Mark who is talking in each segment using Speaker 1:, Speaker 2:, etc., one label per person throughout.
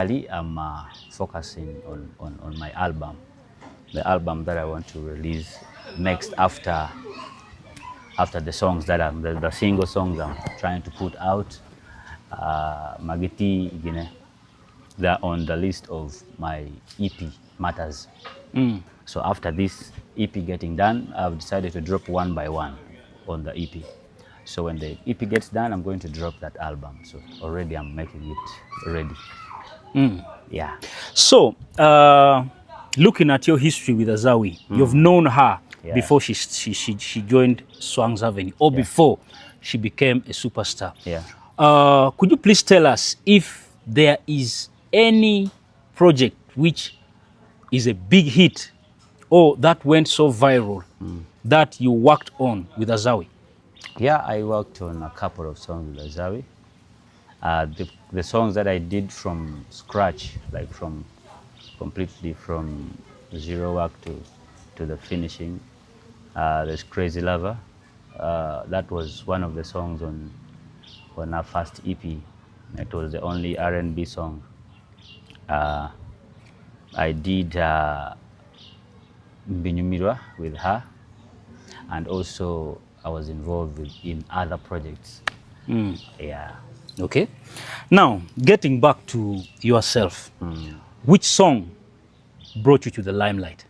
Speaker 1: I'm focusing on my album, the album that I want to release next after the songs that I'm, the single songs I'm trying to put out. Magiti gine, they're on the list of my EP Matters. So after this EP getting done, I've decided to drop one by one on the EP. So when the EP gets done, I'm going to drop that album. So already I'm making it ready. Yeah.
Speaker 2: So, looking at your history with Azawi, you've known her before she joined Swangz Avenue or before she became a superstar.
Speaker 1: Yeah.
Speaker 2: Could you please tell us if there is any project which is a big hit or that went so viral that you worked on with Azawi?
Speaker 1: Yeah, I worked on a couple of songs with Azawi. The songs that I did from scratch, like from completely from zero work to the finishing, there's Crazy Lover. That was one of the songs on our first EP. It was the only R&B song. I did Mbinyumirwa with her, and also I was involved in other projects. Yeah.
Speaker 2: Okay. Now, getting back to yourself, which song brought you to the limelight?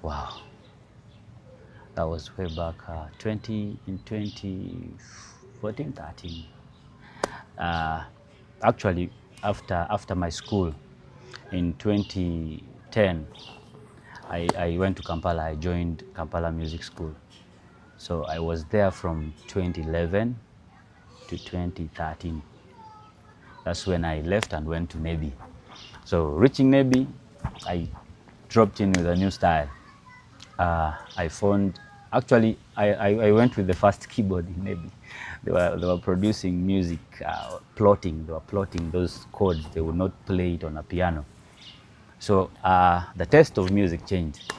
Speaker 1: Wow. That was way back in 2014, 13. Actually, after my school in 2010, I went to Kampala. I joined Kampala Music School. So I was there from 2011 to 2013. That's when I left and went to Nebbi. So reaching Nebbi, I dropped in with a new style. I found, actually, I went with the first keyboard in Nebbi. They were producing music, plotting. They were plotting those chords. They would not play it on a piano. So the taste of music changed.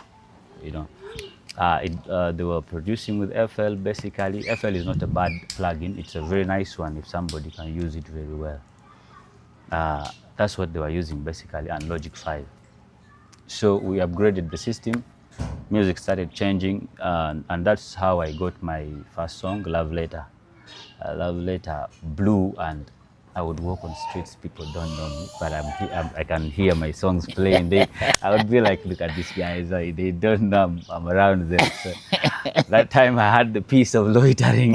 Speaker 1: They were producing with FL basically. FL is not a bad plugin. It's a very nice one if somebody can use it very well. That's what they were using basically, and Logic 5. So we upgraded the system. Music started changing, and that's how I got my first song, Love Letter. Love Letter blew, and I would walk on streets, people don't know me, but I can hear my songs playing. I would be like, look at these guys, they don't know I'm around them. So that time I had the peace of loitering.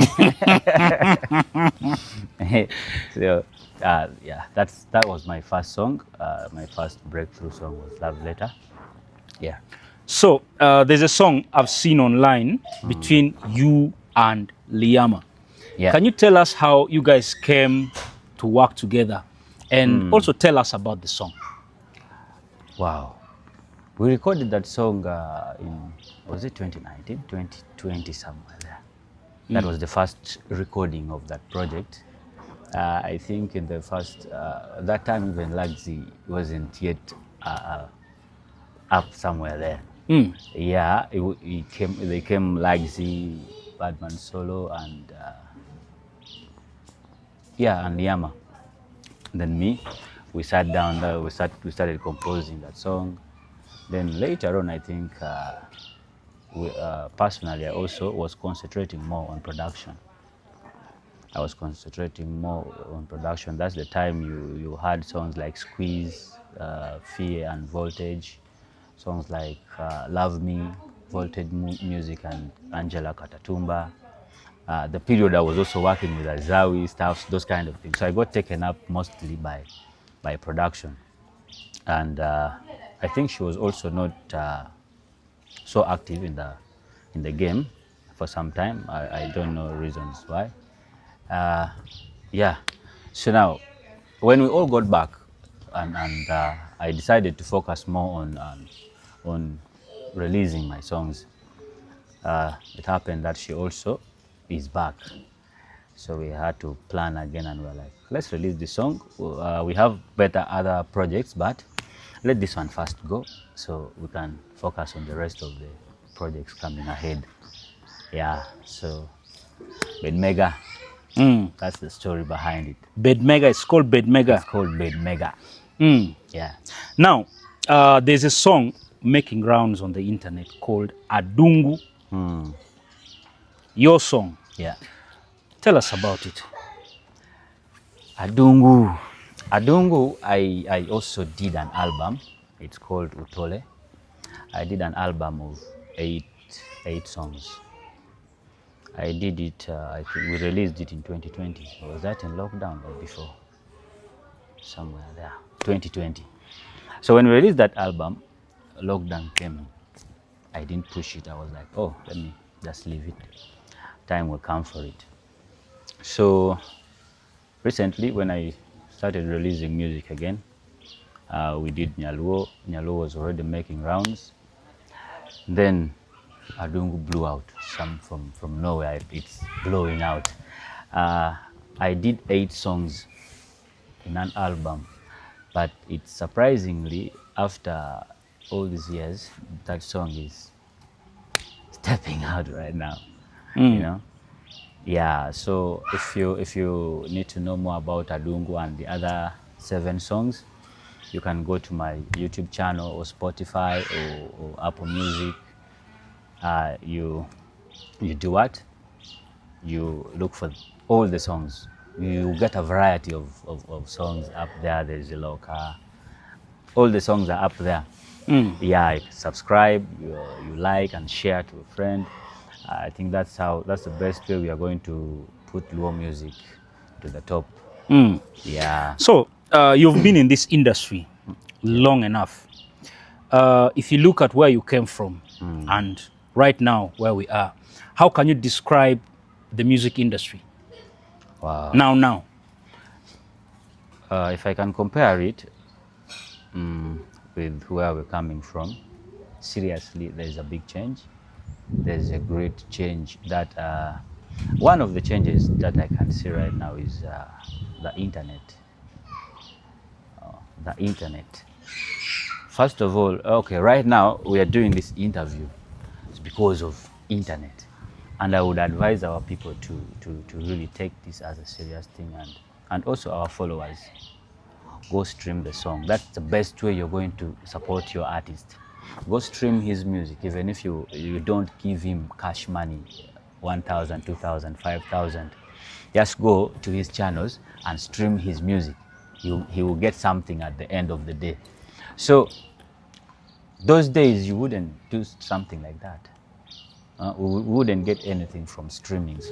Speaker 1: That was my first song. My first breakthrough song was Love Letter. Yeah.
Speaker 2: So there's a song I've seen online between you and Liama.
Speaker 1: Yeah.
Speaker 2: Can you tell us how you guys came to work together, and also tell us about the song?
Speaker 1: Wow. We recorded that song in, was it 2019? 2020 somewhere there. That was the first recording of that project. I think in the first, that time even Lagzi wasn't yet up somewhere there. Yeah, it came, they came Lagzi, Badman Solo, and yeah, and Yama. Then me, we sat down there, we started composing that song. Then later on, I think we personally, I also was concentrating more on production. I was concentrating more on production. That's the time you had songs like Squeeze, Fear and Voltage, songs like Love Me, Voltage Music and Angela Katatumba. The period I was also working with Azawi stuff, those kind of things. So I got taken up mostly by production. And I think she was also not so active in the game for some time. I don't know reasons why. Yeah. So now, when we all got back, and I decided to focus more on releasing my songs, it happened that she also is back. So we had to plan again, and we were like, let's release this song. We have better other projects, but let this one first go so we can focus on the rest of the projects coming ahead. Yeah, so Bed Mega, that's the story behind it.
Speaker 2: Bed Mega, it's called Bed Mega.
Speaker 1: It's called Bed Mega. Yeah.
Speaker 2: Now, there's a song making rounds on the internet called Adungu. Your song.
Speaker 1: Yeah.
Speaker 2: Tell us about it.
Speaker 1: Adungu. Adungu, I also did an album. It's called Utole. I did an album of eight songs. I did it, I think we released it in 2020. Was that in lockdown or before? Somewhere there, 2020. So when we released that album, lockdown came. I didn't push it. I was like, oh, let me just leave it. Time will come for it. So recently, when I started releasing music again, we did Nyaluo. Nyaluo was already making rounds. Then Adungu blew out, some from nowhere, it's blowing out. I did 8 songs in an album, but it's surprisingly, after all these years, that song is stepping out right now, you know? Yeah, so if you need to know more about Adungu and the other 7 songs, you can go to my YouTube channel or Spotify or Apple Music. You do what? You look for all the songs. You get a variety of songs up there. There's a local. All the songs are up there. Yeah, you subscribe, you like and share to a friend. I think that's the best way we are going to put Luo music to the top. Yeah.
Speaker 2: So you've been in this industry long enough. If you look at where you came from and right now where we are, how can you describe the music industry?
Speaker 1: Wow.
Speaker 2: Now, now.
Speaker 1: If I can compare it with where we're coming from, seriously, there's a big change. There's a great change that one of the changes that I can see right now is the internet. The internet. First of all, right now we are doing this interview. It's because of internet. And I would advise our people to really take this as a serious thing, and also our followers. Go stream the song. That's the best way you're going to support your artist. Go stream his music, even if you don't give him cash money, 1,000, 2,000, 5,000. Just go to his channels and stream his music. He will get something at the end of the day. So those days you wouldn't do something like that. We wouldn't get anything from streamings.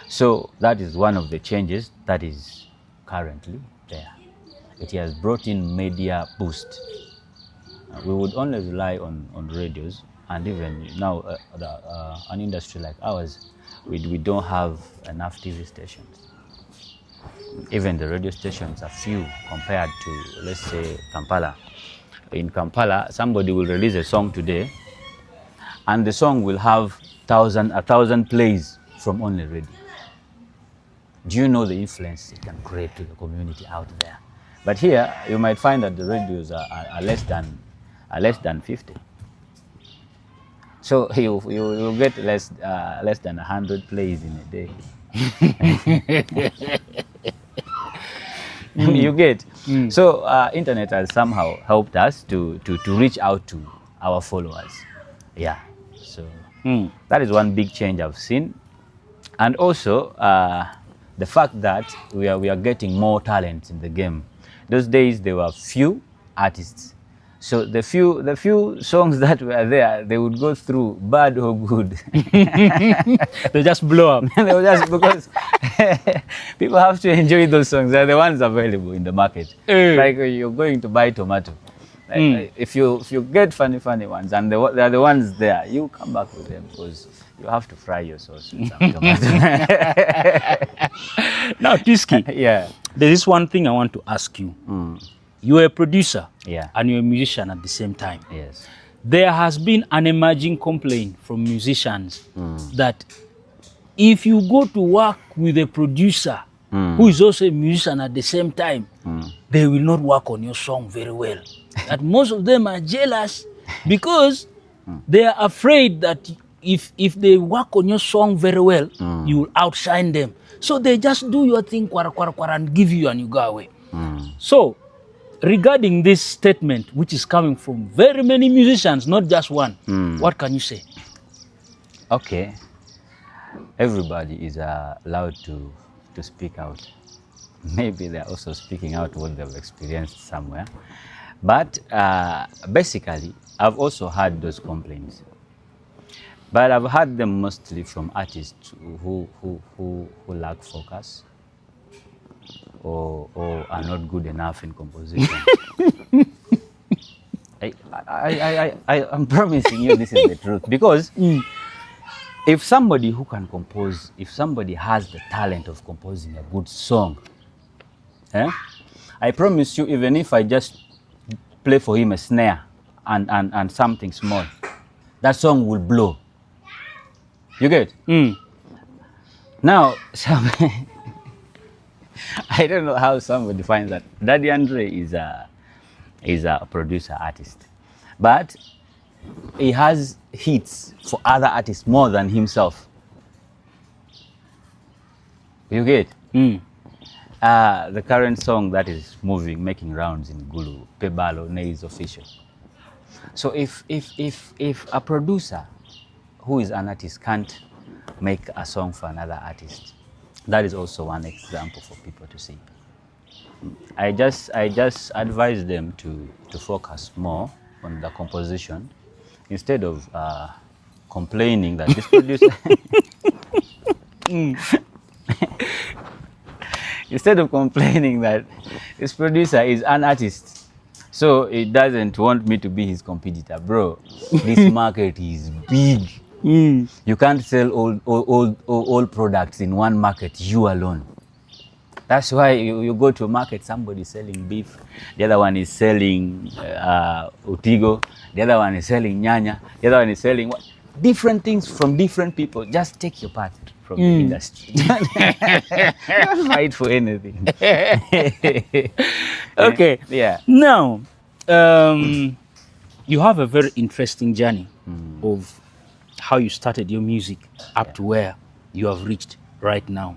Speaker 1: So that is one of the changes that is currently there. It has brought in media boost. We would only rely on radios, and even now, an industry like ours, we don't have enough TV stations. Even the radio stations are few compared to, let's say, Kampala. In Kampala, somebody will release a song today, and the song will have 1,000 plays from only radio. Do you know the influence it can create to the community out there? But here, you might find that the radios are less than 50. So you get less than 100 plays in a day. You get. So internet has somehow helped us to reach out to our followers. Yeah. So that is one big change I've seen. And also the fact that we are getting more talent in the game. Those days there were few artists. So the few songs that were there, they would go through bad or good.
Speaker 2: They just blow up.
Speaker 1: They would just, because people have to enjoy those songs. They're the ones available in the market. Like you're going to buy tomato. If you get funny, funny ones, and they're the ones there, you come back with them because you have to fry your sauce with some tomato.
Speaker 2: Now, Twiskii, there is one thing I want to ask you. You're a producer and you're a musician at the same time. There has been an emerging complaint from musicians that if you go to work with a producer who is also a musician at the same time, they will not work on your song very well. That most of them are jealous because they are afraid that if they work on your song very well, you will outshine them. So they just do your thing, kwara, kwara, kwara, and give you and you go away. So Regarding this statement, which is coming from very many musicians, not just one, what can you say?
Speaker 1: Okay. Everybody is allowed to speak out. Maybe they're also speaking out what they've experienced somewhere. But basically, I've also had those complaints. But I've had them mostly from artists who lack focus or are not good enough in composition. I'm promising you this is the truth because if somebody who can compose, if somebody has the talent of composing a good song, eh, I promise you, even if I just play for him a snare and something small, that song will blow. You get?
Speaker 2: Mm.
Speaker 1: Now, I don't know how somebody finds that. Daddy Andre is a producer artist, but he has hits for other artists more than himself. You get?
Speaker 2: Mm.
Speaker 1: The current song that is moving, making rounds in Gulu, Pebalo, Nays Official. So if a producer who is an artist can't make a song for another artist, that is also one example for people to see. I just advise them to focus more on the composition instead of complaining that this producer instead of complaining that this producer is an artist, so he doesn't want me to be his competitor. Bro, this market is big. You can't sell all products in one market, you alone. That's why you go to a market, somebody is selling beef, the other one is selling otigo, the other one is selling nyanya, the other one is selling what? Different things from different people. Just take your part from the industry. Don't fight for anything.
Speaker 2: Okay.
Speaker 1: Yeah.
Speaker 2: Now, you have a very interesting journey of how you started your music up to where you have reached right now.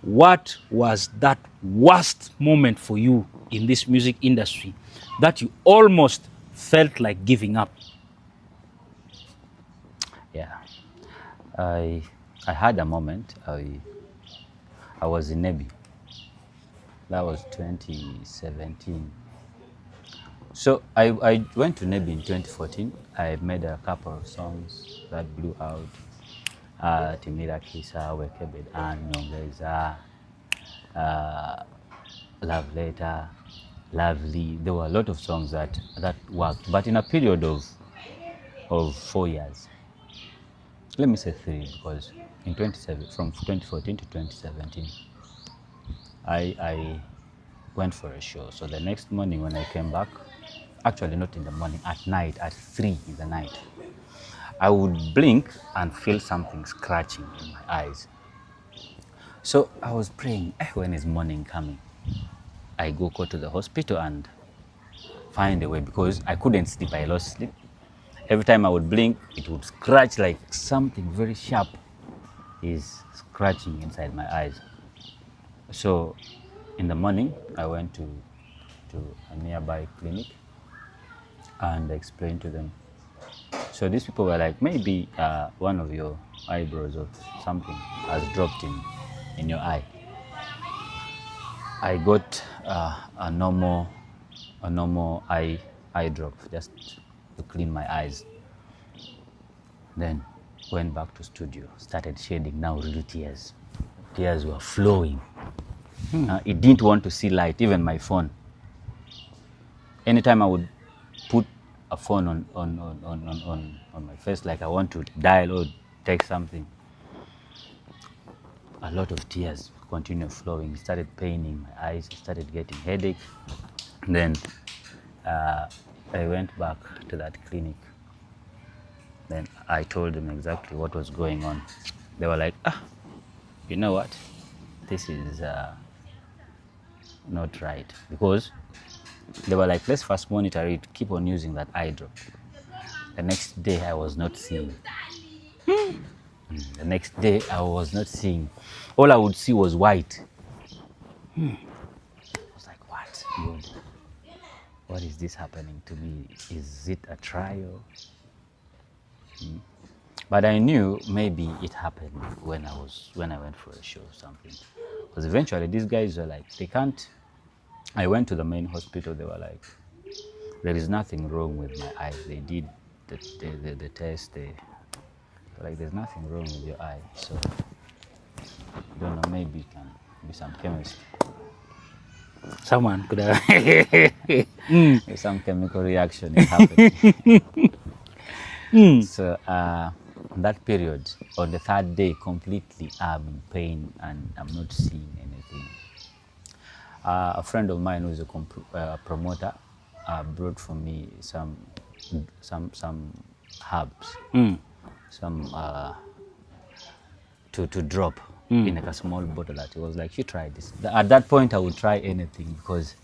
Speaker 2: What was that worst moment for you in this music industry that you almost felt like giving up?
Speaker 1: Yeah. I had a moment. I was in Nebbi. That was 2017. So I went to Nebbi in 2014. I made a couple of songs that blew out. Timira Kisa, Wekebed Ann, Nyongeza, Love Letter, Lovely. There were a lot of songs that worked, but in a period of 4 years. Let me say three because in 27, from 2014 to 2017, I went for a show. So the next morning when I came back, actually not in the morning, at night, at 3 in the night, I would blink and feel something scratching in my eyes. So I was praying, eh, when is morning coming? I go to the hospital and find a way because I couldn't sleep. I lost sleep. Every time I would blink, it would scratch like something very sharp is scratching inside my eyes. So in the morning, I went to a nearby clinic and explained to them. So these people were like, maybe one of your eyebrows or something has dropped in your eye. I got a normal eye drop just to clean my eyes. Then went back to studio, started shedding now real tears. Tears were flowing. It didn't want to see light, even my phone. Anytime I would put a phone on my face, like I want to dial or text something, a lot of tears continued flowing. It started paining my eyes, started getting headache. Then I went back to that clinic. Then I told them exactly what was going on. They were like, ah, you know what? This is not right. Because they were like, let's first monitor it, keep on using that eye drop. The next day, I was not seeing. The next day, I was not seeing. All I would see was white. I was like, what? God, what is this happening to me? Is it a trial? But I knew maybe it happened when I went for a show or something. Because eventually these guys were like, they can't. I went to the main hospital. They were like, there is nothing wrong with my eye. They did the test. They were like, there's nothing wrong with your eye. So I don't know. Maybe it can be some chemistry.
Speaker 2: Someone could have.
Speaker 1: Some chemical reaction is happening. So that period, on the third day, completely I'm in pain and I'm not seeing anything. A friend of mine who is a promoter brought for me some herbs, some to drop in like a small bottle. That he was like, "You try this." At that point, I would try anything because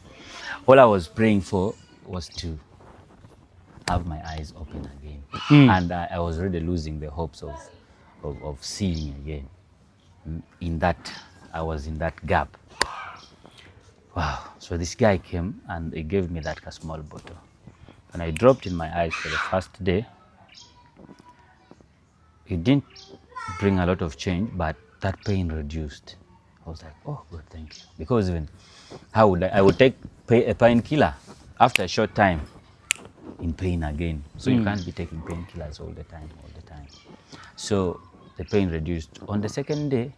Speaker 1: all I was praying for was to have my eyes open again, and I was already losing the hopes of seeing again. In that, I was in that gap. Wow. So this guy came and he gave me that small bottle. When I dropped in my eyes for the first day, it didn't bring a lot of change, but that pain reduced. I was like, "Oh, God, thank you." Because even how would I would take a painkiller after a short time, in pain again. So you can't be taking painkillers all the time, all the time. So the pain reduced. On the second day,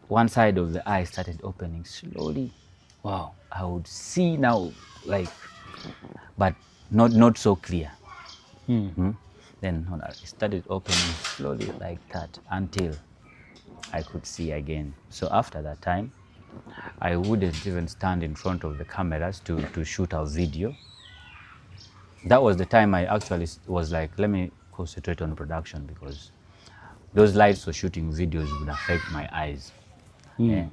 Speaker 1: one side of the eye started opening slowly. I would see now, like, but not so clear. Then when I started opening slowly like that until I could see again. So after that time, I wouldn't even stand in front of the cameras to shoot a video. That was the time I actually was like, "Let me concentrate on production," because those lights for shooting videos would affect my eyes. Yeah.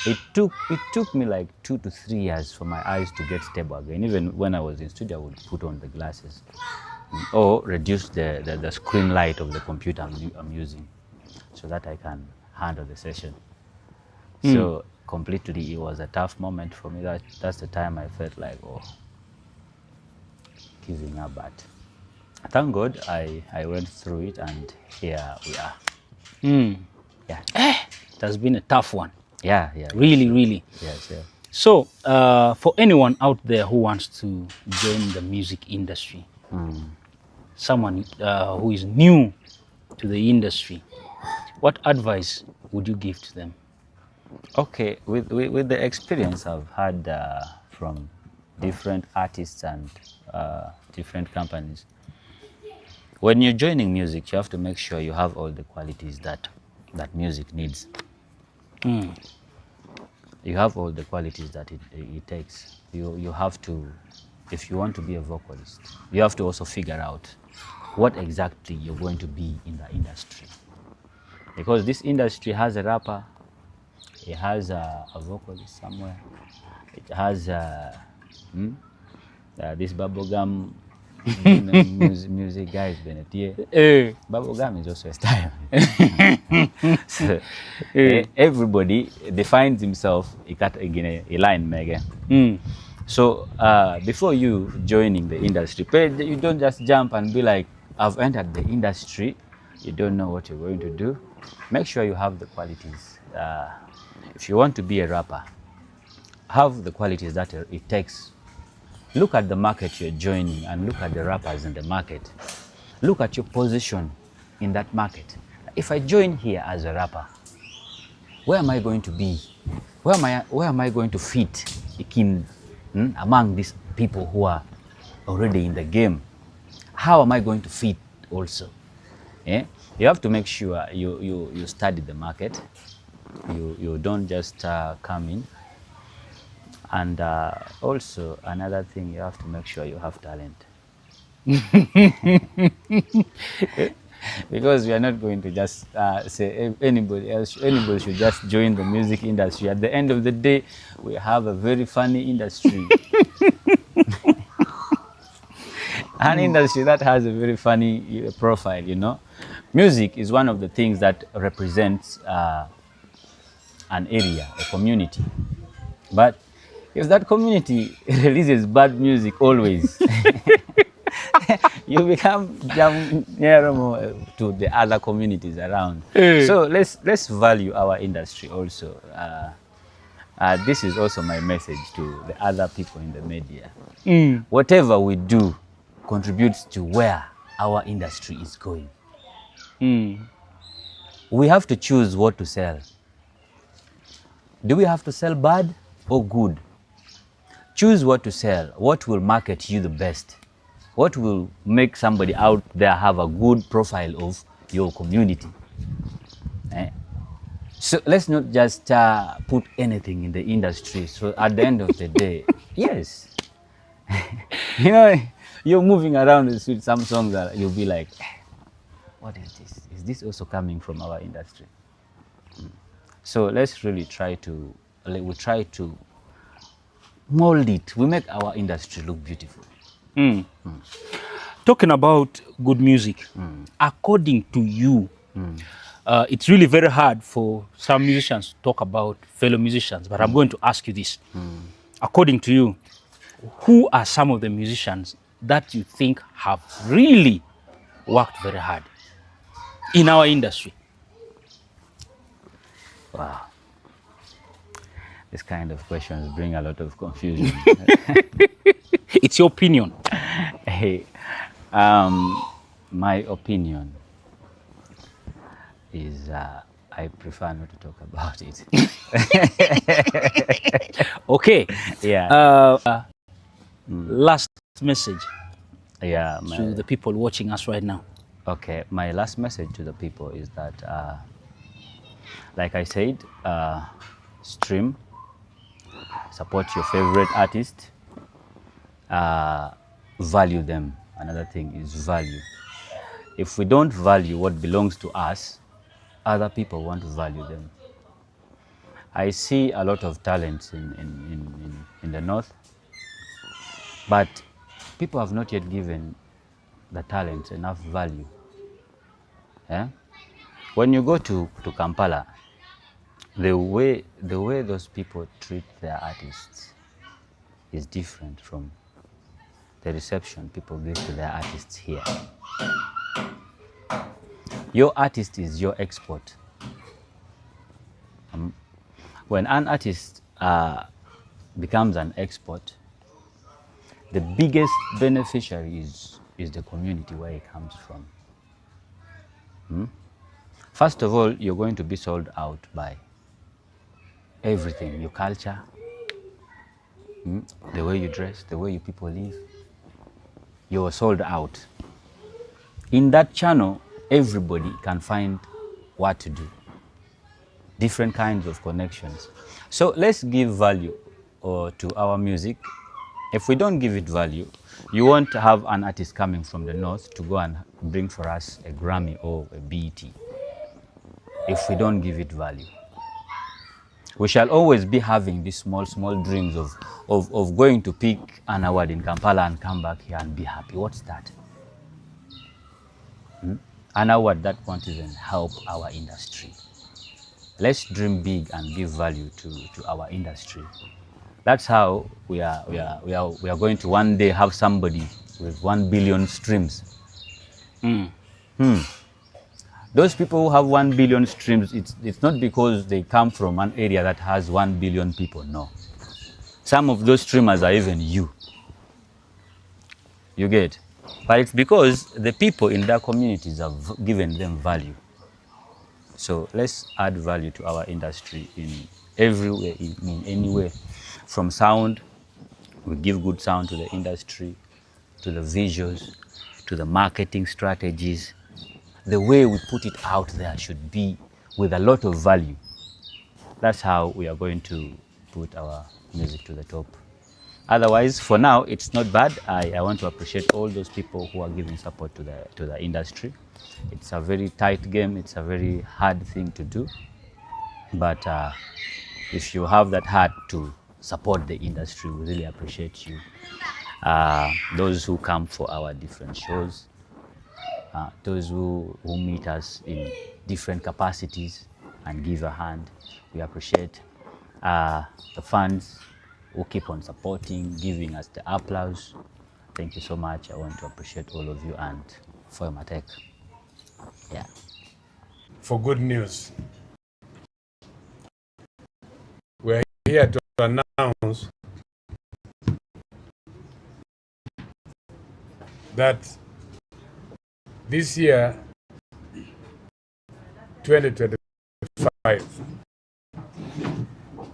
Speaker 1: It took me like 2 to 3 years for my eyes to get stable again. Even when I was in studio, I would put on the glasses or reduce the screen light of the computer I'm using so that I can handle the session. So completely, it was a tough moment for me. That's the time I felt like, oh, giving up. But thank God I went through it and here we are. Yeah.
Speaker 2: It has been a tough one.
Speaker 1: Yeah.
Speaker 2: Really, really. So, for anyone out there who wants to join the music industry, someone who is new to the industry, what advice would you give to them?
Speaker 1: Okay, with the experience I've had from different artists and different companies, when you're joining music, you have to make sure you have all the qualities that music needs. You have all the qualities that it takes. You have to, if you want to be a vocalist, you have to also figure out what exactly you're going to be in the industry. Because this industry has a rapper, it has a vocalist somewhere, it has this bubblegum music guys, Bennett.
Speaker 2: Eh.
Speaker 1: Bubblegum is also a style. So, everybody defines himself in a line mege. So before you joining the industry, you don't just jump and be like, "I've entered the industry." You don't know what you're going to do. Make sure you have the qualities. If you want to be a rapper, have the qualities that it takes. Look at the market you're joining and look at the rappers in the market. Look at your position in that market. If I join here as a rapper, where am I going to be? Where am I going to fit in among these people who are already in the game? How am I going to fit also? Eh? You have to make sure you study the market. You don't just come in. And also, another thing, you have to make sure you have talent, because we are not going to just say anybody else, anybody should just join the music industry. At the end of the day, we have a very funny industry, an industry that has a very funny profile. Music is one of the things that represents an area, a community. But If that community releases bad music always, you become to the other communities around. So let's value our industry also. This is also my message to the other people in the media. Whatever we do contributes to where our industry is going. We have to choose what to sell. Do we have to sell bad or good? Choose what to sell, what will market you the best, what will make somebody out there have a good profile of your community. Eh? So let's not just put anything in the industry. So at the end of the day, yes, you're moving around the street, some songs are, you'll be like, eh, what is this? Is this also coming from our industry? So let's really try to, like, we try to mold it. We make our industry look beautiful.
Speaker 2: Talking about good music, according to you, it's really very hard for some musicians to talk about fellow musicians, but I'm going to ask you this. According to you, who are some of the musicians that you think have really worked very hard in our industry?
Speaker 1: Wow. This kind of questions bring a lot of confusion.
Speaker 2: It's your opinion.
Speaker 1: Hey, my opinion is I prefer not to talk about it.
Speaker 2: Okay.
Speaker 1: Yeah.
Speaker 2: Last message
Speaker 1: Yeah,
Speaker 2: to the people watching us right now.
Speaker 1: Okay, my last message to the people is that, like I said, stream, support your favorite artist, value them. Another thing is value. If we don't value what belongs to us, other people want to value them. I see a lot of talents in the north, but people have not yet given the talents enough value. Yeah? When you go to Kampala, the way those people treat their artists is different from the reception people give to their artists here. Your artist is your export. When an artist becomes an export, the biggest beneficiary is the community where he comes from. First of all, you're going to be sold out by everything, your culture, the way you dress, the way you people live. You're sold out. In that channel, everybody can find what to do. Different kinds of connections. So let's give value to our music. If we don't give it value, you won't have an artist coming from the north to go and bring for us a Grammy or a BET. If we don't give it value. We shall always be having these small, small dreams of going to pick an award in Kampala and come back here and be happy. What's that? An award that won't even help our industry. Let's dream big and give value to our industry. That's how we are going to one day have somebody with 1 billion streams. Those people who have 1 billion streams, it's not because they come from an area that has 1 billion people, no. Some of those streamers are even you. You get? But it's because the people in their communities have given them value. So let's add value to our industry in every way, in any way. From sound, we give good sound to the industry, to the visuals, to the marketing strategies. The way we put it out there should be with a lot of value. That's how we are going to put our music to the top. Otherwise, for now, it's not bad. I want to appreciate all those people who are giving support to the industry. It's a very tight game. It's a very hard thing to do. But if you have that heart to support the industry, we really appreciate you. Those who come for our different shows, those who meet us in different capacities and give a hand, we appreciate. The fans who keep on supporting, giving us the applause. Thank you so much. I want to appreciate all of you and for Matek. Yeah.
Speaker 3: For good news. We are here to announce that this year, 2025,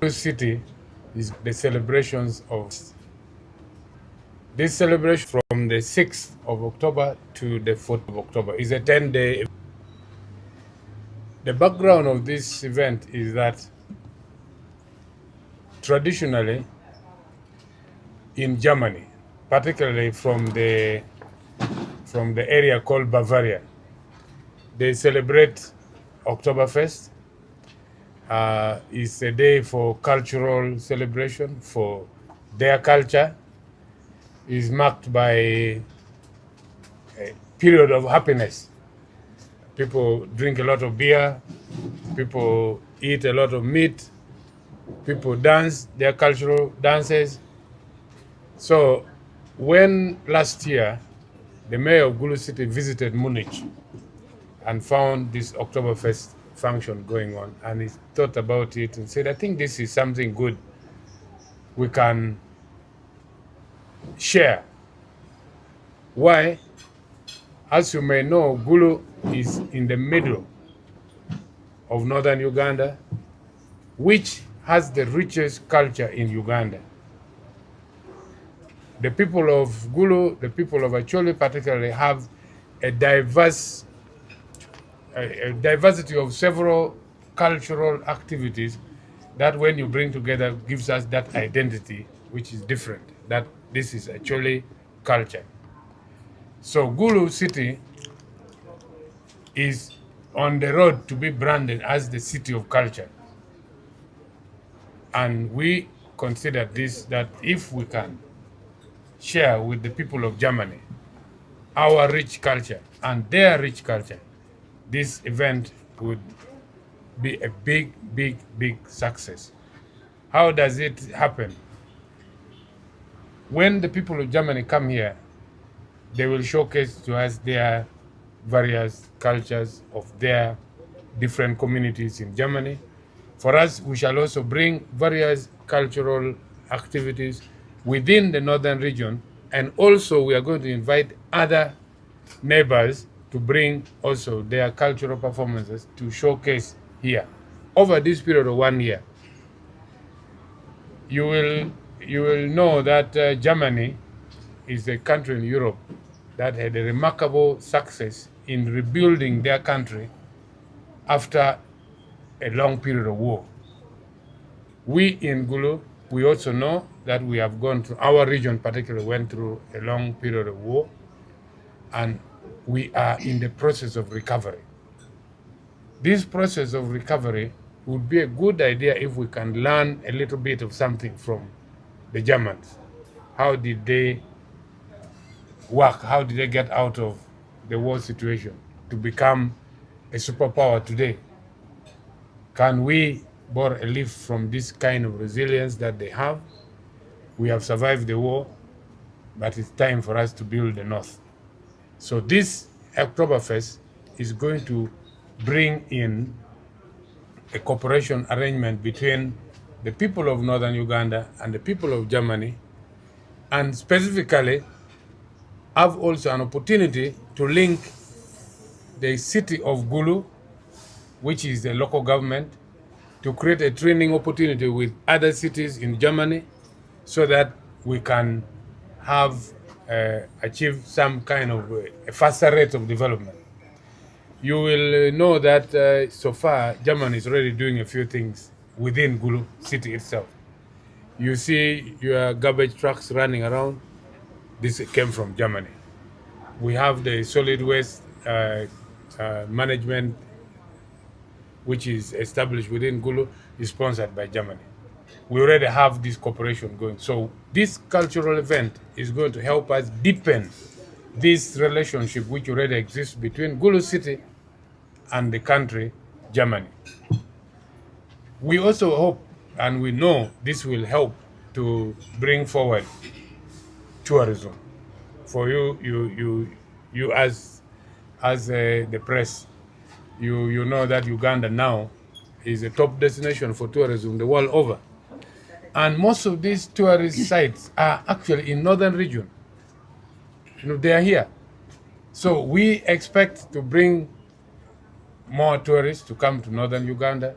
Speaker 3: City is the celebrations of this celebration from the 6th of October to the 4th of October is a 10-day. The background of this event is that traditionally in Germany, particularly from the area called Bavaria, they celebrate Oktoberfest. It's a day for cultural celebration for their culture. Is marked by a period of happiness. People drink a lot of beer, people eat a lot of meat, people dance their cultural dances. So when last year the mayor of Gulu City visited Munich and found this Oktoberfest function going on, and he thought about it and said, I think this is something good we can share. Why? As you may know, Gulu is in the middle of northern Uganda, which has the richest culture in Uganda. The people of Gulu, the people of Acholi particularly, have a diversity of several cultural activities that when you bring together gives us that identity which is different, that this is Acholi culture. So Gulu City is on the road to be branded as the city of culture. And we consider this, that if we can share with the people of Germany our rich culture and their rich culture, this event would be a big, big, big success. How does it happen? When the people of Germany come here, they will showcase to us their various cultures of their different communities in Germany. For us, we shall also bring various cultural activities within the northern region, and also we are going to invite other neighbors to bring also their cultural performances to showcase here over this period of 1 year. You will know that Germany is a country in Europe that had a remarkable success in rebuilding their country after a long period of war. We in Gulu, we also know that we have gone through, our region particularly went through a long period of war, and we are in the process of recovery. This process of recovery would be a good idea if we can learn a little bit of something from the Germans. How did they work? How did they get out of the war situation to become a superpower today? Can we borrow a leaf from this kind of resilience that they have? We have survived the war, but it's time for us to build the North. So this Oktoberfest is going to bring in a cooperation arrangement between the people of Northern Uganda and the people of Germany, and specifically have also an opportunity to link the city of Gulu, which is the local government, to create a training opportunity with other cities in Germany so that we can have achieve some kind of a faster rate of development. You will know that so far Germany is already doing a few things within Gulu city itself. You see your garbage trucks running around. This came from Germany. We have the solid waste management, which is established within Gulu, is sponsored by Germany. We already have this cooperation going. So this cultural event is going to help us deepen this relationship which already exists between Gulu City and the country, Germany. We also hope and we know this will help to bring forward tourism for you you you you as as uh, the press you you know that Uganda now is a top destination for tourism the world over and most of these tourist sites are actually in northern region you know they are here so we expect to bring more tourists to come to northern Uganda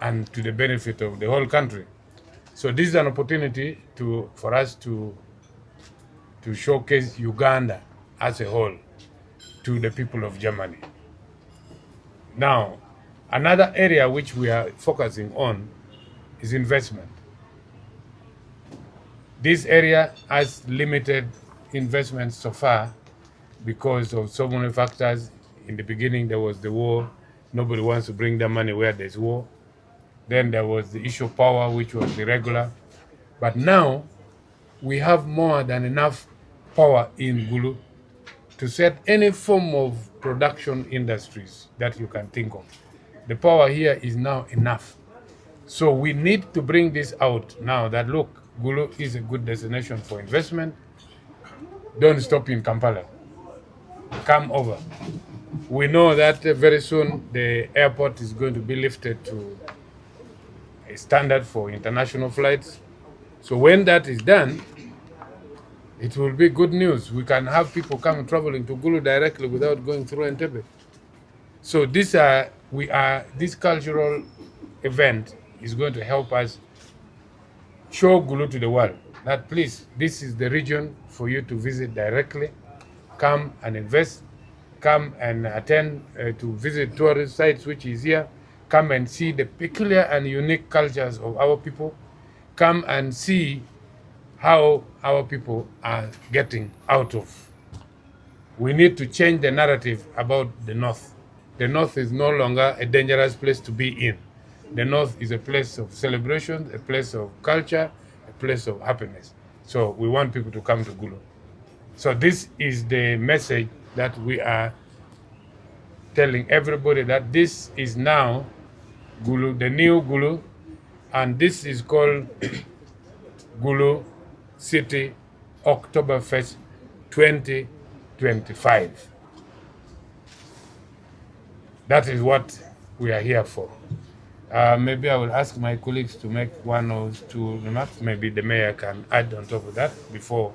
Speaker 3: and to the benefit of the whole country. So this is an opportunity to for us to to showcase Uganda as a whole to the people of Germany. Now, another area which we are focusing on is investment. This area has limited investment so far because of so many factors. In the beginning, there was the war. Nobody wants to bring their money where there's war. Then there was the issue of power, which was irregular. But now we have more than enough power in Gulu to set any form of production industries that you can think of. The power here is now enough. So we need to bring this out now that look, Gulu is a good destination for investment. Don't stop in Kampala. Come over. We know that very soon the airport is going to be lifted to a standard for international flights. So when that is done, it will be good news. We can have people come traveling to Gulu directly without going through Entebbe. So this we are this cultural event is going to help us show Gulu to the world that please, this is the region for you to visit directly. Come and invest. Come and attend to visit tourist sites, which is here. Come and see the peculiar and unique cultures of our people. Come and see how our people are getting out of. We need to change the narrative about the North. The North is no longer a dangerous place to be in. The North is a place of celebration, a place of culture, a place of happiness. So we want people to come to Gulu. So this is the message that we are telling everybody that this is now Gulu, the new Gulu, and this is called Gulu City Oktoberfest 2025. That is what we are here for. Maybe I will ask my colleagues to make one or two remarks. Maybe the mayor can add on top of that before.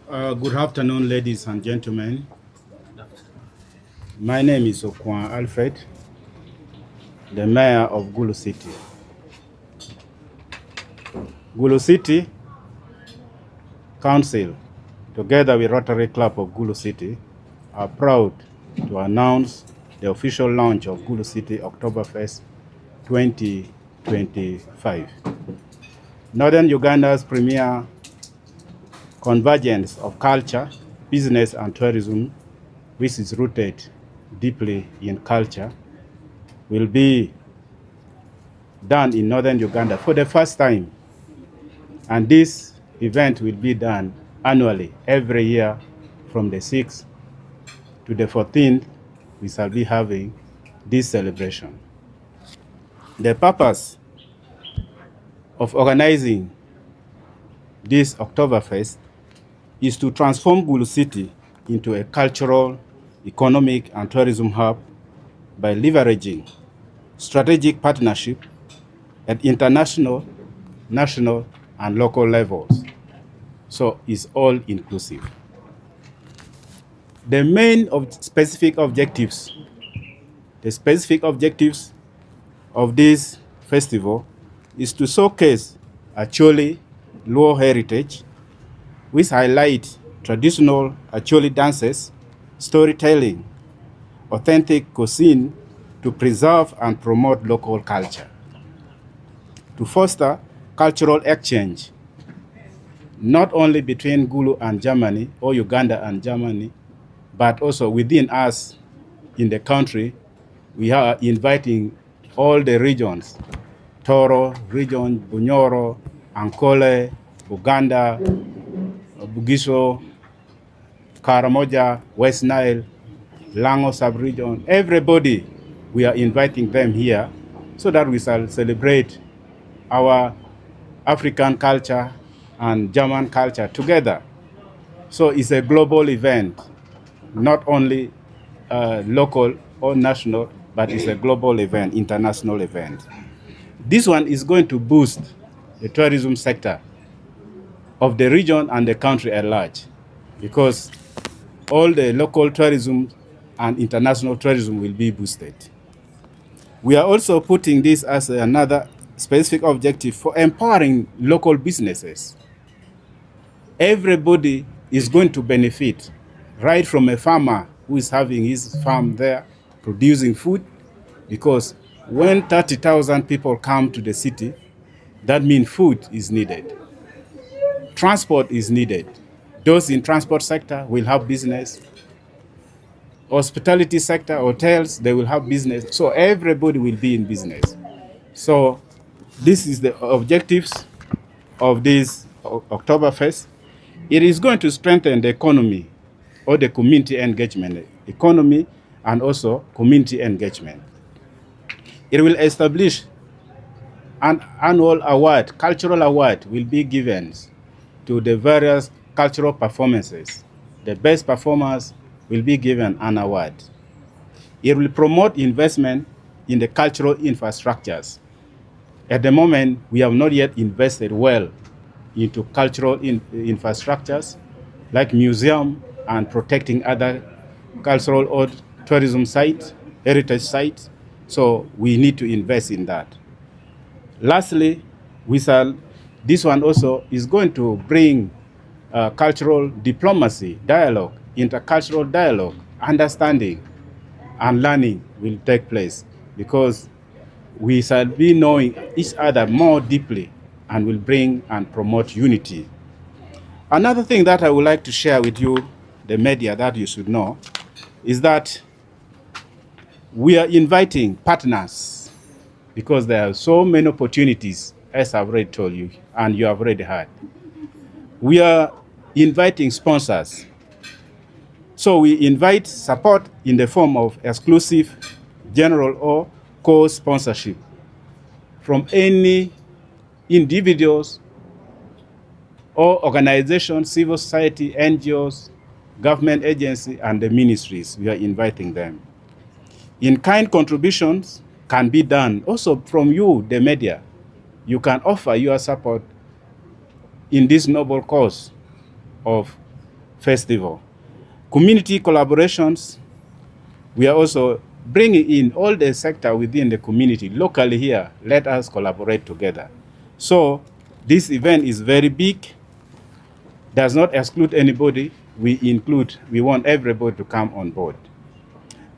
Speaker 4: Good afternoon, ladies and gentlemen. My name is Okwan Alfred, the mayor of Gulu City. Gulu City Council, together with Rotary Club of Gulu City, are proud to announce the official launch of Gulu City Oktoberfest 2025. Northern Uganda's premier convergence of culture, business, and tourism, which is rooted deeply in culture, will be done in northern Uganda for the first time. And this event will be done annually, every year from the 6th to the 14th, we shall be having this celebration. The purpose of organizing this Oktoberfest is to transform Gulu City into a cultural, economic, and tourism hub by leveraging strategic partnership at international, national, and local levels. So it's all inclusive. The main of specific objectives, the specific objectives of this festival is to showcase Acholi Luo heritage, which highlight traditional Acholi dances, storytelling, authentic cuisine to preserve and promote local culture, to foster cultural exchange, not only between Gulu and Germany or Uganda and Germany, but also within us in the country. We are inviting all the regions, Toro region, Bunyoro, Ankole, Uganda, Bugiso, Karamoja, West Nile, Lango sub-region, everybody We are inviting them here so that we shall celebrate our African culture and German culture together. So it's a global event, not only local or national, but it's a global event, international event. This one is going to boost the tourism sector of the region and the country at large, because all the local tourism and international tourism will be boosted. We are also putting this as another specific objective for empowering local businesses. Everybody is going to benefit, right from a farmer who is having his farm there producing food, because when 30,000 people come to the city, that means food is needed. Transport is needed. Those in transport sector will have business. Hospitality sector, hotels, they will have business. So everybody will be in business. So this is the objectives of this Oktoberfest. It is going to strengthen the economy or the community engagement, economy and also community engagement. It will establish an annual award, cultural award will be given to the various cultural performances. The best performers will be given an award. It will promote investment in the cultural infrastructures. At the moment, we have not yet invested well into cultural infrastructures like museum and protecting other cultural or tourism sites, heritage sites. So we need to invest in that. Lastly, this one also is going to bring cultural diplomacy, dialogue, intercultural dialogue, understanding, and learning will take place, because we shall be knowing each other more deeply and will bring and promote unity. Another thing that I would like to share with you, the media, that you should know, is that we are inviting partners, because there are so many opportunities, as I've already told you, and you have already heard. We are inviting sponsors. So we invite support in the form of exclusive, general, or co-sponsorship from any individuals or organizations, civil society, NGOs, government agency, and the ministries. We are inviting them. In-kind contributions can be done also from you, the media. You can offer your support in this noble cause of festival. Community collaborations, we are also bringing in all the sector within the community locally here. Let us collaborate together. So this event is very big, does not exclude anybody. We want everybody to come on board.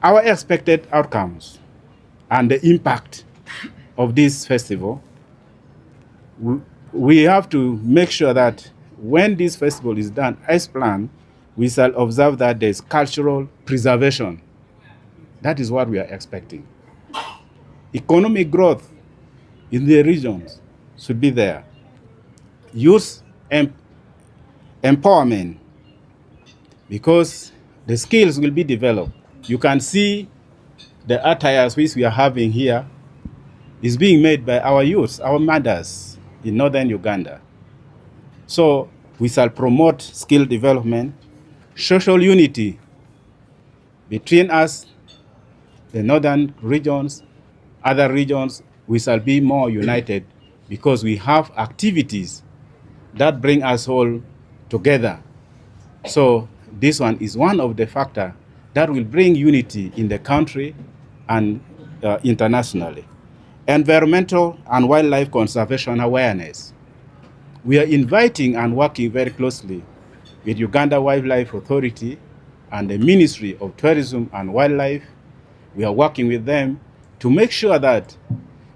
Speaker 4: Our expected outcomes and the impact of this festival, we have to make sure that when this festival is done as planned, we shall observe that there is cultural preservation. That is what we are expecting. Economic growth in the regions should be there. Youth empowerment, because the skills will be developed. You can see the attires which we are having here is being made by our youth, our mothers in northern Uganda. So we shall promote skill development, social unity between us, the northern regions, other regions. We shall be more united because we have activities that bring us all together. So this one is one of the factors that will bring unity in the country and internationally. Environmental and wildlife conservation awareness. We are inviting and working very closely with Uganda Wildlife Authority and the Ministry of Tourism and Wildlife. We are working with them to make sure that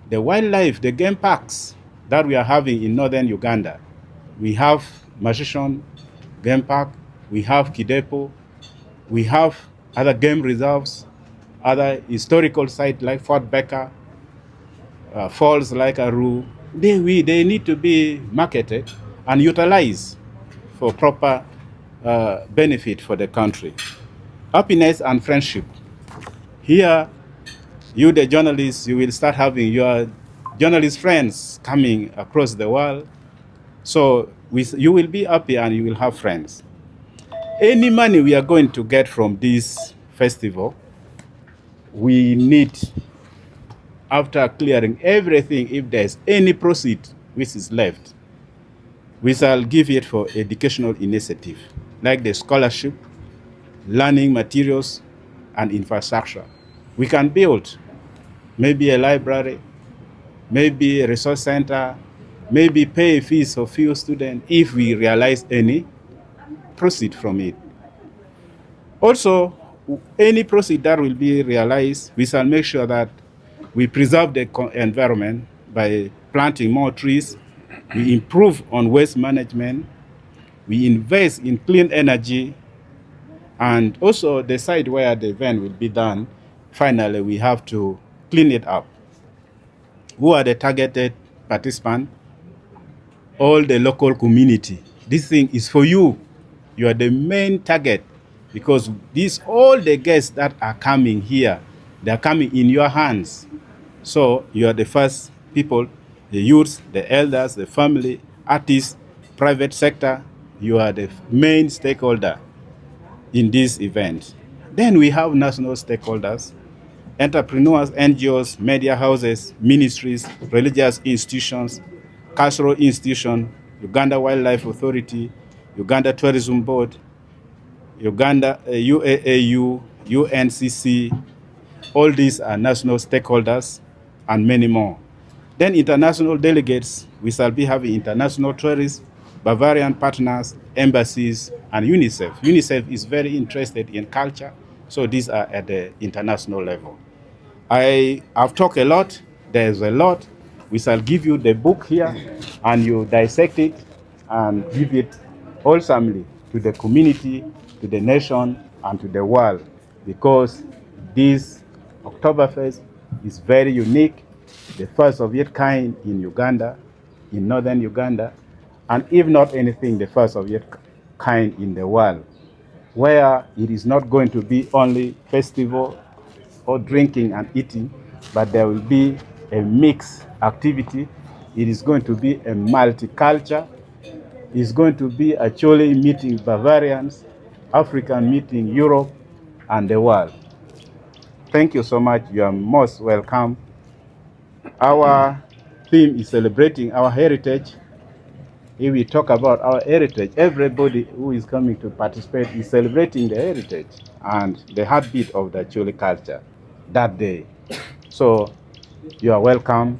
Speaker 4: the wildlife, the game parks that we are having in northern Uganda, we have Murchison Game Park, we have Kidepo, we have other game reserves, other historical sites like Fort Becker, falls like Aruu. They need to be marketed and utilized for proper benefit for the country. Happiness and friendship. Here, You, the journalists, you will start having your journalist friends coming across the world. So you will be happy and you will have friends. Any money we are going to get from this festival, we need, after clearing everything, if there's any proceed which is left, we shall give it for educational initiative, like the scholarship, learning materials, and infrastructure. We can build maybe a library, maybe a resource center, maybe pay fees for few students if we realize any proceed from it. Also, any proceed that will be realized, we shall make sure that we preserve the environment by planting more trees, we improve on waste management, we invest in clean energy, and also the site where the event will be done, finally we have to clean it up. Who are the targeted participants? All the local community. This thing is for you. You are the main target because these all the guests that are coming here, they are coming in your hands. So you are the first people, the youths, the elders, the family, artists, private sector. You are the main stakeholder in this event. Then we have national stakeholders, entrepreneurs, NGOs, media houses, ministries, religious institutions, cultural institutions, Uganda Wildlife Authority, Uganda Tourism Board, Uganda UAAU, UNCC, all these are national stakeholders and many more. Then international delegates, we shall be having international tourists, Bavarian partners, embassies, and UNICEF. UNICEF is very interested in culture, so these are at the international level. I have talked a lot, there's a lot. We shall give you the book here and you dissect it and give it wholesomely to the community, to the nation, and to the world because this Oktoberfest is very unique, the first of its kind in Uganda, in northern Uganda, and if not anything, the first of its kind in the world, where it is not going to be only festival or drinking and eating, but there will be a mixed activity. It is going to be a multicultural. It's going to be actually meeting Bavarians, African meeting Europe, and the world. Thank you so much. You are most welcome. Our theme is celebrating our heritage. If we talk about our heritage, everybody who is coming to participate is celebrating the heritage and the heartbeat of the Acholi culture that day. So you are welcome.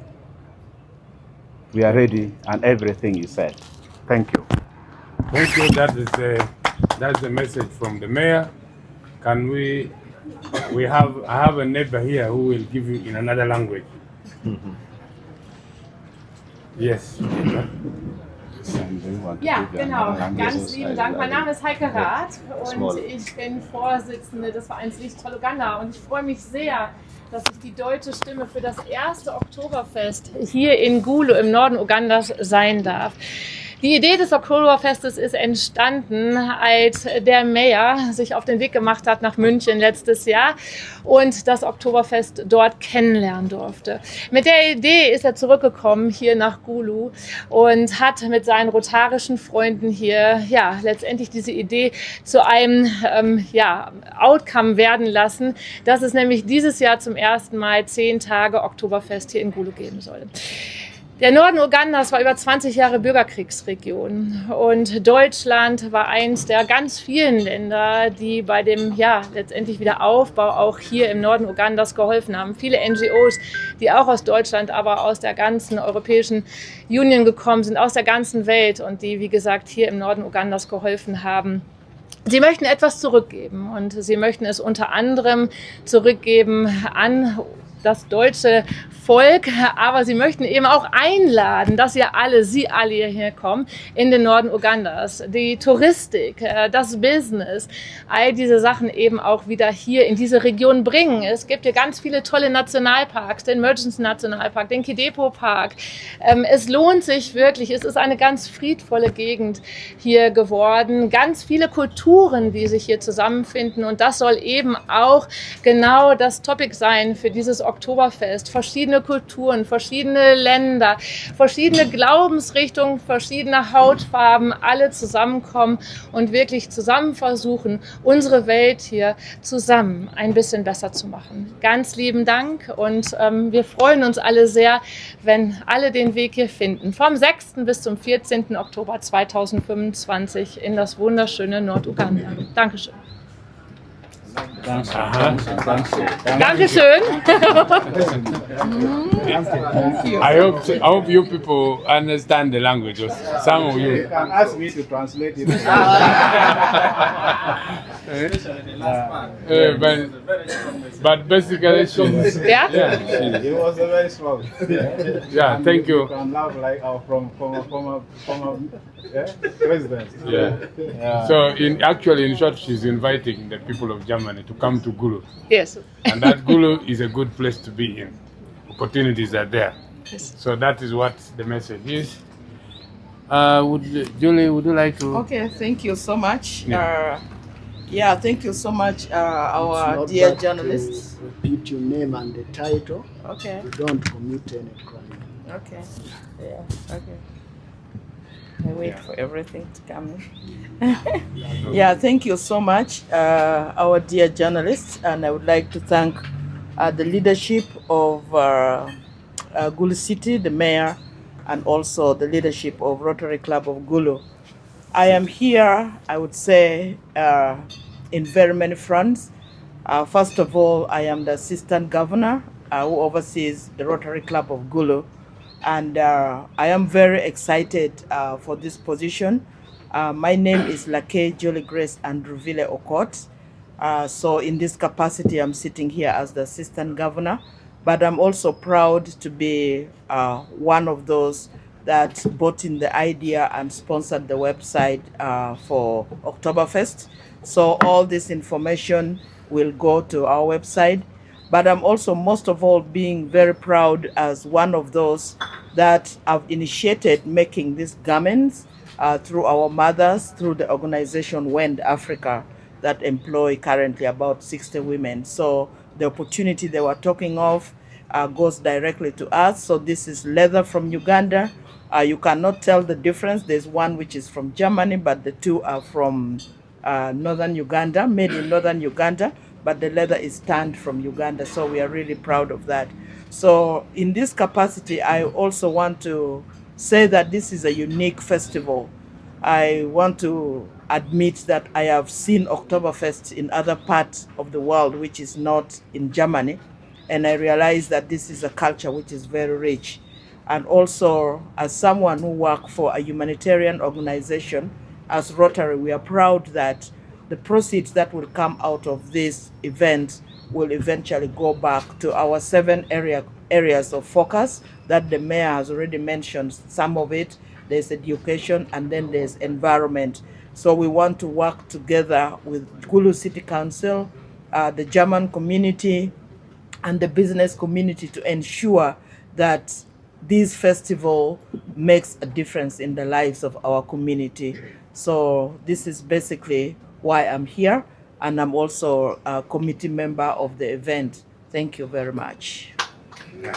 Speaker 4: We are ready and everything is set. Thank you.
Speaker 3: Thank you. That's the message from the mayor. Can we? We have I have a neighbor here who will give you in another language. Yes.
Speaker 5: Ja, genau. Ganz lieben Dank. Mein Name ist Heike Rath und ich bin Vorsitzende des Vereins Lichtvoll Uganda und ich freue mich sehr, dass ich die deutsche Stimme für das erste Oktoberfest hier in Gulu im Norden Ugandas sein darf. Die Idee des Oktoberfestes ist entstanden, als der Mayor sich auf den Weg gemacht hat nach München letztes Jahr und das Oktoberfest dort kennenlernen durfte. Mit der Idee ist er zurückgekommen hier nach Gulu und hat mit seinen rotarischen Freunden hier ja letztendlich diese Idee zu einem ähm, ja, Outcome werden lassen, dass es nämlich dieses Jahr zum ersten Mal zehn Tage Oktoberfest hier in Gulu geben soll. Der Norden Ugandas war über 20 Jahre Bürgerkriegsregion und Deutschland war eins der ganz vielen Länder, die bei dem ja letztendlich Wiederaufbau auch hier im Norden Ugandas geholfen haben. Viele NGOs, die auch aus Deutschland, aber aus der ganzen Europäischen Union gekommen sind, aus der ganzen Welt und die, wie gesagt, hier im Norden Ugandas geholfen haben. Sie möchten etwas zurückgeben und sie möchten es unter anderem zurückgeben an das deutsche Volk, aber sie möchten eben auch einladen, dass ihr alle, sie alle hierher kommen in den Norden Ugandas. Die Touristik, äh, das Business, all diese Sachen eben auch wieder hier in diese Region bringen. Es gibt hier ganz viele tolle Nationalparks, den Murchison Nationalpark, den Kidepo Park. Ähm, es lohnt sich wirklich. Es ist eine ganz friedvolle Gegend hier geworden. Ganz viele Kulturen, die sich hier zusammenfinden und das soll eben auch genau das Topic sein für dieses Oktoberfest verschiedene Kulturen, verschiedene Länder, verschiedene Glaubensrichtungen, verschiedene Hautfarben, alle zusammenkommen und wirklich zusammen versuchen, unsere Welt hier zusammen ein bisschen besser zu machen. Ganz lieben Dank und ähm, wir freuen uns alle sehr, wenn alle den Weg hier finden. Vom 6. bis zum 14. Oktober 2025 in das wunderschöne Norduganda. Dankeschön. Dankeschön.
Speaker 3: I hope you people understand the language. Or some of you.
Speaker 4: You can ask me to translate it.
Speaker 3: But basically, she's,
Speaker 5: Yeah?
Speaker 3: yeah, she's,
Speaker 4: It was a very strong.
Speaker 3: yeah, thank you.
Speaker 4: Can laugh like our from former former former yeah, president.
Speaker 3: Yeah.
Speaker 4: Yeah.
Speaker 3: So in actually, in short, she's inviting the people of Germany to come to Gulu,
Speaker 5: Yes.
Speaker 3: and that Gulu is a good place to be in. Opportunities are there.
Speaker 5: Yes.
Speaker 3: So that is what the message is. Would Julie, would you like to?
Speaker 6: Okay, thank you so much.
Speaker 3: Yeah.
Speaker 6: Yeah, thank you so much, our
Speaker 7: It's not
Speaker 6: dear
Speaker 7: bad to
Speaker 6: journalists.
Speaker 7: Repeat your name and the title.
Speaker 6: Okay,
Speaker 7: You don't commit any crime.
Speaker 6: okay, yeah, okay. I wait
Speaker 3: Yeah.
Speaker 6: for everything to come in. Yeah, thank you so much, our dear journalists, and I would like to thank the leadership of Gulu City, the mayor, and also the leadership of Rotary Club of Gulu. I am here, I would say, in very many fronts. First of all, I am the assistant governor who oversees the Rotary Club of Gulu. And I am very excited for this position. My name is Lake Julie Grace Andruvile Okot. So in this capacity, I'm sitting here as the assistant governor, but I'm also proud to be one of those that bought in the idea and sponsored the website for Oktoberfest. So all this information will go to our website. But I'm also most of all being very proud as one of those that have initiated making these garments through our mothers, through the organization Wend Africa that employ currently about 60 women. So the opportunity they were talking of goes directly to us. So this is leather from Uganda. You cannot tell the difference. There's one which is from Germany, but the two are from northern Uganda, made in northern Uganda, but the leather is tanned from Uganda. So we are really proud of that. So in this capacity, I also want to say that this is a unique festival. I want to admit that I have seen Oktoberfest in other parts of the world, which is not in Germany. And I realize that this is a culture which is very rich. And also, as someone who works for a humanitarian organization, as Rotary, we are proud that the proceeds that will come out of this event will eventually go back to our 7 areas of focus that the mayor has already mentioned some of it. There's education and then there's environment. So we want to work together with Gulu City Council, the German community, and the business community to ensure that this festival makes a difference in the lives of our community. So this is basically why I'm here, and I'm also a committee member of the event. Thank you very much.
Speaker 3: Yeah.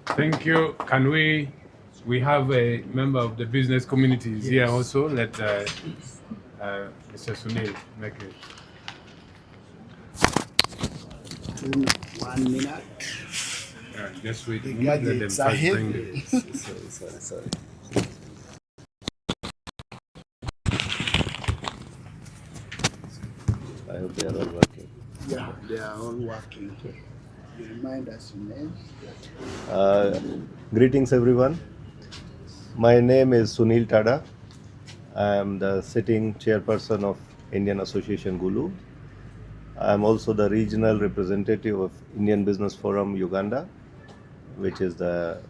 Speaker 3: Thank you. Can we have a member of the business community is here also. Let Mr. Sunil make it.
Speaker 7: 1 minute.
Speaker 3: Just wait.
Speaker 7: The
Speaker 3: Let them
Speaker 7: gadgets are
Speaker 3: first bring
Speaker 7: heavy.
Speaker 3: the
Speaker 8: Sorry, sorry. I hope they are all working.
Speaker 7: Yeah, they are all working. You remind us your name.
Speaker 8: Greetings, everyone. My name is Sunil Tada. I am the sitting chairperson of Indian Association Gulu. I am also the regional representative of Indian Business Forum Uganda, which is the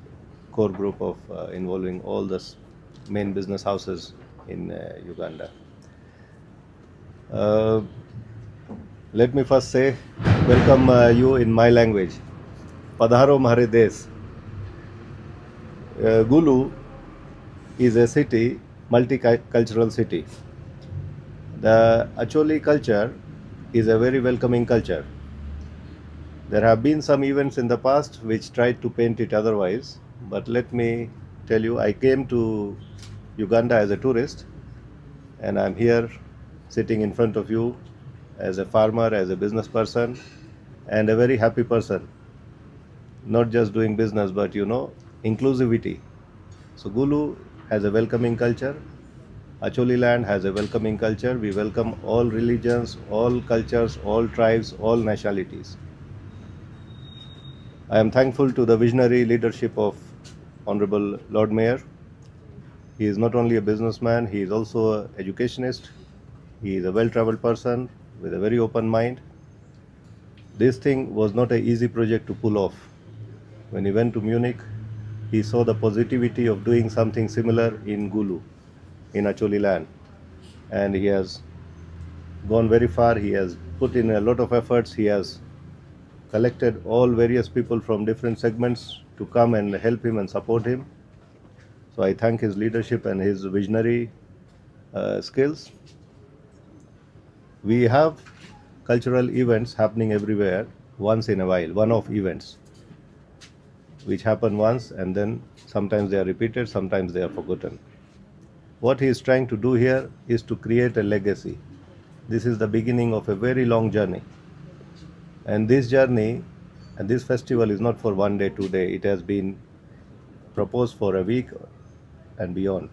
Speaker 8: core group of involving all the main business houses in Uganda. Let me first say, welcome you in my language. Padharo Mhare Des. Gulu is a city, multicultural city. The Acholi culture is a very welcoming culture. There have been some events in the past which tried to paint it otherwise, but let me tell you, I came to Uganda as a tourist and I'm here sitting in front of you as a farmer, as a business person, and a very happy person. Not just doing business, but you know, inclusivity. So Gulu has a welcoming culture. Acholiland has a welcoming culture. We welcome all religions, all cultures, all tribes, all nationalities. I am thankful to the visionary leadership of Honorable Lord Mayor. He is not only a businessman, he is also an educationist. He is a well-traveled person with a very open mind. This thing was not an easy project to pull off. When he went to Munich, he saw the positivity of doing something similar in Gulu, in Acholiland. And he has gone very far. He has put in a lot of efforts. He has collected all various people from different segments to come and help him and support him. So I thank his leadership and his visionary skills. We have cultural events happening everywhere once in a while, one-off events, which happen once and then sometimes they are repeated, sometimes they are forgotten. What he is trying to do here is to create a legacy. This is the beginning of a very long journey. And this journey and this festival is not for one day, 2 day. It has been proposed for a week and beyond,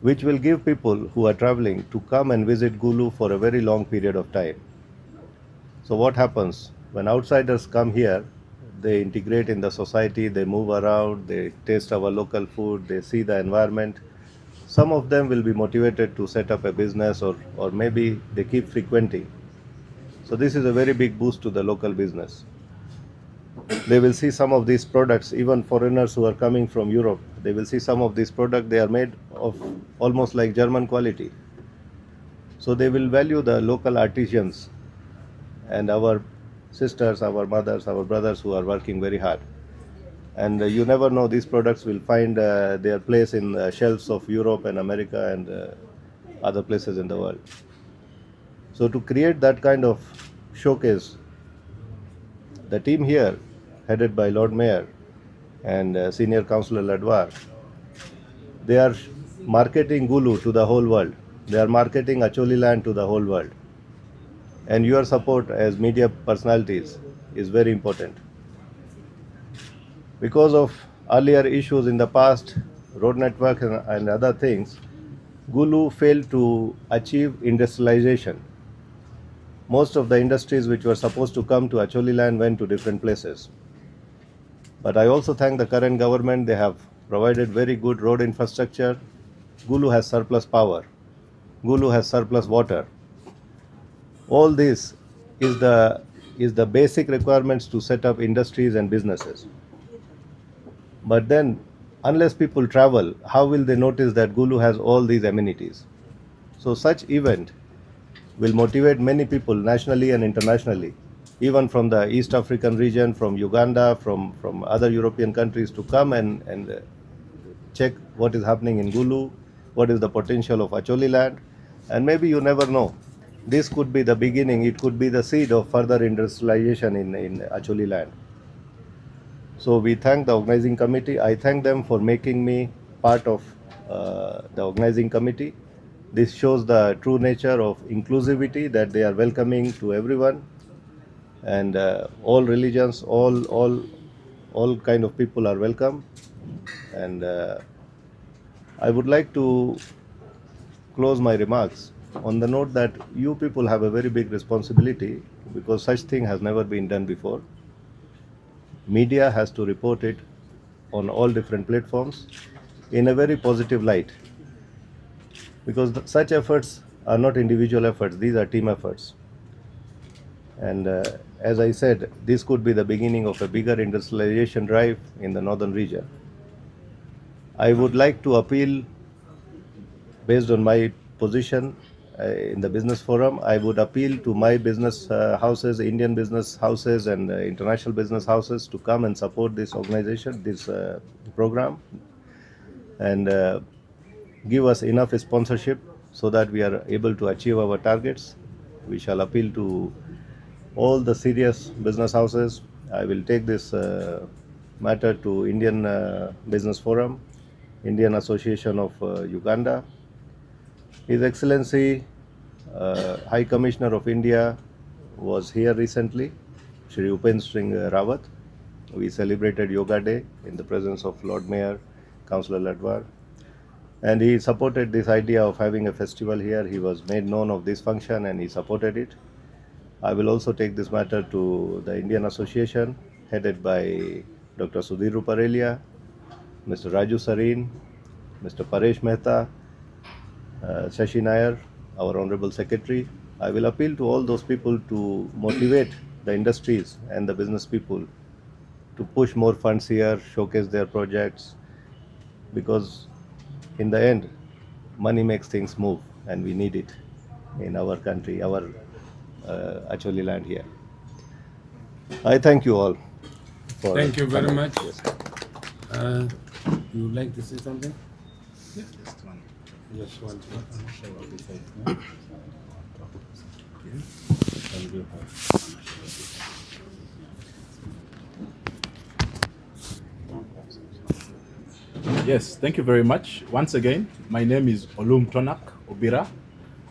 Speaker 8: which will give people who are traveling to come and visit Gulu for a very long period of time. So what happens when outsiders come here? They integrate in the society, they move around, they taste our local food, they see the environment. Some of them will be motivated to set up a business or maybe they keep frequenting. So this is a very big boost to the local business. They will see some of these products, even foreigners who are coming from Europe, they will see some of these products, they are made of almost like German quality. So they will value the local artisans and our sisters, our mothers, our brothers who are working very hard. And you never know, these products will find their place in the shelves of Europe and America and other places in the world. So to create that kind of showcase, the team here, headed by Lord Mayor and Senior Councillor Ladwar, they are marketing Gulu to the whole world. They are marketing Acholiland to the whole world. And your support as media personalities is very important. Because of earlier issues in the past, road network and other things, Gulu failed to achieve industrialization. Most of the industries which were supposed to come to Acholiland went to different places. But I also thank the current government. They have provided very good road infrastructure. Gulu has surplus power. Gulu has surplus water. All this is the basic requirements to set up industries and businesses. But then, unless people travel, how will they notice that Gulu has all these amenities? So such event will motivate many people nationally and internationally, even from the East African region, from Uganda, from other European countries to come and check what is happening in Gulu, what is the potential of Acholiland, and maybe you never know. This could be the beginning, it could be the seed of further industrialization in Acholiland. So we thank the organizing committee. I thank them for making me part of the organizing committee. This shows the true nature of inclusivity, that they are welcoming to everyone and all religions, all kind of people are welcome. And I would like to close my remarks on the note that you people have a very big responsibility, because such thing has never been done before. Media has to report it on all different platforms in a very positive light, because such efforts are not individual efforts, these are team efforts. And as I said, this could be the beginning of a bigger industrialization drive in the northern region. I would like to appeal, based on my position in the business forum, I would appeal to my business houses, Indian business houses and international business houses to come and support this organization, this program, and give us enough sponsorship so that we are able to achieve our targets. We shall appeal to all the serious business houses. I will take this uh, matter to Indian uh, Business Forum, Indian Association of uh, Uganda. His Excellency, uh, High Commissioner of India, was here recently, Shri Upendra Singh Rawat. We celebrated Yoga Day in the presence of Lord Mayor, Councillor Ladwar. And he supported this idea of having a festival here. He was made known of this function and he supported it. I will also take this matter to the Indian Association, headed by Dr. Sudhir Ruparelia, Mr. Raju Sareen, Mr. Paresh Mehta, Shashi Nair, our Honorable Secretary. I will appeal to all those people to motivate the industries and the business people to push more funds here, showcase their projects, because in the end, money makes things move, and we need it in our country, our Acholi land here. I thank you all. For
Speaker 3: Thank you very
Speaker 8: coming.
Speaker 3: much.
Speaker 8: Yes.
Speaker 3: You would like to say something?
Speaker 4: Just one.
Speaker 3: Just one.
Speaker 4: Yes, thank you very much. Once again, my name is Olum Tonak Obira.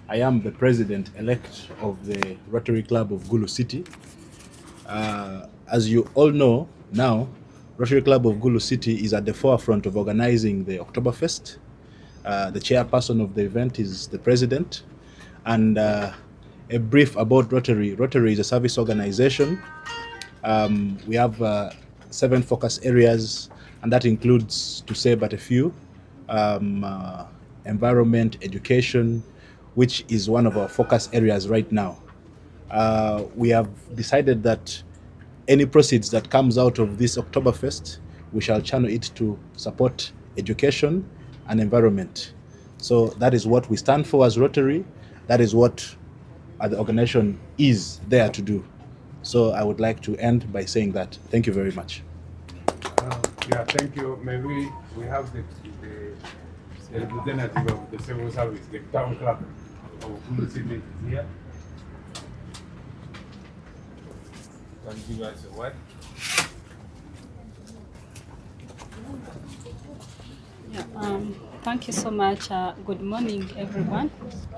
Speaker 4: I am the president-elect of the Rotary Club of Gulu City. As you all know now, Rotary Club of Gulu City is at the forefront of organizing the Oktoberfest. The chairperson of the event is the president. And a brief about Rotary. Rotary is a service organization. We have 7 focus areas, and that includes, to say but a few, environment, education, which is one of our focus areas right now. We have decided that any proceeds that comes out of this Oktoberfest, we shall channel it to support education and environment. So that is what we stand for as Rotary. That is what the organization is there to do. So I would like to end by saying that. Thank you very much.
Speaker 3: Yeah, thank you. Maybe we have the representative of the civil service, the town clerk of Gulu City is here. You can give us a word.
Speaker 9: Yeah, thank you so much. Good morning, everyone.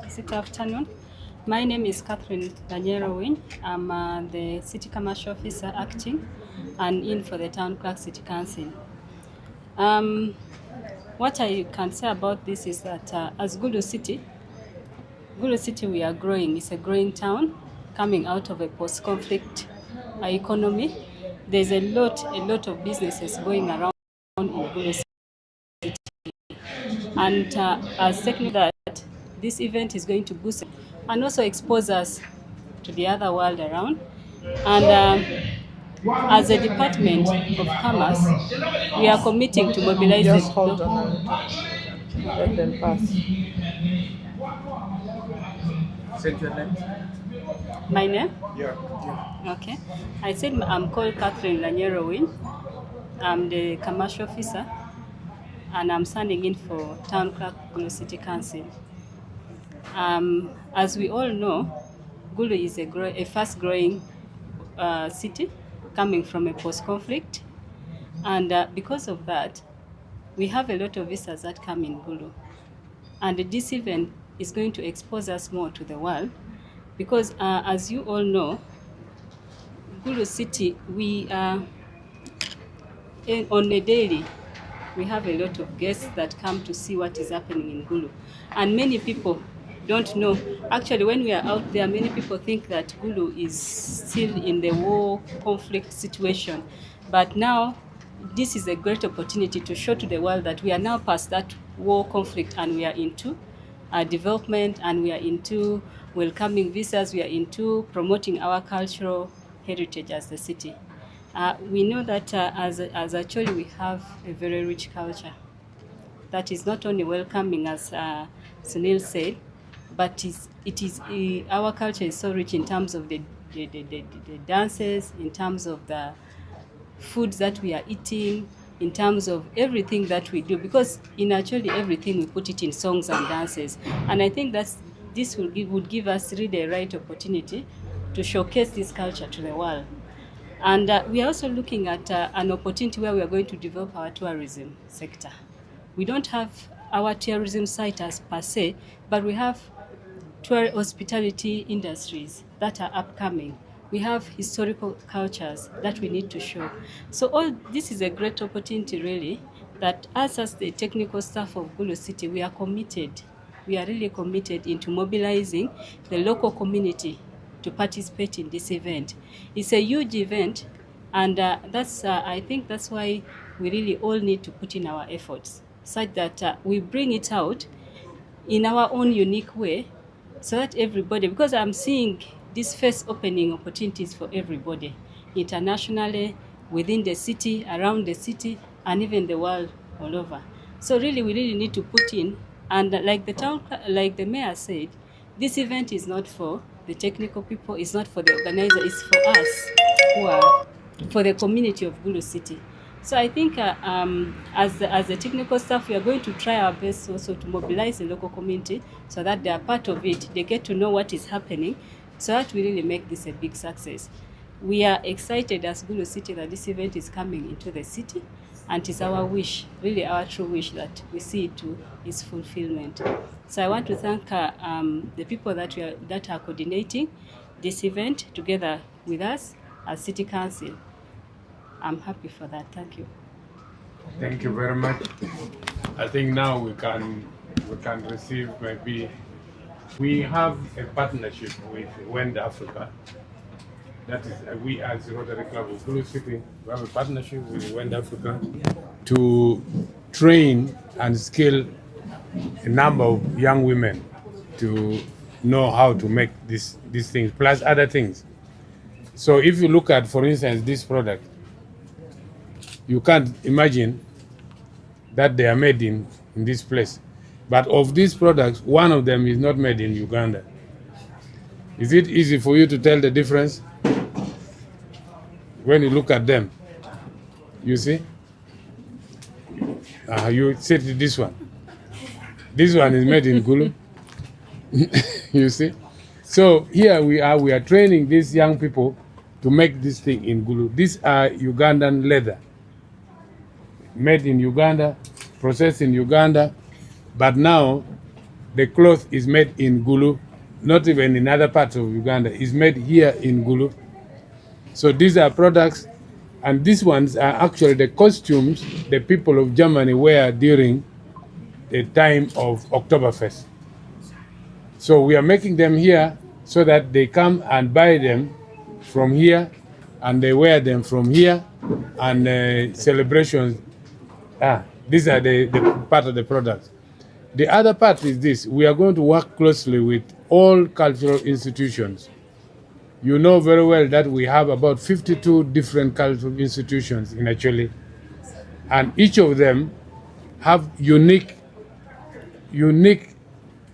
Speaker 9: Is it afternoon? My name is Catherine Daniela Win. I'm the City Commercial Officer acting and in for the Town Clerk City Council. What I can say about this is that as Gulu City, we are growing. It's a growing town coming out of a post-conflict economy. There's a lot of businesses going around in Gulu City. And as second that, this event is going to boost and also expose us to the other world around. And as a Department of Commerce, we are committing to mobilize.
Speaker 6: Just hold on a little. Let them pass.
Speaker 3: Say your name.
Speaker 9: My name?
Speaker 3: Yeah.
Speaker 9: Okay. I said I'm called Catherine Lanyero Win. I'm the commercial officer, and I'm standing in for Town Clerk Gulu City Council. As we all know, Gulu is a fast-growing city coming from a post-conflict, and because of that, we have a lot of visas that come in Gulu. And this event is going to expose us more to the world, because as you all know, Gulu City, we are on a daily, we have a lot of guests that come to see what is happening in Gulu. And many people don't know. Actually, when we are out there, many people think that Gulu is still in the war conflict situation. But now, this is a great opportunity to show to the world that we are now past that war conflict and we are into development, and we are into welcoming visas, we are into promoting our cultural heritage as the city. We know that as Acholi, we have a very rich culture that is not only welcoming, as Sunil said, but our culture is so rich in terms of the dances, in terms of the foods that we are eating, in terms of everything that we do, because in Acholi, everything we put it in songs and dances. And I think this would give us really the right opportunity to showcase this culture to the world. And uh, we are also looking at uh, an opportunity where we are going to develop our tourism sector. We don't have our tourism site as per se, but we have tour hospitality industries that are upcoming. We have historical cultures that we need to show. So all this is a great opportunity really that us as the technical staff of Gulu City, we are committed. We are really committed into mobilizing the local community to participate in this event. It's a huge event and uh, that's uh, I think that's why we really all need to put in our efforts such that uh, we bring it out in our own unique way so that everybody, because I'm seeing this first opening opportunities for everybody internationally, within the city, around the city, and even the world all over. So really, we really need to put in, and like the town, like the mayor said, this event is not for the technical people, it's not for the organizer, it's for us who are for the community of Gulu City. So I think uh, um, as, the, as the technical staff, we are going to try our best also to mobilize the local community so that they are part of it. They get to know what is happening so that we really make this a big success. We are excited as Gulu City that this event is coming into the city and it's our wish, really our true wish that we see it to its fulfillment. So I want to thank uh, um, the people that, we are, that are coordinating this event together with us as City Council. I'm happy for that. Thank you.
Speaker 3: Thank you very much. I think now we can we can receive maybe we have a partnership with Wend Africa. That is, uh, we as Rotary Club of Gulu City, we have a partnership with Wend Africa to train and skill a number of young women to know how to make this, these things, plus other things. So if you look at, for instance, this product, you can't imagine that they are made in, in this place. But of these products, one of them is not made in Uganda. Is it easy for you to tell the difference when you look at them? You see? Uh, you see this one. This one is made in Gulu. you see? So here we are, we are training these young people to make this thing in Gulu. These are Ugandan leather, made in Uganda, processed in Uganda, but now the cloth is made in Gulu, not even in other parts of Uganda. It's made here in Gulu. So these are products, and these ones are actually the costumes the people of Germany wear during the time of Oktoberfest. So we are making them here so that they come and buy them from here and they wear them from here and uh, celebrations. Ah, these are the, the part of the products. The other part is this we are going to work closely with all cultural institutions. You know very well that we have about 52 different cultural institutions in Acholi, and each of them have unique, unique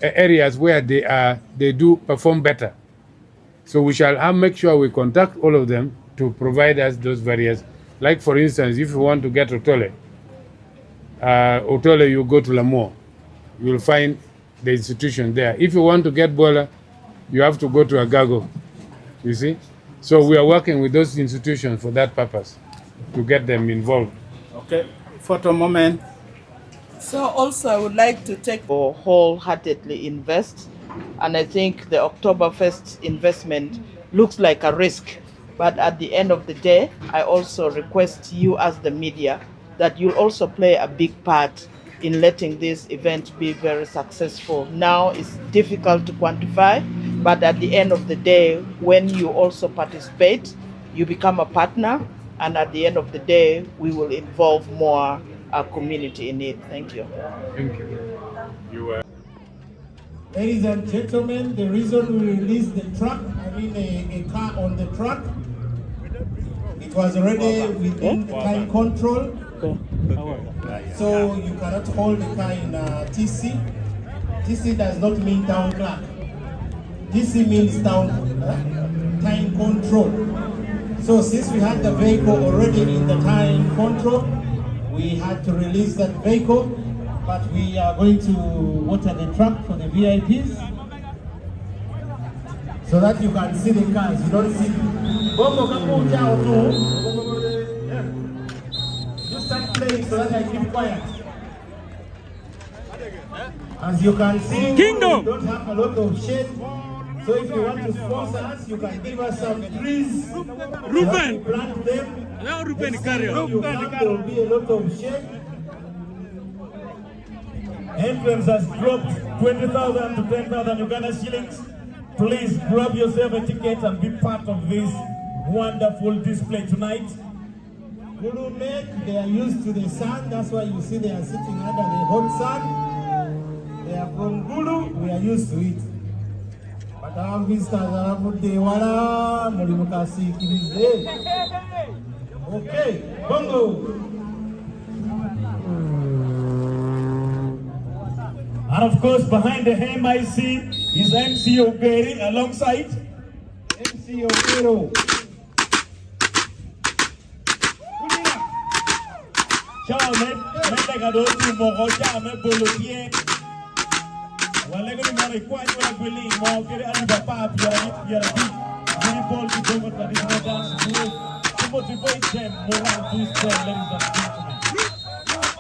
Speaker 3: areas where they are they do perform better. So we shall have, make sure we contact all of them to provide us those various. Like for instance, if you want to get Otole, uh, Otole, you go to Lamore, you will find the institution there. If you want to get Bola, you have to go to Agago. You see? So we are working with those institutions for that purpose, to get them involved.
Speaker 4: Okay, photo moment.
Speaker 6: So also I would like to take or wholeheartedly invest and I think the Oktoberfest investment looks like a risk. But at the end of the day, I also request you as the media that you'll also play a big part in letting this event be very successful. Now it's difficult to quantify, but at the end of the day, when you also participate, you become a partner, and at the end of the day, we will involve more our community in it. Thank you.
Speaker 3: Thank you. You are.
Speaker 10: Ladies and gentlemen, the reason we released the truck, I mean a, a car on the truck, it was already within the time control. So you cannot hold the car in uh, TC. TC does not mean town clerk. TC means town uh, time control. So since we had the vehicle already in the time control, we had to release that vehicle, but we are going to water the truck for the VIPs. So that you can see the cars, you don't see. Bongo ka kucha otu. You start playing so that I keep quiet. As you can see,
Speaker 2: Kingdom.
Speaker 10: we don't have a lot of shade. So if you want to sponsor us, you can give us some trees.
Speaker 2: Ruben.
Speaker 10: We plant them.
Speaker 2: Now Ruben
Speaker 10: Next time
Speaker 2: carry on.
Speaker 10: you come, there will be a lot of shade.
Speaker 11: Entrance has dropped 20,000 to 10,000 Uganda shillings. Please grab yourself a ticket and be part of this wonderful display tonight.
Speaker 10: Gulu make, they are used to the sun. That's why you see they are sitting under the hot sun. They are from Gulu, we are used to it. But our visitors abavudde ewala muli mukasiikirize. Okay, bongo.
Speaker 11: And of course, behind the MIC is MC Ogeri alongside
Speaker 10: MC Ogero.
Speaker 11: Ciao, me me gadotu mogo cha me bolotie. Wale ko ni mo kwa ni wala gwili mo kere ali papa piara piara bi. Ni bol di bongo traditional dance group. To motivate them, moral boost them, ladies and gentlemen.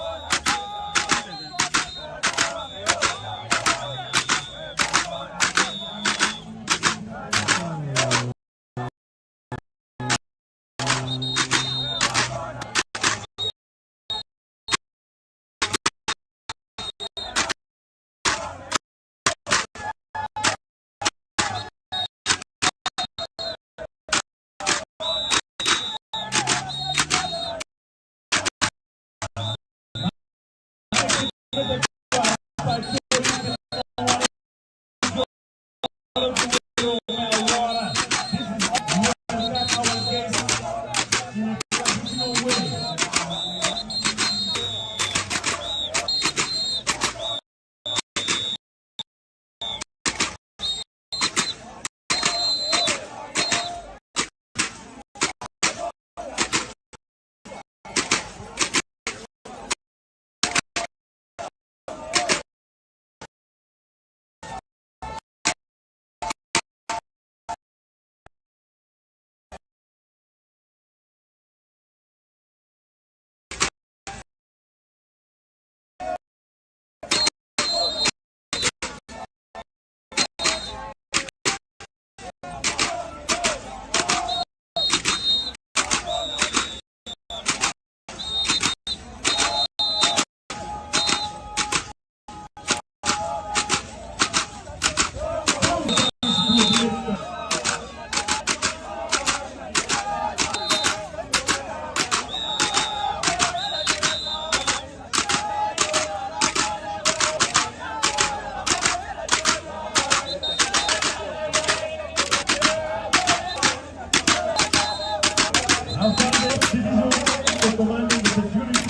Speaker 11: Our citizens for commanding the security.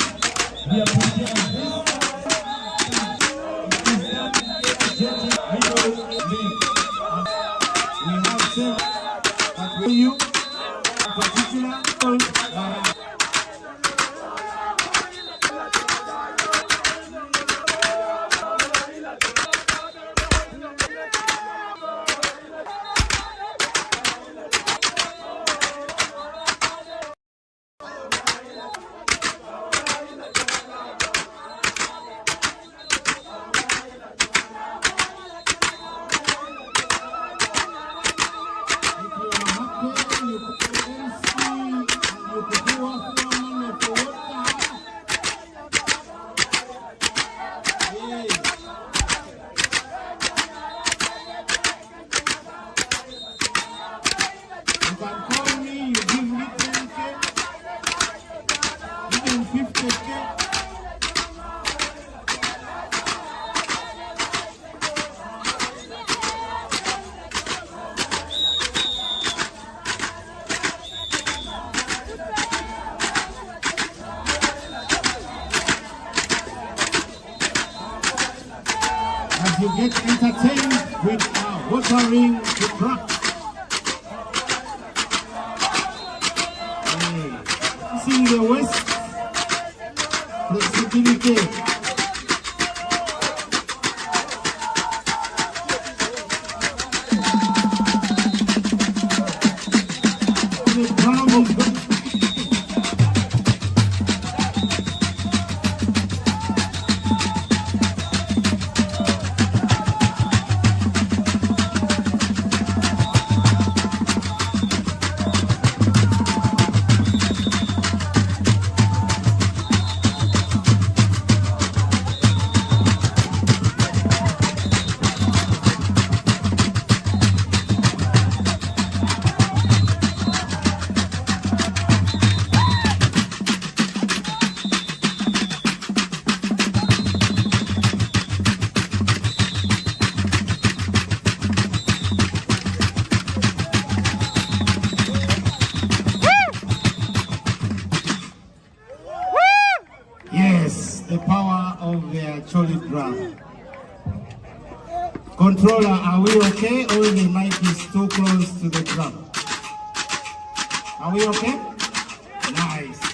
Speaker 11: We appreciate this.
Speaker 10: It is done energetic middle link. We have several, but we you in particular called Bara. If you are happy, you put MC and you put one for water. Yes. You can call me, you give me 10K, even 50K. As you get entertained with our watering the truck. Hey. See the waist flexibility. the power of the Acholi drum. Controller, are we okay or the mic is too close to the drum? Are we okay? Nice.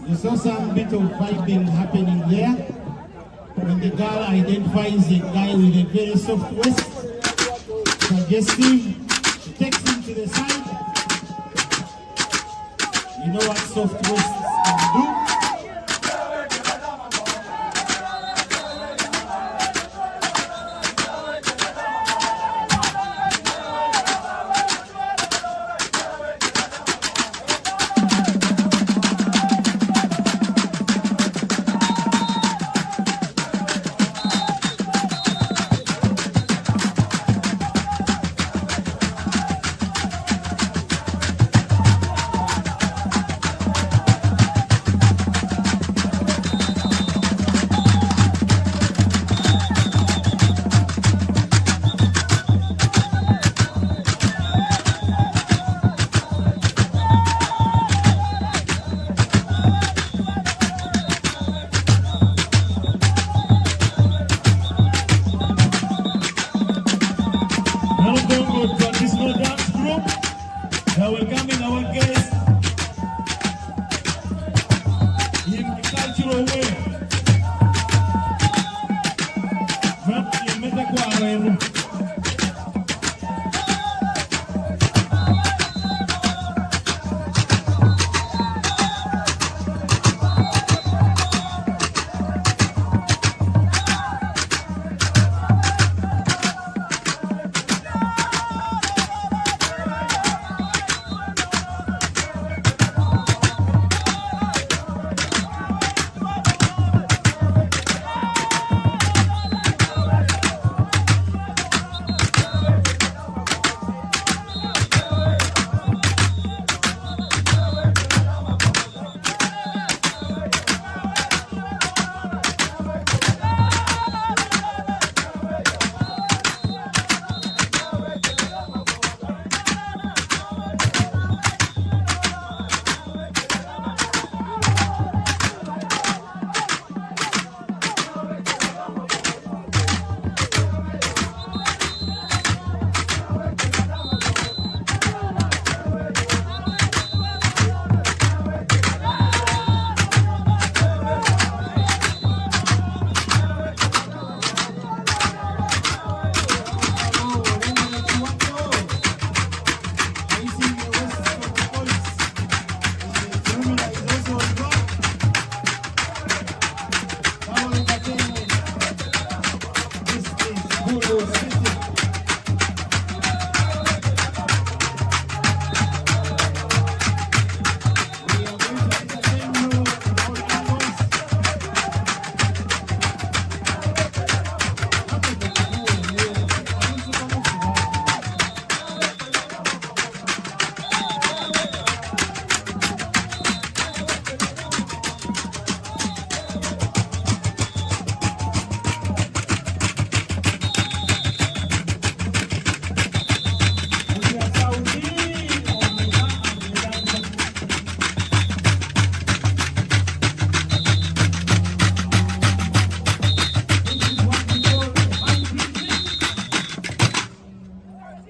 Speaker 10: You saw some bit of vibing happening there when the girl identifies a guy with a very soft waist, suggestive. She takes him to the side. You know what soft waists can do?
Speaker 11: Nalugongo Traditional Dance Group. They are welcoming our guests in a cultural way. Mete kwaro.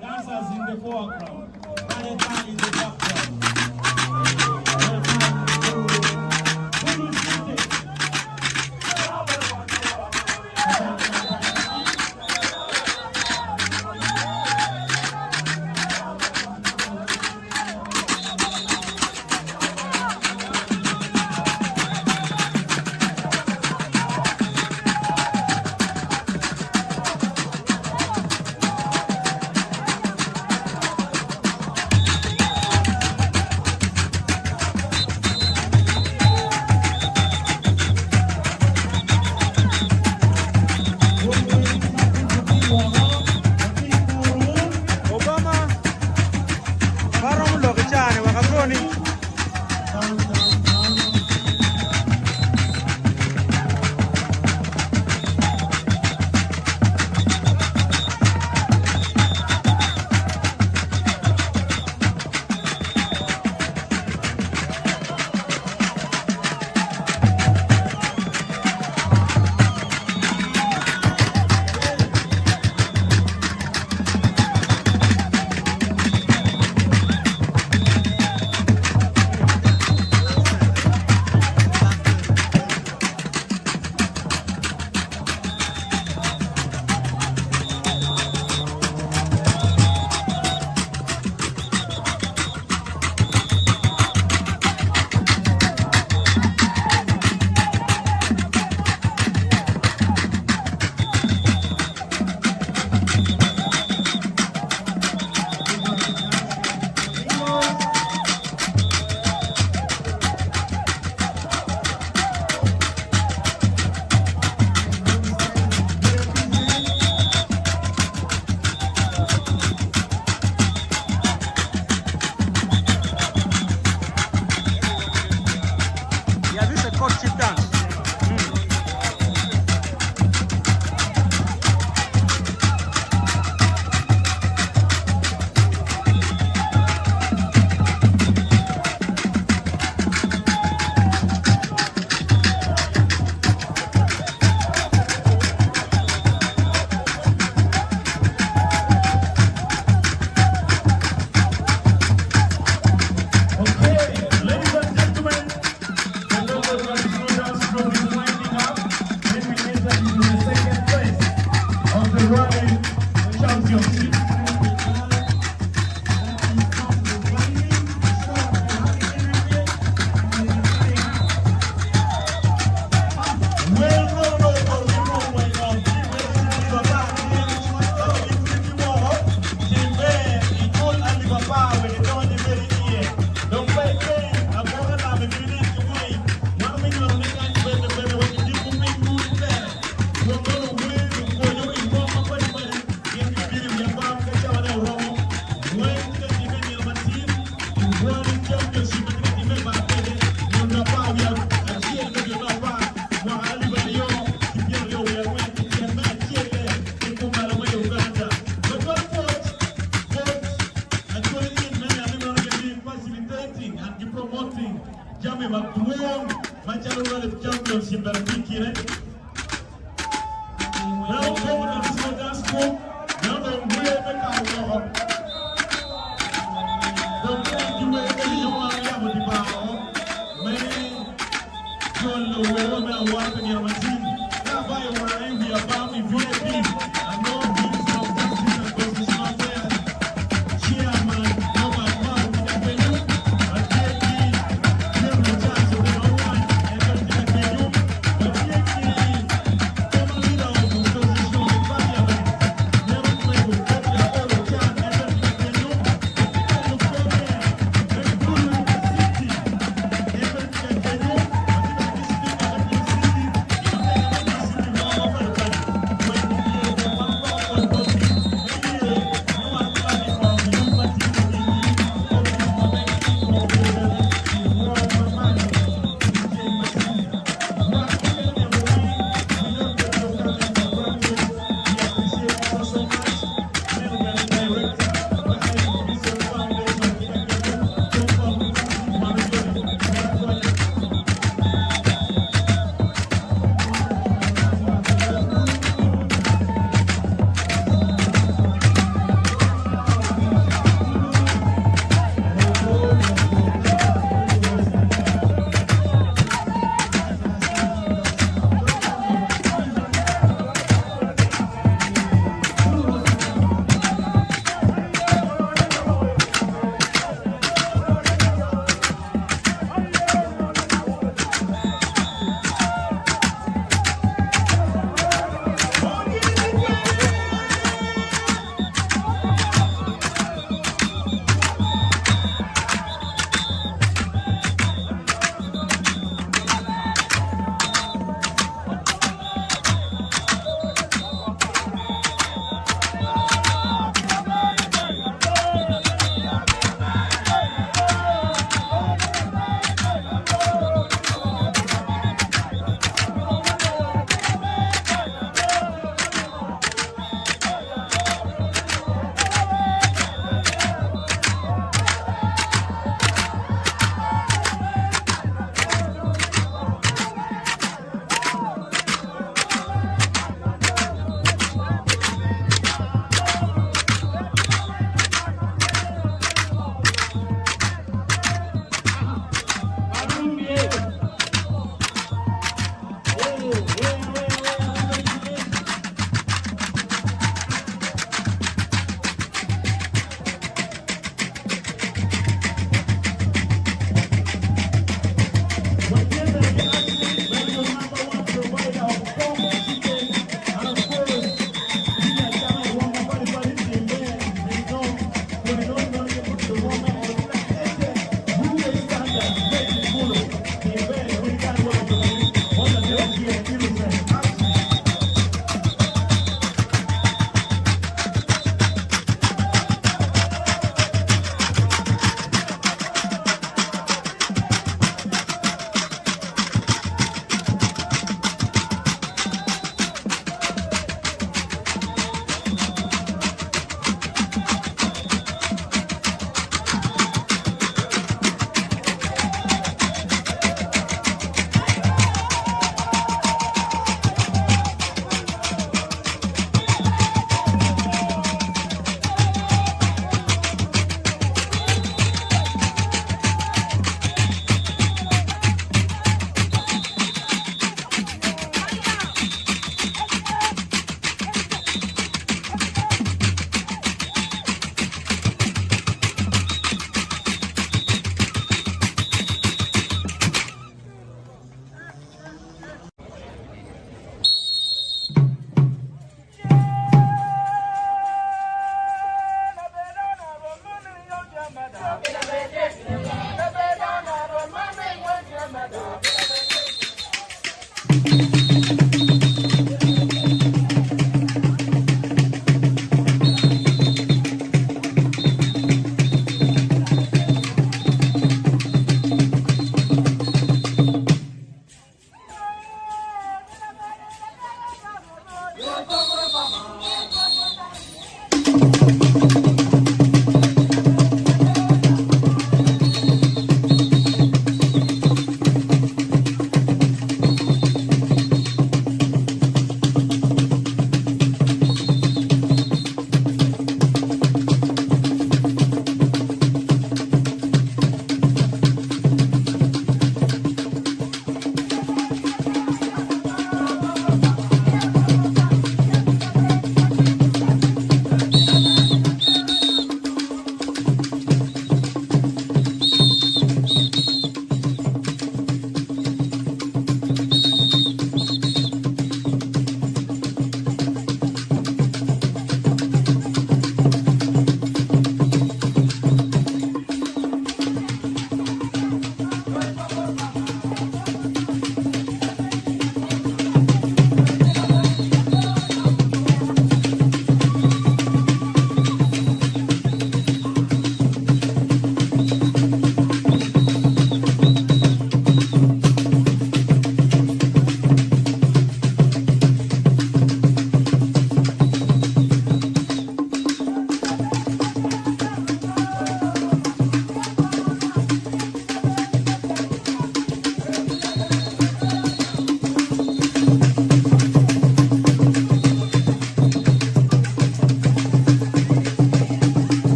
Speaker 11: Dancers in the foreground, Valentine in the background. Welcome to Gulu City.
Speaker 12: Obama baromo lok i caa-ni wek agoni.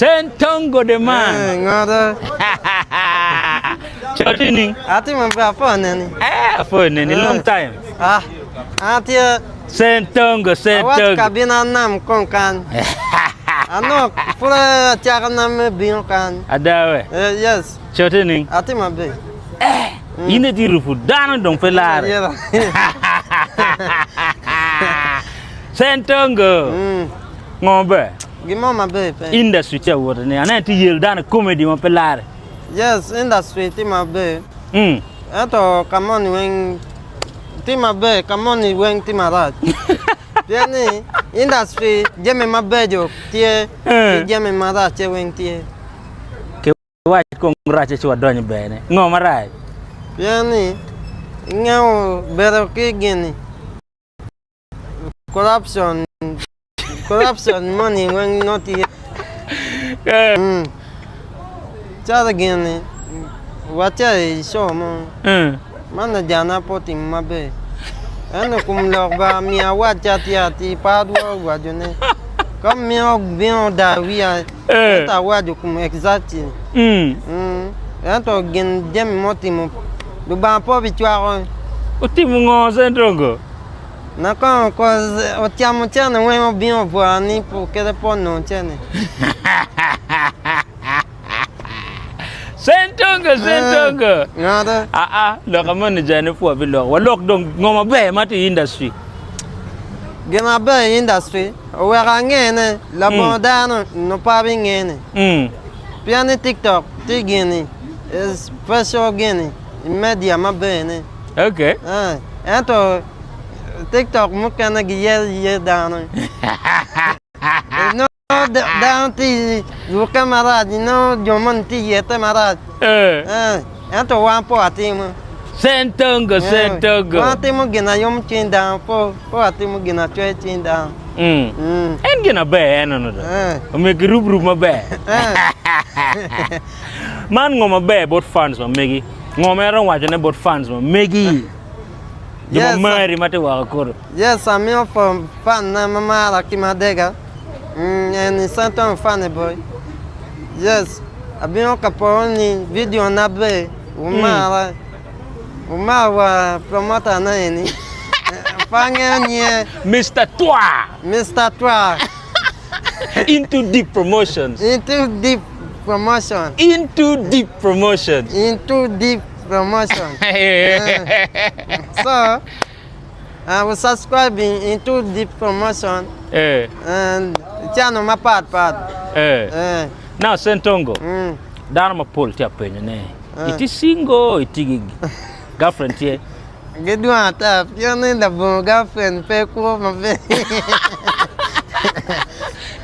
Speaker 2: Sentongo the man.
Speaker 13: Eh, ngoto.
Speaker 2: Coti ni.
Speaker 13: Atimo maber apo neni.
Speaker 2: Eh, apo neni long time.
Speaker 13: Ah, atye.
Speaker 2: Sentongo, sentongo.
Speaker 13: Awat kabina nam kong kan. Ano, pura acako nam me bino kan.
Speaker 2: Ada we.
Speaker 13: Eh, yes.
Speaker 2: Coti ni.
Speaker 13: Atimo maber.
Speaker 2: Eh, in itye rupu dano dong pe lare. Sentongo. Ngo ber?
Speaker 13: Gin mo maber pe.
Speaker 2: Industry tye awoto ni aneno tye yelo dano comedy ma pe lare.
Speaker 13: Yes, industry tye maber. Ento ka moni weng tye maber, ka moni weng tye marac. Pien ni industry jami mabeco tye ki jami marac-ce weng tye.
Speaker 2: Wac kong racce ci wadonyo bene. Ngo marac?
Speaker 13: Pien ni ingeyo bedo ki gin-ni, corruption, corruption moni weng nongo tye. Calo gin-ni, wacce i show mo, manager na pe otimo maber. Ento kom lok ba myero awac atir atir pe adworo waco ne. Ka mito bino daa wiya ento awaco kom exactly. Ento gin jami ma otimo Lubanga pe obicwako.
Speaker 2: Otimo ngo Sendongo?
Speaker 13: Nako cause ocamo cene weng obino obwora ni kite pe onongo cene.
Speaker 2: Sentongo, Sentongo.
Speaker 13: Ngate.
Speaker 2: Aa, lok amoni jane pwa bi lok. Walok dong ngo maber ma tye i industry.
Speaker 13: Gin maber i industry oweko angene labongo dano nongo pe abingene. Pien ni TikTok tye gini special gini media maber ne.
Speaker 2: Okay.
Speaker 13: Ento TikTok mukene giyero yer dano. Dano tye i rukke marac, inongo jo moni tye i yete marac. Ento wan pe watimo.
Speaker 2: Sentongo, sentongo.
Speaker 13: Wan watimo gin na yomo cwiny dano, pe watimo gin na cweyo cwiny dano.
Speaker 2: En gin aber enono do. Omyero girub rub maber. Man ngo maber bot fans ma megi? Ngo ma iromo wacone bot fans ma megi? Jo ma mari ma tye woko kulu.
Speaker 13: Yes, amiyo fan na ma mara ki madega. En Satan funny boy. Yes, abino ka poro ni video na ber, wumara. Wumar wa promoter na eni. Pe angeyo nyinge.
Speaker 2: Mister Twa.
Speaker 13: Mister Twa.
Speaker 2: Into deep promotions.
Speaker 13: Into deep promotion.
Speaker 2: Into deep promotions.
Speaker 13: Into deep promotion. So, I will subscribe in, into deep promotion.
Speaker 2: Eh.
Speaker 13: And channel mapat pat.
Speaker 2: Eh.
Speaker 13: Eh.
Speaker 2: Now Sentongo. Dano mapol tye apenyo ne. Itye single, itye gi girlfriend tye.
Speaker 13: Gidwong ata pien ni labongo girlfriend pe kwo maber.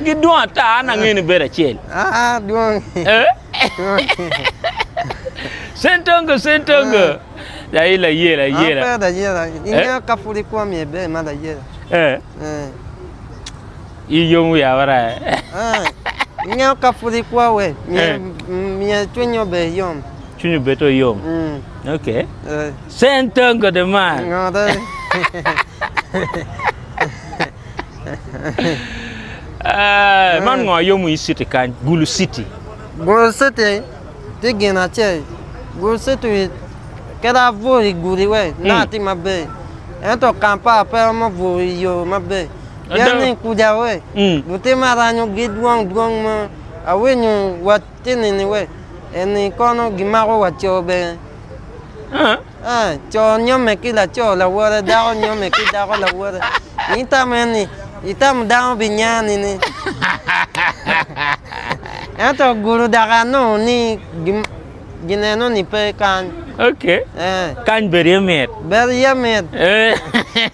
Speaker 2: Gidwong ata an angeyo ni bedo acel.
Speaker 13: Ah, dwong.
Speaker 2: Eh? Sentongo, Sentongo. Laila yela yela.
Speaker 13: An pe layela. Ingeyo ka pud ikwo myero ibed ma layela.
Speaker 2: Eh.
Speaker 13: Eh.
Speaker 2: Iyomo ya wara.
Speaker 13: Eh. Ingeyo ka pud ikwo we myero cwinyi obed yom.
Speaker 2: Cwinyi obed to yom. Okay.
Speaker 13: Eh.
Speaker 2: Sentongo the man.
Speaker 13: Ngote.
Speaker 2: Eh, man ngo yomo i city kany, Gulu city.
Speaker 13: Gulu city tye gin acel. Gulu city kadi abwor i gudi we nongo atye maber. Ento Kampala pe romo bwor i yo maber. Pien ni kuca we lutim aranyo gidwong dwong ma awinyo wa tye nini we eni kono gimako wa co bene. Co nyomme ki laco lawote, dako nyomme ki dako lawote. In itamo en ni itamo dano binya nini? Ento gulu dok anongo ni gin eno ni pe kany.
Speaker 2: Okay. Kany bedo iye mit.
Speaker 13: Bedo iye mit.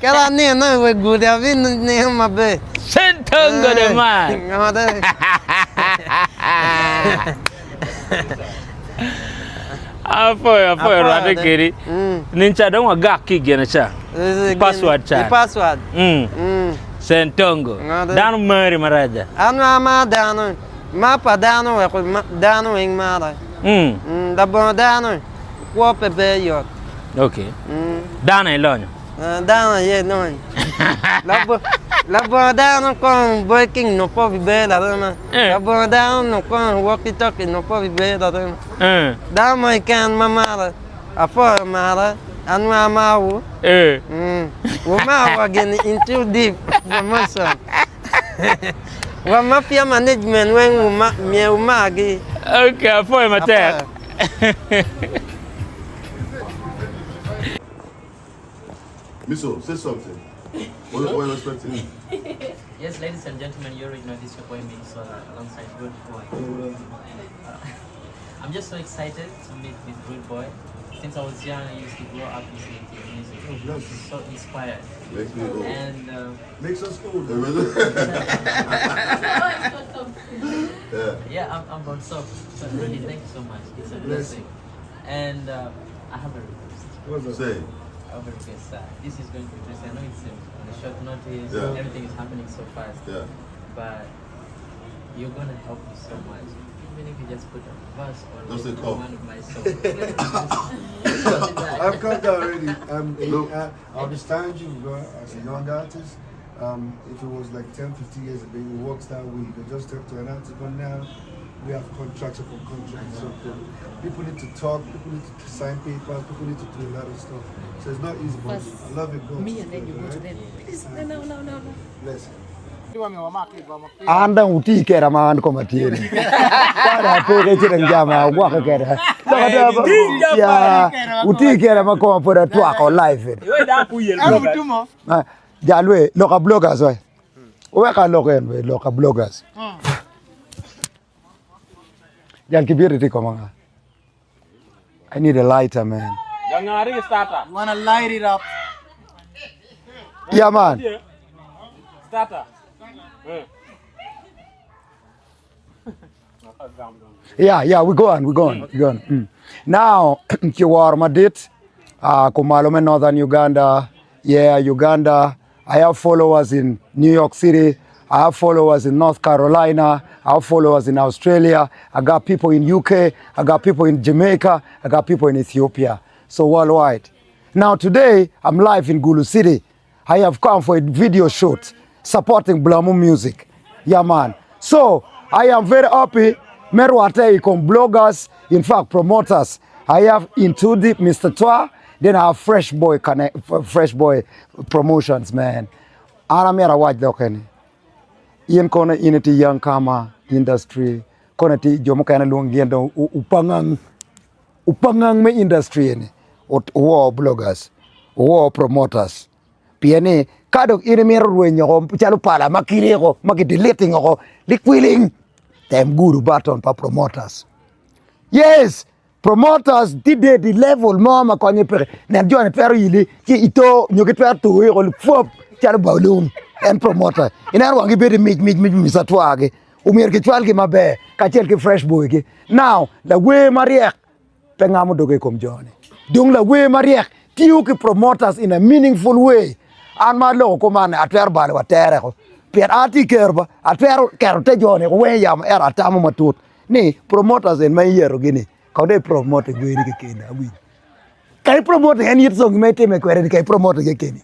Speaker 13: Kadi anino i wi gudi abinino maber.
Speaker 2: Sentongo de man. Apoyo, apoyo rwate kedi. Nin ca dong wagak ki i gine ca. Password ca.
Speaker 13: I password.
Speaker 2: Sentongo. Dano mari marac.
Speaker 13: An amaro dano. Mar pa dano weko dano weng mara. Labongo dano, kwo pe ber yot.
Speaker 2: Okay. Dano aye lonyo.
Speaker 13: Dano aye lonyo. Labongo dano kong breaking nyo pe obibedo larema. Labongo dano nyo kong walkie talkie nyo pe obibedo larema. Dano mo keken ma mara, apwoyo mara, an ma amarowu. Wumar wa gini in too deep promotion. Wa mafia management weng myero wumargi.
Speaker 2: Okay, apwoyo matek.
Speaker 14: Miso, say something. What, what are you expecting?
Speaker 15: Yes, ladies and gentlemen, you already know this your boy Miso alongside Rude Boy. Uh, I'm just so excited to meet with Rude Boy. Since I was young, I used to grow up listening to your music.
Speaker 14: Oh, bless you.
Speaker 15: So inspired.
Speaker 14: Makes me old.
Speaker 15: And uh,
Speaker 14: Makes us old. yeah.
Speaker 15: yeah, I'm, I'm on soft. So really, thank you so much. It's a
Speaker 14: Bless
Speaker 15: blessing. And uh, I have a request.
Speaker 14: What's that? Say.
Speaker 15: I have a request. Uh, this is going to be interesting. I know it's uh, on a short notice.
Speaker 14: Yeah.
Speaker 15: Everything is happening so fast.
Speaker 14: Yeah.
Speaker 15: But you're gonna help me so much. Even if you just put a verse on
Speaker 14: Just a
Speaker 15: one
Speaker 14: cough.
Speaker 15: of my songs. Just that.
Speaker 16: I've come down already. Um, I, I understand you bro, as a young artist. Um, if it was like 10, 15 years ago, it works that way. You can just talk to an artist, but now we have contracts upon contracts. So people need to talk, people need to sign papers, people need to do a lot of stuff. So it's not easy, but
Speaker 5: First
Speaker 16: I love it. God.
Speaker 5: me and then you go to them. Please, no, no, no, no, no.
Speaker 16: Bless.
Speaker 17: An dong wuti keda ma an koma tye ni. Kada pe ke cito jama agwokke keda. Ya wuti keda ma koma pud atwako live ni. Jalwe loka bloggers we. Wek alok en we loka bloggers. Jal kibiti tye koma nga. I need a lighter man.
Speaker 12: Starter.
Speaker 10: You wanna light it up?
Speaker 17: Yeah man.
Speaker 12: Starter.
Speaker 17: Yeah, yeah, we go on, we go on, we go on. Mm. Now, kiworo madit, uh, kumalo me Northern Uganda, yeah, Uganda. I have followers in New York City. I have followers in North Carolina. I have followers in Australia. I got people in UK. I got people in Jamaica. I got people in Ethiopia. So worldwide. Now today, I'm live in Gulu City. I have come for a video shoot supporting Blamu music. Yeah, man. So I am very happy. Merwate icon bloggers, in fact, promoters. I have Into Deep Mr. Twa, then I have Fresh Boy Connect, Fresh Boy Promotions, man. An amyero awac doke ni in kono in itye young kama industry kono itye jo mukene lwongo gin dong upangang upangang me industry eni wor bloggers wor promoters pien ni ka dong in imito rwenyo oko calo pala ma kiriko ma ki deleting oko likwiling tem gudo button pa promoters yes Promoters tye dead i level mo ma konye peke. Nen joni twero yili ci ito nyo gitwero turi oko lipwop calo balloon. En promoter. Ineno wang gibedo i mic mic mic mic atwagi. Omyero kicwalgi maber kacel ki fresh boy gi. Now lawer maryek pe ngamo doge i kom joni. Dong lawer maryek tiyo ki promoters in a meaningful way. An ma aloko kuman-ni atwero balo wa tere ko. Pien an atye ki kero ba atwero keto te joni weng i yamo ento atamo matut. Ni promoters en ma iyero gi ni kong dong i promote gweni kekeni awinyo ka i promote en it song ma itime kwede ni ka i promote kekeni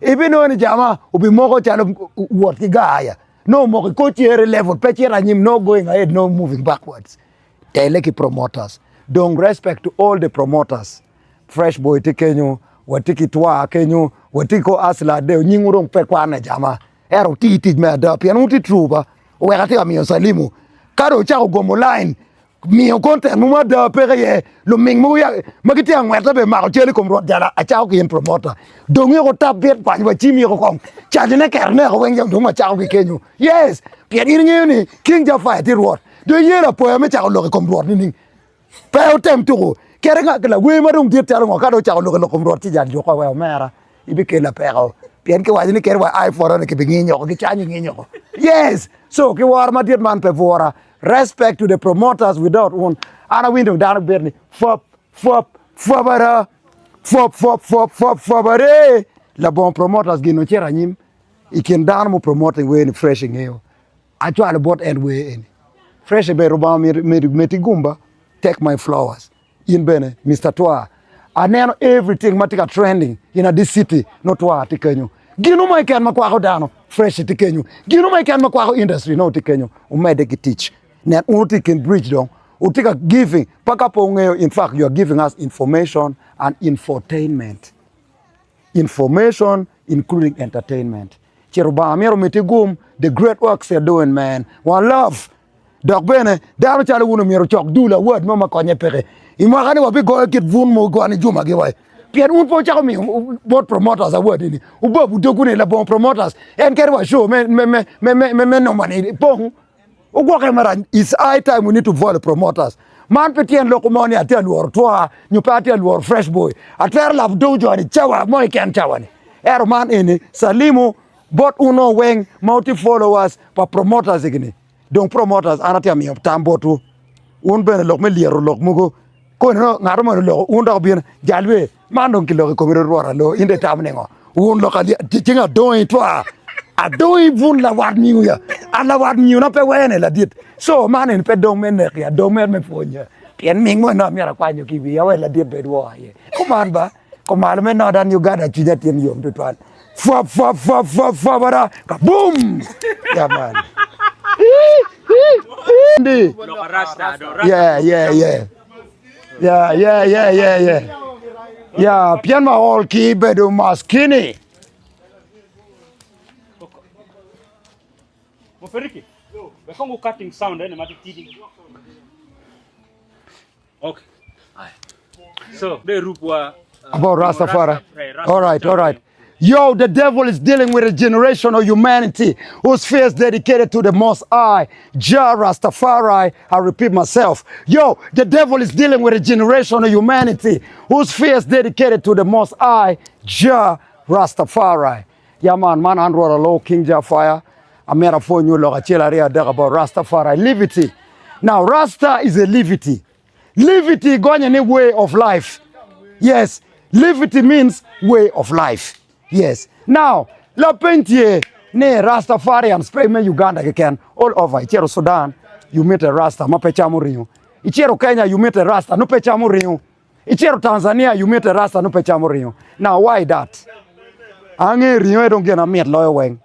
Speaker 17: ibinongo ni jama obimoko calo wot ki gar nongo omoko i kor cere level pe cito anyim no going ahead no moving backwards tele ki promoters dong respect to all the promoters fresh boy tye kenyo watye ki twa kenyo watye ki ko asla deo nyingwu dong pe kwane jama ento wuti tic me ada pien wun wutye true ba oweko atye ka miyo calimu ka dong ocako gomo line miyo content mo ada peke iye luming mogo ya ma gitye ka ngwete bene mako cal i kom rwot jal acako ki in promoter dong yoko tap bit kwany wa cim yoko kong cajone ketone woko weng dong wacako ki kenyo yes pien in ingeyo ni King Jafaya tye rwot dong iyero apoya me cako lok i kom rwot nining Pe wutem tuko kede ngat lawer ma dong dit calo ngo ka dong ocako lok i lok kom Rwot ci jal juka wek omera ibikela peko pien kiwaco ni kede wa i pwotone ni kibinginyo oko gicanyo inginyo oko yes so ki woro madit man pe bwura respect to the promoters without wun an awinjo dong dano bedo ni fwap fwap fwabara fwap fwap fwap fwap fwabare labongo promoters gin ocito anyim i kin dano mu promoting wer ni fresh ingeyo Acwalo bot en wer eni. Fresh ber Rubanga omedi gumba take my flowers in bene Mister Twaa aneno everything ma tye ka trending in this city nongo Twaa tye kenyo. Gino mo keken ma kwako dano fresh tye kenyo. Gino mo keken ma kwako industry nongo tye kenyo. Wumedde ki tic. Nen wun wutye i kin bridge dong. Wutye ka giving. Pa ka pe wungeyo in fact you are giving us information and infotainment. Information including entertainment. Ci Rubanga myero omiti gum the great works you're doing man. One love. Dok bene dano calo wun omyero ocok dul award mo ma konye peke. I mwaka ni wabigoyo kit bun mo gwan i juma gi wai. Pien wun pe wucako miyo bot promoters award ni. Wubob dogwu ni labongo promoters en kadi wa show me me me me me me noma ni pong. Wugwoke marac it's high time we need to vote promoters. Man pe tyen lok mo ni atye alworo twa nyo pe atye alworo fresh boy. Atwero labo dog jo ni cawa mo keken cawa ni. Ento man eni Salimu bot un o weng ma wutye followers pa promoters egi ni. Dong promoters an atye ka miyo tam botwu. Wun bene lok me lyero lok mogo koni nongo ngat mo oloko wun dok wubino jalwe man dong kiloko i komi rwot alo in dong itamo ningo wun lok alye ceng adongi twa adongi bun lawat miu ya an lawat miu na pe wene ladit so man eni pe dong me neki adong mere me pwonye pien ming mo nongo myero akwanyo ki i wiya wek ladit bed woko aye kuman ba kumalo me Northern Uganda cwinya tye yom tutwal fwap fwap fwap fwap fwap ada kaboom yeah man Ndi. Yeah, yeah, yeah. Yeah, yeah, yeah, yeah, yeah. Yeah, pien ma ol ki bedo maskini.
Speaker 2: Muferiki, we kongo cutting sound ene matitidi. Okay. So, de rupwa
Speaker 17: About Rastafari. All right, all right. Yo, the devil is dealing with a generation of humanity whose fear is dedicated to the Most High, Jah Rastafari. I repeat myself. Yo, the devil is dealing with a generation of humanity whose fear is dedicated to the Most High, Jah Rastafari. Yeah, man, man, and Low King Jah Fire. Amyero apwonywu lok acel aryo adek about Rastafari livity. Now, Rasta is a livity. Livity gonye ni way of life. Yes, livity means way of life. Yes. Now, lapeny tye ni Rastafarians pe me Uganda keken, all over. Icito Sudan, you meet a Rasta ma pe camo ringo. Icito Kenya, you meet a Rasta no pe camo ringo. Icito Tanzania, you meet a Rasta no pe camo ringo. Now, why that? Ange ringo e dong gin amit loyo weng.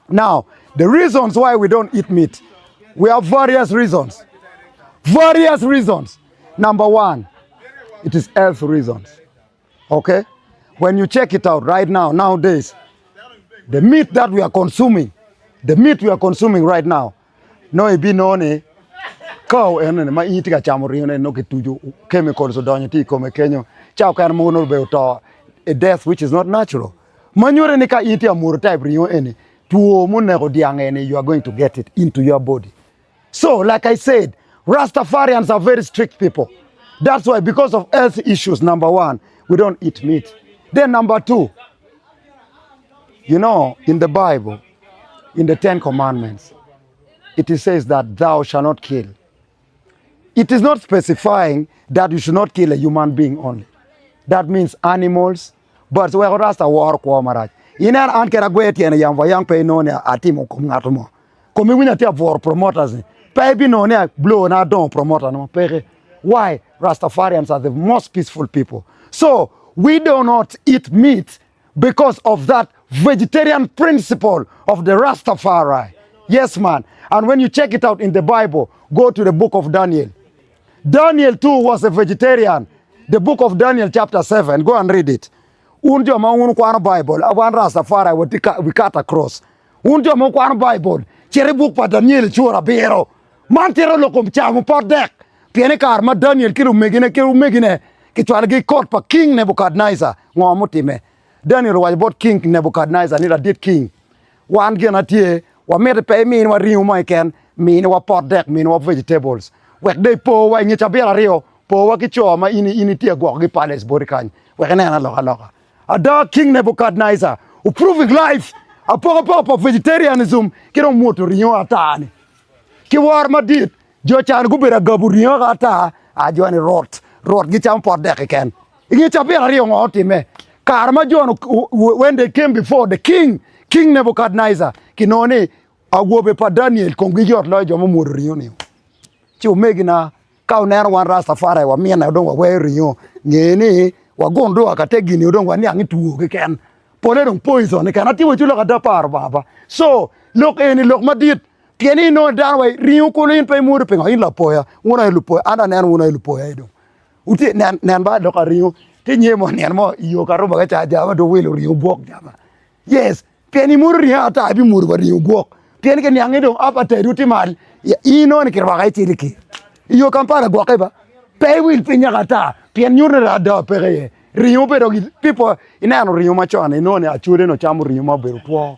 Speaker 17: Now, the reasons why we don't eat meat, we have various reasons. Various reasons. Number one, it is health reasons. Okay? When you check it out right now, nowadays, the meat that we are consuming, the meat we are consuming right now, no ibino ni cow enoni ma in itye ka camo ringone nongo kituco chemicals odonyo tye i kome kenyo ca okene mogo nongo obedo to a death which is not natural ma nyuto ni ka in itye ka mwodo type ringo eni two muneko dyang eni you are going to get it into your body so like I said Rastafarians are very strict people that's why because of health issues number one we don't eat meat then number two you know in the Bible in the Ten Commandments, it says that thou shalt not kill. It is not specifying that you should not kill a human being only. That means animals, birds. Weko rasta woro kwo marac. Inen an kede agwe tyene yam wa yang pe inongo ni atimo kom ngat mo. Kom iwinyo atye abworo promoters ni. Pe ibinongo ni ablow na adongo promoter no peke. Why? Rastafarians are the most peaceful people. So we do not eat meat because of that vegetarian principle of the Rastafari. Yes, man. And when you check it out in the Bible, go to the book of Daniel. Daniel too was a vegetarian. The book of Daniel, chapter 7. Go and read it. Un jo ma un kwano Bible, wan Rastafari we cut across. Un jo ma kwano Bible, cit i buk pa Daniel cura abiro. Man tito lok kom camo pot dek. Pien i kare ma Daniel ki lumegine ki omegine kicwalogi i kot pa King Nebukadnejar, ngo mutimme? Daniel owaco bot King Nebukadnejar ni, 'Ladit king, wan gin atye, wamiti pe iminiwa ringo mo keken, miniwa pot dek, miniwa vegetables, wek dong ipowa i nge cabit aryo, powa ki co ma in in itye ka gwokogi i palace boti kany, wek inen alokaloka. Ada, King Nebukadnejar o-proving life apokapoka pa vegetarianism ki dong mwoto ringo ata-ni. Ki woro madit, Jo can gubedo agabo ringo ata, a jo-ni rot, rot gicamo pot dek keken. I nge cabit aryo ngo otimme? Kare ma jo-ni when they came before the king, King Nebuchadnezzar, kinongo ni awobe pa Daniel komgi yot loyo jo ma omwodo ringo-ni. Ci omegina, ka wuneno wan Rastafari wamine dong waweyo ringo, nge ni wagun dwa ka te gini dong waniang ni two keken. Pole dong poison keken. Atye wa lok ada pa Rubanga ba. So, lok eni lok madit. Pien in inongo dano wa ringo kulu in pe imwodo pingo in lapoya. Wun aye lupoya. An aneno wun aye lupoya aye dong. Wutye nen nen ba lok aringo. Tye nye mo nino mo i yo ka Rubanga ca jama dong wilo ringo gwok jama. Yes. Pien imwodo ringo ata ibimwodo wa ringo gwok. Pien ki niang ni dong appetite wu tye mal. In inongo ni kirwako aye ciliki. I yo Kampala gwokke ba. Pe iwil piny nyaka ata pien nyuto ni ada peke iye. Ringo obedo gi people ineno ringo macon inongo ni acholi ni ocamo ringo ma obedo two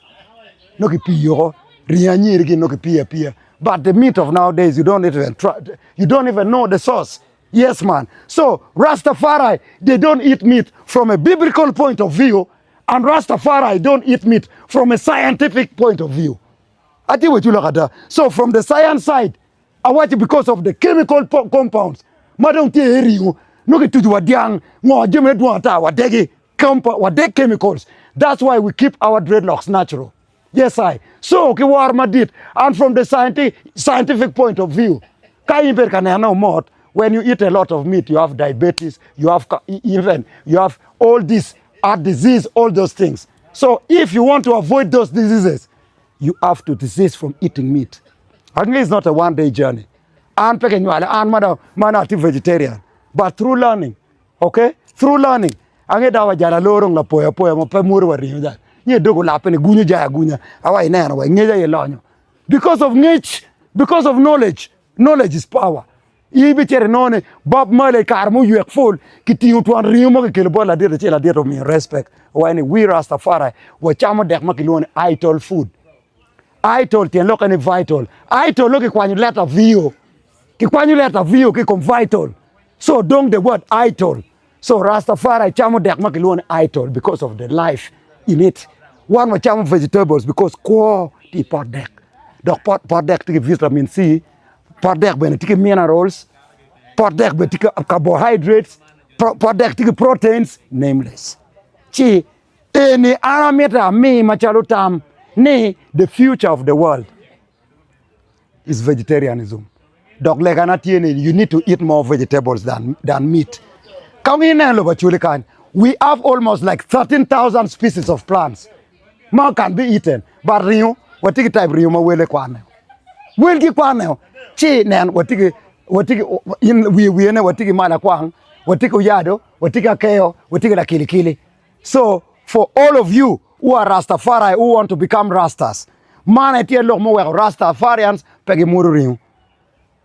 Speaker 17: nongo kipiyo oko ringo anyiri gin nongo kipiyo apiya but the meat of nowadays you don't even try, you don't even know the source yes man so Rastafari they don't eat meat from a biblical point of view and Rastafari don't eat meat from a scientific point of view atye wecu lok ada so from the science side Awaco because of the chemical compounds ma dong tye i ringo nongo kituco wa dyang ngo jamine dwong ata wadegi wadeg chemicals that's why we keep our dreadlocks natural yes I so ki woro madit and from the scientific point of view ka in ibedo ka neno mot when you eat a lot of meat you have diabetes you have even you have all this heart disease all those things so if you want to avoid those diseases you have to desist from eating meat. Ange is not a one day journey. An pe kinywale an mana mana atye vegetarian but through learning okay through learning ange dawa jala lorong lapoya apoya ma pe mworo wa ringo jal nye dogo lape ni gunyo jai agunya awa ineno wa ngec aye lonyo because of ngec because of knowledge knowledge is power Ibicito inongo ni Bob Marley i kare ma oywek pul, kitingo twon ringo mo kikelo bot ladit acel, ladit omiyo respect owaco ni we Rastafari wacamo dek ma kilwongo ni ital food. Ital tyen lokke ni vital. Ital nongo kikwanyo leta V-o. Kikwanyo leta V-o ki i kom vital. So dong the word ital. So Rastafari camo dek ma kilwongo ni ital because of the life in it. Wan wacamo vegetables because kwo tye i pot dek. Dok pot pot dek tye ki vitamin C, pot dek bene tye ki minerals, pot dek bene tye ki carbohydrates, pot dek tye ki proteins nameless. Ci eni an amito ami macalo tam ni the future of the world is vegetarianism. Dok legana tye ni you need to eat more vegetables than, than meat. Ka ineno lobo Acholi kany, we have almost like 13,000 species of plants ma can be eaten. But ringo, watye ki type ringo ma wele kwane. Welgi kwane ci nen watye ki watye ki in wiye wiye ne watye ki malakwang, watye ki oyado, watye ki akeyo, watye ki lakilikili. So for all of you who are Rastafari who want to become Rastas, man aye tye lok muweko Rastafarians pe gimwodo ringo.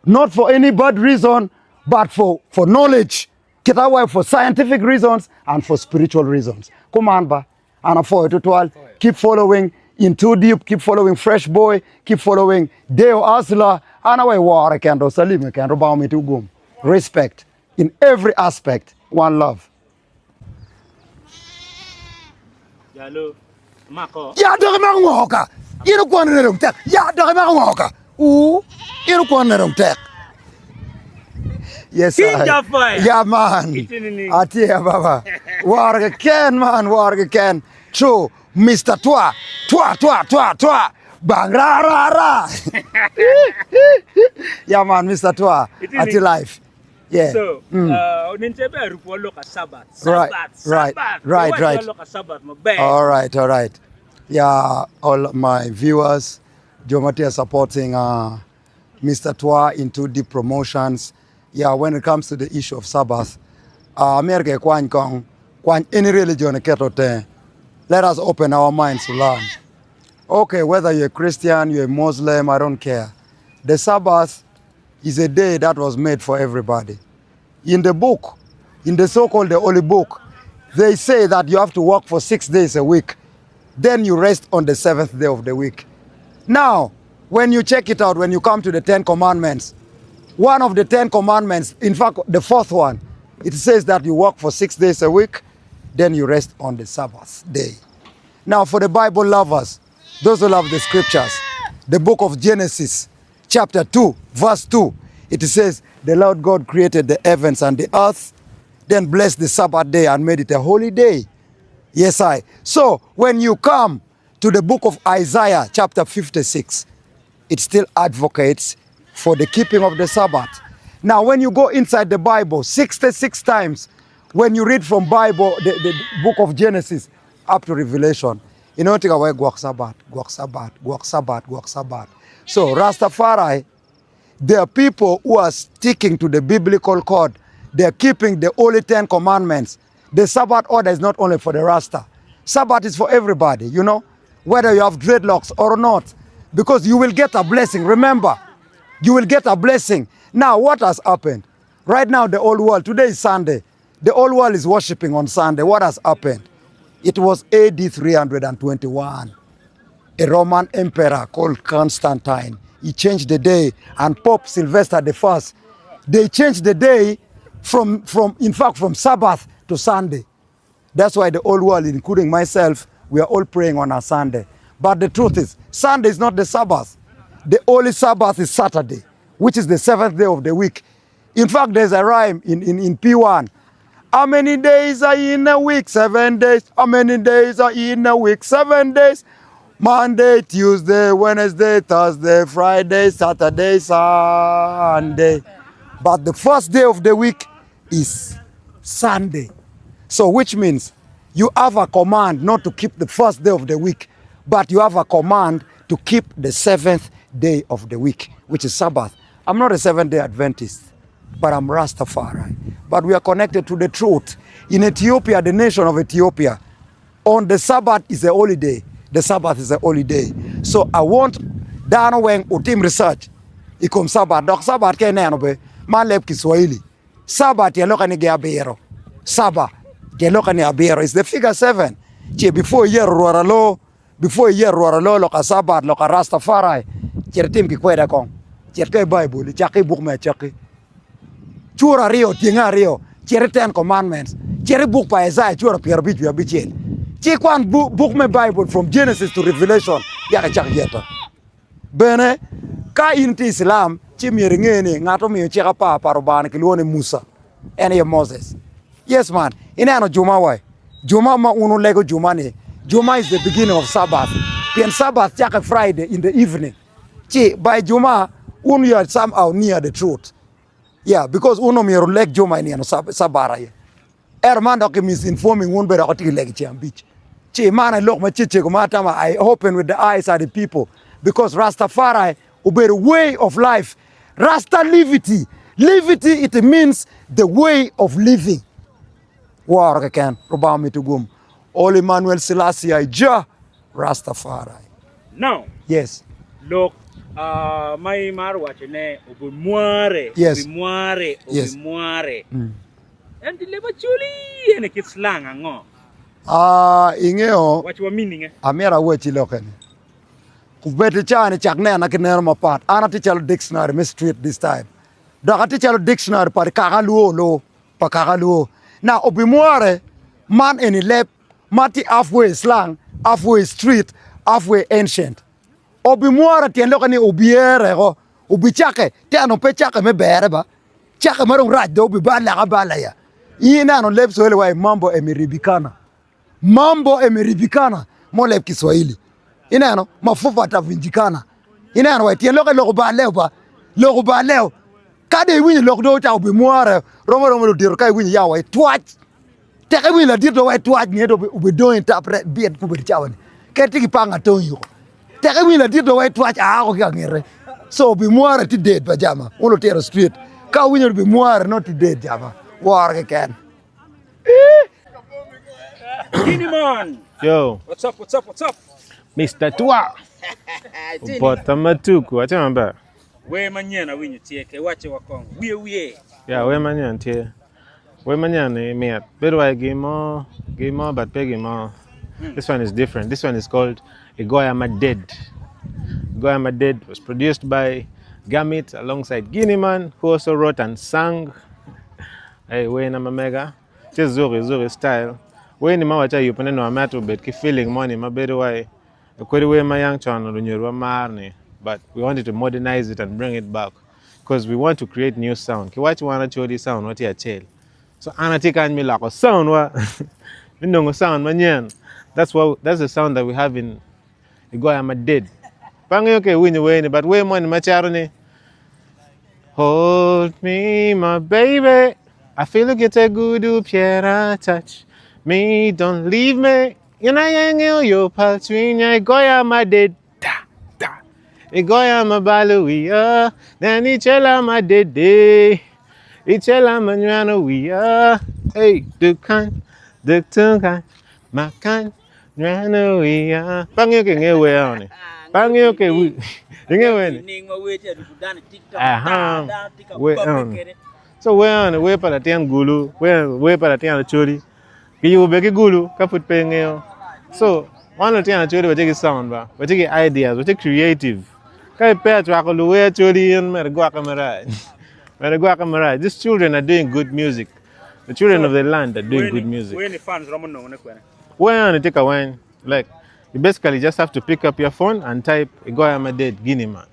Speaker 17: Not for any bad reason, but for, for knowledge, kita wa for scientific reasons and for spiritual reasons. Kuman ba, an apwoyo tutwal. Keep following In Too Deep, keep following Fresh Boy, keep following Deo Asla, an awa iwore kendo, Salim kendo, Rubanga omiti ugum. Respect in every aspect. One love. Ya dok imako ngo ka? In okwane ne dong tek. Ya dok imako ngo ka? Uu, in okwane ne dong tek. Yes, I. Yeah, man. Atye baba. War keken man, war keken. True, Mr. Twa. Twa, twa, twa, twa. Bang, ra, ra, ra. Yeah, man, Mr. Twa. Atye life. Yeah.
Speaker 2: So,
Speaker 17: Mm.
Speaker 2: uh, nen calo ber arupwa lok a Sabbath.
Speaker 17: Right,
Speaker 2: Sabbath,
Speaker 17: right,
Speaker 2: Sabbath.
Speaker 17: right,
Speaker 2: Iwac
Speaker 17: right.
Speaker 2: lok a Sabbath maber.
Speaker 17: All right, all right. Yeah, all my viewers, Jo ma tye supporting uh, Mr. Twa into deep promotions. Yeah, when it comes to the issue of Sabbath, uh, America kwany kong, kwany any religion keto te. Let us open our minds to learn. Okay, whether you're a Christian, you're a Muslim, I don't care. The Sabbath is a day that was made for everybody. In the book, in the so-called the Holy Book, they say that you have to work for 6 days a week. Then you rest on the seventh day of the week. Now, when you check it out, when you come to the 10 Commandments, one of the 10 Commandments, in fact, the fourth one, it says that you work for 6 days a week, then you rest on the Sabbath day. Now, for the Bible lovers, those who love the scriptures, the book of Genesis, chapter 2, verse 2, it says, The Lord God created the heavens and the earth, then blessed the Sabbath day and made it a holy day. Yes, I. So, when you come to the book of Isaiah, chapter 56, it still advocates for the keeping of the Sabbath. Now, when you go inside the Bible, 66 times, when you read from Bible, the book of Genesis, up to Revelation, inongo tye ka wai gwok Cabat, gwok Cabat, gwok Cabat, gwok Cabat. So Rastafari, they are people who are sticking to the biblical code. They are keeping the holy Ten Commandments. The Sabbath order is not only for the Rasta. Sabbath is for everybody, you know, whether you have dreadlocks or not, because you will get a blessing. Remember, you will get a blessing. Now, what has happened? Right now, the whole world, today is Sunday. The whole world is worshiping on Sunday. What has happened? It was AD 321. A Roman emperor called Constantine. He changed the day, and Pope Sylvester the First. They changed the day from, from in fact, from Sabbath to Sunday. That's why the whole world, including myself, we are all praying on a Sunday. But the truth is, Sunday is not the Sabbath. The only Sabbath is Saturday, which is the seventh day of the week. In fact, there's a rhyme in, in, in P1. How many days are in a week? 7 days. How many days are in a week? 7 days. Monday, Tuesday, Wednesday, Thursday, Friday, Saturday, Sunday. But the first day of the week is Sunday. So which means you have a command not to keep the first day of the week, but you have a command to keep the seventh day of the week, which is Sabbath. I'm not a Seventh-day Adventist, but I'm Rastafari. But we are connected to the truth. In Ethiopia, the nation of Ethiopia, on the Sabbath is a holiday. The Sabbath is a holiday. So I want dano weng otim research i kom Sabbath. Dok Sabbath ka ineno be, man leb Kiswahili. Sabbath tyen lokke ni ge abiro. Saba tyen lokke ni abiro. It's the figure seven. Ce before iyero rwot alo, Before iyer Rwot alo loka Cabat, loka Rastafari, cit itim ki kweda kong. Cit ka i Baibul, icak ki i buk me Acakki. Cura aryo, tyenge aryo, cit i Ten Commandments, cit i buk pa Isaiah cura pyerabic wiye abicel. Ci ikwan buk me Baibul from Genesis to Revelation yaka icak yeta. Bene, ka in itye Islam, ci myero inge ni ngat omiyo cik apar pa Rubanga-ni kilwongo ni Musa, en aye Moses. Yes man, ineno Juma wa? Juma ma un wulego Juma ni, Juma is the beginning of Sabbath, pien Sabbath cake Friday in the evening. Ci by Juma, un you are somehow near the truth. Yeah, because un omyero wuleg Juma i nino Sabbath aye. Ento man dok ki misinforming wun bene dok watye ki lego i ceng abic. Ci man aye lok ma cecego ma atamo I open with the eyes of the people because Rastafari obedo way of life. Rasta livity, livity it means the way of living. Woro keken, Rubanga omiti gum. All Emmanuel Selassie I Jah Rastafari.
Speaker 2: Now,
Speaker 17: Yes.
Speaker 2: lok uh, ma imaro wacone obimware,
Speaker 17: Yes.
Speaker 2: obimware,
Speaker 17: Yes.
Speaker 2: obimware.
Speaker 17: Mm.
Speaker 2: En tye leb Acholi ene kit slang ango?
Speaker 17: Ah, ingeyo,
Speaker 2: Wac wa meaning eh.
Speaker 17: amyero awacci lokke-ni. Kubed i caa-ni cak nena ki neno mapat. An atye calo dictionary me street this time. Dok atye calo dictionary pa kaka luo olu, pa kaka luo. Now, obimwore, man eni leb ma tye half way slang, half way street, half way ancient. Obimwore tyen lokke ni obyereko, obicakke, teno pe cakke me bere ba. Cake ma dong rac dong obibale abala ya. In ineno leb Swahili wa i mambo emeribikana. Mambo emeribikana mo leb Kiswahili. Ineno mafupa tavunjikana. Ineno wa tyen lokke lok obaleo ba. Lok obaleo. Ka dong iwinyo lok dong ocako bimwore romo romo ludito ka iwinyo ya wa itwac. Tek iwinyo ladit dong wa itwac nge dong obidong itap bit gubedo cawa ni. Kadi tye ki panga tong yuko. Tek iwinyo ladit dong wai twac aa ki ka ngete. So bimwore tye dead pa jama. Wun lutino street. Ka wuwinyo ni bimwore nongo tye dead jama. Woro keken.
Speaker 2: Guinea man.
Speaker 18: Yo.
Speaker 2: What's up, what's up, what's up?
Speaker 18: Mr. Tua. Bota matuku. Acha maber.
Speaker 2: Wer manyen awinyo tye ke wacce wa kong wiye wiye.
Speaker 18: Ya wer manyen tye. Wer manyen ni mit. Bedo wa gin mo, gin mo but pe gin mo. This one is different. This one is called Igoya Ma Dead. Igoya Ma Dead was produced by Gamit alongside Guinea Man who also wrote and sang. Hey, wer na mamega. Tye Zuri, Zuri style. Wer ni ma waca yubone nongo amito obed ki feeling moni ma bedo wa Kodi wer ma yang con lunyodowa mar ni but we wanted to modernize it and bring it back because we want to create new sound. Ki waci wan Acholi sound wa tye acel. So an atye kany me loko sound wa me nongo sound manyen. That's what that's the sound that we have in Igoya Maded. Pe angeyo ka iwinyo wer ni but wer moni macaro ni Hold me my baby I feel you get a good pyera touch me don't leave me. In aye ingeyo yo pa cwinya, igoya madit da da, igoya ma balo wiya, nen icela madede, icela ma nyweno wiya, hey, duk kany, duk tung kany, mak kany, nyweno wiya. Pe angeyo ka ingeyo wer eno-ni, pe angeyo ka ingeyo wer ni. Aha, wer eno-ni. So wer eno-ni wer pa latin gulu, wer pa latin acholi. Kiyubo bene ki gulu ka pud pe ingeyo. So, wan lutino Acholi watye ki sound ba, watye ki ideas, watye creative. Ka ipe acwako luwer Acholi in mere igwokke marac. Mere igwokke marac. These children are doing good music. The children of the land are doing good music.
Speaker 12: Wer ni fans romo nongone kwene?
Speaker 18: Wer ni tye ka weng. Like, you basically just have to pick up your phone and type Igoya Maded Guinea Man.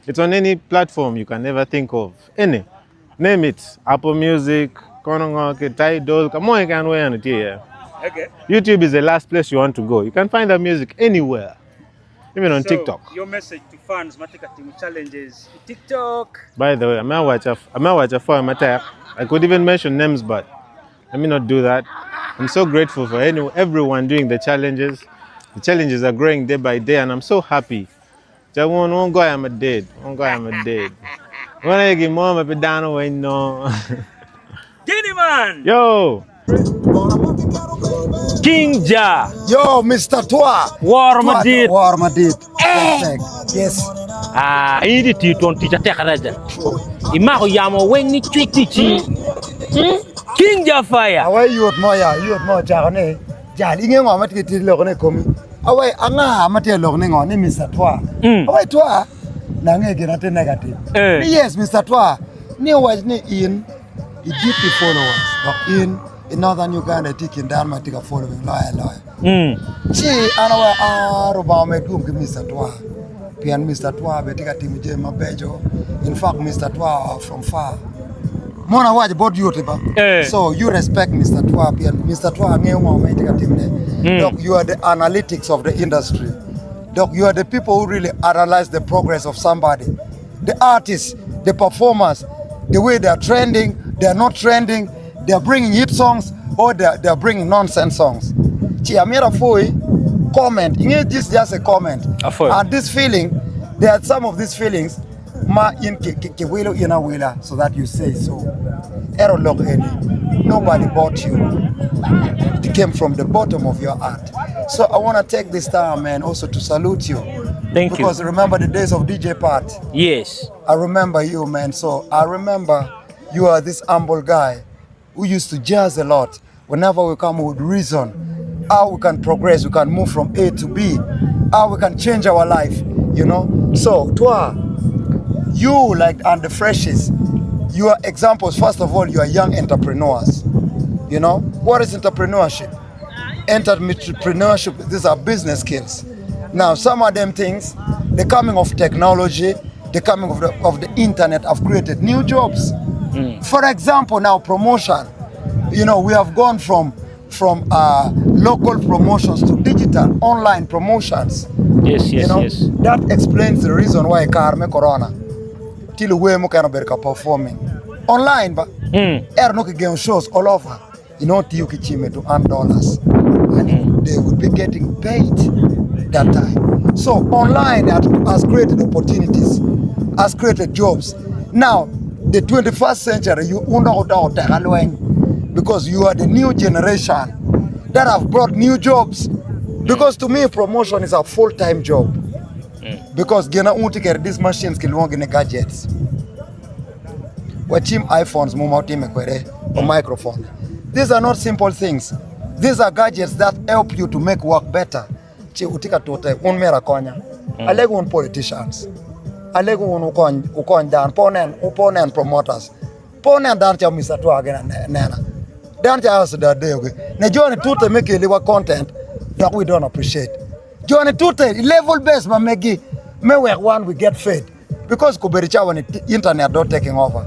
Speaker 18: It's on any platform you can ever think of. Any. Name it. Apple Music, kono ngo ki Tidal, ka mo keken wer ni tye iye.
Speaker 12: Okay.
Speaker 18: YouTube is the last place you want to go. You can find that music anywhere. Even on
Speaker 12: so,
Speaker 18: TikTok.
Speaker 12: Your message to fans ma tye ka timo challenges i TikTok.
Speaker 18: By the way, I'm a watch I'm a watch for my I could even mention names, but let me not do that. I'm so grateful for any, everyone doing the challenges. The challenges are growing day by day, and I'm so happy. Ca wun wun goya madit, wun goya madit. Wun aye gin mo ma pe dano weng nongo.
Speaker 12: Guinea man!
Speaker 18: Yo!
Speaker 2: King Jah.
Speaker 17: Yo, Mr. Twa.
Speaker 2: Woro madit.
Speaker 17: Woro madit. Respect. Yes.
Speaker 2: Ah, in iti tiyo twon tic atek adada. Imako yamo weng ni cwit ticci. King Jah fire.
Speaker 17: Awe yot mo ya, yot mo cako ni jal inge ngo ma tye tye loko ne komi. Awe anga ma tye lok ni ngo ni Mr. Twa. Awe Twa nange gin ati negative. Ni yes Mr. Twa ni owac ni in i dit ki followers dok in i Northern Uganda itye i kin dano ma tye ka following loyo aloya. Ci an awaco aa Rubanga omed gum ki Mr. Twa pien Mr. Twa bene tye ka timo jami mabeco in fact Mr. Twa oa from far. Mono awaco bot yuti ba. So you respect Mr. Twa pien Mr. Twa ngeyo ngo ma itye ka timone. Dok you are the analytics of the industry. Dok you are the people who really analyze the progress of somebody. The artists, the performers, the way they are trending, they are not trending, they are bringing hit songs or they are, they are bringing nonsense songs. Ci amyero apwoyi comment. Inge this just a comment. And this feeling, there are some of these feelings ma in ki, ki, ki wilo in awila so that you say so. Ero lok eni, nobody bought you. It came from the bottom of your heart. So I want to take this time, man, also to salute you.
Speaker 2: Thank you.
Speaker 17: Because remember the days of DJ Pat.
Speaker 2: Yes.
Speaker 17: I remember you, man. So I remember you are this humble guy who used to jazz a lot. Whenever we come, we would reason how we can progress, we can move from A to B, how we can change our life, you know. So, Twa, you like and the freshies, you are examples. First of all, you are young entrepreneurs. You know, what is entrepreneurship? Entrepreneurship, these are business skills. Now, some of them things, the coming of technology, the coming of the, of the internet have created new jobs. For example, now promotion. You know, we have gone from from uh, local promotions to digital online promotions.
Speaker 2: Yes, yes,
Speaker 17: you know,
Speaker 2: yes.
Speaker 17: That explains the reason why kare me corona till we mo kano ber ka performing online ba er no ki gen shows all over you know tiyo ki chime to earn dollars and they would be getting paid that time so online has, has created opportunities has created jobs now the 21st century you undo udao teka lweny because you are the new generation that have brought new jobs because to me promotion is a full-time job because gina unti kere these machines kilwongi ni gadgets wachim iPhones mo ma otime kwede o microphone these are not simple things these are gadgets that help you to make work better ci utye ka tute un myero akonya alego un politicians alego un ukony ukony dano pe wunen pe wunen promoters pe wunen dano calo Mister Twaa gin anena dano calo Asda Adeogi ne joni tute me keliwa content dok we don't appreciate joni tute i level base ma megi me wek wan we get fed because kobedo cawa ni internet dong taking over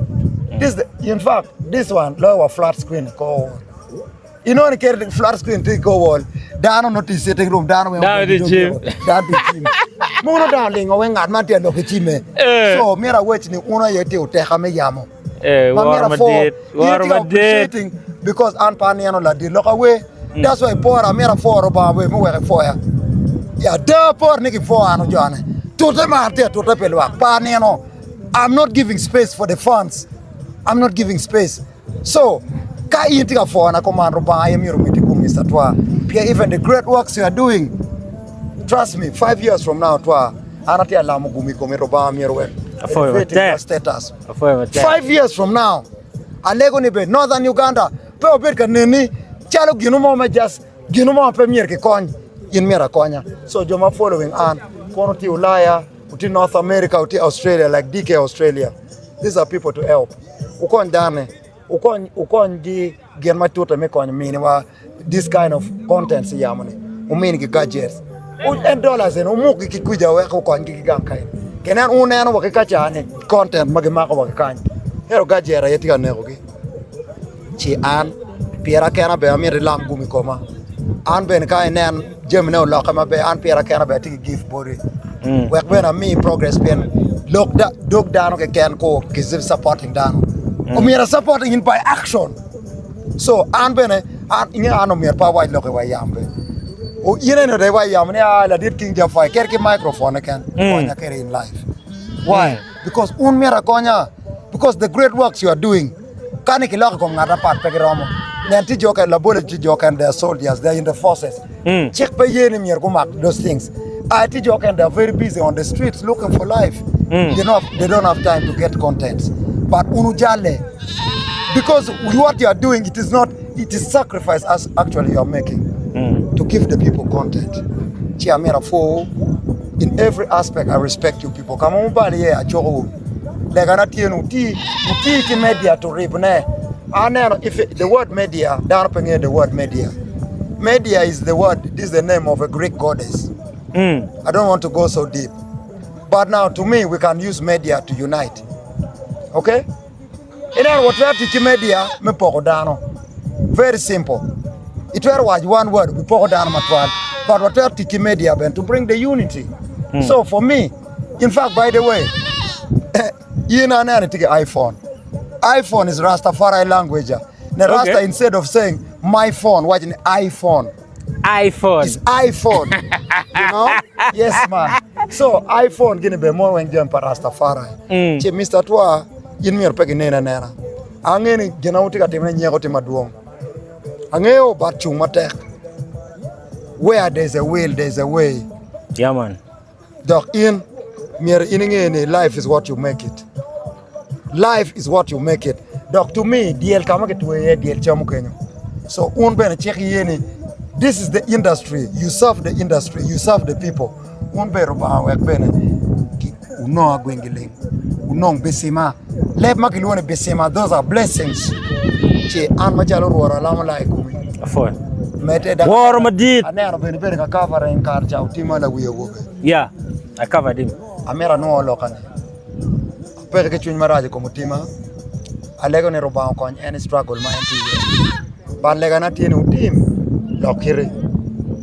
Speaker 17: this the, in fact this one loyo wa flat screen ko wall inongo ni keri flat screen tye ko wall dano no tye sitting room dano weng
Speaker 2: Dano tye cim.
Speaker 17: dano tye cim muno dano lingo weng ngat man tye lok ki cimme
Speaker 2: Eh.
Speaker 17: so myero awec ni un aye tye oteka me yamo
Speaker 2: Eh,
Speaker 17: ma
Speaker 2: woro
Speaker 17: myero apwo
Speaker 2: madit,
Speaker 17: in
Speaker 2: woro
Speaker 17: itye
Speaker 2: madit.
Speaker 17: appreciating because an pe anino ladit lok awe. That's why pora amito apwo Rubanga wer me wek epwoya. Ya ada pore ni kipwo an ojone. Tute ma an tye atute pi lwak pa anino. I'm not giving space for the fans. I'm not giving space. So ka in tye ka pwona kuman Rubanga aye myero omiti gum Mister Twa. Pien even the great works you are doing trust me 5 years from now Twa an atye ka lamo gum i komi Rubanga myero wek
Speaker 12: Apwoyo
Speaker 17: elevate your
Speaker 12: matek.
Speaker 17: status.
Speaker 12: Apwoyo matek.
Speaker 17: 5 years from now alego ni bed Northern Uganda Pe wabed ka neni calo gino mo ma just gino mo ma pe myero kikony, in myero akonya. So jo ma following an kono tye Ulaya, otye North America, otye Australia like DK Australia. These are people to help. Wukony dane, wukony wukony gi gin ma tute me konyo miniwa this kind of contents i yamo ni. Wuminigi gadgets. En dollars eni wumukgi ki kwica wek wukonygi ki gang kany. Pien en wuneno wa ki ka ca ni content ma gimako wa ki kany. Ento gadget aye tye ka nekogi. Ci an pira kena bene amito ilam gum i koma. An bene ka inen jamine olokke maber, an pira kena bene atye ki gift boti. Wek bene ami progress pien lok da, dog dano keken ko ki supporting dano. Omyero a supporting in by action. So an bene an inge an omyero pe awac lok i wa yam be. O in eno de wa yam ni ah ladit King Jafai ker ki microphone keken konya kede in life. Why? Because un myero akonya because the great works you are doing ka ni kiloko i kom ngat apat pe giromo. Nen tye jo okene labole tye jo okene they are soldiers they are in the forces. Cik pe ye ni myero gumak those things. Aye tye jo okene they are very busy on the streets looking for life. They don't have, they don't have time to get contents. But un wujalle because what you are doing it is not it is sacrifice as actually you are making to give the people content. Ci amito apwowu in every aspect I respect you people. Ka ma wubalo iye acukowu. Legana tye ni wuti wuti ki media to ribone. Aneno if the word media dano pe ngeyo the word media. Media is the word this is the name of a Greek goddess. I don't want to go so deep. But now to me we can use media to unite. Okay? Ineno watwero tic ki media me poko dano. Very simple. Itwero waco one word bipoko dano matwal. But watwero tic ki media bene to bring the unity. So for me, in fact by the way, in aneno itye ki iPhone. iPhone is Rastafari language. Ne Rasta
Speaker 12: Okay.
Speaker 17: instead of saying my phone, waco ni iPhone.
Speaker 12: iPhone.
Speaker 17: It's iPhone. you know? Yes, man. So iPhone gini be mo weng jami pa Rastafari.
Speaker 12: Mm.
Speaker 17: Ci Mr. Twa, in myero pe gineni anena. Angeyo ni gin ma wutye ka timone nyeko tye madwong. Angeyo but cung matek. Where there's a will, there's a way.
Speaker 12: Yeah, man.
Speaker 17: Dok in myero in inge ni life is what you make it. Life is what you make it. Dok to me, dyel ka ma kitweyo iye dyel camo kenyo. So un bene cik ye ni this is the industry, you serve the industry, you serve the people. Un bene Rubanga wek bene wunong agwingi ling, wunong bicima. Leb ma kilwongo ni bicima, those are blessings. Ci an macalo Rwot alamo laa i komi.
Speaker 12: Apwoyo.
Speaker 17: Medde dok
Speaker 12: Woro madit.
Speaker 17: Aneno bene ibedo ka covering kare ca otima lawi awobe.
Speaker 12: Yeah, I covered him.
Speaker 17: Amito anwo lokane. Apeke ki cwiny marac i kom otima. Alego ni Rubanga okony en i struggle ma en tye iye. But legana tye ni otim lok kite.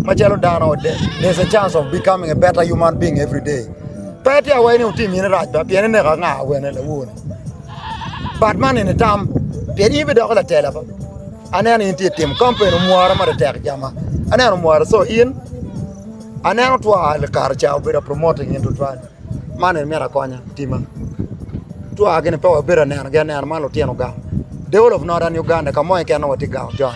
Speaker 17: Macalo dano, there's a chance of becoming a better human being every day. Pe tye awaci ni otim in irac ba pien ineko anga awene lawor-ni. But man eni tam pien in ibidoko latela ba. Aneno in tye itimo campaign omwora ma tek jama. Aneno omwora so in aneno twal kare ca obedo promoting in tutwal. Man eni myero akonya tima. Twa gini pe wabedo aneno gi anena man lutino gang. The whole of Northern Uganda ka mo keken watye gang jone.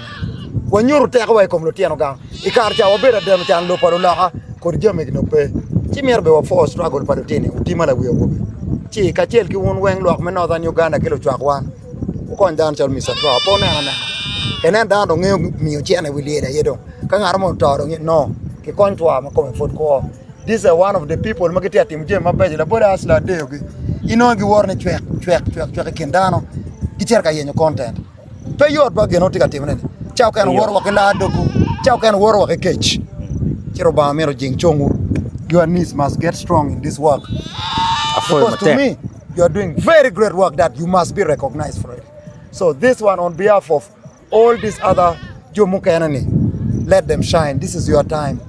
Speaker 17: Wanyuto tekowa i kom lutino gang. I kare ca wabedo adeno can lub pa luloka kodi jami gi pe. Ci myero bene wa struggle pa lutini otima lawi awobe. Ci kacel ki wun weng lwak me Northern Uganda ki lucwak wan. Wukony dano calo Mister Twa pe wunen anena. Inen dano dong ngeyo miyo cene i wi lyel aye dong. Ka ngat mo oto dong no kikony Twa ma kome pud kwo. This is one of the people ma gitye ka timo jami mabeco labole Hustler adeyogi inongo giwoto ni cwek cwek cwek cwek i kin dano gicito ka yenyo content. Pe yot ba gin ma wutye ka timone ni. Ca okene wuwoto wa ki laa dogwu, ca okene wuwoto wa ki kec. Ci Rubanga myero ojing congwu. Your knees must get strong in this work. Because to me, you are doing very great work that you must be recognized for it. So this one on behalf of all these other jo mukene ni, let them shine. This is your time.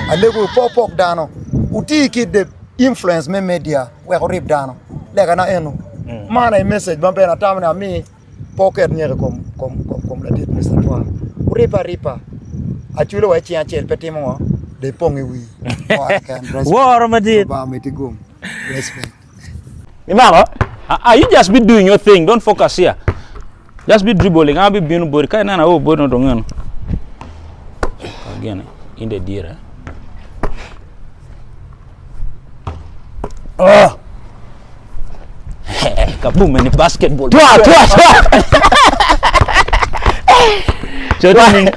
Speaker 17: Alego pe wupok dano. Wuti ki the influence me media wek wurib dano. Legana eno. Man aye message ma bene atamo ni ami pe wuket nyeko i kom, kom, kom, kom ladit Mister Twal. Wuribbe ariba. Aculo wa i cing acel pe timo ngo de ipong i wii.
Speaker 2: Woro madit.
Speaker 17: Lubanga omiti gum. Respect.
Speaker 2: Imako? Ah, ah, you just be doing your thing. Don't focus here. Just be dribbling. I'll be bino body. Kai nana oh body no dongeno. Again, in the deer. Eh? Oh. Kaboom in the basketball.
Speaker 19: Twa, twa, twa.
Speaker 2: Chotini.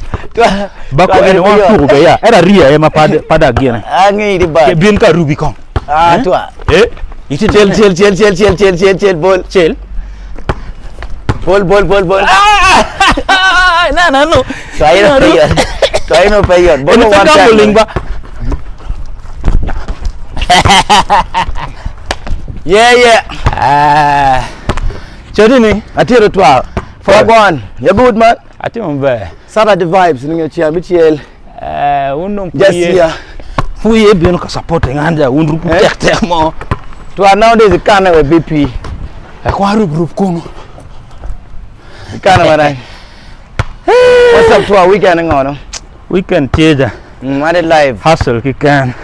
Speaker 2: Bako ene wan tuku be ya. Era ria ema pad pada gine.
Speaker 19: Angi di ba.
Speaker 2: Ke bin ka rubi kong.
Speaker 19: Ah, twa.
Speaker 2: Eh?
Speaker 19: Chel, chel, chel, chel, chel, chel, chel, chel, bol.
Speaker 2: Chel.
Speaker 19: Bol, bol, bol, bol.
Speaker 2: Ah, na na no.
Speaker 19: Twa ino peyot. Twa ino peyot. Bol
Speaker 2: Ene
Speaker 19: one time.
Speaker 2: ba.
Speaker 19: Yeah, yeah.
Speaker 2: Ah. Chotini.
Speaker 19: Atiro twa. Wagwan. You good man?
Speaker 1: Atimo maber.
Speaker 19: Saturday vibes ninge chia michiel.
Speaker 1: Eh, un
Speaker 19: Just here.
Speaker 2: Puye bino ka support nganja un rupu tek tek mo.
Speaker 19: Twa nowadays kana we BP.
Speaker 2: Akwa rup rup kono.
Speaker 19: Kana marai. What's up twa weekend ngono?
Speaker 1: Weekend tieja.
Speaker 19: Mm, I did live.
Speaker 1: Hustle kikan.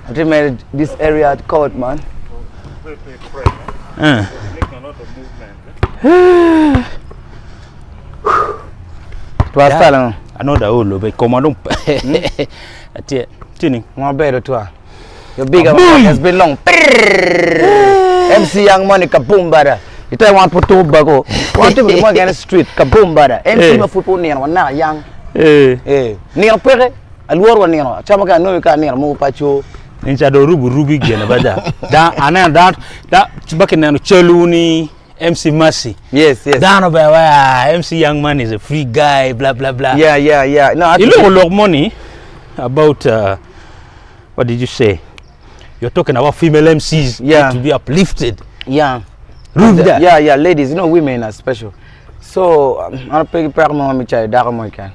Speaker 19: I made this area at court man.
Speaker 1: Eh.
Speaker 19: Twa style no.
Speaker 2: Anoda olo be koma dong. Atie tini.
Speaker 19: Mwa bedo twa. Your bigger one has been long. MC Young Money kaboom bada. Ita want put to bago. Want to be more against street kaboom bada. MC ma fupo ni wana na young.
Speaker 1: Eh.
Speaker 19: Eh. Ni pere alwor wa ni no. Chama ka no ka ni mo pacho.
Speaker 2: Ninja do rubu rubi gene bada. Da anan da da chibaki nano cheluni MC Mercy.
Speaker 19: Yes, yes.
Speaker 2: Down over where MC Young Man is a free guy, blah blah blah.
Speaker 19: Yeah, yeah, yeah. No,
Speaker 2: you look a lot money about what did you say? You're talking about female MCs
Speaker 19: Yeah.
Speaker 2: need to be uplifted.
Speaker 19: Yeah.
Speaker 2: Rub that.
Speaker 19: Yeah, yeah, ladies, you know women are special. So I'm peg per mo mi chai dar mo kan.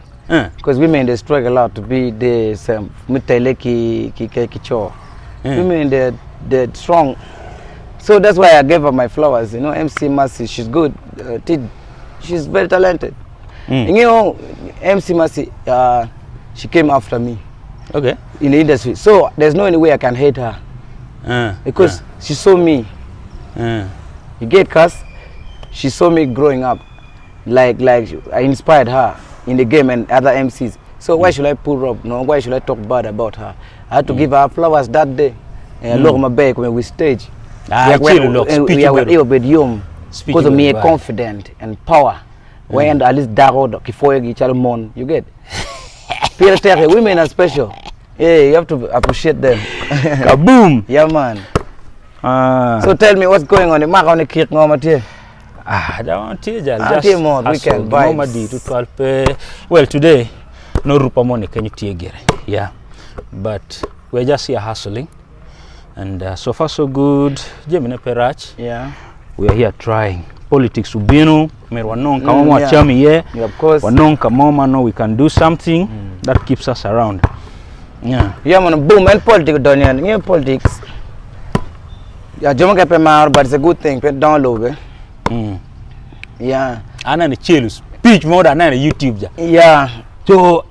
Speaker 19: Because women they struggle a lot to be the same mutele ki ki ki ki cho. Women they they strong. So that's why I gave her my flowers. You know, MC Mercy, she's good. She's very talented.
Speaker 2: Mm.
Speaker 19: You know, MC Mercy, she came after me.
Speaker 2: Okay.
Speaker 19: In the industry. So there's no any way I can hate her. Because she saw me. You get cuz she saw me growing up. Like I inspired her in the game and other MCs. So why should I pull up? No, why should I talk bad about her? I had to give her flowers that day. And look my back when we stage.
Speaker 2: Ah, chill, look, speech
Speaker 19: we are
Speaker 2: better.
Speaker 19: with yum.
Speaker 2: Speech
Speaker 19: Because of me
Speaker 2: better.
Speaker 19: confident and power. When at least daro kifo gi chal mon, you get. Peter Terry, women are special. Yeah, you have to appreciate them.
Speaker 2: Kaboom!
Speaker 19: Yeah, man.
Speaker 2: Ah.
Speaker 19: So tell me what's going on. Mark on the kick ngoma tie.
Speaker 2: Ah, that one tie
Speaker 19: Ah,
Speaker 2: just
Speaker 19: tie mo
Speaker 2: hustle.
Speaker 19: weekend
Speaker 2: Gima
Speaker 19: vibes.
Speaker 2: di to 12 Well, today no rupa money can you tie gere. Yeah. But we're just here hustling. And so far so good. Jemine perach.
Speaker 19: Yeah.
Speaker 2: We are here trying. Politics ubinu, mer wanong kama
Speaker 19: Mm,
Speaker 2: mm,
Speaker 19: yeah.
Speaker 2: chami ye.
Speaker 19: Yeah, of course.
Speaker 2: Wanong kama no we can do something that keeps us around. Yeah.
Speaker 19: Yeah, man, boom, and politics done here. Yeah, politics. Yeah, Joma ke pe mar, but it's a good thing. Pe download, eh?
Speaker 2: Mm.
Speaker 19: Yeah.
Speaker 2: Ana ni chelu speech more than ana YouTube ja.
Speaker 19: Yeah.
Speaker 2: So,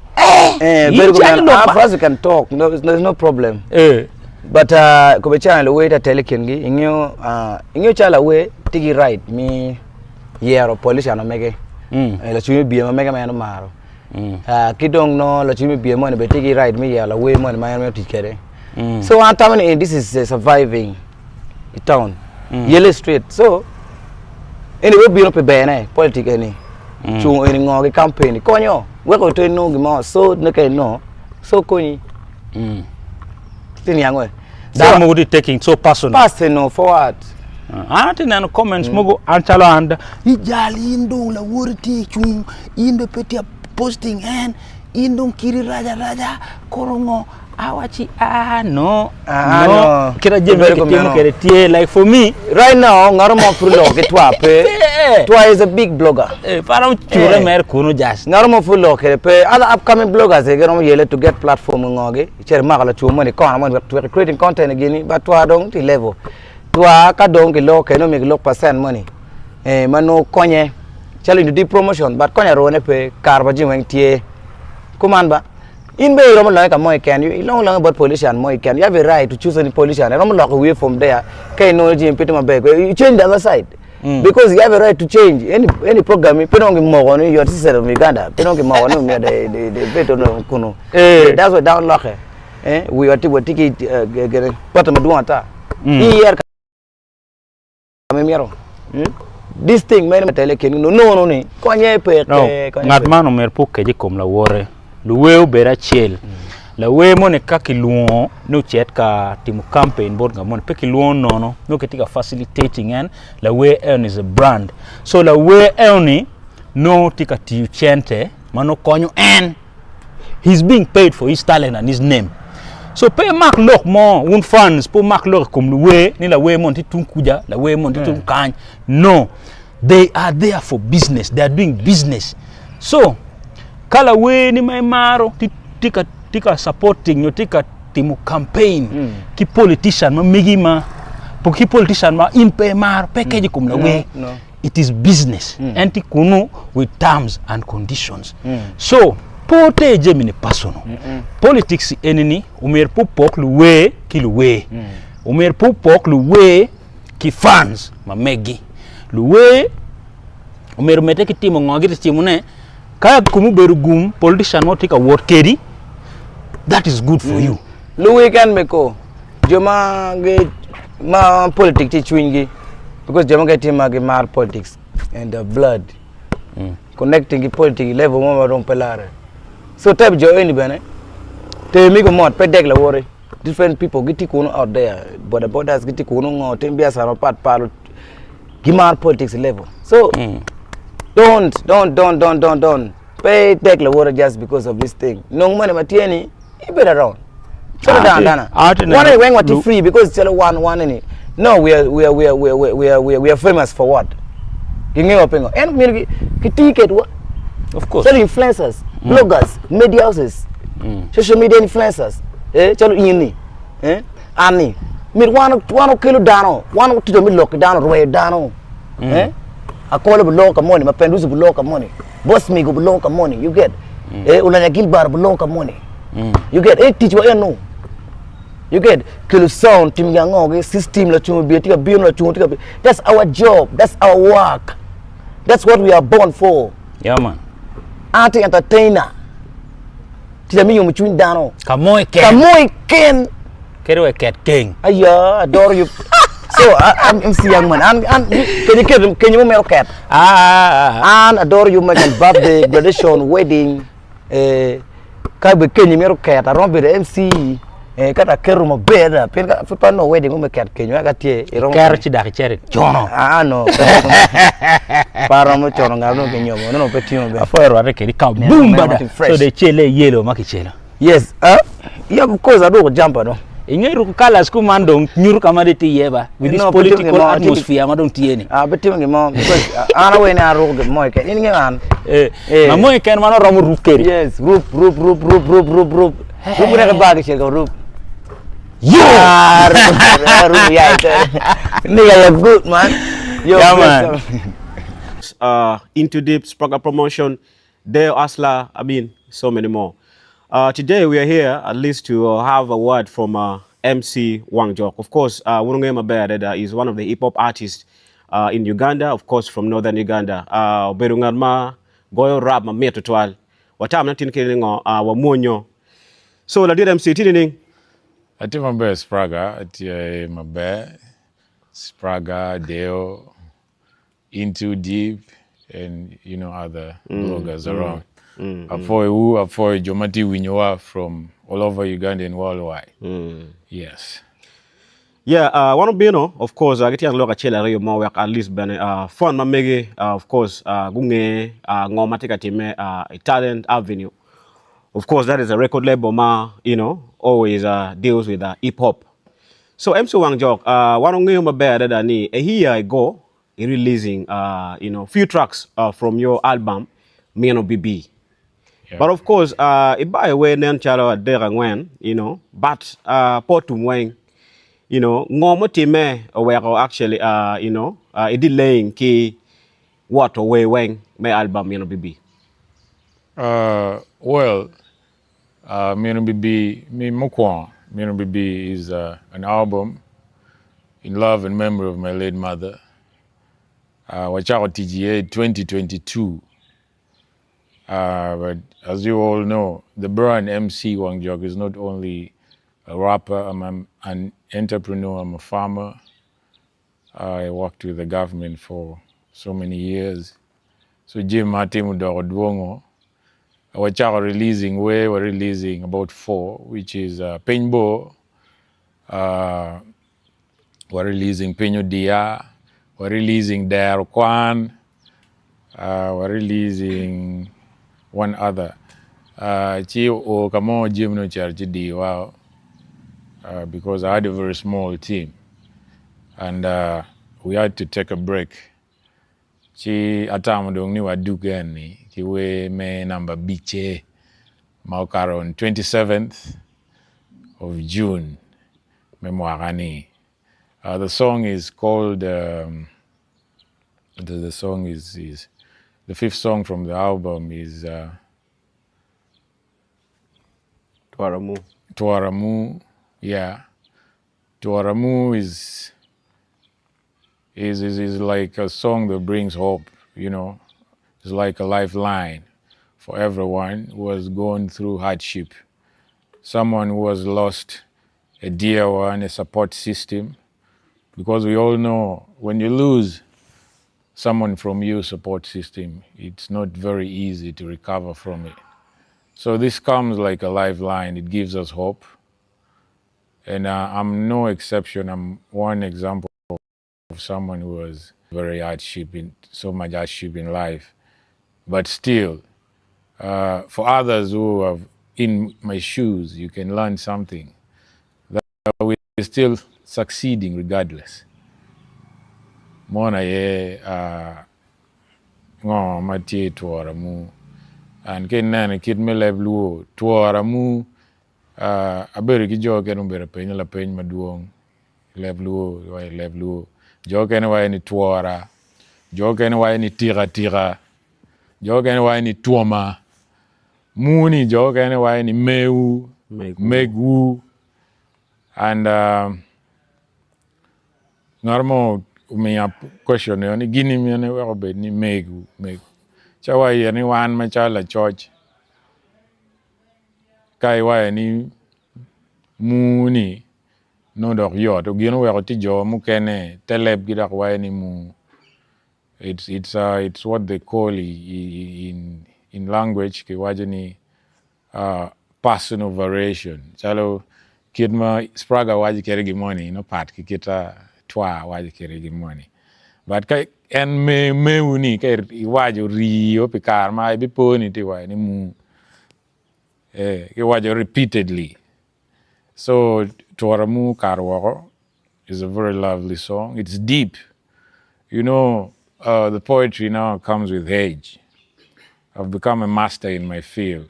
Speaker 19: eh, very good man. Ah, for us we can talk. No, there's no problem.
Speaker 2: Eh.
Speaker 19: But kobe channel we ta telekin gi ingyo ingyo chala we tigi right mi yero police ano mege.
Speaker 2: Mm.
Speaker 19: Eh, la chumi biye ma mege ma yano maro.
Speaker 2: Mm.
Speaker 19: Kidong no la chumi biye mo ni be tigi right mi yero la we mo ni ma yano tikere.
Speaker 2: Mm.
Speaker 19: So one time in this is surviving the town.
Speaker 2: Mm.
Speaker 19: Yellow Street. So anyway bino pe bene politic any.
Speaker 2: Mm.
Speaker 19: Chung eni ngo ki campaign konyo. We ko to no gi mo so ne ke no. So konyi.
Speaker 2: Mm.
Speaker 19: Tin yang we.
Speaker 2: That so, is taking so personal.
Speaker 19: Personal forward.
Speaker 2: Ante nano comments mogo anchalo anda ijali indong la wurti chung indo petia posting en indong kiri raja raja korongo awachi ah no
Speaker 19: Ah,
Speaker 2: no
Speaker 19: no.
Speaker 2: kira jemi
Speaker 19: Very
Speaker 2: ke
Speaker 19: good,
Speaker 2: timo
Speaker 19: man.
Speaker 2: kere tie like for me
Speaker 19: Right now ngaro mo frulo ke twa pe. Twa is a big blogger.
Speaker 2: Eh parang chure mer kuno jas.
Speaker 19: Ngaro mo frulo ke pe other upcoming bloggers e gero yele to get platform ngoge. Cher ma la chu mo ni kona mo ni creating content gini but twa dong ti level. Twa ka dong ki lo ke no mi lo percent money. Eh mano konye challenge di promotion but konya ro ne pe kar ba jing weng tie. Kuman ba. In be iromo longe ka mo keken, ilongo longe bot politician mo keken. You have a right to choose any politician. Iromo loko wiye from there. Ka inongo jami pe tye maber, you change the other side. Because you have a right to change any any program. Pe dong kimoko ni you are citizen of Uganda. Pe dong kimoko ni omyero de de de bedo no kunu. That's why dano loke. Eh, we are watye ki eh, pata madwong ata. Iyer ka myero. This thing mere tele ken no no ni konye pe
Speaker 2: No,
Speaker 19: konye
Speaker 2: ngat
Speaker 19: pe.
Speaker 2: man omyero pe okec i kom lawote. Luwer obedo acel. Lawer moni ka kilwongo ni ocit ka timo campaign bot ngat moni pe kilwongo nono nongo kitye ka facilitating en lawer eno is a brand. So lawer eno-ni nongo tye ka tiyo cente ma nongo konyo en. He's being paid for his talent and his name. So pe imak lok mo wun fans pe wumak lok i kom luwer ni lawer moni tye tung kuca lawer moni tye tung kany. No, they are there for business, they are doing business. So ka lawer ni ma imaro tye tye ka tye ka supporting nyo tye ka timo campaign ki politician ma megi ma ki politician ma in pe imaro pe keco i kom lawer.
Speaker 19: No, no.
Speaker 2: It is business. En tye kunu with terms and conditions. So pe oter jami ni personal. Politics eni ni omyero pe opok luwer ki luwer. Omyero pe opok luwer ki fans ma megi. Luwer omyero omedde ki timo ngo gitye timone ka kome obedo gum politician mo tye ka wot kedi that is good for you.
Speaker 19: Luwer ken me ko jo ma gi ma politics tye i cwinygi because jo mukene tye ma gimaro politics in their blood connecting ki politics i level mo ma dong pe larre so type jo eni bene ter migi mot pe dek lawoti different people gitye kunu out there boda bodas gitye kunu ngo tim biacara mapat pat gimaro politics i level so don't don't don't don't don't don't pe idek lawoti just because of this thing nong money ma tye ni ibed around calo dano adana wan aye weng watye free because calo wan wan eni no we are we are we are we are we are we are we are famous for what gingewa pingo en myero giti kedwa
Speaker 2: Of course.
Speaker 19: calo influencers bloggers media houses social media influencers eh calo in ni eh an ni myero wan wan okelo dano wan otito me lok ki dano rweyo dano eh akolo buloko ka moni mapenduzi buloko ka moni boss migo buloko ka moni you get eh olanya gilbert buloko ka moni you get eh ticwa eno you get kelo sound tim gi ango gi system lacung obiye tye ka bino lacung tye ka bino that's our job that's our work that's what we are born for
Speaker 2: Yeah man.
Speaker 19: an atye entertainer tic me yomo cwiny dano
Speaker 2: Ka mo iken.
Speaker 19: ka mo iken
Speaker 2: Kadi wa iket keng.
Speaker 19: Aya, adoro you. So, I, I'm MC Young Man. An, an, can you get, can you mero ket?
Speaker 2: Ah,
Speaker 19: An adoro you make birthday, graduation, wedding. Eh, ka be kenyi mero ket, aromo bedo MC. Eh, ka ta keto maber da. Pien ka pa no wedding me ket kenyo ka tye iromo.
Speaker 2: Kero ci dak icito icono.
Speaker 19: Ah, no. Pa romo cono ngat no kinyomo, no pe tiyo maber.
Speaker 2: Afoyo rwate kedi ka
Speaker 19: Yeah,
Speaker 2: boom
Speaker 19: man,
Speaker 2: bada.
Speaker 19: what fresh.
Speaker 2: So de cele yellow ma kicelo.
Speaker 19: Yes, uh, yeah, of course aruko jumper no.
Speaker 2: Inge ruko colors ku man dong nyuto ka ma dong tye iye ba with this
Speaker 19: No, pe timo
Speaker 2: political
Speaker 19: gin mo,
Speaker 2: atmosphere ma dong tye ni.
Speaker 19: Ah, pe timo gin mo because uh, an awe ni aruko gin mo keken. In ingeyo an.
Speaker 2: Eh,
Speaker 19: Eh.
Speaker 2: ma mo keken ma nongo romo ruk kedi.
Speaker 19: Yes, rup rup rup rup rup rup rup. Rup ne ka bag cel ka rup.
Speaker 2: Yo!
Speaker 19: Ah, rup rup yeah. Nigga, you're good, man. Yo,
Speaker 2: Yeah,
Speaker 19: bless
Speaker 2: man.
Speaker 19: up.
Speaker 20: Into Deep, Spraga Promotion, Deo Asla, I mean, so many more. Today we are here at least to have a word from MC Wang Jok. Of course, Wurunge Maber Dada is one of the hip hop artists in Uganda, of course, from northern Uganda. Obedo ngat ma goyo rap ma mit tutwal. Watam na tin kini ngo wamwonyo. So ladit MC tini ning?
Speaker 3: Atye maber Spraga, atye maber Spraga, Deo, Into Deep and you know other bloggers around. Apwoyo wu, apwoyo jo ma tye winyowa from all over Uganda and worldwide. Yes.
Speaker 20: Yeah, wan obino of course gityen lok acel aryo mo wek at least bene fun ma mege of course gunge ngo ma tye ka timme i Talent Avenue. Of course that is a record label ma you know always deals with hip hop. So MC Wang Jok, wan ongeyo maber adada ni a year ago i releasing you know few tracks from your album Mino BB.
Speaker 3: Yeah.
Speaker 20: But of course ibayo wer nen calo adek angwen you know but pe otum weng you know ngo mutimme oweko actually you know i delaying ki woto wer weng me album Mino BB.
Speaker 3: Well. Uh, Myero Bibi, mi mukwongo, Myero Bibi is uh, an album in love and memory of my late mother. Uh, wachako tic iye 2022. Uh, but as you all know, the brand MC Wang Jok is not only a rapper, I'm an, an entrepreneur, I'm a farmer. I worked with the government for so many years. So jami ma atimo doko dwongo. Wachako releasing we were releasing about four, which is uh, Piny Bor, uh, we're releasing Piny Odiya, we're releasing Dero Kwan, uh, we're releasing one other. Uh, ci o ka mo jami no ocito ci diwa uh, because I had a very small team and uh, we had to take a break. Ci atamo dong ni wadug en-ni ki wer me namba abicce ma okato on 27th of June me mwaka-ni. Uh, the song is called um, the, the song is, is the fifth song from the album is uh,
Speaker 20: Twaramu.
Speaker 3: Twaramu, yeah. Twaramu is is, is is like a song that brings hope, you know. It's like a lifeline for everyone who has gone through hardship. Someone who has lost a dear one, a support system. Because we all know when you lose someone from your support system, it's not very easy to recover from it. So this comes like a lifeline. It gives us hope. And uh, I'm no exception. I'm one example of someone who was very hardship in so much hardship in life. But still, uh, for others who are in my shoes, you can learn something that we're still succeeding regardless. Mona ye uh, ngo ma tye twora mu an ka ineno kit me leb luo twora mu uh, abedo ki jo kene obedo penyo lapeny madwong leb luo wa leb luo jo kene waco ni twora jo kene waco ni tika tika jo kene waco ni twoma mu ni jo kene waco ni mewu megwu and uh, ngat mo omiya question ni gini mene wek obed ni megwu megwu ca wa iye ni wan macalo lacoc ka iwaco ni mu ni nongo dok yot gin oweko tye jo mukene te lebgi dok waco ni mu it's, it's, uh, it's what they call in, in language kiwaco ni uh, personal variation calo kit ma Spraga waco kwede gin moni nongo pat ki kit Twa waco kwede gin moni but ka en me mewu ni ka iwaco rio pi kare ma ibipo ni tye waco ni mu eh, kiwaco repeatedly so Twora mu okato woko is a very lovely song it's deep you know uh, the poetry now comes with age I've become a master in my field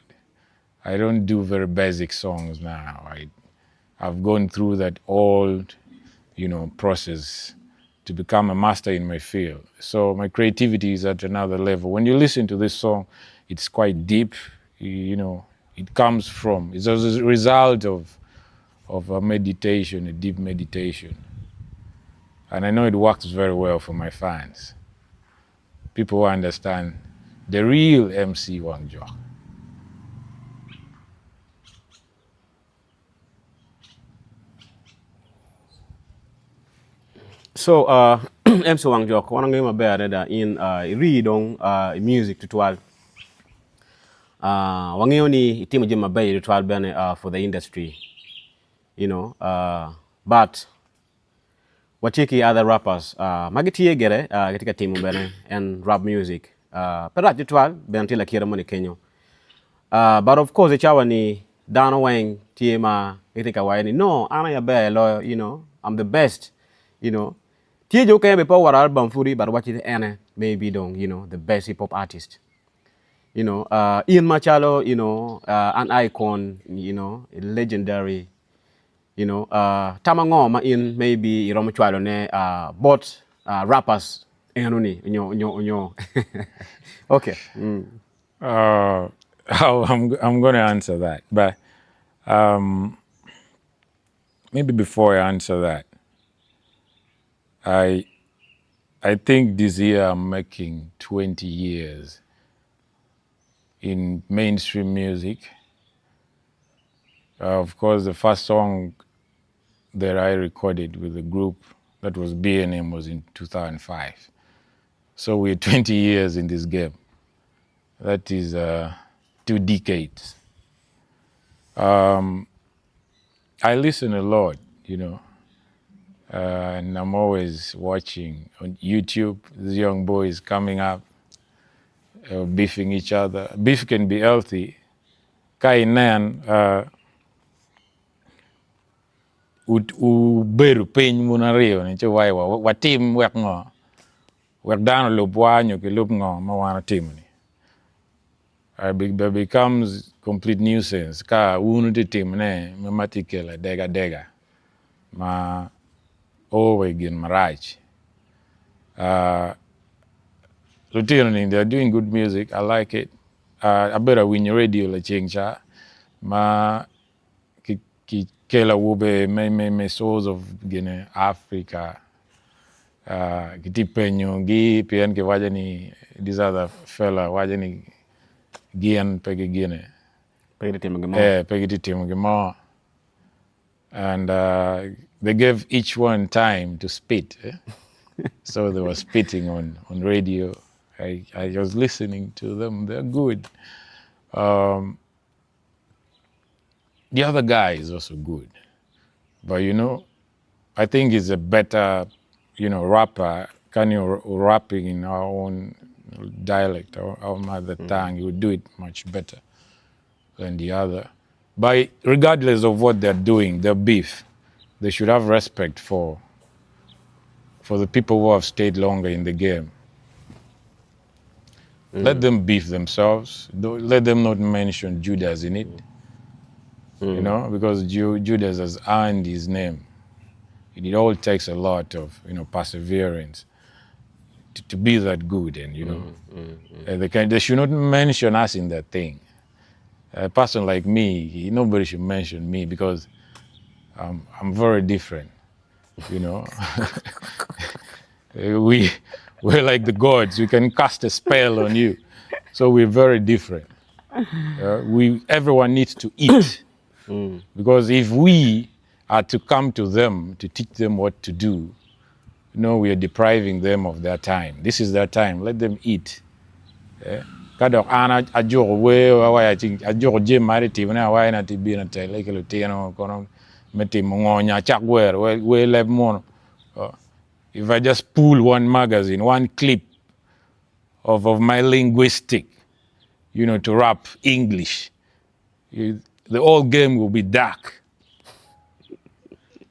Speaker 3: I don't do very basic songs now I I've gone through that old you know process to become a master in my field. So my creativity is at another level. When you listen to this song, it's quite deep. You know, it comes from, it's a result of, of a meditation, a deep meditation. And I know it works very well for my fans. People who understand the real MC Wang Jok.
Speaker 20: So, uh, MC Wang Jok, wan angeyo maber adada in uh, irii dong uh, i music tutwal. Uh, wangeyo ni itimo jami mabeco tutwal bene uh, for the industry, you know, uh, but watye ki other rappers uh, ma gitye gire uh, gitye ka timo bene en rap music uh, pe rac tutwal bene tye lakite moni kenyo uh, but of course i cawa ni dano weng tye ma gitye ka waco ni no an aye aber loyo you know I'm the best you know tye jo okene bene pe oworo album pudi but waci ni ene maybe dong you know the best hip hop artist you know uh, in macalo you know uh, an icon you know a legendary you know uh, tam ango ma in maybe iromo cwalo ne uh, bot uh, rappers eno ni nyo nyo nyo okay mm.
Speaker 3: Uh, I'm, I'm going to answer that. But Um, maybe before I answer that, I I think this year I'm making 20 years in mainstream music. Uh, of course, the first song that I recorded with the group that was BNM was in 2005. So we're 20 years in this game. That is uh, two decades. Um, I listen a lot, you know, uh, and I'm always watching on YouTube. These young boys coming up, uh, beefing each other. Beef can be healthy. Ka inen uh, ubedo piny mun aryo ni ci wai wa watim wek ngo wek dano olubwa nyo gilub ngo ma wan otimo ni. Uh, be becomes complete nuisance ka wun wutye timone ma ma tye kelo adegadega ma o wa i gin marac. Uh, lutino ni they are doing good music, I like it. Uh, abedo awinyo radio laceng ca ma ki, ki kelo awobe me, me, me souls of gine Africa uh, kitye penyogi pien kiwaco ni this other fella waco ni gin pe gigine
Speaker 20: Pe gitye timo gin mo.
Speaker 3: Eh, pe gitye timo gin mo and uh, they gave each one time to spit eh? so they were spitting on, on radio I, I was listening to them they're good um, the other guy is also good but you know I think he's a better you know rapper can you rapping in our own dialect our, our mother tongue he would do it much better than the other but regardless of what they're doing their beef they should have respect for for the people who have stayed longer in the game Let them beef themselves. Let them not mention Judas in it. You know, because Judas has earned his name. It all takes a lot of, you know, perseverance to, to be that good. And, you know, they, can, they should not mention us in that thing. A person like me, nobody should mention me because um, I'm very different, you know. we, we're like the gods. We can cast a spell on you. So we're very different. Uh, we, everyone needs to eat. Because if we are to come to them to teach them what to do, you know, we are depriving them of their time. This is their time. Let them eat. Eh? Ka dok an ajuko wer awaco ajuko jami ma atye timone awaco ni atye bino atele ki lutino kono me timo ngo nyo acak wero wer leb munu. Oh. If I just pull one magazine, one clip of, of my linguistic, you know, to rap English, you, the whole game will be dark.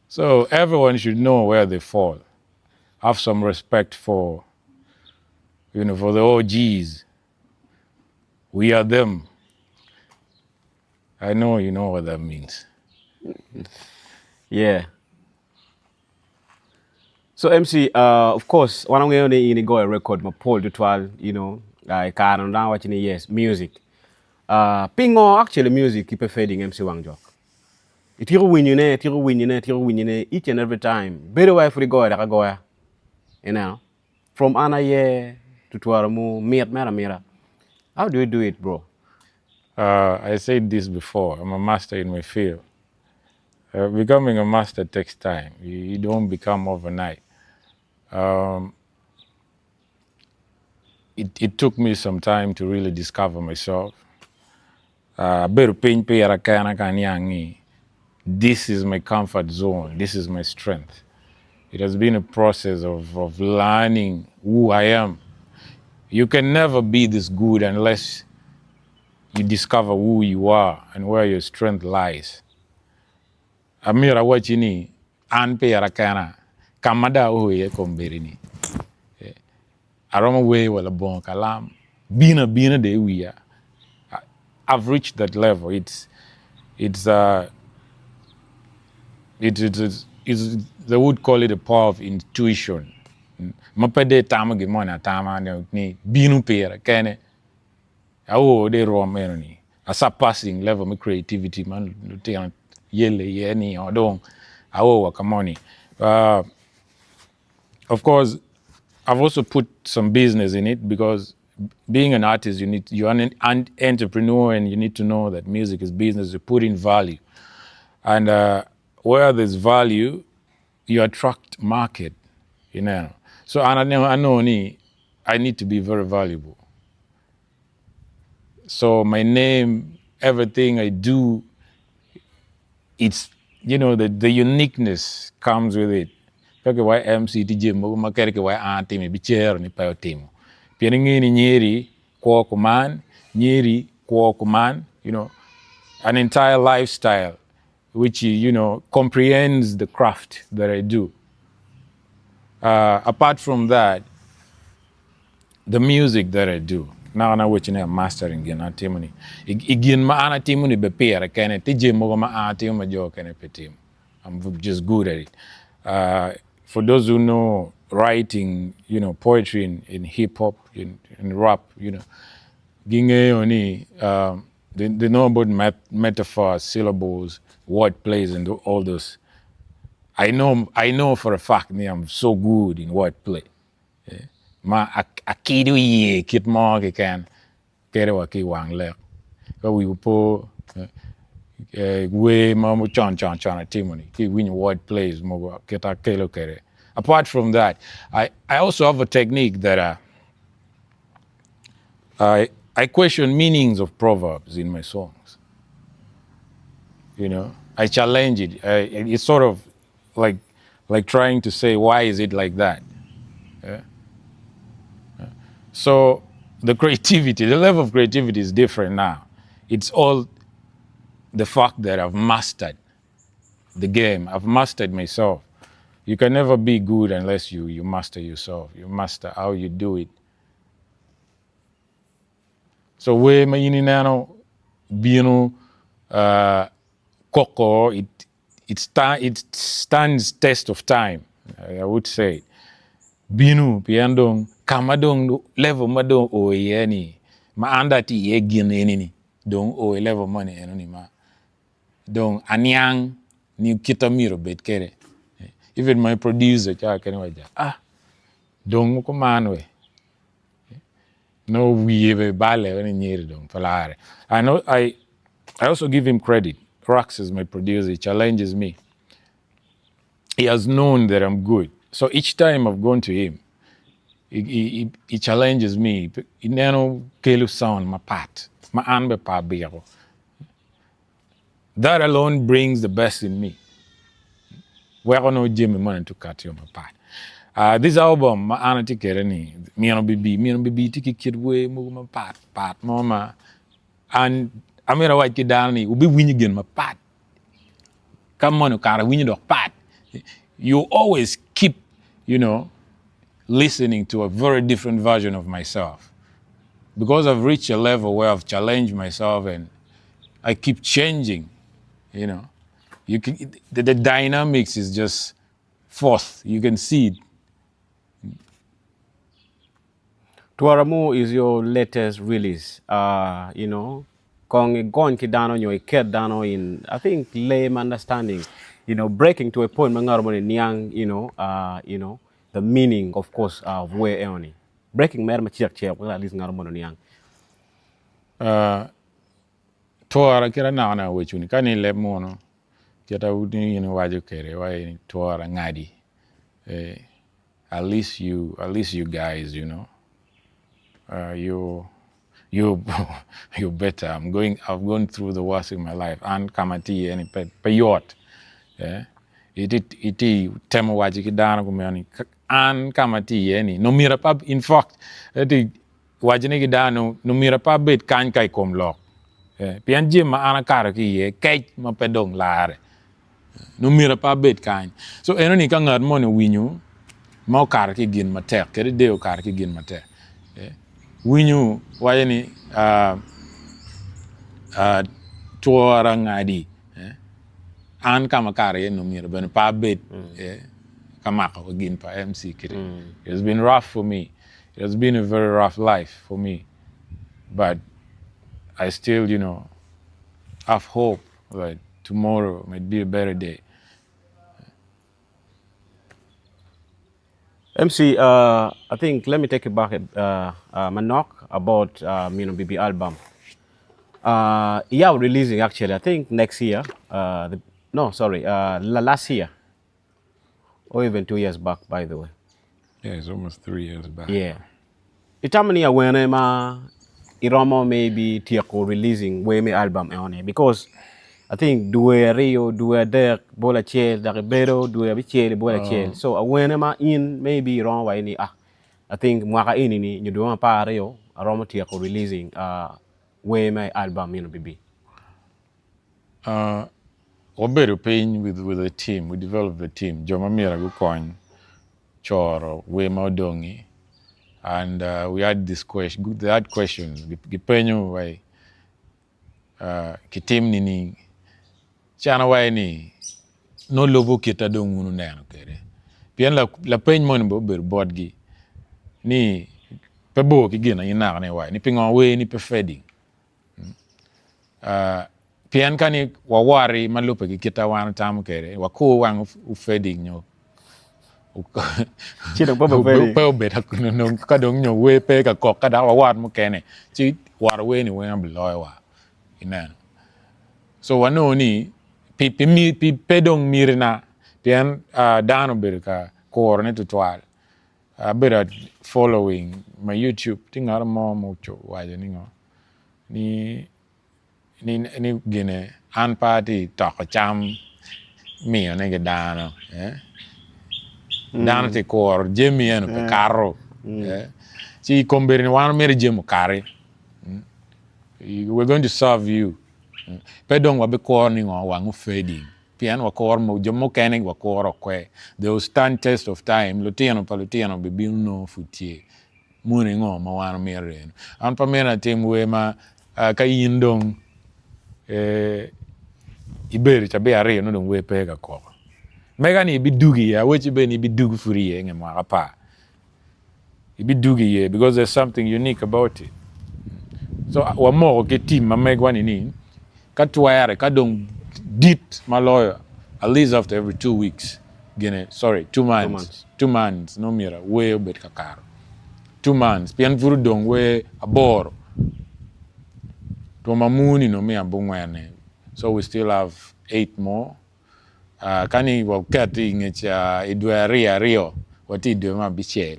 Speaker 3: So everyone should know where they fall. Have some respect for, you know, for the OGs. We are them. I know you know what that means.
Speaker 20: Yeah. So MC, uh, of course, wan wang'eyo ni in igoyo record mapol tutwal, you know, uh, i kare no dano wacho ni yes, music. Uh, pingo actually music keep fading MC Wang Jok? Itiko winyone, itiko winyone, itiko winyone each and every time. Bedo wa pud igoyo dok agoya. You know, from an aye to twaro mu mit mere amita. How do you do it, bro?
Speaker 3: Uh, I said this before, I'm a master in my field. Uh, becoming a master takes time. You, you don't become overnight. Um, it, it took me some time to really discover myself. Uh, abedo piny pira kena ka aniang ni this is my comfort zone, this is my strength. It has been a process of, of learning who I am. You can never be this good unless you discover who you are and where your strength lies. Amyero awacci ni an pira kena ka ma dong ao iye kombeddi ni aromo wer wa labongo kalam bino abina dong i wiya I've reached that level. It's it's uh it, it, it's, it's, they would call it a power of intuition. Ma pe dong itamo gin moni atama ni bino pire kene. Ao dong i rwom eno ni. A surpassing level me creativity ma lutino yelle iye ni o dong ao wa ka moni. Uh, of course, I've also put some business in it because being an artist, you need you're an, an entrepreneur and you need to know that music is business. You put in value, and uh, where there's value, you attract market. You know, so and I know I know ni I need to be very valuable. So my name, everything I do, it's you know the, the uniqueness comes with it. Pe ki wai MC tye jami mogo ma kadi ki wai an atimo ibicero ni pe otimo. Pien inge ni nyeri kwo kuman, nyeri kwo kuman, you know, an entire lifestyle which you know comprehends the craft that I do. Uh, apart from that, the music that I do, naka na wecci ni a mastering gin atimo ni, i gin ma an atimo ni be pire kene, tye jami mogo ma an atimo ma jo okene pe timo. I'm just good at it. Uh, for those who know writing, you know, poetry in, in hip hop, in, in rap, you know, gingeyo ni um, they, they know about met metaphors, syllables, word plays, and all those. I know, I know for a fact me, I'm so good in word play. Eh, ma akido iye kit mo keken kede wa ki wang lek. Ka wi opo eh, wer ma con con con atimo ni ki iwinyo word plays mogo kit akelo kede. Apart from that, I, I also have a technique that uh, I, I question meanings of proverbs in my songs. You know, I challenge it. I, it's sort of like like trying to say why is it like that? Yeah. So the creativity, the level of creativity is different now. It's all the fact that I've mastered the game. I've mastered myself. You can never be good unless you, you master yourself. You master how you do it. So wer ma in ineno bino uh, koko, it, it, sta it stands test of time, I would say. Bino pien dong kama dong level ma dong o iye ni ma an dong atye iye gin eni ni dong o i level moni eno ni ma dong aniang ni kita myero obed kwede. Even my producer ca kene waca ah dong kuman we no wiye be bale ni nyeri dong pe lare. I know I I also give him credit. Rax is my producer. He challenges me. He has known that I'm good. So each time I've gone to him, he, he, he, he challenges me. Ineno kelo sound mapat. Ma an be pa abiro. That alone brings the best in me. Weko no jami moni to kat yo mapat. Uh, this album ma an atye kwede ni Mino Bibi, Mino Bibi tye ki kit wer mogo mapat pat mo ma an amito awac ki dano ni wubiwinyo gin mapat ka moni okato iwinyo dok pat. You always keep, you know, listening to a very different version of myself because I've reached a level where I've challenged myself and I keep changing, you know. You can, the, the dynamics is just forth. You can see it.
Speaker 20: Twaramu is your latest release. Uh, you know, kong igony ki dano nyo iket dano in, I think, lame understanding. You know, breaking to a point ma ngato moni niang, you know, uh, you know, the meaning, of course, uh, of where eoni. Breaking mere macek cek, wek at least ngato moni niang.
Speaker 3: Uh, twara kit anaka weco ni ka ni leb munu kita ni in iwaco kwede wa ni twara ngadi eh, at least you at least you guys you know uh, you you you better I'm going I've gone through the worst in my life an kama tye iye ni pe pe yot eh, iti iti temo waco ki dano kumeno ni an kama tye iye ni no myero pe in fact iti waco ni ki dano no myero pe abed kany ka i kom lok eh, pien jami ma an akato ki iye kec ma pe dong lare no myero pe abed kany so eno ni ka ngat moni owinyo ma okato ki i gin matek kadi dee okato ki i gin matek eh, winyo waco ni uh, uh, twora ngadi eh, an ka ma akato iye no myero bene pe abed eh, ka mako gin pa MC kiti it has been rough for me it has been a very rough life for me but I still you know. Have hope that tomorrow might be a better day.
Speaker 20: MC, uh, I think let me take you back uh, uh, manok about uh, Mino BB album. Uh, yeah, we're releasing actually, I think next year. Uh, the, no, sorry, uh, last year, or even 2 years back, by the way.
Speaker 3: Yeah, it's almost 3 years back.
Speaker 20: Yeah. Itamani awene ma iromo maybe tieko releasing we me album eone because I think dwe ariyo, dwe adek, bol acel, dok ibedo dwe abicel, bol acel. So awene ma in maybe iromo waci ni ah, I think mwaka eni ni nyo dwe me 12 aromo tyeko releasing uh, wer me album mino bibi.
Speaker 3: Wabedo piny with a team, we developed a team, jo ma myero gukony coro wer ma odongi and we had this question, they had questions, gipenyo wai kitim nining? Ci an awaco ni nongo lubo kit ma dong wun wuneno kwede pien lapeny moni bene obedo botgi ni pe bor ki gin ma in naka ni iwaco ni pingo wer-ni pe fading pien ka ni wawoti ma lubbe ki kit ma wan watamo kwede wakur wang fading nyo pe obed ka dong nyo wer pe ka kok ka dok wawot mukene ci woro wer-ni weng biloyowa ineno. So wanongo ni pi pe dong mitina pien dano obedo ka kurone tutwal. Abedo following my YouTube tye ngat mo ma owaco ni ngo ni ni gine an pe atye toko cam miyone ki dano dano tye kuro jami eno pe kato ci i kombeddi ni wan wamito jami okati we going to serve you pe dong wabikuro ni ngo wang ofading pien wakuro jo mukene wakuro okwe they will stand test of time lutino pa lutino bibino nongo pud tye moni ngo ma wan omito eno an pe amito atim wer ma ka in dong ibedo cabit ariyo nongo dong wer pe ka koko mega ni ibidugo iye aweci bene ni ibidugo pud iye inge mwaka apar ibidugo iye because there's something unique about it so wamoko ki team ma megwa ni ni ka twere ka dong dit ma loyo at least after every 2 weeks gine sorry 2 months 2 months nongo myero wer obed ka kato 2 months pien pud odong wer aboro two ma muni nongo miyo abongwene so we still have eight more ka ni waket i nge ca i dwe ariyo ariyo watye i dwe me abicel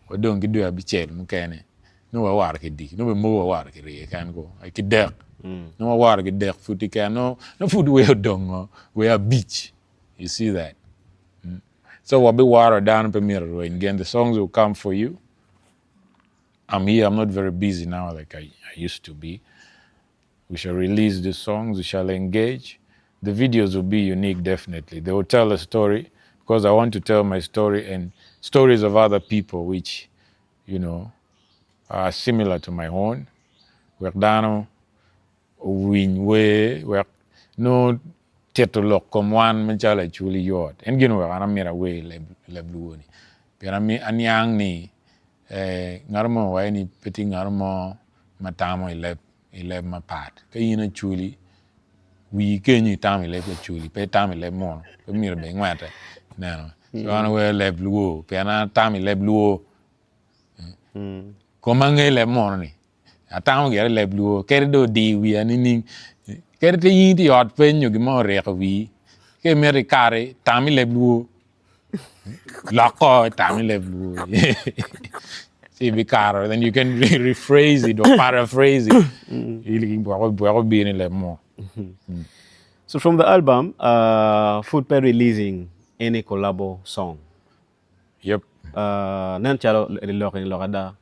Speaker 3: wadong ki dwe abicel mukene nongo wawaro ki dic nongo bene mogo wawaro ki rye keken ko ki dek nongo wawaro ki dek pud keken nongo pud wer odongo wer abic you see that so wabiwaro dano pe myero orweny gen the songs will come for you I'm here I'm not very busy now like I, I used to be we shall release the songs we shall engage the videos will be unique definitely they will tell a story because I want to tell my story and stories of other people which you know are similar to my own wek dano owiny wer wek nongo tito lok kom wan macalo Acholi yot en gin oweko an amito awer leb luo ni pien aniang ni ngat mo owaco ni pe tye ngat mo ma tamo i leb mapat ka in Acholi wii kenyo itamo i leb Acholi pe itamo i leb munu pe myero bene ingwete ineno so an awero leb luo pien an atamo i leb luo koma angeyo leb munu ni atamo gire i leb luo kadi dong odiyo wiya nining kadi pe in itye i ot peny nyo gin mo oriko wii ka imito ikati tam i leb luo loko tam i leb luo ci ibikato then you can rephrase it or paraphrase it wek obin i leb mo.
Speaker 20: So from the album, uh, pud pe releasing any collabo song.
Speaker 3: Yep.
Speaker 20: Uh, nen calo lok ni lok ada.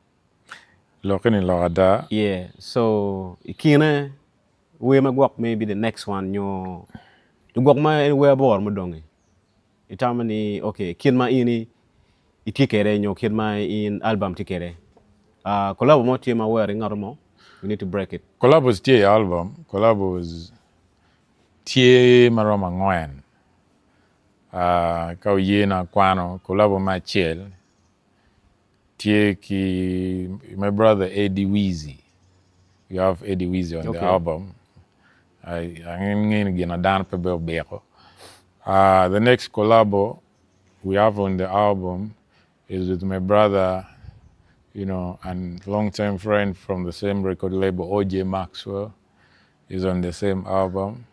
Speaker 3: Lok ni lok ada.
Speaker 20: Yeah, so i kine wer ma gwok maybe the next one nyo gwok ma en wer aboro mudongi itamo ni okay kit ma in itye kwede nyo kit ma in album tye kwede uh, collabo mo tye ma wero ki ngato mo you need to break it.
Speaker 3: Collabos tye i album, collabos tye maromo angwen uh, ka oye na akwano collabo me acel tye ki my brother Eddie Weezy. We have Eddie Weezy on the album. Angeyo ni gin ma dano pe bene obiko. The next collabo we have on the album is with my brother you know and long time friend from the same record label OJ Maxwell is on the same album.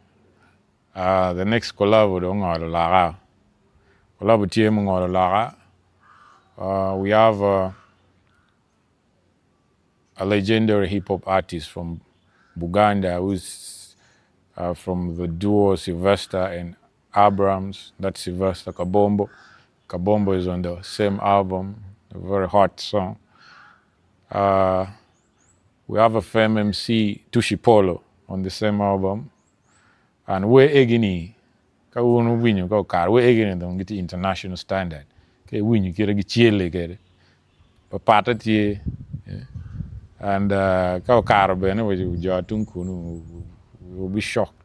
Speaker 3: The next collabo dong ongolo loka, collabo tye mungolo loka we have a legendary hip hop artist from Buganda who's from the duo Sylvester and Abrams, that's Sylvester Kabombo. Kabombo is on the same album, a very hot song. Uh, we have a fame MC, Tushi Polo, on the same album. And we egini, ka wun wuwinyo ka okaro, we egini dong gitye international standard. Ka iwinyo kite gicele kede, papatte tye. And uh, ka okaro bene, jo atung kunu will be shocked.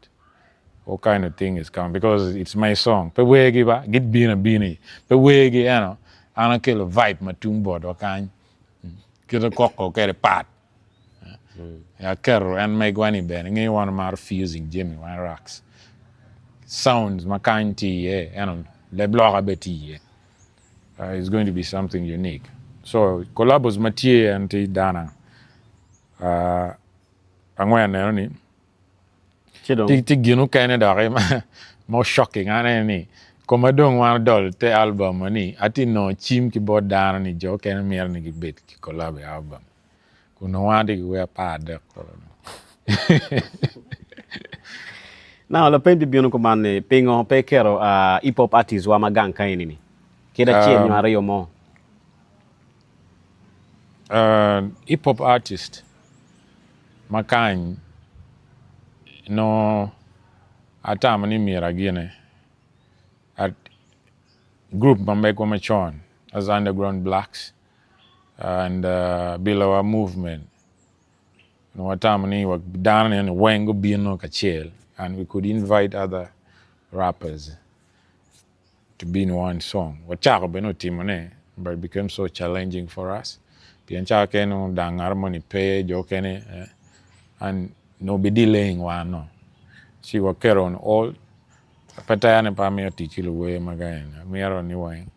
Speaker 3: What kind of thing is coming because it's my song pe wergi ba gibino abina i pe wergi eno an akelo vibe ma tung botwa kany kite koko kede pat aketo en megwa ni bene ngeyo wan wamaro fusing jami wan rocks sounds ma kany tye iye eno leb loka bene tye iye it's going to be something unique so collabos ma tye en tye dano angwen eno ni Tye gin mukene doki ma shocking an aye ni koma dong wan odol te album wa ni atye nongo cim ki bot dano ni jo okene mito ni gibed ki collab i album kun nongo wan atye ki wer 13
Speaker 20: Now lapeny bibino kuman ni pingo pe iketo hip hop artist wa ma gang ka eni ni kit acel nyo aryo mo?
Speaker 3: Hip hop artist ma kany nongo atamo ni myero agine gurup ma megwa macon as underground blacks and bilawa movement nongo watamo ni dano eni weng gubino kacel and we could invite other rappers to be in one song wacako bene otimone but it became so challenging for us pien cawa kene nongo dang ngat moni pe jo okene and nongo bi delaying wan no ci waketo on hold pe tere ni pe amito tic ki luwer ma ka eni amito ni weng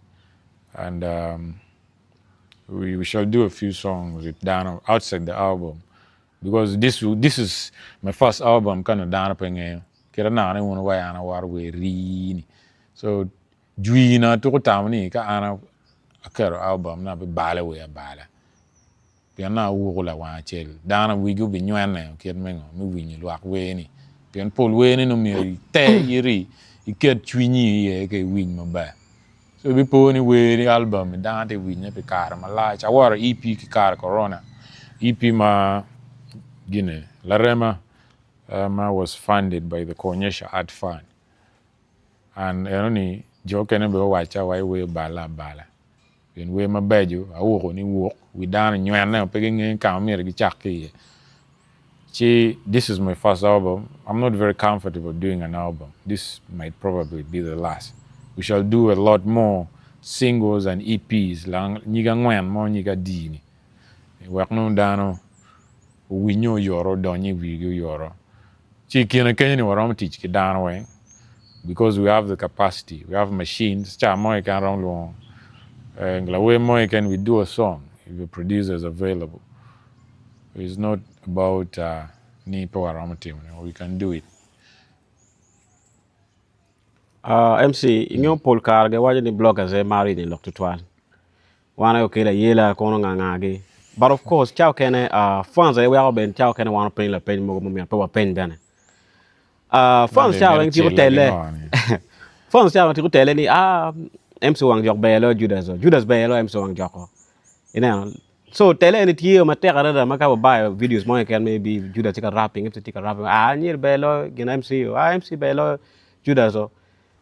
Speaker 3: and we shall do a few songs with dano outside the album Because this this is my first album ka nongo dano pe ngeyo kit anaka ni wun wuwaco an aworo wer rii ni so jwi na tuko tamo ni ka an aketo album na abibalo wer abala pien nongo awuko lawang acel dano wigi obi nywene kit me ngo me winyo lwak wer ni pien pol wer ni nongo myero iter iti iket cwinyi iye ka iwiny maber so ibipo ni wer ni album ni dano tye ka winye pi kare malac aworo EP ki kare corona EP ma gine larema ma was funded by the Konyesha Art Fund and eno ni jo okene bene owacca wa iwer obale abala pien wer mabeco awuko ni wuk wi dano onywene pe gingeyo ka ma myero gicak ki iye ci this is my first album I'm not very comfortable doing an album this might probably be the last we shall do a lot more singles and EPs nyig angwen mo nyig adi ni wek nongo dano owinye oyoto odony i wigi oyoto ci i kine kenyo ni waromo tic ki dano weng because we have the capacity we have machines ca mo keken romo lwongo lawer mo keken we do a song if the producer is available it's not about ni pe waromo timo ne we can do it.
Speaker 20: MC, ingeyo pol kare giwaco ni bloggers aye maro yenyo lok tutwal. Wan aye okelo ayela kono nga ngagi. But of course cawa okene fans aye weko bene cawa okene wan wapenyo lapeny mogo ma myero pe wapeny bene. Fans cawa weng tiko tele fans cawa weng tiko tele ni ah MC wang jok ber loyo Judas o Judas ber loyo MC wang jok o. Ineno? So tele eni tye matek adada ma ka wabayo videos mo keken maybe Judas tye ka rapping MC tye ka rapping ah anyira ber loyo gin MC o ah MC ber loyo Judas o.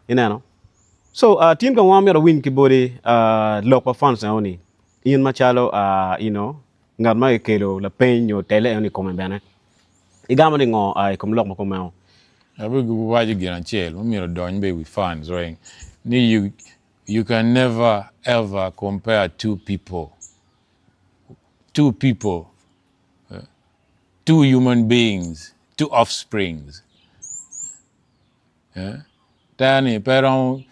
Speaker 20: Ineno? So uh, tin kong wan myero wawiny ki boti uh, lok pa fans eno ni in macalo uh, you know, ngat ma kikelo lapeny nyo tele eno ni i kome bene igamo ni ngo uh, i kom lok ma kumeno?
Speaker 3: Abiwaco gin acel ma myero odony bene i wi fans weng ni you, you can never ever compare two people, two people, two human beings, two offsprings. Tere ni pe romo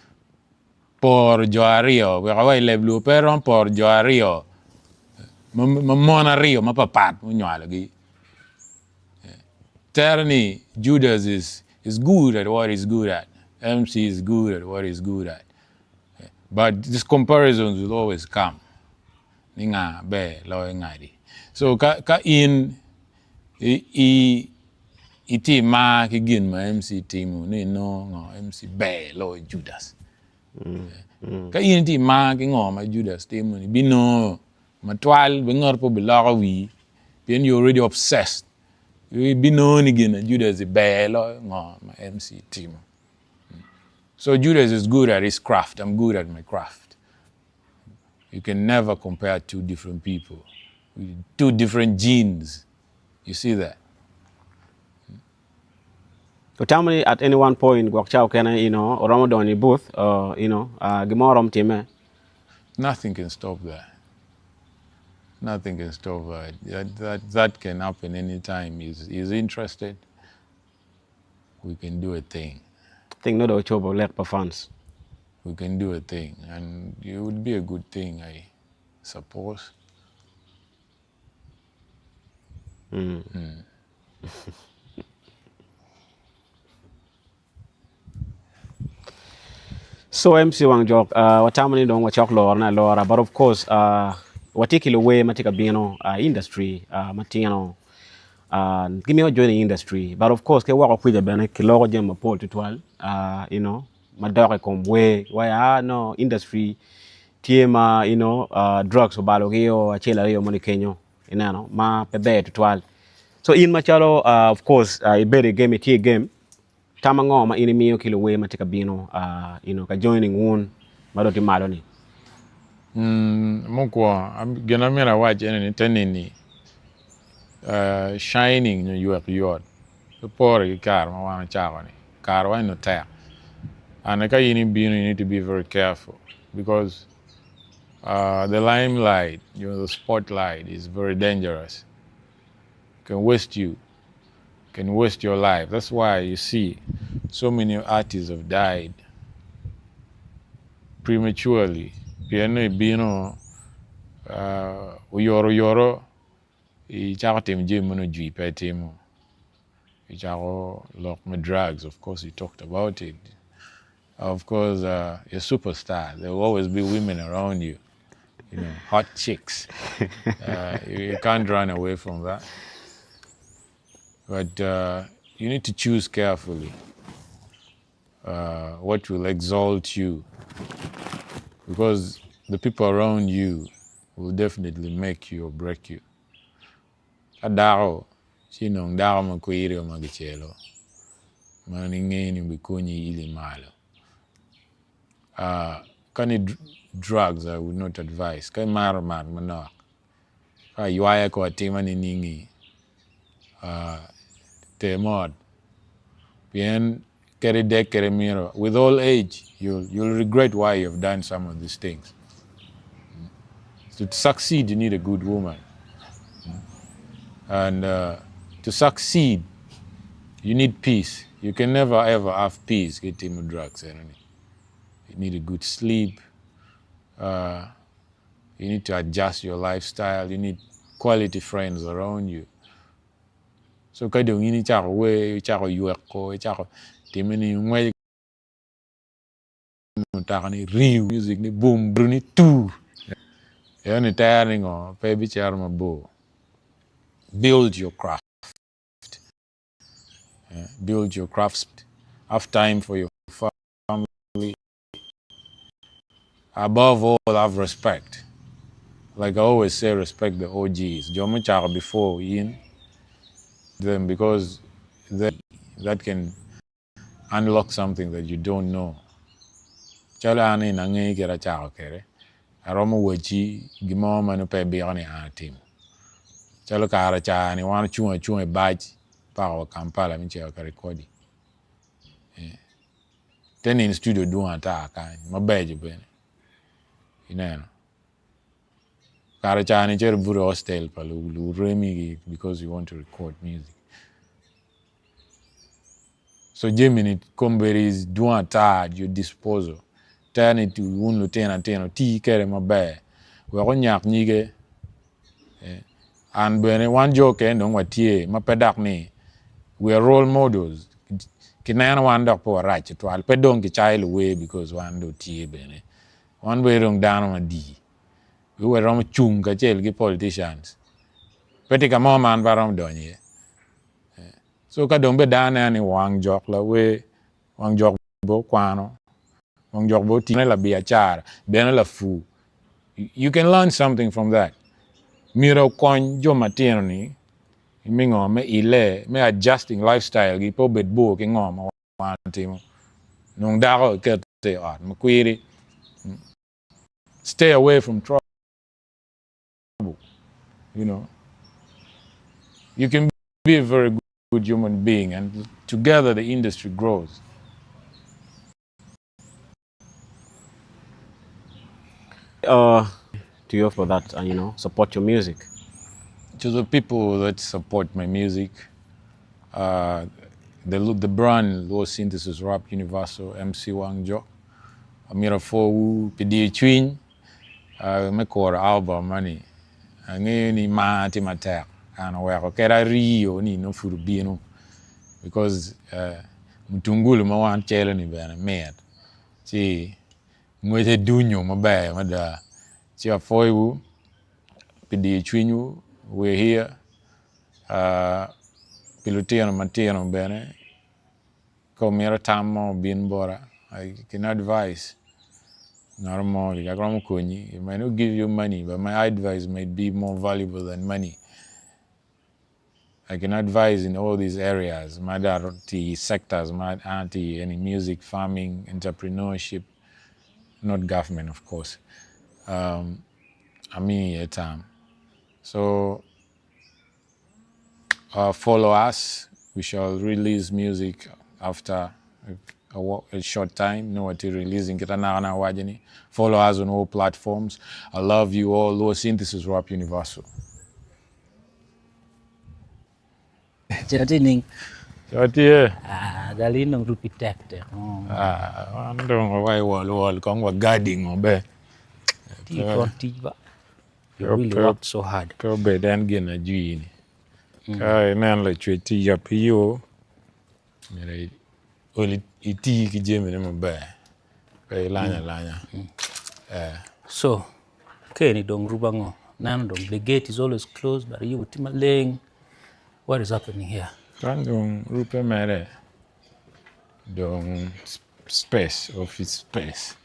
Speaker 3: poro jo aryo wek awac leb luo pe romo poro jo aryo ma mon aryo mapapat munywalogi. Tere ni Judas is is good at what he's good at, MC is good at what he's good at but these comparisons will always come ni nga ber loyo ngadi. So ka ka in i itye imar ki gin ma MC timo ni inongo ngo MC ber loyo Judas. Ka in itye imar ki ngo ma Judas timo ni binongo matwal be ngat pe obiloko wii pien you already obsessed ibinongo ni gin ma Judas ber loyo ngo ma MC timo. So Judas is good at his craft, I'm good at my craft. You can never compare two different people, two different genes. You see that?
Speaker 20: Otamo ni at any one point gwok ca okene you know oromo donyo i booth uh, you know uh, gin mo oromo timme.
Speaker 3: Nothing can stop that. Nothing can stop that. That, that, that can happen anytime he's, he's interested. We can do a thing.
Speaker 20: Thing no dong ocobo lek pa fans.
Speaker 3: We can do a thing and it would be a good thing I suppose.
Speaker 20: Mm.
Speaker 3: Mm.
Speaker 20: So MC Wang Jok, uh, watamo ni dong wacok lorone alora, but of course uh, watye ki luwer ma tye ka bino uh, industry uh, matino uh, gimito join i industry but of course ki woko kwica bene kiloko jami mapol tutwal uh, you know, madok i kom wer wai ah no industry tye ma you know, uh, drugs obalogi o acel aryo moni kenyo ineno ma pe ber tutwal so in macalo uh, of course uh, ibedo i game itye i game tam ango ma in imiyo ki luwer ma tye ka bino uh, you know, ka joining wun ma dong tye malo ni?
Speaker 3: Mm, mukwongo gin ma myero awac ene ni te nini uh, shining nyo ywek yot pe pore ki kare ma wan ocako ni kare wa eni tek and ka in ibino you need to be very careful because uh, the limelight you know, the spotlight is very dangerous can waste you can waste your life. That's why you see so many artists have died prematurely. Pien ni ibino uh, oyoro oyoro icako timo jami mono jwi pe itimo. Icako lok me drugs, of course you talked about it. Of course, uh, you're a superstar. There will always be women around you, you know, hot chicks. Uh, you, you can't run away from that. But uh, you need to choose carefully uh, what will exalt you because the people around you will definitely make you or break you. Ka dako, ci nong dako ma kwiri ma gicelo ma ingeyo ni bikonyi ili malo. Uh, ka ni drugs I would not advise. Ka imaro mat manok, ka aywaya ko atima niningi, uh, ter mot. Pien kede dek kede miro, with old age, you'll, you'll regret why you've done some of these things. To succeed, you need a good woman. And uh, to succeed, you need peace. You can never ever have peace getting drugs. You need a good sleep. Uh, you need to adjust your lifestyle. You need quality friends around you. So ka dong in icako wer, icako yweko, icako time ni ngwec mutoka ni riu music ni boom ni tur. Eno ni tere ni ngo pe ibicito mabor. Build your craft. Build your craft. Have time for your family. Above all, have respect. Like I always say, respect the OGs. Jo mucako before in them because they, that can unlock something that you don't know. Calo an in angeyo kit acako kwede, aromo wacci gin mo ma nongo pe ibiko ni an atimo. Calo kare ca ni wan ocung acunga i bac paka wa Kampala me cito ka recording. Te nino studio dwong ata kany mabeco bene ineno. Kare ca ni icito ibuto i hostel pa luremi because you want to record music. So jami ni kombeddi dwong ata at your disposal. Ter ni wun lutino atino ti kwede maber wek onyak nyige. And bene wan jo okene dong watye ma pe dok ni we are role models kineno wan dok pe warac tutwal pe dong kicayo luwer because wan dong tye bene wan bene dong dano madii wi waromo cung kacel ki politicians pe tye ka mo ma an pe aromo donyo iye so ka dong bene dano neno ni wang jok lawer wang jok bene okwano wang jok bene otiyo labiacara bene lapur you can learn something from that myero okony jo matino ni me ngo me ile me adjusting lifestyle gi pe obed bor ki ngo ma wan timo nong dako iket i ot ma kwiri stay away from trouble you know you can be a very good human being and together the industry grows.
Speaker 20: Uh, to you for that, uh, you know, support your music.
Speaker 3: To the people that support my music, uh, the, the brand Luo Synthesis Rap Universal MC Wang Jok, Amira Fowu, Pidi Chwiny, uh, me koro album mani. Angeyo ni mar tye matek an oweko kadi ariyo ni nongo pud obino because uh, mutungulu ma wan celo ni bene mit ci ngwece dunyo maber mada ci apwoyowu pi diyo cwinywu we're here uh, pi lutino matino bene Ka omito tam mo obin bota, I can advise ngat mo romo konyi, it might not give you money but my advice might be more valuable than money. I can advise in all these areas ma dok tye i sectors ma an atye iye ni music, farming, entrepreneurship, not government of course, um, amiyo iye tam. So Uh, follow us. We shall release music after a, a, a short time. No, what releasing wajini. Follow us on all platforms. I love you all. Luo Synthesis Rap Universal.
Speaker 2: Chati ning.
Speaker 3: Chati eh.
Speaker 2: Ah, dali nong rupi tek tek.
Speaker 3: Ah, an dong wai wol wol kong wa guarding obe.
Speaker 2: Ti kon tij ba. You really worked so hard.
Speaker 3: Pe obed en gin ajwini. Ka ineno lacwec tye yabbi yo, myero ol iti ki jamine maber, pe ilany alanya. Eh.
Speaker 2: So, keni dong rub ango? Neno dong the gate is always closed but yubo tye maleng. What is happening here?
Speaker 3: Kan dong rubbe mere dong space, office space.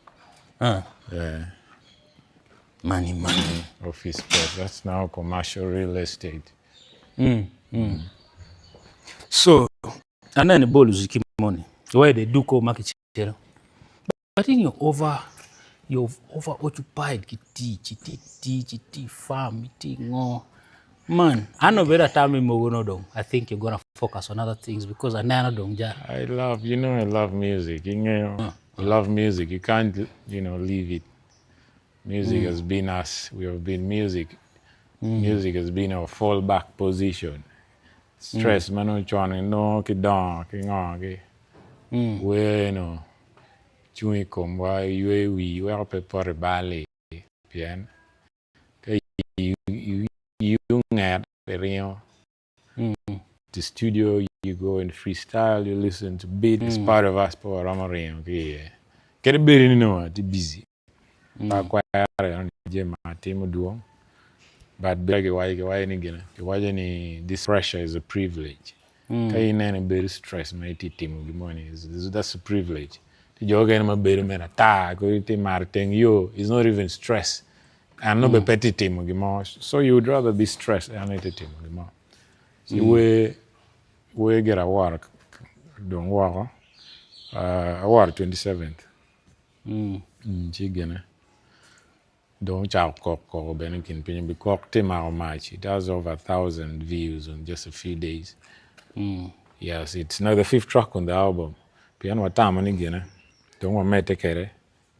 Speaker 2: Ah.
Speaker 3: Eh.
Speaker 2: Money, money.
Speaker 3: Office space. That's now commercial real estate.
Speaker 2: Mm, mm. So, anene bolu ziki money. Where they do ko makichero. But in your over you're over occupied ki tic, iti tic, iti farm, iti ngo. Man, ano bedo atami mogo no dong. I think you're gonna focus on other things because aneno dong ja.
Speaker 3: I love, you know, I love music. You know, I love music. You can't, you know, leave it. Music mm. has been us. We have been music. Mm. Music has been our fallback position. Stress mm. mano chon no ki dongo ki ngo ki. Mm. We no cung i komwa ywe wi weko pe poto i bal-li pien ka inget iringo the studio you go and freestyle you listen to beat it's part of us pe waromo ringo ki iye kadi bed ni nongo atye busy pe akwero eno ni jami ma atimo dwong but bene kiwaco kiwaco ni gine kiwaco ni this pressure is a privilege ka ineno ibedo stress ma itye timo gin moni that's a privilege tye jo mukene ma bedo mere ata kadi tye mato teng yo is not even stress and nongo bene pe tye timo gin mo so you would rather be stressed ento itye timo gin mo ci wer wer gire aworo dong woko aworo 27th ci gine dong ocako kok koko bene i kin piny bikok tye mako mac it has over 1000 views in just a few days yes it's now the fifth track on the album pien watamo ni gine dong wamedde kwede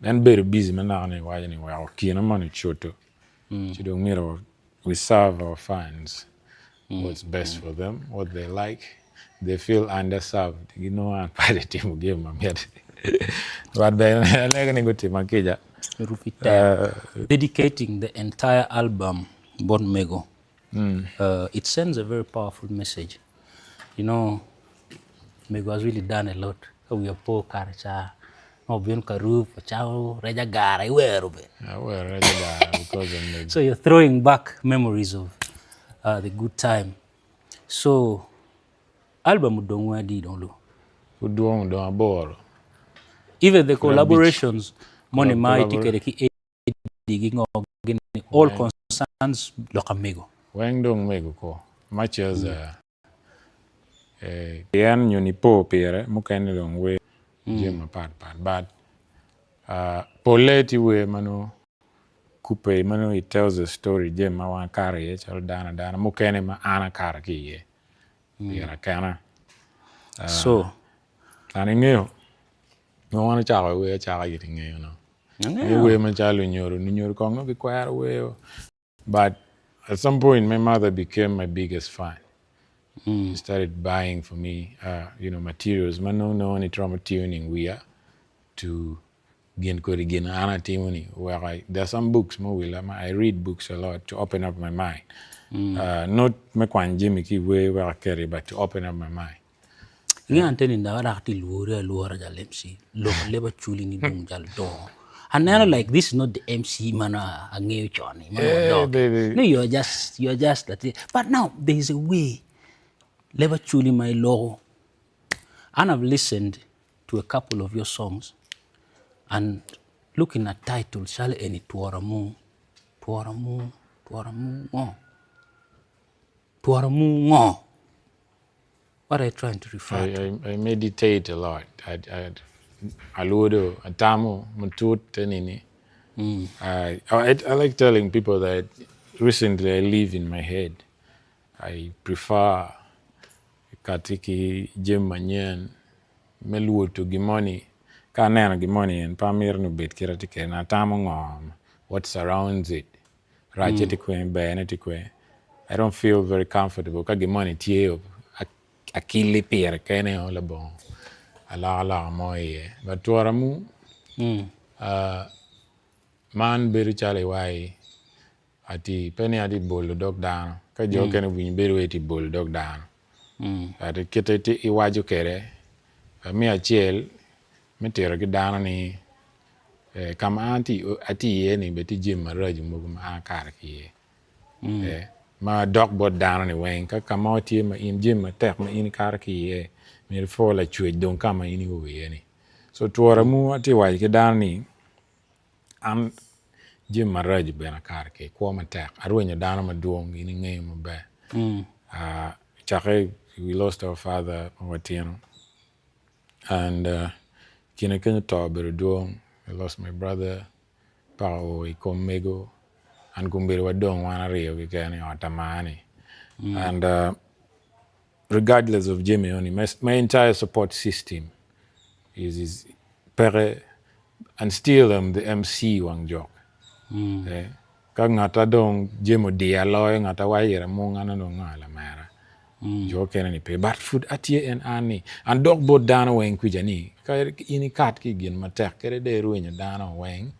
Speaker 3: En bedo busy ma naka ni iwaco ni weko kine moni ocuto ci dong myero we serve our fans what's best for them what they like. They feel underserved ginongo an pe atye timo gin ma mitte but bene alego ni gutima kica.
Speaker 2: Dedicating the entire album bot mego it sends a very powerful message you know mego has really done a lot ka wiya po kare ca ma obino ka rub ocamo rec agara iwero bene.
Speaker 3: Awero rec agara because of mego.
Speaker 2: So you're throwing back memories of the good time. So album odong wa adi dong lu?
Speaker 3: Pud dwong odong aboro.
Speaker 2: Even the collaborations moni ma itye kwede ki Eddie gi ngo gini all concerns lok amego.
Speaker 3: Weng dong mego ko much as pien nyo nipo pire mukene dong wer jami mapat pat but pole tye wer ma nongo kubbe ma nongo it tells a story jami ma wan wakato iye calo dano adana mukene ma an akato ki iye pira kena
Speaker 2: So
Speaker 3: an ingeyo ma wan ocako wer acaka in ingeyo no
Speaker 2: Angeyo.
Speaker 3: wer macalo lunyodo lunyodo kong nongo gikwero wer but at some point my mother became my biggest fan she started buying for me you know materials ma nongo nongo ni romo tuning wiya to gin kodi gin an atimo ni weko there are some books ma owilla ma I read books a lot to open up my mind not me kwanyo jami ki i wer wek aketi but to open up my mind.
Speaker 2: Inge ante ni dok adok atye lwori alwora jal MC lok leb acholi ni dong jal dongo aneno like this is not the MC ma nongo angeyo con ni ma nongo
Speaker 3: Eh,
Speaker 2: wadok
Speaker 3: baby.
Speaker 2: no you are just you are just latin but now there is a way leb acholi ma iloko and I've listened to a couple of your songs and looking at titles calo eni twora mu twora mu twora mu ngo twora mu ngo What are you trying to refer
Speaker 3: I,
Speaker 2: to?
Speaker 3: I, I meditate a lot. I, I, alwodo, atamo, matut, nini. I, I, I like telling people that recently I live in my head. I prefer kati ki jami manyen me lwodo gimoni. Ka aneno gimoni en pe amito ni obed kite tye kwede. Atamo ngo, what surrounds it. Racce tye kwene, berne tye kwene. I don't feel very comfortable ka gimoni tye akili pire kene o labongo alokaloka mo iye. But twora mu, uh, man bedo calo iwaci ati pe ni ati bolo dog dano ka jo okene owinyo bedo wai iti bolo dog dano. But kite ti iwaco kwede me acel me tito ki dano ni eh, ka ma an atye iye ni bene tye jami maraco mogo ma an akato ki iye. Eh, ma dok bot dano ni weng ka ka mo tye ma in jami matek ma in ikato ki iye myero ipwo lacwec dong ka ma in io iye ni. So twora mu atye waco ki dano ni an jami maraco bene akato ki iye, kwo matek arwenyo dano madwong in ingeyo maber. Uh, cakke we lost our father ma watino and uh, kine kenyo to obedo dwong I lost my brother paka oo i kom mego and kombeddi wadong wan aryo keken i ot amar-ni and uh, regardless of jami eni my, my entire support system is, is peke and still I'm the MC wang jok eh, ka ngata dong jami odiya loyo ngata waco ira munga na dong nga lamera jo okene ni pe but pud atye en an ni an dok bot dano weng kwica ni ka in ikat ki i gin matek kadi dong irwenyo dano weng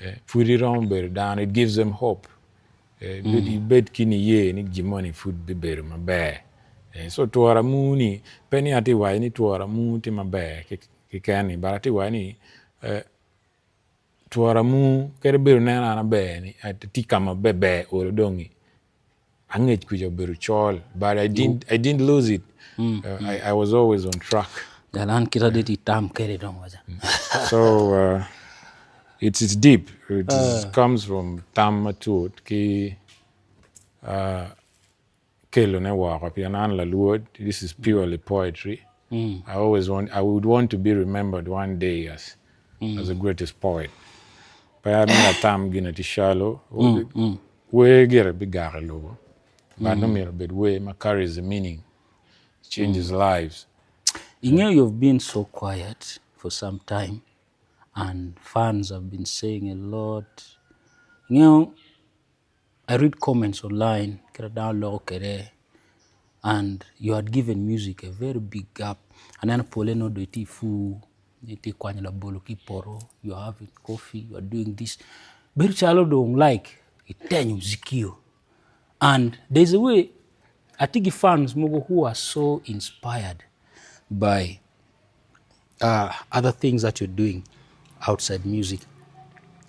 Speaker 3: eh, pud iromo bedo dano it gives them hope eh, ibed ki niye ni gin moni pud bibedo maber eh, so twora mu ni pe ni atye waco ni twora mu tye maber keken ni but atye waco ni eh, twora mu kadi bedo neno an aber ni atye ka ma ber olo dongi angec kwica obedo col but I didn't, I didn't lose it uh, I, I was always on track
Speaker 2: Jalan kita dit itam kede dong waca.
Speaker 3: so uh, it's, it's deep it is, comes from tam matut ki uh, kelone woko pien an lalwod this is purely poetry I always want I would want to be remembered one day as as the greatest poet pe amito atam gin ati shallow wer gire bigak i lobo but mm. myero obed wer ma carries a meaning changes lives
Speaker 2: Ingeo you've been so quiet for some time and fans have been saying a lot. Ingeo I read comments online kit ma dano loko kwede. And you had given music a very big gap. Aneno pole nongo dong itye i pur, itye ka kwanyo labolo ki i poto, you are having coffee, you are doing this. Bedo calo dong like itenyo muziki-o. And there is a way atye ki fans mogo who are so inspired by uh, other things that you're doing outside music.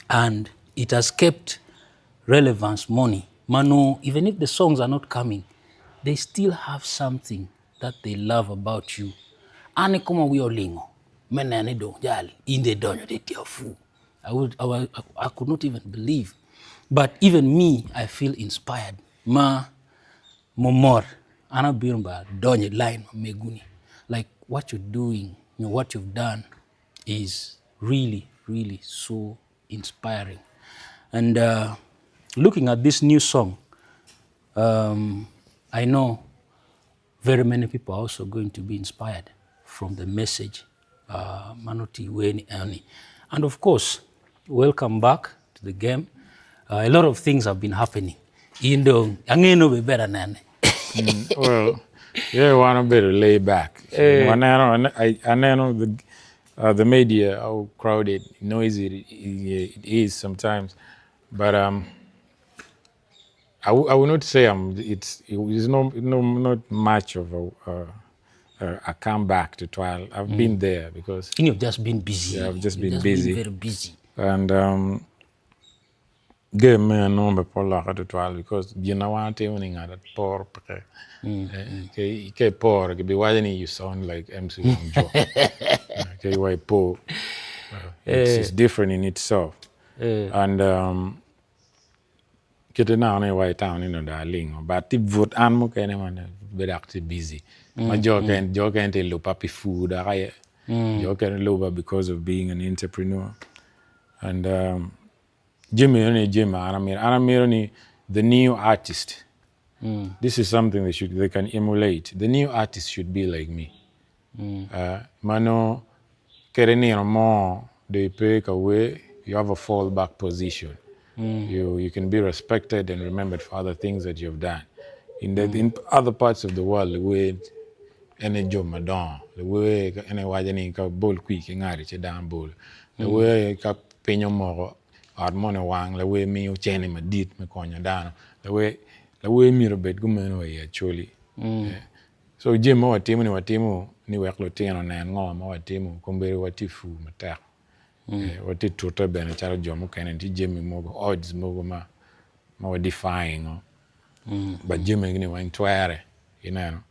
Speaker 2: And it has kept relevance money. Mano, even if the songs are not coming, they still have something that they love about you. An i koma wiya olingo me neno ni dong jal in dong idonyo dong itye afu. I, would, I, I could not even believe. But even me, I feel inspired. Ma momor an abino ba donyo i line ma megu-ni. Like what you're doing, you know, what you've done is really, really so inspiring. And uh, looking at this new song, um, I know very many people are also going to be inspired from the message uh, manoti weni ani. And of course, welcome back to the game. Uh, a lot of things have been happening. In dong, angeno be better nene.
Speaker 3: Well, yeah, wan obedo lay back.
Speaker 2: Eh.
Speaker 3: Waneno, aneno the media, how crowded, noisy it is sometimes. But I will not say I'm, it's no, no, not much of a comeback to trial. I've been there because...
Speaker 2: You've just been busy.
Speaker 3: Yeah, I've just
Speaker 2: You've
Speaker 3: been
Speaker 2: just
Speaker 3: busy.
Speaker 2: Been very busy.
Speaker 3: And game me anongo pe olokke tutwal because gin ma wan watimo ni ngat por peke. Ka iporo kibiwaco ni you sound like MC Wang Jo. Ke iwa ipo. It's different in itself. And kite naka ni iwa i town ni dong alingo but tye but an mukene ma bedo dok tye busy ma jo okene tye luba pi pur dok aye. Jo okene luba because of being an entrepreneur. And jami eno ni jami ma an amito. An amito ni the new artist, this is something they should, they can emulate. The new artist should be like me. Ma nongo kadi nino mo dong ipe ka wer, you have a fall back position. You can be respected and remembered for other things that you have done. In the, in other parts of the world, wer en aye jo madongo. Wer en aye waco ni ka bol kwir ki ngati ci dano bol. Wer ka piny omoko ot moni owang lawer miyo cene madit me konyo dano. Lawer lawer myero obed kumeno i Acholi. So jami ma watimo ni watimo ni wek lutino onen ngo ma watimo kombeddi watye pur matek. Watye tute bene calo jo mukene tye jami mogo odds mogo ma ma wa defying o but jami ni weng twere ineno.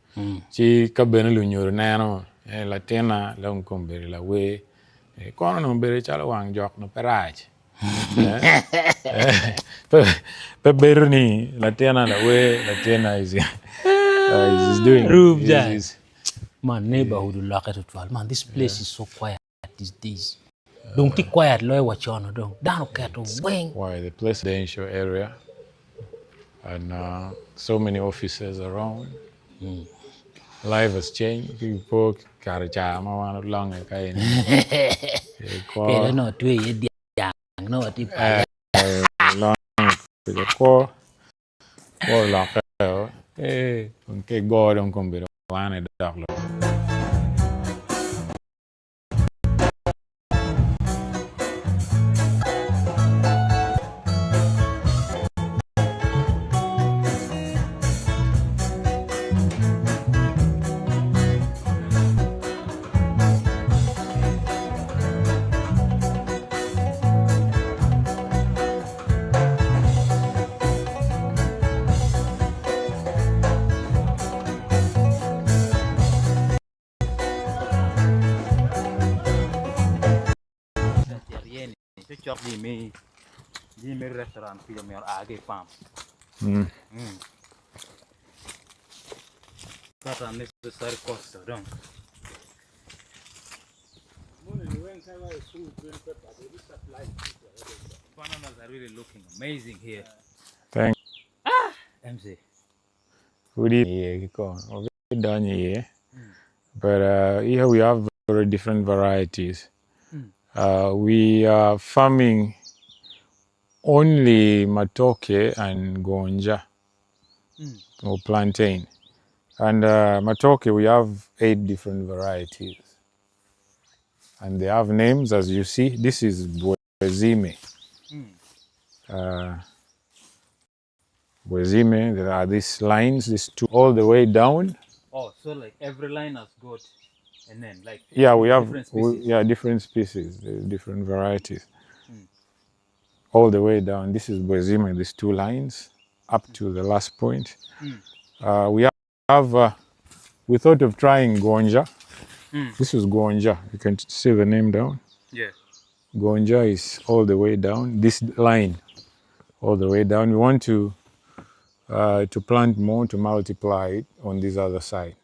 Speaker 3: Ci ka bene lunyodo neno latinna dong kombeddi lawer kono onongo bedo calo wang jok nongo pe rac. Pe bedo ni latinna lawer latinna is is doing
Speaker 2: Rub jai. Man neighborhood olokke tutwal. Man this place is so quiet these days. Dong tye quiet loyo wa con dong. Dano oketo weng.
Speaker 3: Why the place residential area and so many offices around. Life has changed. Ki po kare ca ma wan olonge ka eni.
Speaker 2: Kede nongo tye iye dyang nongo watye i pala.
Speaker 3: Longe kwo kwo olokke o. Ki go dong kombeddi wan aye dok Pud iye kikome wabidonyo iye but here we have very different varieties we are farming only matoke and gonja or plantain. And matoke, we have 8 different varieties. And they have names, as you see. This is Bwezime. Bwezime, there are these lines, these two, all the way down.
Speaker 2: Oh, so like every line has got a name, like
Speaker 3: Yeah, we have
Speaker 2: different species.
Speaker 3: yeah, different species, different varieties. All the way down. This is Bwezime, these 2 lines up to the last point. We thought of trying Gonja. This is Gonja. You can see the name down. Gonja is all the way down. This line, all the way down. We want to plant more, to multiply it on this other side.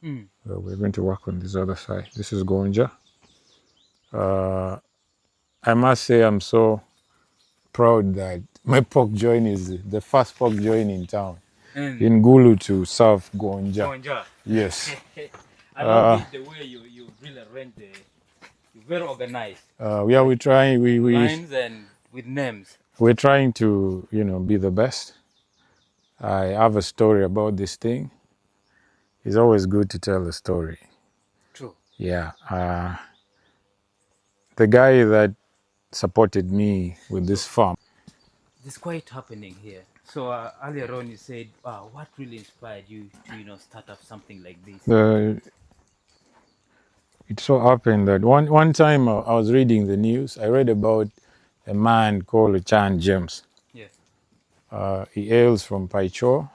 Speaker 3: We're going to work on this other side. This is Gonja. I must say I'm so proud that my pork joint is the first pork joint in town. In Gulu to serve Gonja.
Speaker 2: Gonja.
Speaker 3: Yes.
Speaker 2: I love it, the way you really arrange the, you're very organized.
Speaker 3: Yeah, we're trying.
Speaker 2: Lines and with names.
Speaker 3: We're trying to be the best. I have a story about this thing. It's always good to tell a story.
Speaker 2: True.
Speaker 3: Yeah. The guy that supported me with this farm.
Speaker 2: This is quite happening here. So earlier on you said, what really inspired you to start up something like this?
Speaker 3: It so happened that one time I was reading the news. I read about a man called Chan James. He hails from Paicho.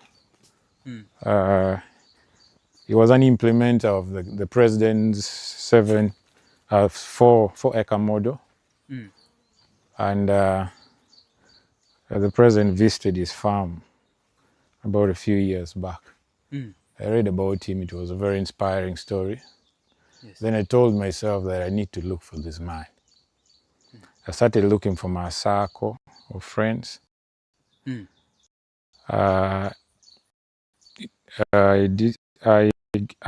Speaker 3: He was an implementer of the president's seven, 4, four acre model. And the president visited his farm about a few years back. I read about him. It was a very inspiring story. Then I told myself that I need to look for this man. I started looking for my circle of friends. I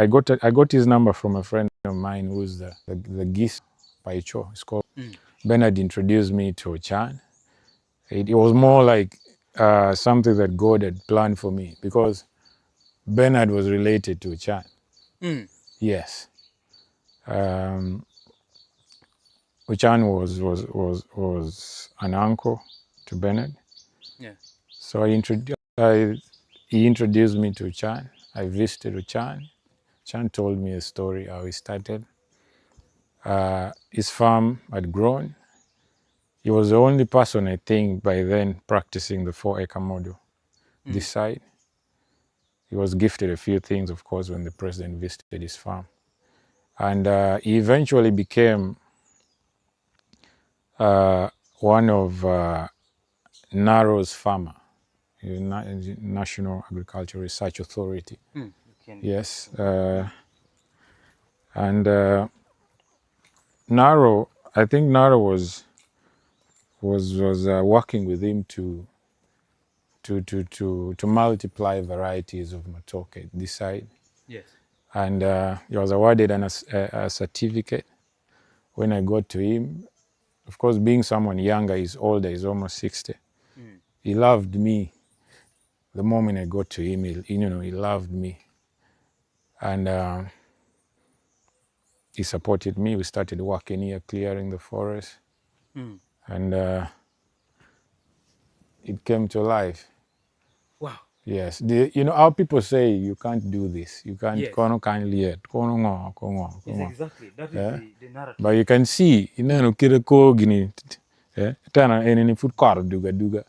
Speaker 3: got his number from a friend of mine who's the Gis Paicho. It's called Bernard introduced me to Chan. It was more like something that God had planned for me, because Bernard was related to Chan. Yes. Ochan was an uncle to Bernard. So he introduced me to Chan. I visited Ochan. Chan told me a story how he started. His farm had grown. He was the only person, I think, by then practicing the 4-acre model. This side. He was gifted a few things, of course, when the president visited his farm. And he eventually became one of NARO's farmer, National Agricultural Research Authority. Yes. And NARO, I think NARO was working with him to multiply varieties of matoke this side. And he was awarded a certificate. When I got to him, of course, being someone younger, he's older, he's almost 60. He loved me. The moment I got to him, he loved me. And he supported me. We started working here, clearing the forest. And it came to life.
Speaker 2: Wow.
Speaker 3: Yes. You know how people say you can't do this. You can't, kono can't liet, kono ngo, kono ngo,
Speaker 2: Yes,
Speaker 3: kono ngo.
Speaker 2: exactly. That is
Speaker 3: Yeah?
Speaker 2: the narrative.
Speaker 3: But you can see, you know, kira ko gini, tena eni ni food car duga duga.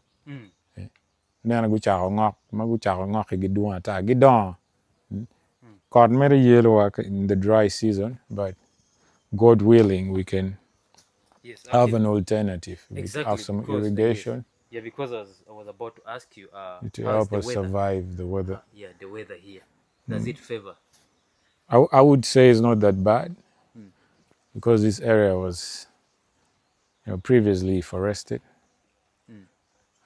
Speaker 3: Nena gu chako ngok, ma gu chako ngok gi duwa ta, gi don. Kot mere yelo wa in the dry season, but God willing, we can
Speaker 2: Yes,
Speaker 3: have
Speaker 2: actually,
Speaker 3: an alternative. We
Speaker 2: exactly,
Speaker 3: have some
Speaker 2: because,
Speaker 3: irrigation.
Speaker 2: Yeah, because I was about to ask you,
Speaker 3: to
Speaker 2: how's
Speaker 3: help
Speaker 2: the
Speaker 3: us
Speaker 2: weather?
Speaker 3: survive the weather.
Speaker 2: Yeah, the weather here. Does it favor?
Speaker 3: I would say it's not that bad, because this area was previously forested,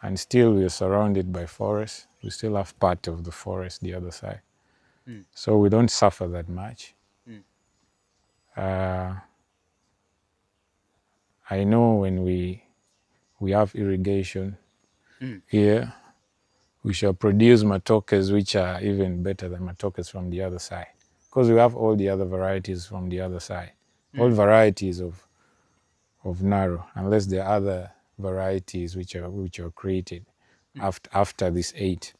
Speaker 3: and still we are surrounded by forests. We still have part of the forest the other side, so we don't suffer that much. I know when we have irrigation here, We shall produce matokes which are even better than matokes from the other side. Because we have all the other varieties from the other side. All varieties of of Naro, unless there are other varieties which are which are created after after this 8.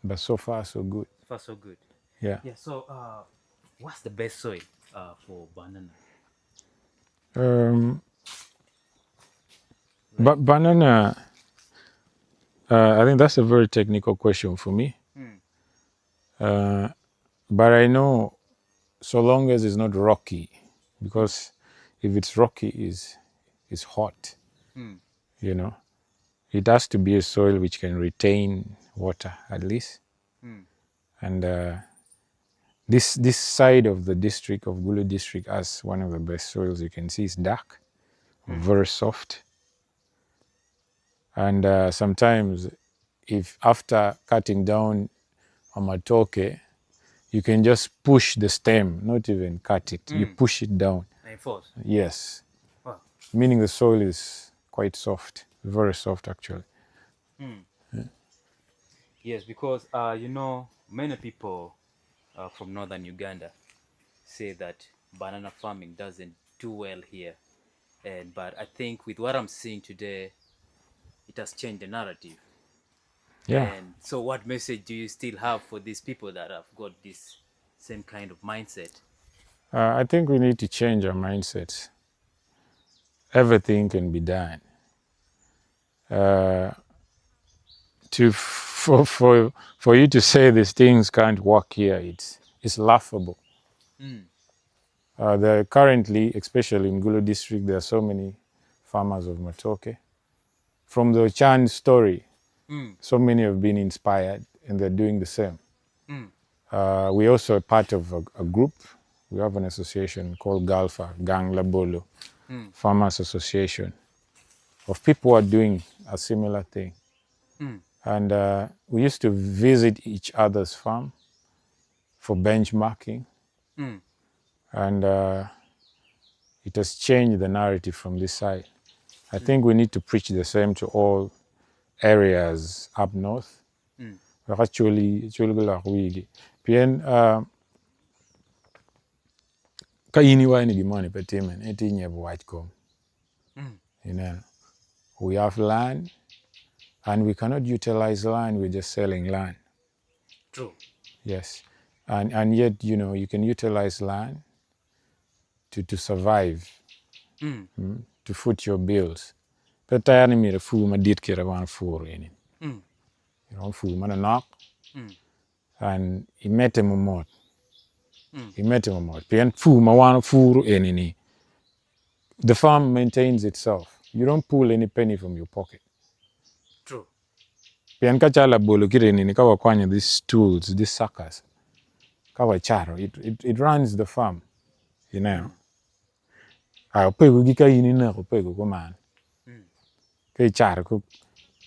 Speaker 3: But so far so good.
Speaker 15: So far so good.
Speaker 3: Yeah.
Speaker 15: Yeah. So, what's the best soil for banana?
Speaker 3: But banana, I think that's a very technical question for me. But I know so long as it's not rocky, because if it's rocky, it's hot. You know, it has to be a soil which can retain water at least. And this side of the district of Gulu district has one of the best soils. You can see it's dark, very soft. And sometimes if after cutting down a matoke, you can just push the stem, not even cut it. You push it down.
Speaker 15: And force.
Speaker 3: Yes.
Speaker 15: Wow.
Speaker 3: Meaning the soil is quite soft, very soft actually. Yeah.
Speaker 15: Yes, because you know, many people from northern Uganda say that banana farming doesn't do well here, and but I think with what I'm seeing today, it has changed the narrative.
Speaker 3: Yeah.
Speaker 15: And so, what message do you still have for these people that have got this same kind of mindset?
Speaker 3: I think we need to change our mindsets. Everything can be done. For you to say these things can't work here, it's laughable. There currently, especially in Gulu district, there are so many farmers of matoke. From the Ochan story, so many have been inspired and they're doing the same. We also are part of a group. We have an association called GALFA, Gang Labolo Farmers Association, of people who are doing a similar thing. And we used to visit each other's farm for benchmarking. And it has changed the narrative from this side. I think we need to preach the same to all areas up north. Actually, actually, pien ka in iwaco ni gin moni pe timme ento inyebo wac kom. We have land and we cannot utilize land, we're just selling land.
Speaker 15: True.
Speaker 3: Yes. And yet, you can utilize land to survive, to foot your bills. Pe tyer ni myero ipur madit kite wan puro eni. Iromo pur manok and imedde mamot. Imedde mamot. Pien pur ma wan opuro eni ni, the farm maintains itself. You don't pull any penny from your pocket.
Speaker 15: True.
Speaker 3: Pien ka calo labolo kite eni ni ka wakwanyo these tools, these suckers, ka wacaro, it runs the farm. Opego gi ka in ineko opego kuman. Ka icaro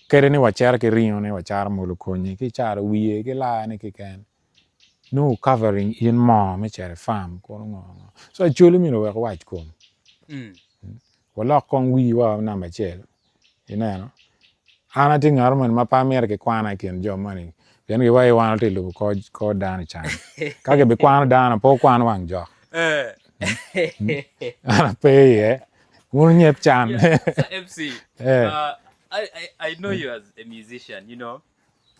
Speaker 3: kede ni wacero ki ringo ne wacaro molo konyi, ki icaro wiye ki laa-ni keken. No covering in moo me cito i farm kono ngo ngo. So acholi myero owek wac kom. Walok kong wiwa namba acel, ineno. An atye ngat moni ma pe amito kikwana i kin jo moni pien giwaco ni wan watye ka lubo kor dano i can. Ka gibikwano dano pe wukwan wang jok. An ape iye. Wun wunyeb can.
Speaker 15: Yeah. So MC, I know you as a musician, you know.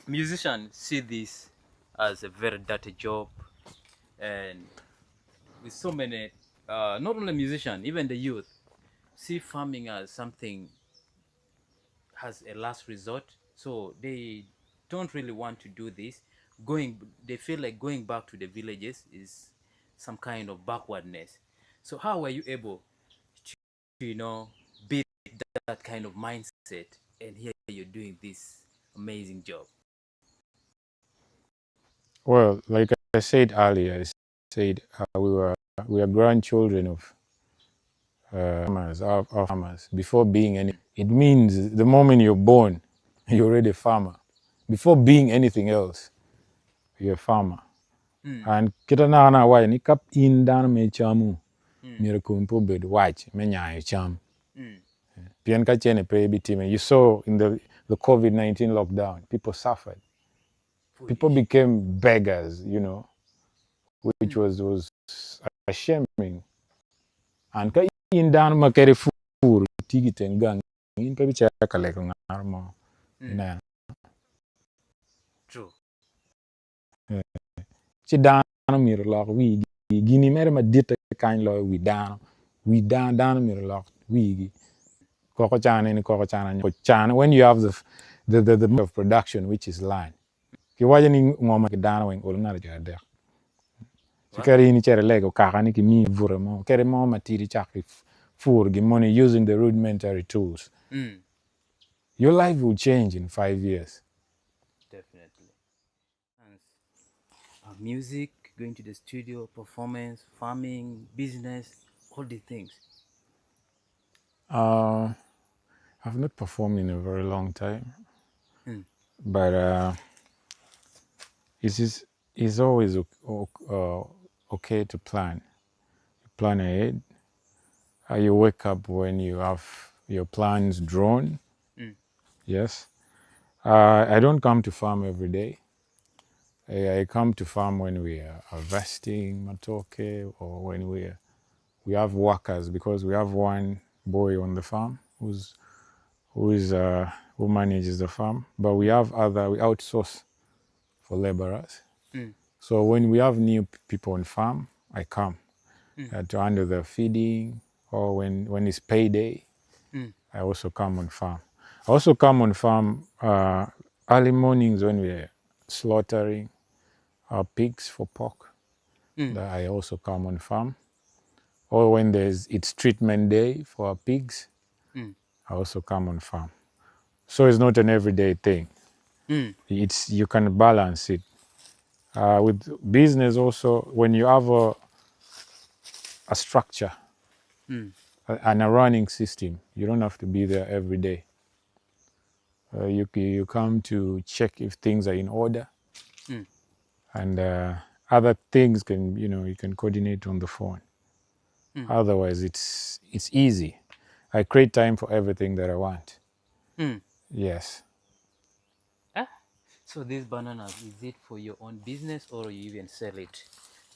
Speaker 15: Musicians see this as a very dirty job, and with so many, not only musicians, even the youth, see farming as something has a last resort. So they don't really want to do this. They feel like going back to the villages is some kind of backwardness. So how were you able to beat that kind of mindset, and here you're doing this amazing job?
Speaker 3: Well, like I said earlier, I said we are grandchildren of farmers, our farmers. Before being any, it means the moment you're born, you're already a farmer. Before being anything else, you're a farmer. And kita na na wai ni kap in dano me chamu, myero kom pe obed wac me nyayo cam. Pien ka cene pe bitime. You saw in the the COVID 19 lockdown, people suffered. People became beggars, you know, which was was ashaming. And ka in dano ma kede pur tye ki teng gang in pe bicito ka lego ngat mo ineno.
Speaker 15: True.
Speaker 3: Ci dano myero olok wigi. Gini mere maditte kany loyo wi dano. Wi dano, dano myero olok wigi. Koko can eni koko can anyo can when you have the the the, the of production which is land. Kiwaco ni ngo ma ki dano weng olo ngat acel adek. Ci kadi in icito ilego kaka ni kimiyi bute mo kadi mo matidi cak ki puro gin moni using the rudimentary tools. Your life will change in 5 years.
Speaker 15: Definitely. Music, going to the studio, performance, farming, business, all the things.
Speaker 3: I've not performed in a very long time, but it's, just, it's always okay to plan. You plan ahead. You wake up when you have your plans drawn. Yes. I don't come to farm every day. I come to farm when we are harvesting matoke or when we have workers because we have one boy on the farm who manages the farm, but we have other we outsource for laborers. So when we have new people on farm, I come to handle the feeding, or when it's payday, I also come on farm. I also come on farm early mornings when we're slaughtering our pigs for pork. That I also come on farm. Or when there's it's treatment day for our pigs, I also come on farm. So it's not an everyday thing. It's you can balance it. With business also, when you have a structure and a running system, you don't have to be there every day. You come to check if things are in order, and other things can you can coordinate on the phone. Otherwise, it's easy. I create time for everything that I want. Yes.
Speaker 15: Ah, so these bananas, is it for your own business or you even sell it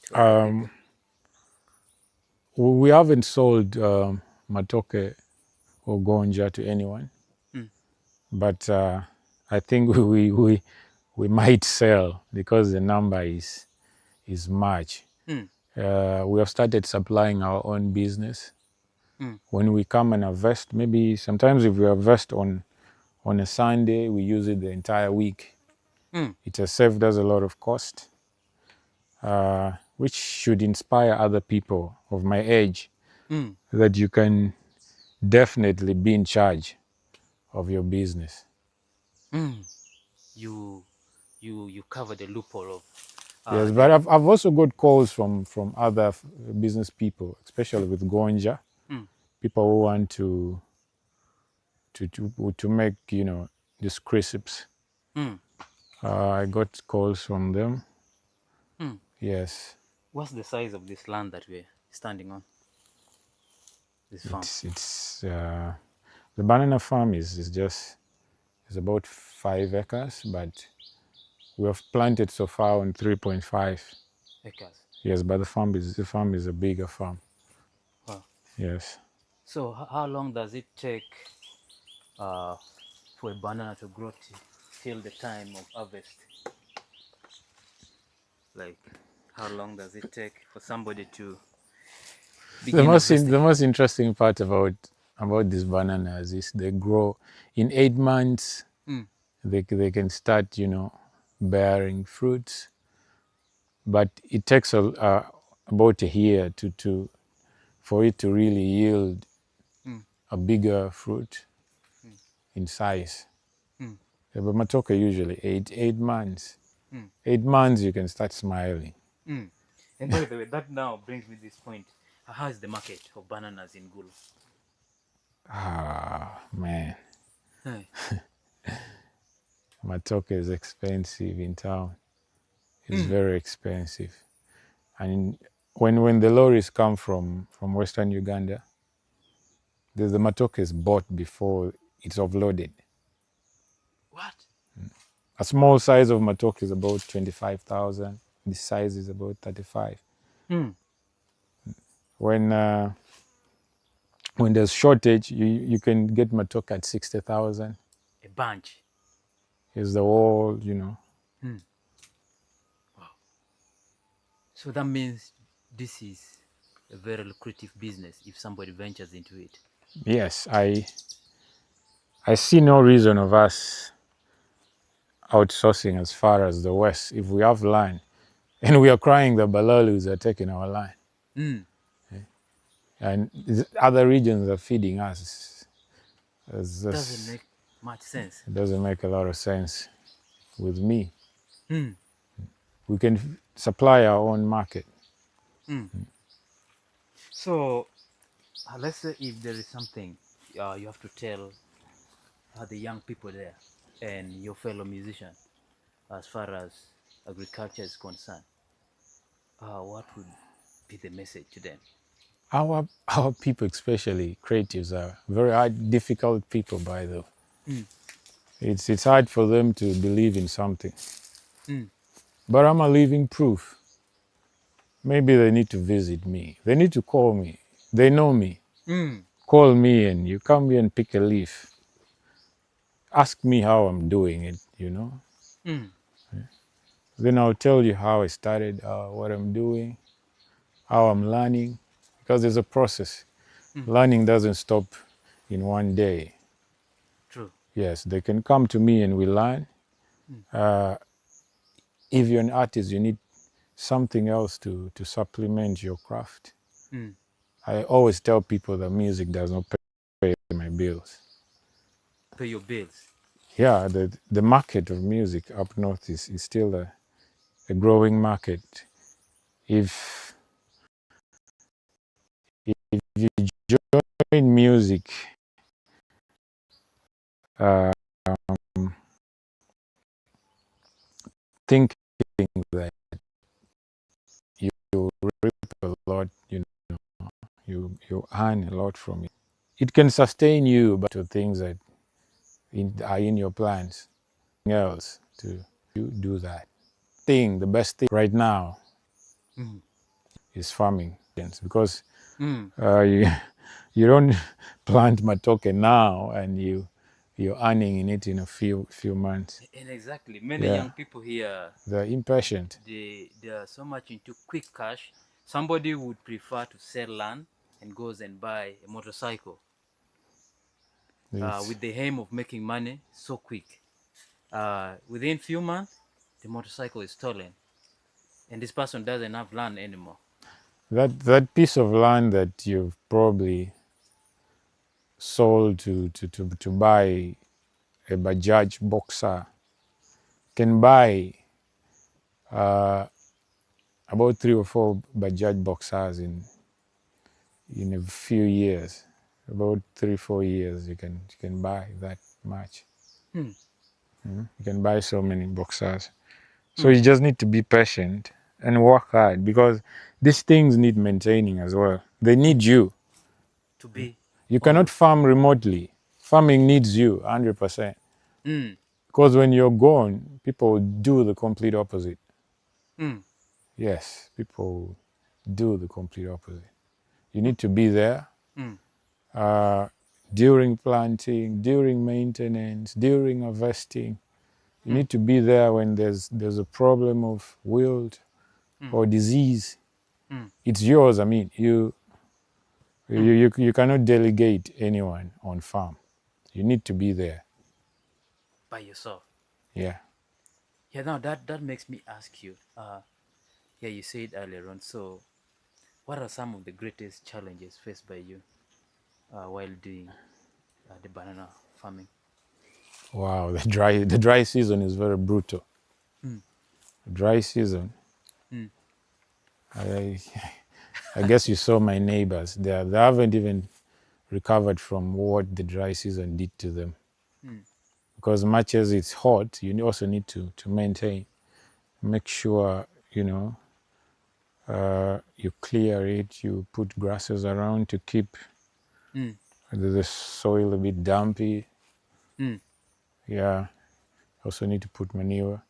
Speaker 15: to other people?
Speaker 3: We haven't sold matoke or gonja to anyone, but I think we might sell because the number is much. We have started supplying our own business. When we come and harvest, maybe sometimes if we harvest on a Sunday, we use it the entire week. It has saved us a lot of cost, which should inspire other people of my age that you can definitely be in charge of your business.
Speaker 15: You cover the loophole of
Speaker 3: Yes, but I've also got calls from other business people, especially with Gonja, people who want to make these crisps. I got calls from them. Yes.
Speaker 15: What's the size of this land that we're standing on? This farm.
Speaker 3: It's the banana farm is just is about 5 acres, but we have planted so far on 3.5
Speaker 15: acres.
Speaker 3: Yes, but the farm is a bigger farm.
Speaker 15: Wow.
Speaker 3: Yes.
Speaker 15: So how long does it take for a banana to grow till the time of harvest? Like, how long does it take for somebody to
Speaker 3: The
Speaker 15: begin
Speaker 3: most in,
Speaker 15: harvesting?
Speaker 3: the most interesting part about these bananas is they grow in 8 months. They can start bearing fruits, but it takes about a year to for it to really yield a bigger fruit in size. Yeah, but matoke usually 8 months. 8 months you can start smiling.
Speaker 15: And by the way, that now brings me this point. How is the market of bananas in Gulu?
Speaker 3: Ah man,
Speaker 15: Hey.
Speaker 3: Matoke is expensive in town. It's very expensive, and when the lorries come from Western Uganda, the matoke is bought before it's offloaded.
Speaker 15: What?
Speaker 3: A small size of matoke is about 25,000. This size is about 35. When there's shortage, you can get matoke at 60,000.
Speaker 15: A bunch.
Speaker 3: Is the whole, you know.
Speaker 15: Wow. So that means this is a very lucrative business if somebody ventures into it.
Speaker 3: Yes, I see no reason of us outsourcing as far as the West if we have land. And we are crying the Balalus are taking our land. And other regions are feeding us.
Speaker 15: Doesn't make much sense.
Speaker 3: It doesn't make a lot of sense with me. We can supply our own market.
Speaker 15: So let's say if there is something you have to tell the young people there and your fellow musician as far as agriculture is concerned, what would be the message to them?
Speaker 3: Our people, especially creatives, are very hard, difficult people, by the way. It's hard for them to believe in something. But I'm a living proof. Maybe they need to visit me. They need to call me. They know me. Call me and you come here and pick a leaf. Ask me how I'm doing it, you know. Yeah. Then I'll tell you how I started, what I'm doing, how I'm learning, because there's a process. Learning doesn't stop in one day.
Speaker 15: True.
Speaker 3: Yes, they can come to me and we learn. If you're an artist, you need something else to supplement your craft. I always tell people that music does not pay my bills.
Speaker 15: Pay your bills.
Speaker 3: Yeah, the market of music up north is still a growing market. If you join music, thinking that you reap a lot, you earn a lot from it. It can sustain you, but to things that are in your plans, else to do that thing. The best thing right now is farming, because you don't plant matoke now and you're earning in it in a few months.
Speaker 15: And exactly, many young people here,
Speaker 3: They're impatient.
Speaker 15: They are so much into quick cash. Somebody would prefer to sell land and goes and buy a motorcycle. With the aim of making money so quick. Within few months, the motorcycle is stolen, and this person doesn't have land anymore.
Speaker 3: That piece of land that you've probably sold to buy a Bajaj Boxer can buy about 3 or 4 Bajaj Boxers in a few years. About 3-4 years, you can buy that much. You can buy so many Boxers. So you just need to be patient and work hard, because these things need maintaining as well. They need you.
Speaker 15: To be.
Speaker 3: You cannot farm remotely. Farming needs you 100%. Because when you're gone, people do the complete opposite. Yes, people do the complete opposite. You need to be there. During planting, during maintenance, during harvesting. You need to be there when there's a problem of wilt or disease. It's yours. You cannot delegate anyone on farm. You need to be there.
Speaker 15: By yourself.
Speaker 3: Yeah.
Speaker 15: Yeah, now that makes me ask you, yeah, you said earlier on, so what are some of the greatest challenges faced by you while doing the banana farming?
Speaker 3: Wow, the dry season is very brutal. Dry season. I guess you saw my neighbors. They haven't even recovered from what the dry season did to them. Because much as it's hot, you also need to maintain, make sure, you clear it, you put grasses around to keep the soil a bit dumpy. Yeah. Also need to put manure.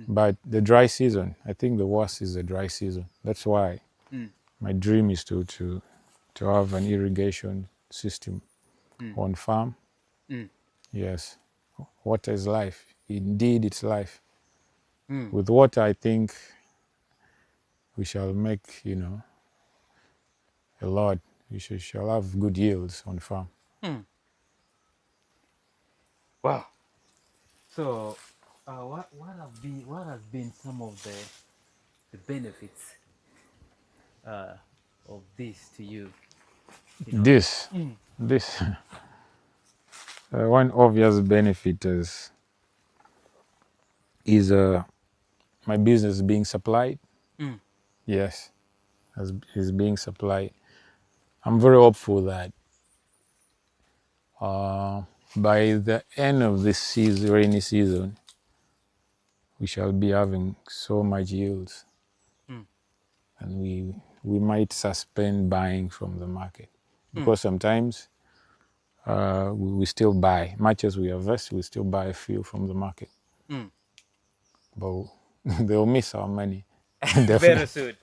Speaker 3: But the dry season, I think the worst is the dry season. That's why my dream is to, to, to have an irrigation system on farm. Yes, water is life. Indeed, it's life. With water, I think we shall make, you know, a lot. We shall have good yields on farm.
Speaker 15: Wow. So, what have been what has been some of the benefits of this to you? You know?
Speaker 3: This, this, one obvious benefit is my business being supplied. Yes, as is being supplied. I'm very hopeful that by the end of this season, rainy season, we shall be having so much yields, and we might suspend buying from the market because sometimes we still buy. Much as we harvest, we still buy a few from the market, but they'll miss our money.
Speaker 15: Very
Speaker 3: Definitely.
Speaker 15: soon.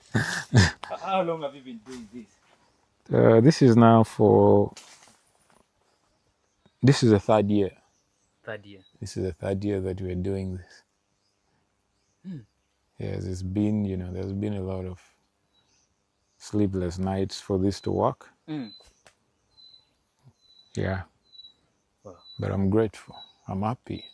Speaker 15: How long have you been doing this?
Speaker 3: This is now for this is the third year.
Speaker 15: Third year.
Speaker 3: This is the third year that we are doing this. Yes, it's been, you know, there's been a lot of sleepless nights for this to work. Yeah.
Speaker 15: Wow.
Speaker 3: But I'm grateful. I'm happy.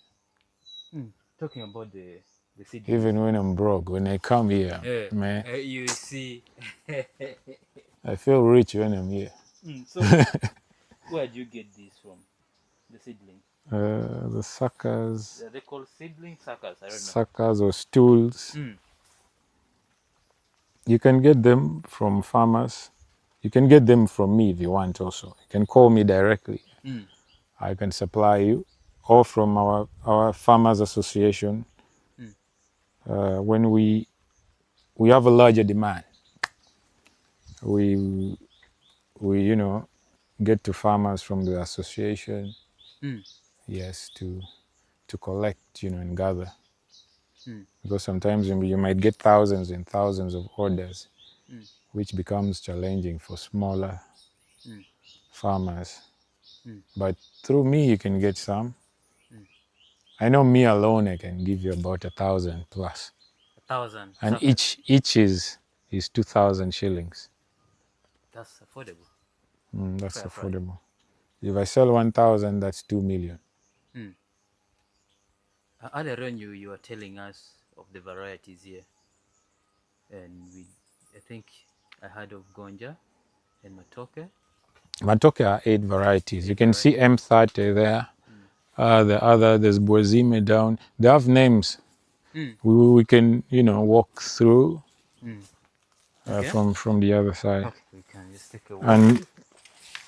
Speaker 15: Talking about the seedlings.
Speaker 3: Even when I'm broke, when I come here, man,
Speaker 15: You see.
Speaker 3: I feel rich when I'm here.
Speaker 15: So, where do you get this from? The seedling?
Speaker 3: The suckers.
Speaker 15: Are they called seedling suckers? I don't know.
Speaker 3: Suckers or stools. You can get them from farmers. You can get them from me if you want also. You can call me directly. I can supply you, or from our farmers association. When we have a larger demand, we get to farmers from the association. Yes, to collect, and gather. Because sometimes you might get thousands and thousands of orders, which becomes challenging for smaller farmers. But through me, you can get some. I know me alone, I can give you about 1,000 plus.
Speaker 15: 1,000.
Speaker 3: And
Speaker 15: Suckers.
Speaker 3: each is 2,000 shillings.
Speaker 15: That's affordable.
Speaker 3: That's
Speaker 15: Fair price.
Speaker 3: affordable. If I sell 1,000, that's 2 million.
Speaker 15: Earlier on, you were telling us of the varieties here. And I think I heard of Gonja and Matoke.
Speaker 3: Matoke are 8 varieties. You can see M30 there. The other, there's Bwezime down. They have names. We can, walk through from the other side.
Speaker 15: Okay, we can just take a walk.
Speaker 3: And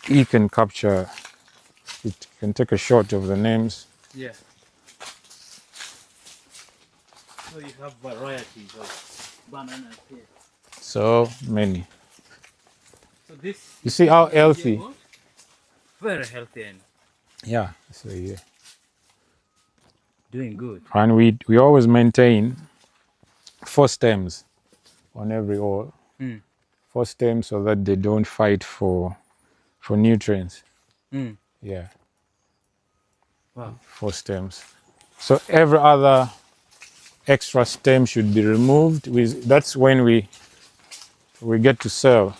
Speaker 3: you can capture, it can take a shot of the names.
Speaker 15: Yeah. So you have varieties of bananas here.
Speaker 3: So many.
Speaker 15: So this
Speaker 3: You see how healthy.
Speaker 15: Very healthy and
Speaker 3: Yeah, so yeah.
Speaker 15: Doing good.
Speaker 3: And we always maintain 4 stems on every hole. 4 stems so that they don't fight for nutrients. Yeah.
Speaker 15: Wow.
Speaker 3: 4 stems. So every other extra stem should be removed. That's when we get to sell.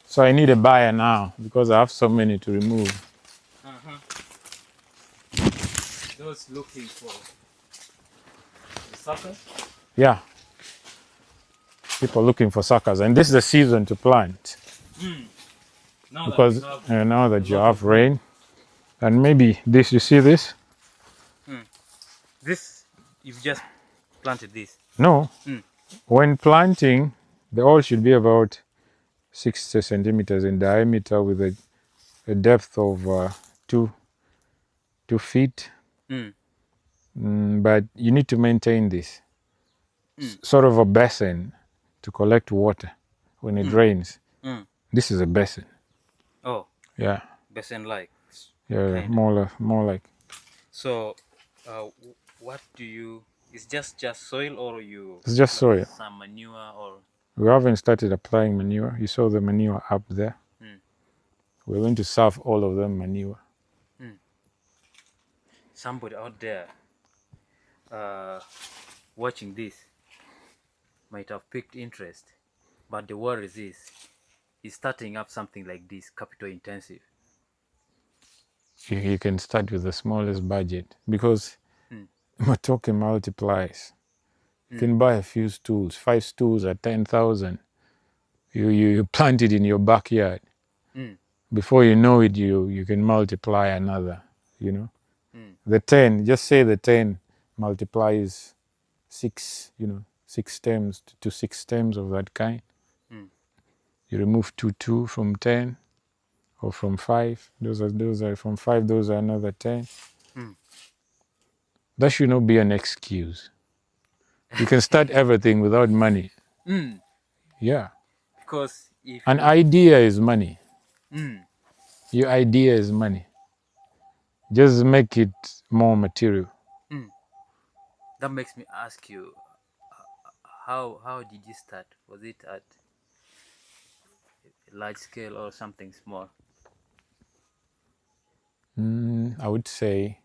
Speaker 3: So I need a buyer now because I have so many to remove.
Speaker 15: Those looking for the suckers?
Speaker 3: Yeah. People looking for suckers. And this is the season to plant.
Speaker 15: Now that
Speaker 3: Because
Speaker 15: you have
Speaker 3: now that
Speaker 15: a
Speaker 3: you
Speaker 15: lot
Speaker 3: have
Speaker 15: of
Speaker 3: rain. And maybe this, you see this?
Speaker 15: This, you've just planted this?
Speaker 3: No. When planting, the hole should be about 60 centimeters in diameter with a depth of 2 feet. But you need to maintain this. Sort of a basin to collect water when it rains. This is a basin.
Speaker 15: Oh.
Speaker 3: Yeah.
Speaker 15: Basin like.
Speaker 3: Yeah,
Speaker 15: Kind.
Speaker 3: more like.
Speaker 15: So Uh, what do you, it's just just soil or you
Speaker 3: It's just soil.
Speaker 15: Some manure or?
Speaker 3: We haven't started applying manure. You saw the manure up there.
Speaker 15: Mm.
Speaker 3: We're going to serve all of them manure.
Speaker 15: Mm. Somebody out there uh, watching this might have picked interest, but the worry is this, is starting up something like this capital intensive.
Speaker 3: You, you can start with the smallest budget because
Speaker 15: Mm.
Speaker 3: matoke multiplies. You
Speaker 15: Mm.
Speaker 3: can buy a few stools, 5 stools at 10,000. You, you, you plant it in your backyard.
Speaker 15: Mm.
Speaker 3: Before you know it, you, you can multiply another, you know.
Speaker 15: Mm.
Speaker 3: The 10, just say the 10 multiplies 6, you know, 6 stems to 6 stems of that kind.
Speaker 15: Mm.
Speaker 3: You remove 2, 2 from 10 or from 5. Those are, those are from 5, those are another 10.
Speaker 15: Mm.
Speaker 3: That should not be an excuse. You can start everything without money.
Speaker 15: Mm.
Speaker 3: Yeah.
Speaker 15: Because if
Speaker 3: An idea is money.
Speaker 15: Mm.
Speaker 3: Your idea is money. Just make it more material.
Speaker 15: Mm. That makes me ask you, how, how did you start? Was it at a large scale or something small?
Speaker 3: I would say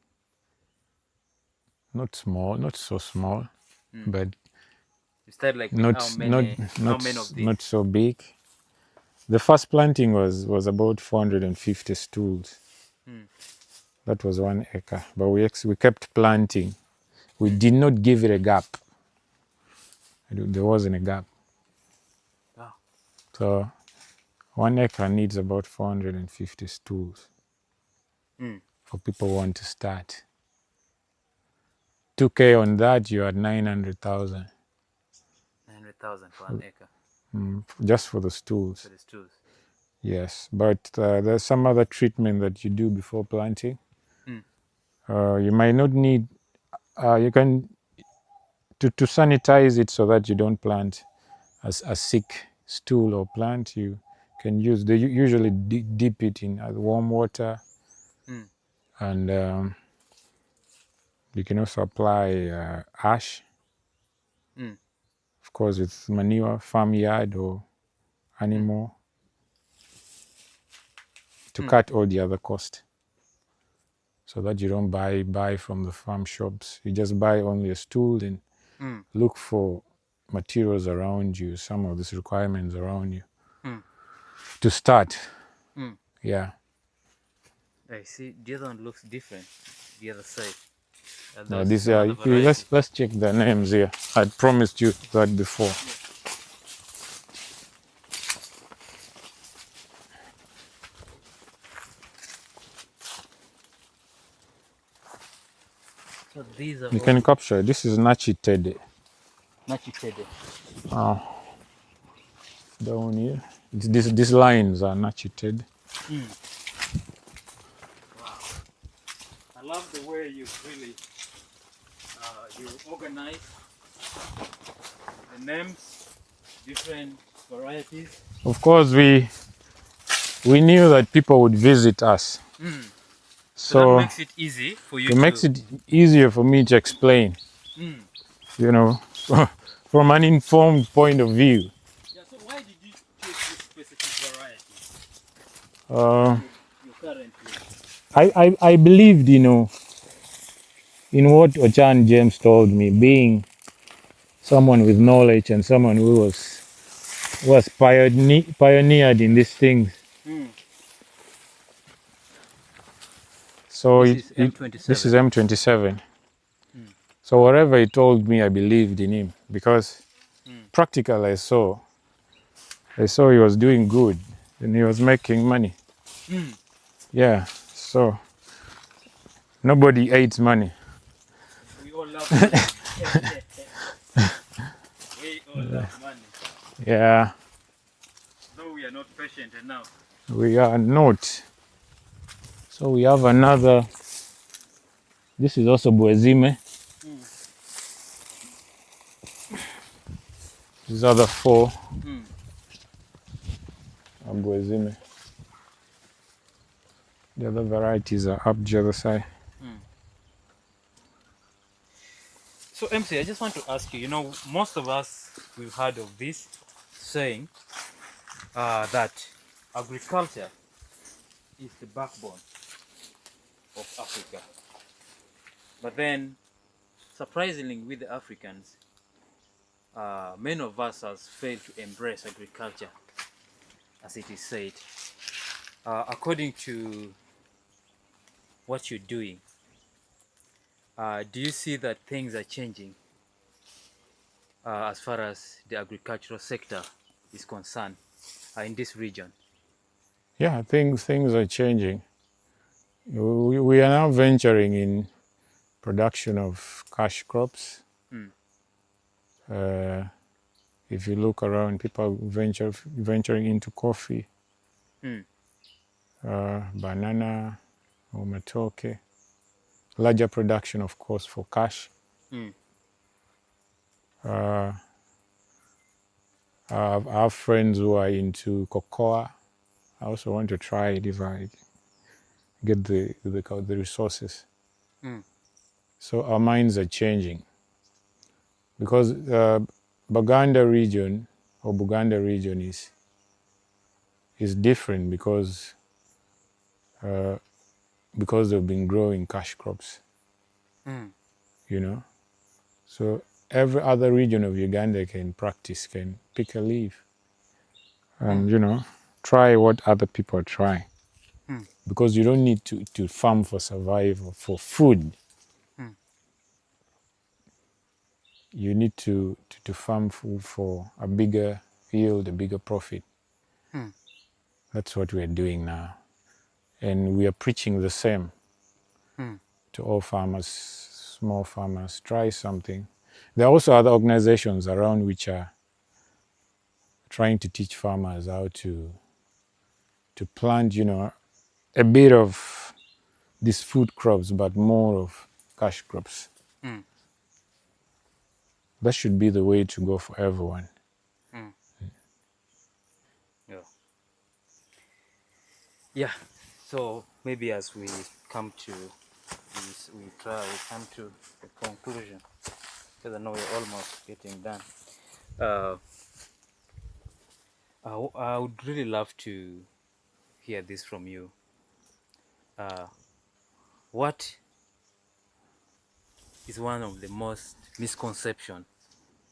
Speaker 3: not small, not so small,
Speaker 15: Mm.
Speaker 3: but
Speaker 15: You started like
Speaker 3: not
Speaker 15: how many,
Speaker 3: not
Speaker 15: how
Speaker 3: not
Speaker 15: many of these?
Speaker 3: not so big. The first planting was, was about 450 stools.
Speaker 15: Mm.
Speaker 3: That was 1 acre, but we ex we kept planting. We did not give it a gap. There wasn't a gap.
Speaker 15: Wow.
Speaker 3: So 1 acre needs about 450 stools
Speaker 15: Mm.
Speaker 3: for people who want to start. 2K on that, you're at 900,000.
Speaker 15: 900,000 for an acre.
Speaker 3: Mm, just for the stools.
Speaker 15: For the stools.
Speaker 3: Yes, but there's some other treatment that you do before planting.
Speaker 15: Mm.
Speaker 3: You might not need, you can, to, to sanitize it so that you don't plant a, a sick stool or plant, you can use, they usually dip it in warm water.
Speaker 15: Mm.
Speaker 3: And you can also apply ash.
Speaker 15: Mm.
Speaker 3: Of course, it's manure, farmyard or animal, to
Speaker 15: Mm.
Speaker 3: cut all the other cost, so that you don't buy, buy from the farm shops. You just buy only a stool and
Speaker 15: Mm.
Speaker 3: look for materials around you, some of these requirements around you
Speaker 15: Mm.
Speaker 3: to start.
Speaker 15: Mm.
Speaker 3: Yeah.
Speaker 15: I see. The other one looks different. The other side.
Speaker 3: No, this uh, let's let's check the names here. I promised you that before.
Speaker 15: So these are
Speaker 3: You can capture. This is Nachitede.
Speaker 15: Nachitede.
Speaker 3: Oh, down here. This, these lines are Nachitede.
Speaker 12: Mm. Wow. I love the way you really uh, you organize the names, different varieties.
Speaker 3: Of course, we we knew that people would visit us.
Speaker 15: Mm.
Speaker 3: So,
Speaker 15: So that makes it easy for you
Speaker 3: It makes
Speaker 15: to-
Speaker 3: it easier for me to explain,
Speaker 15: Mm.
Speaker 3: you know, from an informed point of view.
Speaker 12: Yeah, so why did you choose this specific variety?
Speaker 3: Uh,
Speaker 12: You currently.
Speaker 3: I, I, I believed, you know, in what Ochan James told me, being someone with knowledge and someone who was was pioneer, pioneered in these things.
Speaker 12: Mm.
Speaker 3: So
Speaker 15: This
Speaker 3: it,
Speaker 15: is
Speaker 3: it-
Speaker 15: M27.
Speaker 3: this is M27. So whatever he told me, I believed in him because practically I saw, I saw he was doing good and he was making money.
Speaker 15: Mm.
Speaker 3: Yeah. So nobody hates money.
Speaker 12: We all love money. We all love money.
Speaker 3: Yeah,
Speaker 12: Though we are not patient enough.
Speaker 3: we are not. So we have another. This is also Bwezime. These other four
Speaker 12: Mm.
Speaker 3: are Bwezime. The other varieties are up the other side.
Speaker 15: Mm.
Speaker 12: So MC, I just want to ask you, you know, most of us, we've heard of this saying uh, that agriculture is the backbone of Africa. But then, surprisingly, with the Africans, uh, many of us has failed to embrace agriculture, as it is said. Uh, according to what you're doing, uh, do you see that things are changing uh, as far as the agricultural sector is concerned uh, in this region?
Speaker 3: Yeah, things things are changing. We, we are now venturing in production of cash crops. Mm. Uh, if you look around, people venture venturing into coffee, mm. uh, banana, or matoke. Larger production, of course, for cash. I have friends who are into cocoa. I also want to try it if I get the resources. So our minds are changing because Baganda region or Buganda region is different because they've been growing cash crops. So every other region of Uganda can practice, can pick a leaf, and try what other people are trying. Because you don't need to farm for survival, for food. You need to farm for a bigger yield, a bigger profit. That's what we are doing now. And we are preaching the same to all farmers, small farmers. Try something. There are also other organizations around which are trying to teach farmers how to plant, a bit of these food crops, but more of cash crops. That should be the way to go for everyone.
Speaker 12: Yeah. So maybe as we come to this, we try, we come to the conclusion, because I know we're almost getting done. I would really love to hear this from you. What is one of the most misconception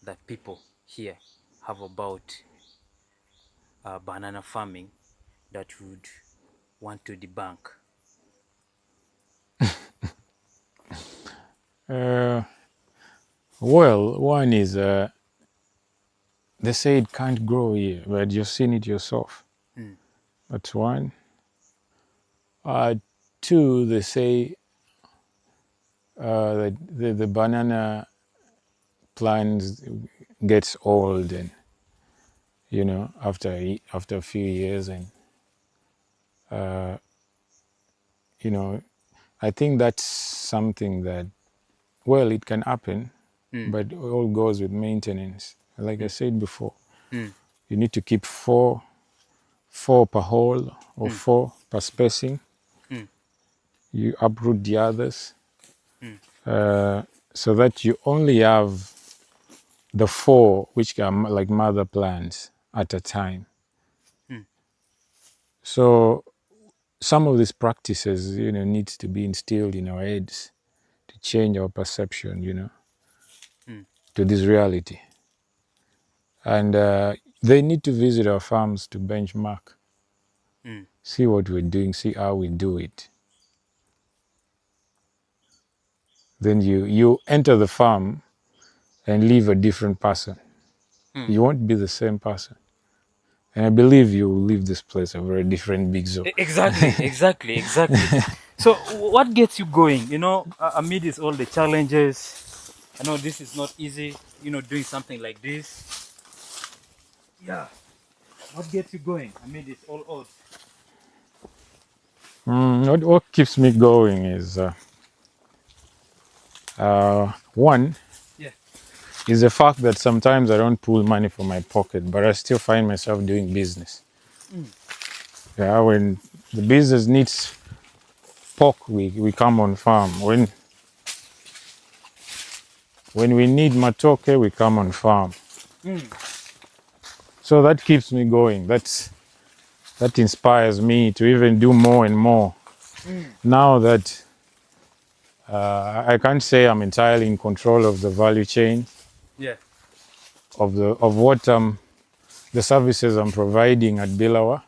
Speaker 12: that people here have about banana farming that would want to debunk?
Speaker 3: Well, one is they say it can't grow here, but you've seen it yourself. That's one. Two, they say that the banana plants gets old and after a few years and I think that's something that, well, it can happen, but it all goes with maintenance. Like I said before, you need to keep four per hole or four per spacing. You uproot the others so that you only have the four, which are like mother plants at a time. So some of these practices, needs to be instilled in our heads to change our perception, to this reality. And they need to visit our farms to benchmark, see what we're doing, see how we do it. Then you enter the farm and leave a different person. You won't be the same person. And I believe you will leave this place a very different big zone.
Speaker 12: Exactly. So, what gets you going? Amid all the challenges, I know this is not easy, doing something like this. Yeah. What gets you going amid this all odds?
Speaker 3: What keeps me going is one is the fact that sometimes I don't pull money from my pocket, but I still find myself doing business. Yeah, when the business needs pork, we come on farm. When When we need matoke, we come and farm. So that keeps me going. That's that inspires me to even do more and more. Now that uh, I can't say I'm entirely in control of the value chain
Speaker 12: Yeah.
Speaker 3: of the of what um, the services I'm providing at Bilawa,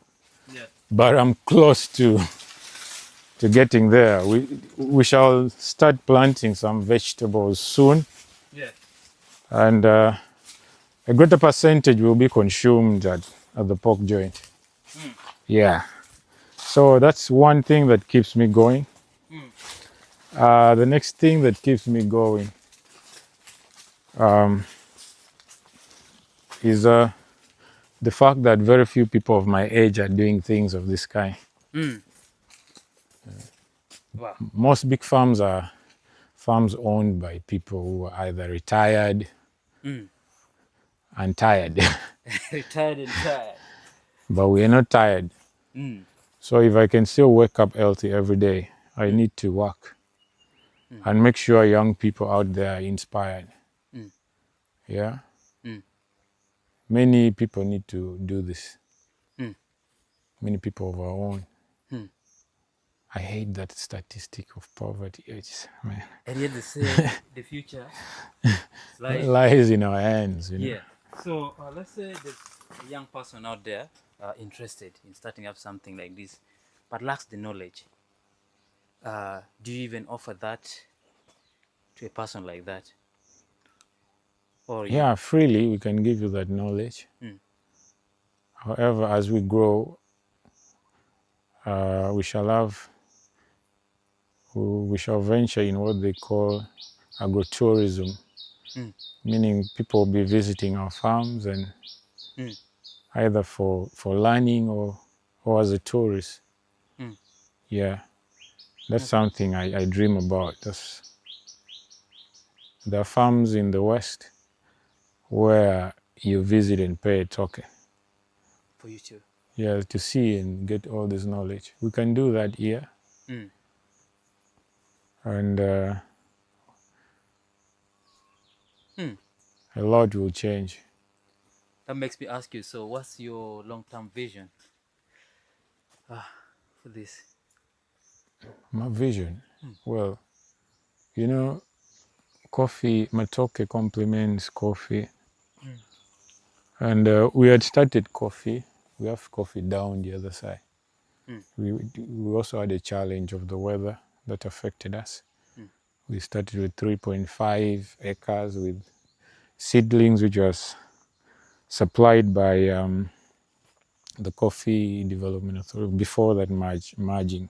Speaker 12: Yeah.
Speaker 3: but I'm close to to getting there. We we shall start planting some vegetables soon,
Speaker 12: Yeah.
Speaker 3: and uh, a greater percentage will be consumed at, at the pork joint. Yeah. So that's one thing that keeps me going. Uh, the next thing that keeps me going um, is uh, the fact that very few people of my age are doing things of this kind.
Speaker 12: Wow.
Speaker 3: Most big farms are farms owned by people who are either retired and tired,
Speaker 12: Retired and tired.
Speaker 3: but we are not tired. So if I can still wake up healthy every day, I need to work and make sure young people out there are inspired. Yeah. Many people need to do this. Many people of our own. I hate that statistic of poverty. It's, man,
Speaker 12: And yet they say the future lies.
Speaker 3: lies in our hands, you know.
Speaker 12: Yeah. So uh, let's say there's a young person out there uh, interested in starting up something like this, but lacks the knowledge. Uh, do you even offer that to a person like that? Or you?
Speaker 3: Yeah, freely we can give you that knowledge. However, as we grow, uh, we shall have, we shall venture in what they call agrotourism, meaning people will be visiting our farms and either for, for learning or, or as a tourist. Yeah, that's something I, I dream about. That's, there are farms in the West where you visit and pay a token.
Speaker 12: For you too.
Speaker 3: Yeah, to see and get all this knowledge. We can do that here. And uh, a lot will change.
Speaker 12: That makes me ask you. So, what's your long-term vision ah, for this?
Speaker 3: My vision, well, you know, coffee, Matoke complements coffee. And uh, we had started coffee. We have coffee down the other side. We, we also had a challenge of the weather that affected us. We started with 3.5 acres with seedlings, which was supplied by um, the Coffee Development Authority before that merge, merging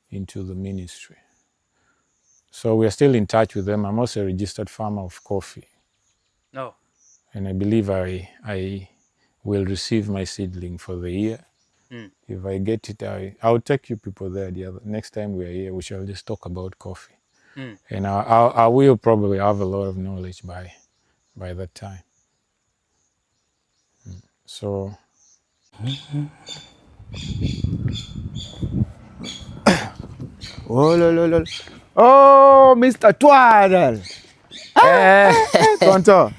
Speaker 3: into the ministry. So we are still in touch with them. I'm also a registered farmer of coffee,
Speaker 12: No.
Speaker 3: and I believe I, I will receive my seedling for the year. If I get it, I, I'll take you people there the other next time we are here. We shall just talk about coffee, and I, I, I will probably have a lot of knowledge by by that time. So
Speaker 21: Oh, lo, lo, lo. Oh, Mr. Twaddle.
Speaker 2: Eh.
Speaker 21: Tonto.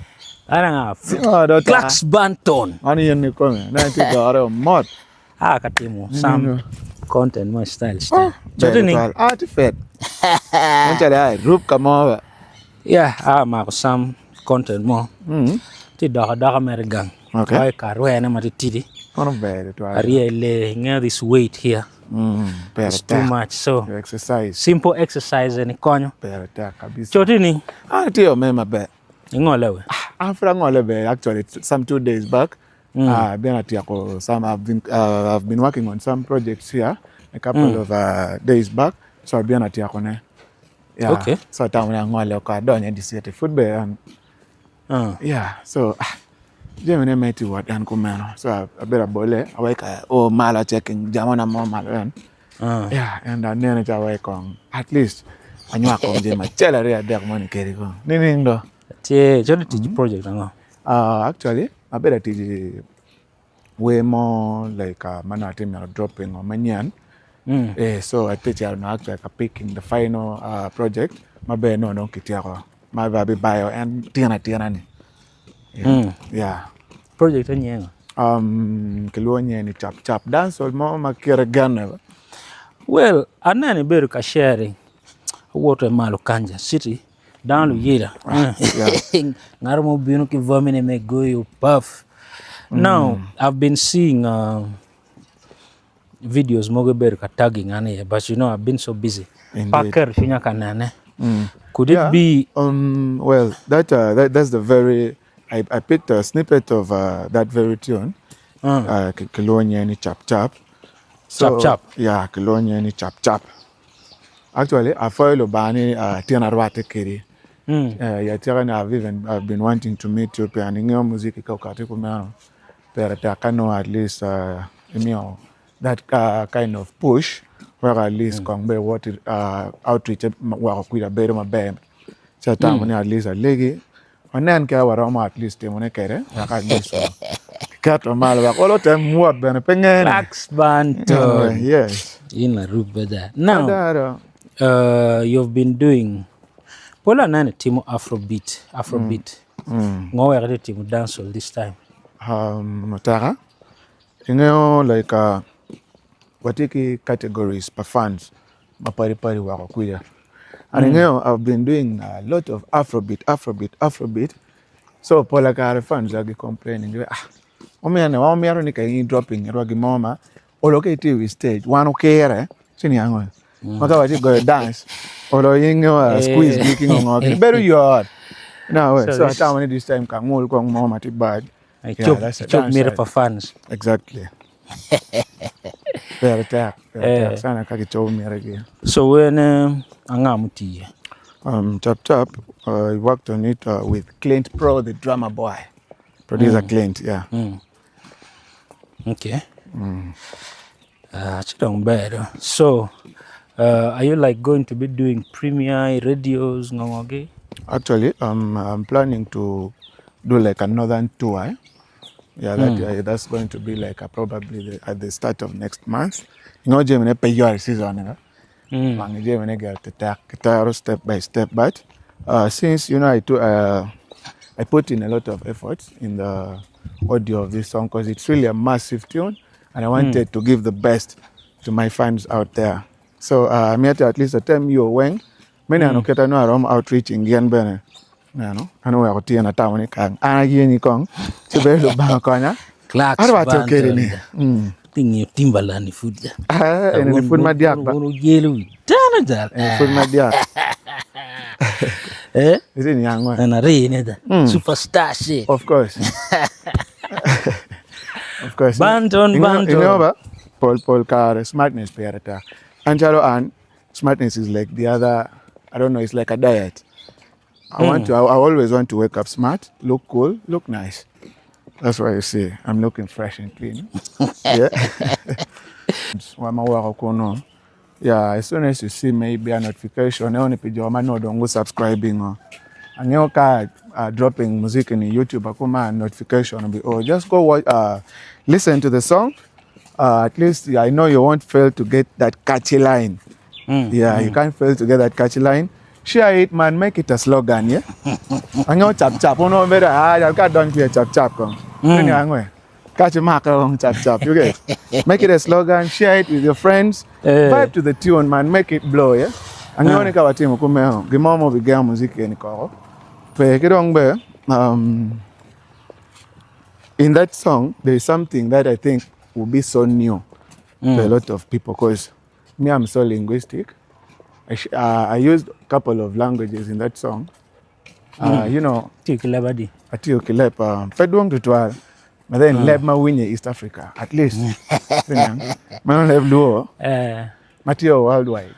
Speaker 2: Ana
Speaker 21: Oh, dota.
Speaker 2: Clax Banton.
Speaker 21: Ani yen ni kome. Na ti dore mot.
Speaker 2: Ah, katimo some content mo style style.
Speaker 21: Bene
Speaker 2: Chotini.
Speaker 21: twal. Ah, ti fet. Non chale ai rup kamo.
Speaker 2: Yeah, ah mako some content mo. Ti doko doko mere gang.
Speaker 21: Okay.
Speaker 2: Oi karwene ma titidi.
Speaker 21: Ono bene twal.
Speaker 2: Arie le nge this weight here.
Speaker 21: Bene
Speaker 2: It's too
Speaker 21: tek.
Speaker 2: much. So
Speaker 21: exercise.
Speaker 2: Simple exercise ni konyo.
Speaker 21: Bene tek kabisa.
Speaker 2: Chotini.
Speaker 21: Ah, ti yo me maber.
Speaker 2: Ingole we.
Speaker 21: After ngole be actually some 2 days back. Uh, been at Yako, some I've been uh, I've been working on some projects here a couple of uh, days back. So I've been at Yako ne. Yeah.
Speaker 2: Okay.
Speaker 21: So town ngole ko adonye disiete football and yeah. So ah, jemi ne meti wat an kumeno. So I better bole aweka oh mala checking jamona mo malo en. Yeah, and anene cha aweka at least anywako jema chela ria dek moni keri ko. Nini ndo.
Speaker 2: Tie choti tij project ango.
Speaker 21: Uh, actually, abedo tij way more like uh, mano atimo dropping o manyien. Eh, so atye cito no actually ka picking the final uh, project maber no dong kitieko. Ma abibayo en tin atina ni.
Speaker 2: Mm.
Speaker 21: Yeah.
Speaker 2: Project enye ngo?
Speaker 21: Um, kilwongo nyinge ni Chap Chap. Dancehall mo ma kite genne.
Speaker 2: Well, aneno ibedo ka sharing awoto malo Kanja City dano luyela.
Speaker 21: Yeah.
Speaker 2: Ngat mo obino ki vomine me goyo puff. Now, I've been seeing uh, videos mogo ibedo ka tagging an iye but you know I've been so busy.
Speaker 21: Indeed.
Speaker 2: Pe aketo cwinya ka nene.
Speaker 21: Mm.
Speaker 2: Could it
Speaker 21: Yeah.
Speaker 2: be
Speaker 21: Well, that, that that's the very I, I picked a snippet of that very tune. Kilwongo nyinge ni Chap Chap.
Speaker 2: Chap Chap?
Speaker 21: Yeah, kilwongo nyinge ni Chap Chap. Actually, apwoyo Lubanga ni tyen arwatte kwedi. Ya tika ni I've even I've been wanting to meet you pien ingeyo muziki ka okati kumeno pire tek ka nongo at least imiyo that kind of push weko at least kong bene wot outreach weko kwija bedo maber ci atamo ni at least alegi wanen kit ma waromo at least timone kwede wek at least kiketo malo wek olo otem wot bene pe ngene.
Speaker 2: Klax Banton.
Speaker 21: Yes.
Speaker 2: In arubbe da. Now,
Speaker 21: Adaro.
Speaker 2: you've been doing pol aneno itimo afrobeat, afrobeat. Ngo weko itye timo dancehall this time?
Speaker 21: Um, oteka ingeyo like uh, watye ki categories pa fans mapadi padi woko kwija and ingeyo I've been doing a lot of afrobeat afrobeat afrobeat so pola kare fans gi complaining gi ah omyero wan omyero ni ka in dropping itwa gin mo ma olo ka itye i wi stage wan okire ci niango ma ka watye goyo dance olo in ngeyo uh, squeeze gi ki ngo ngo kini bedo yot no way
Speaker 2: So
Speaker 21: so
Speaker 2: this-
Speaker 21: atamo ni this time ka ngul kong mo ma tye bad
Speaker 2: Icop,
Speaker 21: that's the
Speaker 2: icop miti
Speaker 21: downside.
Speaker 2: pa fans.
Speaker 21: Exactly. Pire tek, pire
Speaker 2: Eh.
Speaker 21: tek sana ka kicobo mitigi.
Speaker 2: So when anga mutiye?
Speaker 21: Chap Chap, I worked on it with Clint Pro, the drummer boy. Producer Clint, yeah.
Speaker 2: Okay. Ci dong ber do. So, are you like going to be doing premiere radios ngo ngo gi?
Speaker 21: Actually, I'm planning to do like a northern tour. Eh? Yeah, that, that's going to be like probably at the start of next month. You know, Germany pay your season, you know. Mang Germany get to take step by step, but since you know I to, I put in a lot of effort in the audio of this song because it's really a massive tune, and I wanted to give the best to my fans out there. So I'm here to at least attempt you when many mm. anoketa no arom outreaching gien bene. Neno, ano weko tye na tamo ni kang an ayenyi kong ci bedo Lubanga konya.
Speaker 2: Clarks
Speaker 21: Arwatte
Speaker 2: Banton.
Speaker 21: okeri ni.
Speaker 2: Tingi Timbaland ni pud ja.
Speaker 21: Ah, eni ni pud madiak ba.
Speaker 2: Wun ojelo wi dano jal.
Speaker 21: Eni pud madiak.
Speaker 2: Eh?
Speaker 21: Iti niang wa.
Speaker 2: En ari ni da. Superstar shit.
Speaker 21: Of course. Of course.
Speaker 2: Banton, Banton.
Speaker 21: Ingeyo ba? Pol pol kare smartness pire tek. An calo an smartness is like the other, I don't know, it's like a diet. I want to, I always want to wake up smart, look cool, look nice. That's why you see I'm looking fresh and clean. Yeah. Wama wako kuno. Yeah, as soon as you see maybe a notification, only pi jo ma nongo dong subscribing or angeyo ka dropping music in YouTube akuma notification be oh just go watch, listen to the song. At least I know you won't fail to get that catchy line. Yeah, you can't fail to get that catchy line. Share it, man. Make it a slogan, yeah? Ango chap chap. Uno better ah, you can't don't be a chap chap. Kong. Mm. Catch a mark on chap chap. You get make it a slogan. Share it with your friends. Vibe to the tune, man. Make it blow, yeah? Ango ni kawatimo kumeo. Gimomo vigea muziki ni koro. Pe kidong be in that song there is something that I think will be so new to a lot of people because me, I'm so linguistic. I used a couple of languages in that song. You know,
Speaker 2: Atiyo ki leb adi?
Speaker 21: Atiyo ki leb, pe dwong tutwal, but then leb ma winye East Africa, at least. Mano leb Luo, ma tiyo worldwide.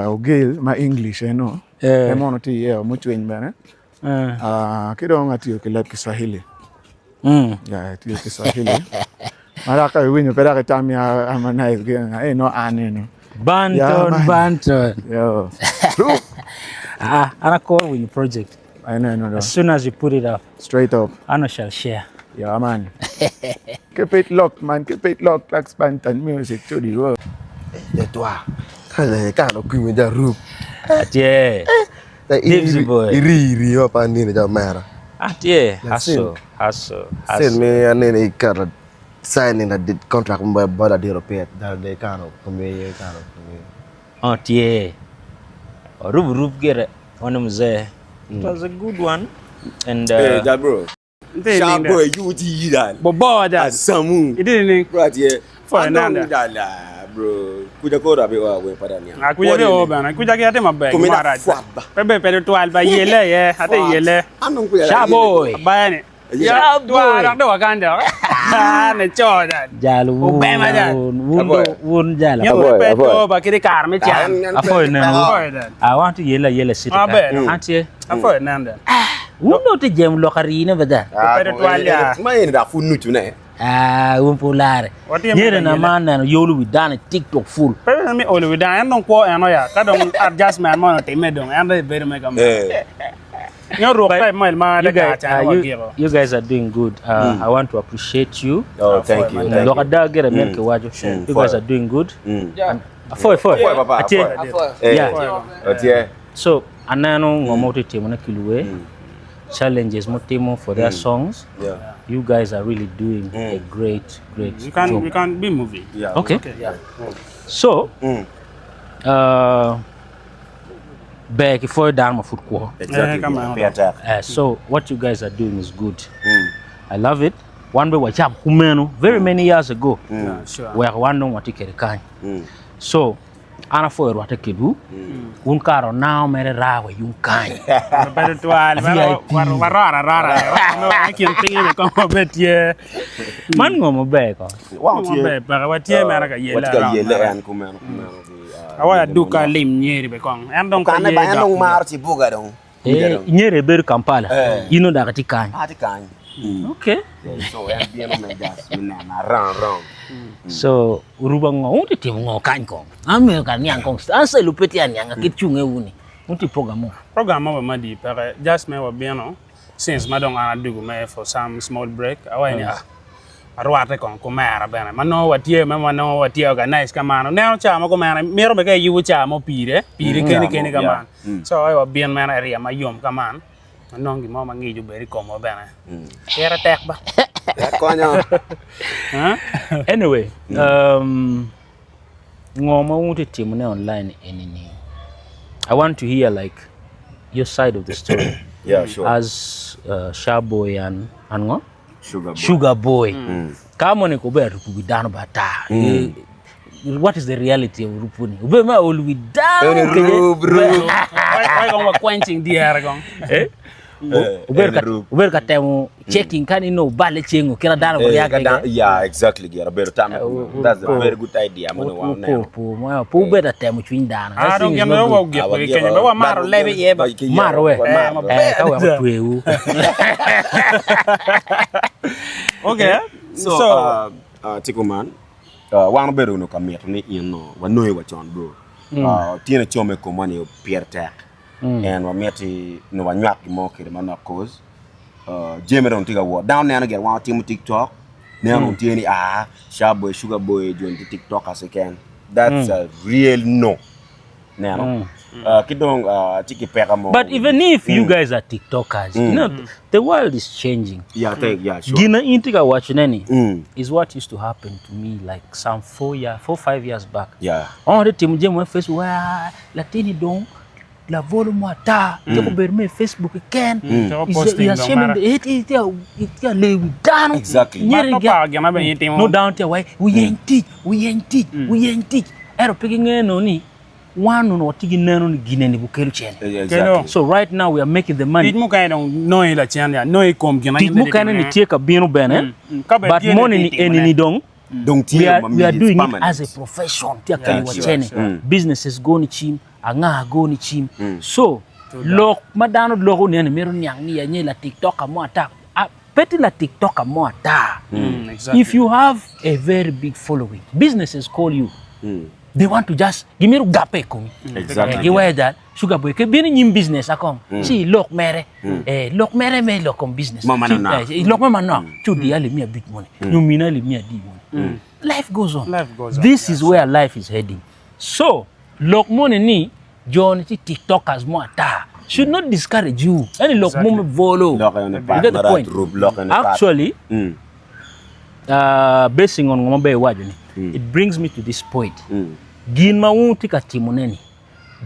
Speaker 21: Ogil ma English eno, ema ono tiyo iye muchwiny bene. Ki dong atiyo ki leb Kiswahili. Yeah, atiyo Kiswahili. Mara ka iwinyo pe dok itam ni Harmonize gin, eh, no an eno.
Speaker 2: Banton,
Speaker 21: Yeah, man.
Speaker 2: Banton.
Speaker 21: Yo.
Speaker 2: Ah, an akor winyo project.
Speaker 21: I know, I know.
Speaker 2: As soon as you put it up.
Speaker 21: Straight up.
Speaker 2: Ano shall share.
Speaker 21: Yeah, man. Keep it locked, man. Keep it locked. Like Banton music to the world.
Speaker 16: De toi. Kale, kalo kume da rup.
Speaker 2: Yeah. Dibsy boy.
Speaker 16: Iri iri ma pa anini ja omera.
Speaker 2: Atye, hustle, hustle,
Speaker 16: Sin
Speaker 2: hustle.
Speaker 16: mi anini iketo signing a contract mo bot Adiro Piet that day kano komi kano komi.
Speaker 2: Oh, tye. Orub rub gire, one mzee. It was a good one. And uh,
Speaker 7: Hey, that bro. Sharp boy, you ti dan.
Speaker 22: Bobo dan.
Speaker 7: Asamu.
Speaker 22: Idi ni.
Speaker 7: Bro, tie.
Speaker 22: Fo nanda.
Speaker 7: Dan bro. Kuja ko rabi wa we pada ni.
Speaker 22: Ah, kuja ke o bana. Kuja ke ate mabe.
Speaker 7: Kumina
Speaker 22: Maraj.
Speaker 7: fuaba.
Speaker 22: Pepe pe twal ba yele ye. Ate yele.
Speaker 7: Anong kuya.
Speaker 2: Sharp boy.
Speaker 22: Ba ni.
Speaker 2: Sharp boy.
Speaker 22: Twal do wakanda. Ah, ne cho dan.
Speaker 2: Jal wun
Speaker 22: Obama jal.
Speaker 2: wun wun jal.
Speaker 22: Nyo pe to ba kiri kar mi chan.
Speaker 2: Afoy nenu.
Speaker 22: Afoy dan.
Speaker 2: I want to yela yela city.
Speaker 22: Ah, be.
Speaker 2: Antie.
Speaker 22: Afoy nanda.
Speaker 2: Wun do te jem lokari ne bada.
Speaker 22: Pe twal ya.
Speaker 7: Ma yen da fu nutu ne.
Speaker 2: Ah, wun polare.
Speaker 22: Wati
Speaker 2: Nyere na man na yolu widana TikTok full.
Speaker 22: Pe mi olu widan en don ko en ya. Ka don adjustment mo no time don. En de bedo me kam. Nyo ruok pe mo ma de
Speaker 2: You
Speaker 22: ka
Speaker 2: guys,
Speaker 22: chan
Speaker 2: uh,
Speaker 22: wa
Speaker 2: you,
Speaker 22: giro.
Speaker 2: you guys are doing good. Uh, I want to appreciate you.
Speaker 7: Oh, thank you. Thank
Speaker 2: Look
Speaker 7: you.
Speaker 2: at that, get a milk wajo.
Speaker 7: Mm.
Speaker 2: You guys
Speaker 7: Foy.
Speaker 2: are doing good.
Speaker 7: Mm.
Speaker 2: And Afoy, foy.
Speaker 7: Foy, papa,
Speaker 2: Atie.
Speaker 7: afoy. Eh.
Speaker 2: Yeah.
Speaker 7: Atie.
Speaker 2: So, anano ngomo timo na kiluwe. Challenges motimo for their
Speaker 7: Mm.
Speaker 2: songs.
Speaker 7: Yeah.
Speaker 2: You guys are really doing a great, great
Speaker 22: You can
Speaker 2: job.
Speaker 22: you can be movie.
Speaker 7: Yeah.
Speaker 2: Okay.
Speaker 22: Yeah.
Speaker 2: So, uh, back for down my foot kwa.
Speaker 7: Exactly.
Speaker 22: Eh, come on.
Speaker 7: Pay
Speaker 2: So what you guys are doing is good. I love it. One way wachap kumeno very many years ago.
Speaker 22: Yeah, sure.
Speaker 2: Where one no watikere kany. So ana fo erwate kedu. Un karo now mere rawe yun kany.
Speaker 22: Pe twal
Speaker 2: VIP.
Speaker 22: wa rara rara. No, I can think me ko bet ye.
Speaker 2: Man ngomo beko.
Speaker 7: Wow,
Speaker 22: Wa be pa wa tie mera ka yele.
Speaker 7: What ka yele an kumeno kumeno.
Speaker 22: Awa duka lim nyeri be kong. En don ka
Speaker 7: Kana
Speaker 22: ye.
Speaker 7: ba en dong mar ci buga dong.
Speaker 2: Eh, nyere ber Kampala.
Speaker 7: Eh.
Speaker 2: Ino daga ti kany.
Speaker 7: Ati kany.
Speaker 2: Okay.
Speaker 7: So en bien me gas mi na ran ran.
Speaker 2: So uruba ngo unti timo ngo kany kong. Ame ka niang kong. Ansa lupeti anianga kichunge uni. Unti program mo.
Speaker 22: Program wa madi pere just me wa bien since ma dong ana dugu me for some small break awa ni ah arwate kong kumera bene ma no wa tie me ma no wa tie organize kamano ne o chamo kumera miro be ke yu chamo pire pire
Speaker 7: Mm.
Speaker 22: kene
Speaker 7: Chamo,
Speaker 22: kene
Speaker 7: yeah.
Speaker 22: kaman
Speaker 7: Mm.
Speaker 22: so ai wa bien mena area ma yom kaman nong gi mo ma ngi ju beri komo bene era tek ba
Speaker 7: Konyo.
Speaker 2: Anyway, um, ngoma unti timo ne online enini. I want to hear like your side of the story.
Speaker 7: Yeah, sure.
Speaker 2: As uh, Shaboy and and ngo?
Speaker 7: Sugar boy.
Speaker 2: Sugar boy.
Speaker 7: Mm.
Speaker 2: Kamo ni kobe rupu widano bata.
Speaker 7: Mm.
Speaker 2: What is the reality of rupuni? Ube ma olu widano.
Speaker 7: Ene rub, rub.
Speaker 22: Wai kong wa quenching dier kong
Speaker 2: Eh?
Speaker 7: Eh,
Speaker 2: Uber
Speaker 7: ene
Speaker 2: ka
Speaker 7: rub.
Speaker 2: uber ka temo checking kan ino bale chengo kira dano
Speaker 7: Eh,
Speaker 2: ko
Speaker 7: ka dan- Yeah, exactly. Gira bedo tam. That's a very good idea. Man, wa
Speaker 2: Po po mo po beda temo chwiny dano.
Speaker 22: Ah,
Speaker 2: That
Speaker 22: dong
Speaker 2: thing is
Speaker 22: gin
Speaker 2: not
Speaker 22: wa
Speaker 2: good.
Speaker 22: gi ko kenya ba wa maro lebe ye ba
Speaker 2: Maro we.
Speaker 22: Eh, ma
Speaker 2: Eh, ka we ko twewu.
Speaker 22: Okay.
Speaker 7: So,
Speaker 22: So,
Speaker 7: uh, uh, Tico man, uh, wan obedo no ka mito ni in no wanoyo wachon bro.
Speaker 2: Mm.
Speaker 7: Uh, tiene chome komwa ni pier tek.
Speaker 2: Mm.
Speaker 7: And wamiti no wanywak gimo kede manok cause uh, jemi dong tye ka wot. Dano neno gire wan watimo TikTok. Neno
Speaker 2: Mm.
Speaker 7: tye ni ah, Sharp boy, Sugar boy, jon tye TikTokers keken. That's
Speaker 2: Mm.
Speaker 7: a real no. Neno.
Speaker 2: Mm.
Speaker 7: Uh, ki dong uh, tye ki peka mo.
Speaker 2: But even if you
Speaker 7: Mm.
Speaker 2: guys are TikTokers, you
Speaker 7: Mm.
Speaker 2: know, the world is changing.
Speaker 7: Yeah, thank, yeah, sure.
Speaker 2: Gina intika watch nani
Speaker 7: Mm.
Speaker 2: is what used to happen to me like some 4, 5 years back.
Speaker 7: Yeah.
Speaker 2: On the team jam Facebook, wa latini don la volume ata
Speaker 7: Mm.
Speaker 2: teko ber me Facebook ken
Speaker 7: Mm.
Speaker 22: Teko
Speaker 2: is
Speaker 22: posting
Speaker 2: ya
Speaker 22: dong
Speaker 2: shame
Speaker 22: mara.
Speaker 2: it it ya it ya le dano
Speaker 7: Exactly.
Speaker 2: Nyere
Speaker 22: Ma to
Speaker 2: ga-
Speaker 22: pa gima be itimo.
Speaker 2: no down te wai we yen teach we yen teach we yen teach ero pigi ngeno ni wanu no tigi neno ni gine ni bukelu chen
Speaker 7: Exactly.
Speaker 2: so right now we are making the money
Speaker 22: Tic mukene dong noi la cen ya noi kom gin
Speaker 2: tic mukene ni tye ka bino bene
Speaker 22: Ka be
Speaker 2: but
Speaker 22: tye ni
Speaker 2: money ni
Speaker 22: timo
Speaker 2: eni
Speaker 22: ne.
Speaker 2: ni dong
Speaker 7: Dong tye
Speaker 2: we are,
Speaker 7: ma
Speaker 2: we are
Speaker 7: mi- it's
Speaker 2: doing it
Speaker 7: permanent.
Speaker 2: as a profession tye ka
Speaker 7: Thank
Speaker 2: yiwa
Speaker 7: you.
Speaker 2: chene
Speaker 7: Mm.
Speaker 2: businesses go ni chim anga go ni chim
Speaker 7: Mm.
Speaker 2: so lok ma dano loko ni miro niang ni ya nye la tiktok mo ata Ah, peti la tiktok mo ata
Speaker 22: Mm, exactly.
Speaker 2: if you have a very big following businesses call you
Speaker 7: Mm.
Speaker 2: they want to just gimiru gape komi
Speaker 7: Exactly.
Speaker 2: Eh, giwe that sugar boy ke bini nyim business akong
Speaker 7: Mm.
Speaker 2: si lok mere
Speaker 7: Mm.
Speaker 2: eh lok mere me lok kom business
Speaker 7: Ma mano na.
Speaker 2: Si, eh, lok me mano chudi ali mia bit money
Speaker 7: Mm.
Speaker 2: nyumina ali mia di money
Speaker 7: Mm.
Speaker 2: life goes on
Speaker 22: Life goes on,
Speaker 2: this is where life is heading so lok money ni john ti tiktokers mo ata Should not discourage you. Eni lok mo me bolo. You get the point? Actually, uh, basing on ngo maber iwaco ni, it brings me to this point. Gin ma wun wutye ka timone ni,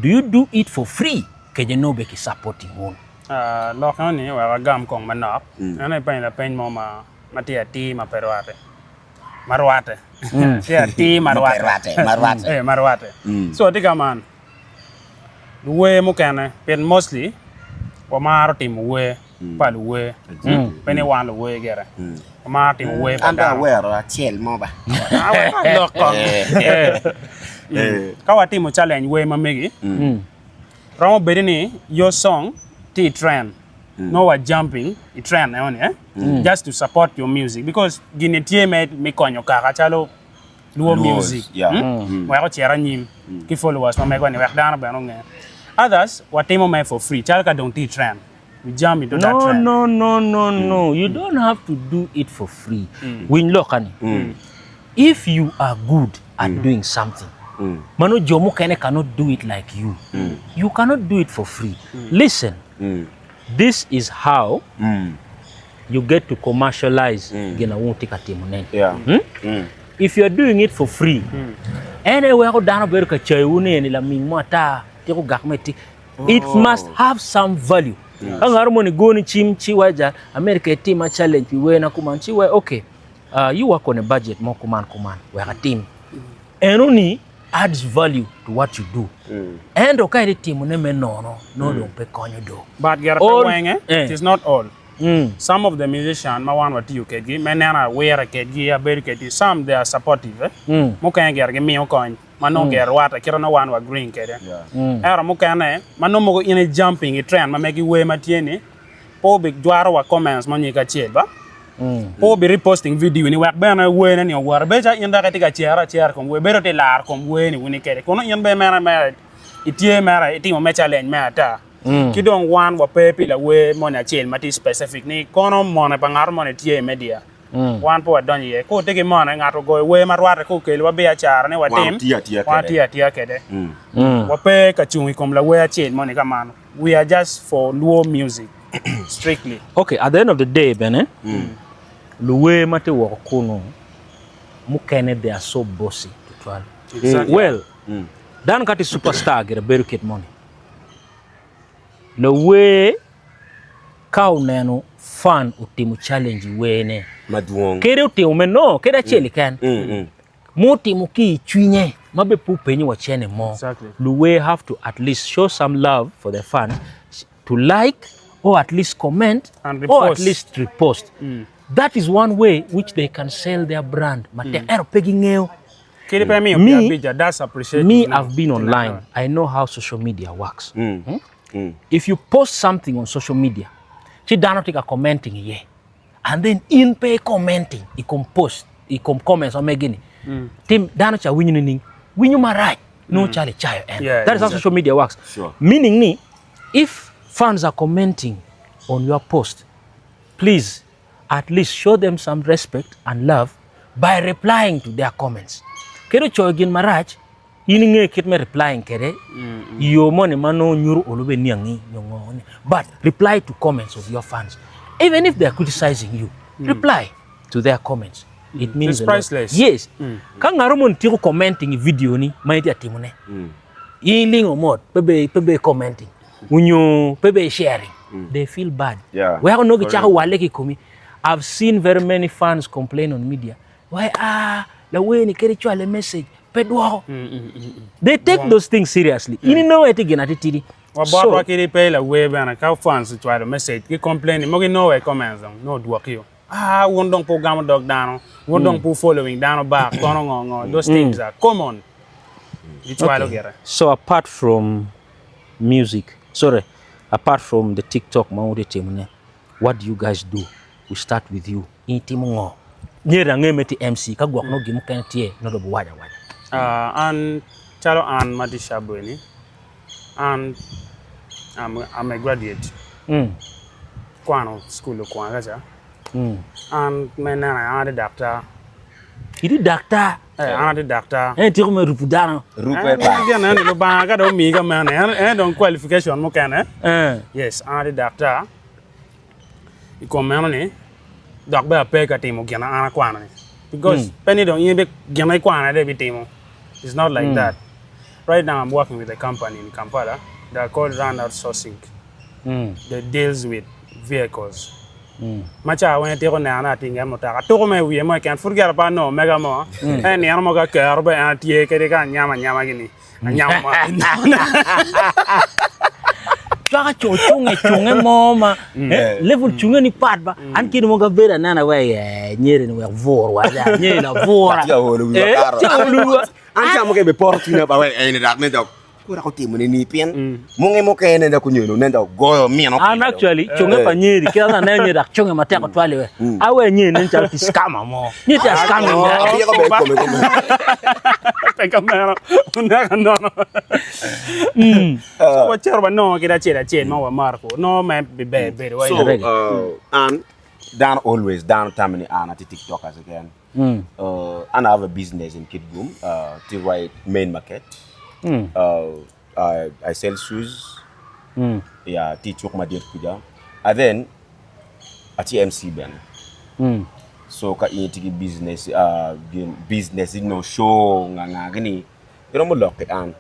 Speaker 2: do you do it for free kece nongo be ki supporting wun?
Speaker 22: Uh, lok eno ni wek agam kong manok. En aye ipenyo lapeny mo ma ma tye atir ma pe rwate. Ma rwate. Tye atir ma
Speaker 7: Ma pe
Speaker 22: rwate.
Speaker 7: rwate, ma rwate.
Speaker 22: Eh, ma rwate. So tye ka man. Luwer mukene pien mostly wamaro timo wer pa luwer pe ni wan luwer gire wamaro timo wer pa
Speaker 7: An dong
Speaker 22: dano.
Speaker 7: awero acel mo ba.
Speaker 22: Lok kong. Ka watimo challenge wer ma megi romo bedo ni your song tye i trend nongo wa jumping i trend enoni eh just to support your music because gini tye me konyo kaka calo Luo music wek ocit anyim ki followers ma megwa ni wek dano bene onge. Others watimo mere for free calo ka dong tye i trend we jump into that
Speaker 2: No,
Speaker 22: trend.
Speaker 2: no, no, no, no. You don't have to do it for free. Winy loka ni. If you are good at doing something, mano jo mukene cannot do it like you. You cannot do it for free. Listen, this is how you get to commercialize gin ma wun wutye ka timone. Hmm? If you are doing it for free, en aye weko dano bedo ka cayowu ni eni laming mo ata tiko gak me ti. It must have some value. Ka ngat moni goni cim ci waca America itima challenge pi werna kuman ci waci okay uh, you work on a budget mo kuman kuman wek atim. Enoni adds value to what you do. Ento ka ititimone me nono nongo dong pe konyo do.
Speaker 22: But gire pe
Speaker 2: All-
Speaker 22: wenge,
Speaker 2: eh.
Speaker 22: it is not all. Some of the musician ma wan watiyo kedgi me neno awire kedgi abedo kedgi some they are supportive eh? Mukene gire gimiyo kony ma nongo gire rwate kite nongo wan wa agreeing kede. Ento mukene ma nongo mogo in i jumping i trend ma megi wer ma tye ni pe obi jwaro wa comments mo nyig acel ba pe obi reposting video ni wek bene wer ni owoti bedo calo in dok itye ka cere acera i kom wer bedo tye laro kom wer ni wuni kede kono in bene mere mere itye mere itimo me challenge me ata. Ki dong wan wape pi lawer moni acel ma tye specific ni kono mone pa ngat moni tye i media. Wan pe wadonyo iye. Ka watye ki mone, ngat ogoyo wer ma rwatte ka okeliwa biacara ni watim, wan watiyo atiya kwede. Wape ka cung i kom lawer acel moni ka man. We are just for Luo music strictly.
Speaker 2: Okay, at the end of the day bene, luwer ma tye woko kunu mukene they are so bossy tutwal.
Speaker 22: Exactly.
Speaker 2: Well, dano ka tye superstar gire bedo kit moni. Lawer ka oneno fan otimo challenge i werne
Speaker 7: Madwong.
Speaker 2: kadi otimo me no kadi acel keken mutimo ki i cwinye ma be pe openyo wa cene mo
Speaker 22: Exactly.
Speaker 2: luwer have to at least show some love for the fans to like or at least comment
Speaker 22: And
Speaker 2: or at
Speaker 22: repost.
Speaker 2: least repost that is one way which they can sell their brand matek ento pe gingeyo
Speaker 22: Kadi pe imiyo
Speaker 2: Me-
Speaker 22: pi abica, that's appreciative.
Speaker 2: Me,
Speaker 22: no.
Speaker 2: I've been online. I know how social media works. Hmm? If you post something on social media, ci dano tye ka commenting iye. And then in pe commenting i kom post, i kom comments ma megi ni. Tim dano ca winyo nining? Winyo marac. Nongo calo icayo en.
Speaker 22: Yeah,
Speaker 2: That is how
Speaker 22: exactly.
Speaker 2: social media works.
Speaker 7: Sure.
Speaker 2: Meaning ni, if fans are commenting on your post, please at least show them some respect and love by replying to their comments. Kadi ocoyo gin marac, in inge kit me replying kede i yo moni ma nongo nyuto olo bene niangi nyo ngo ni. But reply to comments of your fans. Even if they are criticizing you, reply to their comments. It means
Speaker 22: It's
Speaker 2: a lot.
Speaker 22: priceless.
Speaker 2: Yes. Ka ngato moni tyeko commenting i video ni ma itye ka timone, in ilingo mot, pe be pe be commenting onyo pe be sharing. They feel bad.
Speaker 7: Yeah.
Speaker 2: Weko nongo gicako walle ki i komi. I've seen very many fans complain on media. Why ah lawer-ni kadi cwale message pe dwoko. They take those things seriously. In inongo aye tye gin atitidi.
Speaker 22: Wa botwa kadi pe lawer bene ka fans ocwalo message gi complain mogo inongo wa i comments dong nongo odwokio. Ah wun dong pe wugamo dog dano, wun dong pe wu following dano back kono ngo ngo those things are common. Gicwalo
Speaker 2: Okay.
Speaker 22: gire.
Speaker 2: So apart from music, sorry, apart from the TikTok ma wutye timone, what do you guys do? We start with you. In itimo ngo? Myero ange me tye MC ka gwok nongo gin mukene tye nongo dong biwaco awaca.
Speaker 22: Ah, an calo an ma tye Shabwe ni, an I'm, I'm a graduate.
Speaker 2: Mm.
Speaker 22: Kwano school okwanga ca.
Speaker 2: Mm.
Speaker 22: An me neno an atye daktar.
Speaker 2: Itye daktar?
Speaker 22: Eh, an atye daktar.
Speaker 2: En tiko me rupo dano.
Speaker 22: Rupe pa. Gin eni Lubanga ka dong omiyi ka meno, en en dong qualification mukene. Yes, an atye daktar. I kom meno ni dok bene ape ka timo gin ma an akwano ni. Because pe ni dong in gin ma ikwano aye dong ibitimo. It's not like that. Right now I'm working with a company in Kampala, they are called Rand Outsourcing. They deals with vehicles. Ma ca weng itiko neno ni atye i nget mutoka, atuko mere i wiye mo keken, pud gire pe anongo omega mo, ento nino mo ka kero bene en atye kadi ka anyamo anyama gini, anyamo mo
Speaker 2: Cwaka co cunge cunge mo ma eh, level cunge ni pat ba an kine mogo abedo anena wa eh, nyeri ni wek bur wa ja nyeri la bura
Speaker 7: Tye ka olo wiwa
Speaker 2: Eh,
Speaker 7: karo.
Speaker 2: tye ka olo wiwa.
Speaker 7: An ca mukene bene poto cwinya ba wek eni dok nen dok kura otimo ni ni pien munge mukene dok onyono nen dok goyo mino
Speaker 2: An actually cunge pa nyeri kit ma aneno nyeri dok cunge matek otwal iwe. Awe nyeri nen calo tye scammer mo. Nyeri tye a scamming guy.
Speaker 7: Abyeko bene kome kome.
Speaker 22: Pe ka meno, oneka nono. So wacito wanongo kit acel acel ma wamaro ku nongo me biber bedo wa
Speaker 7: So, uh, an dano always dano tamo ni an atye tiktokers again. Uh, and I have a business in Kitgum, uh, to right main market. Uh, I, I sell shoes. Yeah, ti chuk madit kuja. And then atye MC bene. So ka in itye ki business, uh, gin business no show nga nga gini iromo lok ki an.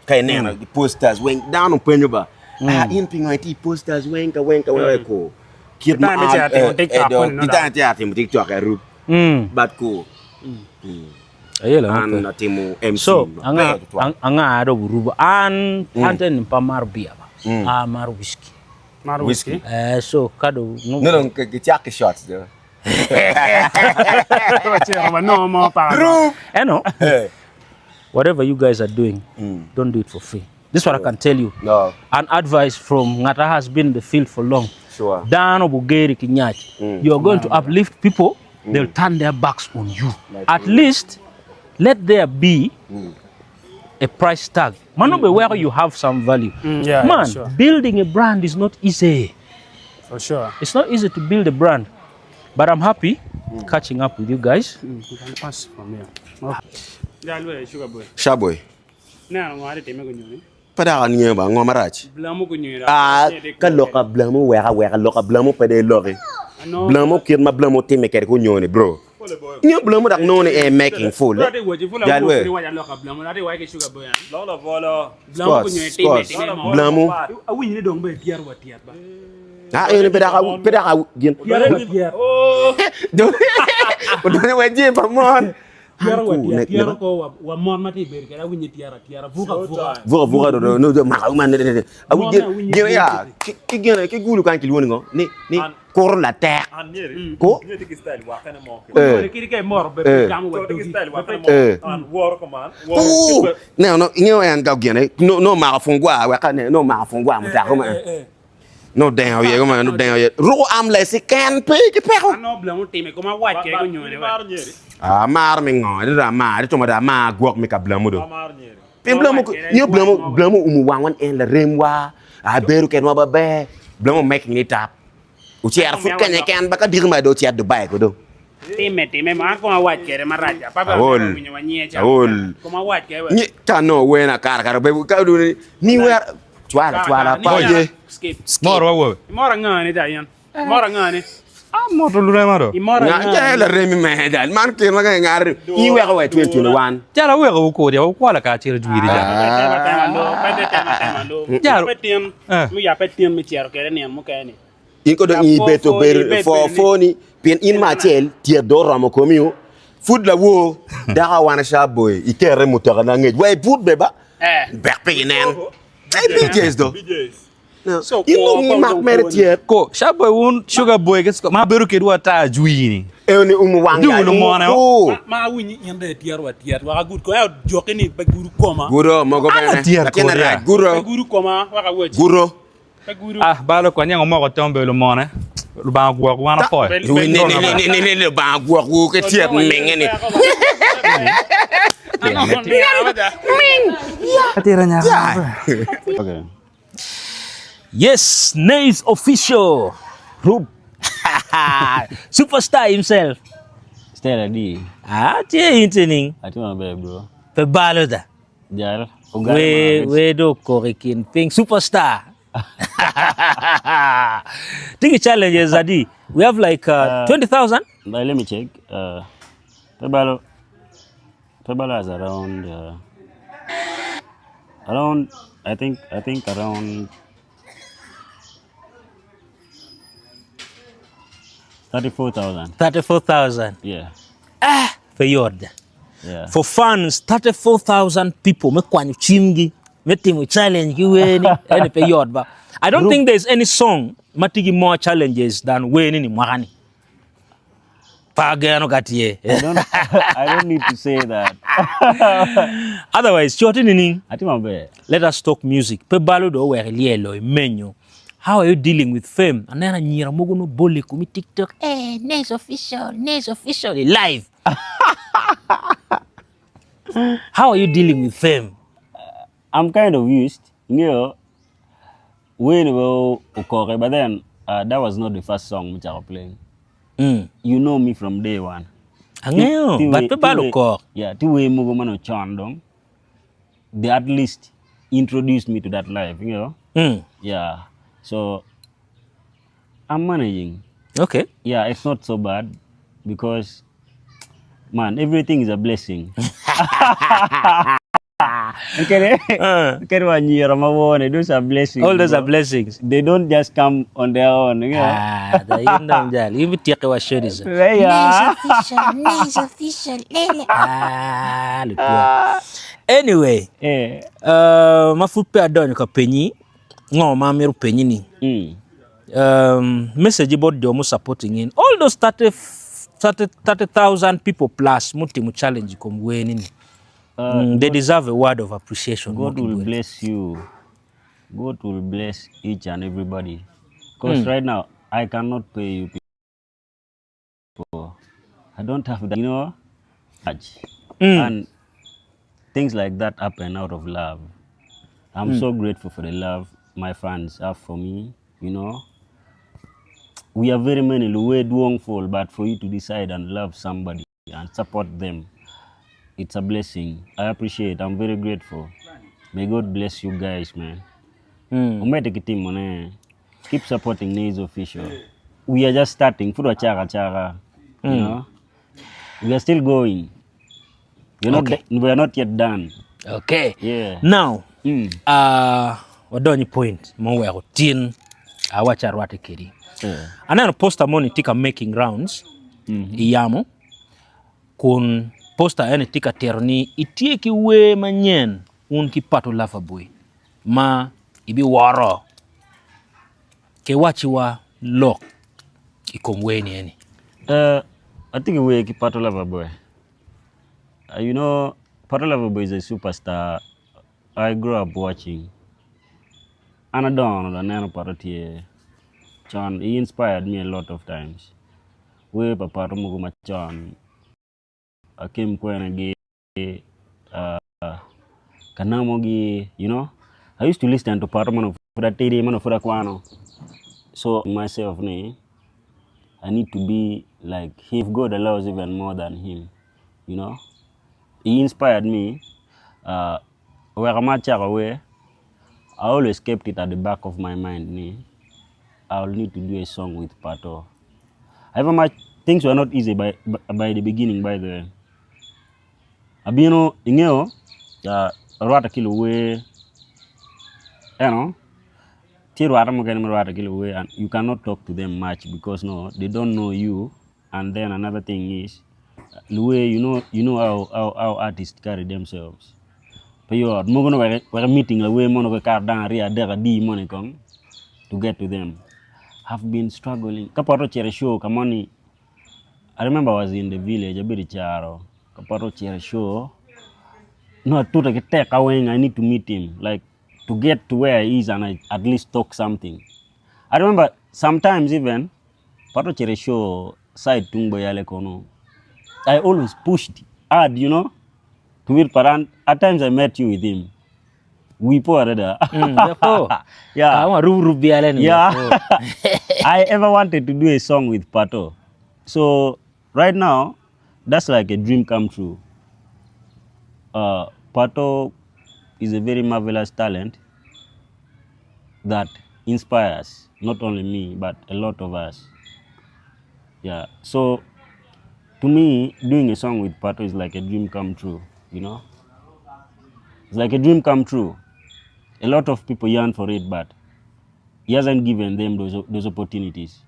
Speaker 7: Ka ineno posters weng dano penyo ba. Ah, in pingo itye i posters weng ka weng ka weng ko. Kit ma
Speaker 22: Time
Speaker 7: an
Speaker 22: itye atimo TikTok
Speaker 7: eh,
Speaker 22: koni, no,
Speaker 7: time itye atimo TikTok arup. But ko.
Speaker 2: Ayela
Speaker 7: An
Speaker 2: okay.
Speaker 7: atimo MC.
Speaker 2: So,
Speaker 7: maber
Speaker 2: anga
Speaker 7: tutwal.
Speaker 2: ang- anga ado burubo an an te ni pa mar beer ba. A mar whisky.
Speaker 22: Mar
Speaker 7: Whisky.
Speaker 2: Eh so kado
Speaker 7: No, no, ki chak ki shots do.
Speaker 22: Wacito wanongo mo pa.
Speaker 2: Eno, whatever you guys are doing, don't do it for free. This is what I can tell you.
Speaker 7: No.
Speaker 2: An advice from ngata has been in the field for long.
Speaker 7: Sure.
Speaker 2: Dano bugeri kinyach. You're going to uplift people, they'll turn their backs on you. At least let there be a price tag. Mano be where you have some value.
Speaker 22: Mm, yeah, yeah,
Speaker 2: Man,
Speaker 22: sure.
Speaker 2: building a brand is not easy.
Speaker 22: For sure.
Speaker 2: It's not easy to build a brand. But I'm happy catching up with you guys.
Speaker 22: You can pass from here. Okay. Jalwe sugar boy.
Speaker 7: Shaboy.
Speaker 22: Neno ngo ade time kunyoni.
Speaker 7: Pa dok angeyo ba ngo marac.
Speaker 22: Blamo kunyoni.
Speaker 7: Ah, ka lok ka blamo wek aweka lok ka blamo pe dong iloki. Blamo kit ma blamo timme kwede ki onyoni bro. Ingeyo blamo dok nongo ni en making fool. Jalwe. Scott, Scott, blamo.
Speaker 22: Awinyo ni dong be tyero wa tyet ba.
Speaker 7: Ah, eni pe dok pe dok gin. Odonyo wa jami pa mon.
Speaker 22: Tyero wa
Speaker 7: Anku,
Speaker 22: tyet,
Speaker 7: nek
Speaker 22: tyero
Speaker 7: neba.
Speaker 22: ko wa wa mon ma tye bedo kwede awinyo tyero atyera buka buka.
Speaker 7: Vuka vuka do do no do maka man ne ne. Awi
Speaker 22: Mon
Speaker 7: gin
Speaker 22: awinyo
Speaker 7: gin
Speaker 22: gin
Speaker 7: ya ki ki gin ki gulu kan ki lwoni ngo ni ni kuro latek. Ko
Speaker 22: Eh. Kiri ka imoro be
Speaker 7: Eh.
Speaker 22: gamo wa dogi.
Speaker 7: Eh. Ooh, ne no ingeyo en ka gine no no mako fungwa weka ne no mako fungwa mutako ma. No dengo ye ma no dengo ye. Ruko amless ken pe ki peko.
Speaker 22: Ano blamo time ko ma wac kede gunyone wa.
Speaker 7: Ah, mar mi ngo, ito da mar, ito ma da mar gwok mi ka blamo do. Pien blamo, nyo blamo, blamo umu wangwan en la remwa, a bedo kenwa maber, blamo making it up. Ocero pud kenye ken ba ka diki ma do ocet Dubai ko do.
Speaker 22: Time time ma ko ma wac kede marac pa ba
Speaker 7: Aol.
Speaker 22: winyo wa nye cha.
Speaker 7: Aol.
Speaker 22: Ko ma wac kede.
Speaker 7: Nyi ka no wena kara kara be ka do ni wer cwala cwala pa ye.
Speaker 22: Skip.
Speaker 8: Moro wa wobe.
Speaker 22: Imoro ngani da yan. Imoro ngani.
Speaker 8: Ah, moto lurema do.
Speaker 22: Imoro
Speaker 7: Nga
Speaker 22: ngani.
Speaker 7: la remi me dal man kin ma ka ngar i weko wa 2021.
Speaker 8: Jala weko ukodi wa kwala ka chiro juiri ja. Jalo.
Speaker 22: Pe tin. Mi ya pe tin mi cero kede ni mukene.
Speaker 7: In ko dong i beto ber fo fo ni pien in ma acel tyet do oromo komi o pud lawor dako awana ca boy ikere mutoka na ngec wa iput be ba bek pe inen ai BJs do in dong i mak mere tyet
Speaker 8: ko ca boy wun sugar boy ke ma bedo kedwa ata ajwini
Speaker 7: eo ni umu wang
Speaker 8: ya Dugu lumone o.
Speaker 22: Ma awinyi in de tyero wa tyet waka gud ko ya joki ni pe gudu koma.
Speaker 7: Gudo mogo bene
Speaker 8: Ana tyet
Speaker 7: latin
Speaker 8: kodi ya.
Speaker 7: arac gudo
Speaker 22: Pe gudu koma waka wec.
Speaker 7: gudo
Speaker 8: Ah, balo kwa niang omoko tombe lumone. Lubanga gwok wan apoyo.
Speaker 7: Ni ni ni ni Lubanga gwokwu ki tyet minge ni.
Speaker 4: Okay.
Speaker 2: Yes, Nays official. Rub. Superstar himself.
Speaker 1: Stella di.
Speaker 2: Ah, tye in tining.
Speaker 1: Atye maber bro.
Speaker 2: Pe balo da.
Speaker 1: Jal.
Speaker 2: We we do kok i kin piny superstar. Tigi challenges adi. We have like 20,000.
Speaker 1: But let me check. Pe balo Pe balo has around around I think around 34,000.
Speaker 2: 34,000.
Speaker 1: Yeah.
Speaker 2: Ah, pe yot.
Speaker 1: Yeah.
Speaker 2: For fans, 34,000 people me kwanyo cimgi me timo challenge ki weni eni pe yot ba. I don't think there's any song ma tye ki more challenges than weni ni mwaka ni. Pa ageno ka tye.
Speaker 1: I don't need to say that.
Speaker 2: Otherwise, coti nining?
Speaker 1: Atye maber.
Speaker 2: Let us talk music. Pe balo do oweko ilyelo imenyo. How are you dealing with fame? Aneno anyira mogo nongo bolo i komi TikTok. Eh, Nez official, Nez official, i live. How are you dealing with fame?
Speaker 1: I'm kind of used. Ingeyo, weni be okoke, but then that was not the first song which I was playing. You know me from day one.
Speaker 2: Angeyo, but pe balo okok.
Speaker 1: Yeah, ti wer mogo mano chon dong. They at least introduced me to that life, you know. Yeah. So I'm managing.
Speaker 2: Okay.
Speaker 1: Yeah, it's not so bad because man, everything is a blessing. Okay, okay, wanyira mawone, those are blessings.
Speaker 2: All those are
Speaker 1: bro.
Speaker 2: blessings.
Speaker 1: They don't just come on their own, you know.
Speaker 2: Ah, da yin dong jal. Yin tieke wa shodiza.
Speaker 1: Yeah.
Speaker 2: official, Nez official, lele. Ah, lutua. Anyway, ma pud pe adonyo ka penyi, ngo ma amito penyi ni? Message bot jo mu supporting in all those 30,000 people plus mutimo challenge i kom wer ni. They deserve a word of appreciation.
Speaker 1: God will bless you. God will bless each and everybody. Because right now, I cannot pay you people. I don't have that, you know, much. And things like that happen out of love. I'm so grateful for the love my fans have for me, you know. We are very many, luwe duong but for you to decide and love somebody and support them, it's a blessing. I appreciate. I'm very grateful. May God bless you guys, man. Umete kitimo ne. Keep supporting Nez Official. We are just starting. Pud wachaka chaka. You know? We are still going. We're not, we are not yet done.
Speaker 2: Okay.
Speaker 1: Yeah.
Speaker 2: Now, wadonyo i point ma oweko tin awaco arwate kedi. Aneno poster moni tye ka making rounds i yamo kun poster eni tye ka tito ni itye ki wer manyen un ki Pato Lover Boy ma ibiworo ki wacciwa lok i kom wer ni eni.
Speaker 1: Atye ki wer ki Pato Lover Boy. You know, Pato Lover Boy is a superstar. I grew up watching. An adongo aneno Pato tye con. He inspired me a lot of times. Wer pa Pato mogo macon akem kwene gi kanamo gi, you know. I used to listen to Pato mano pud atidi mano pud akwano. So myself ni I need to be like him. If God allows even more than him, you know. He inspired me. Oweko ma acako wer, I always kept it at the back of my mind ni I will need to do a song with Pato. However much things were not easy by the beginning, by the way. Abino ingeo arwata ki luwer eno tye rwata mukene ma rwata ki luwer and you cannot talk to them much because no they don't know you and then another thing is luwer you know how artists carry themselves. Pe yot mogo nongo wek meeting lawer mono kikato dano aryo adek adi moni kong to get to them. I've been struggling. Ka poto ocito i show ka moni I remember I was in the village abedo i caro ka poto ocito i show nongo atute ki tek aweng I need to meet him like to get to where he is and I at least talk something. I remember sometimes even poto ocito i show side tung Boyale kono I always pushed hard, you know, to meet Paran. At times I met you with him. We po already.
Speaker 2: Therefore,
Speaker 1: Yeah.
Speaker 2: I want rub rub biale ni.
Speaker 1: Yeah. I ever wanted to do a song with Pato. So right now,
Speaker 6: That's like a dream come true. Uh, Pato is a very marvelous talent that inspires not only me but a lot of us. Yeah. So to me, doing a song with Pato is like a dream come true, you know? It's like a dream come true. A lot of people yearn for it, but he hasn't given them those those opportunities.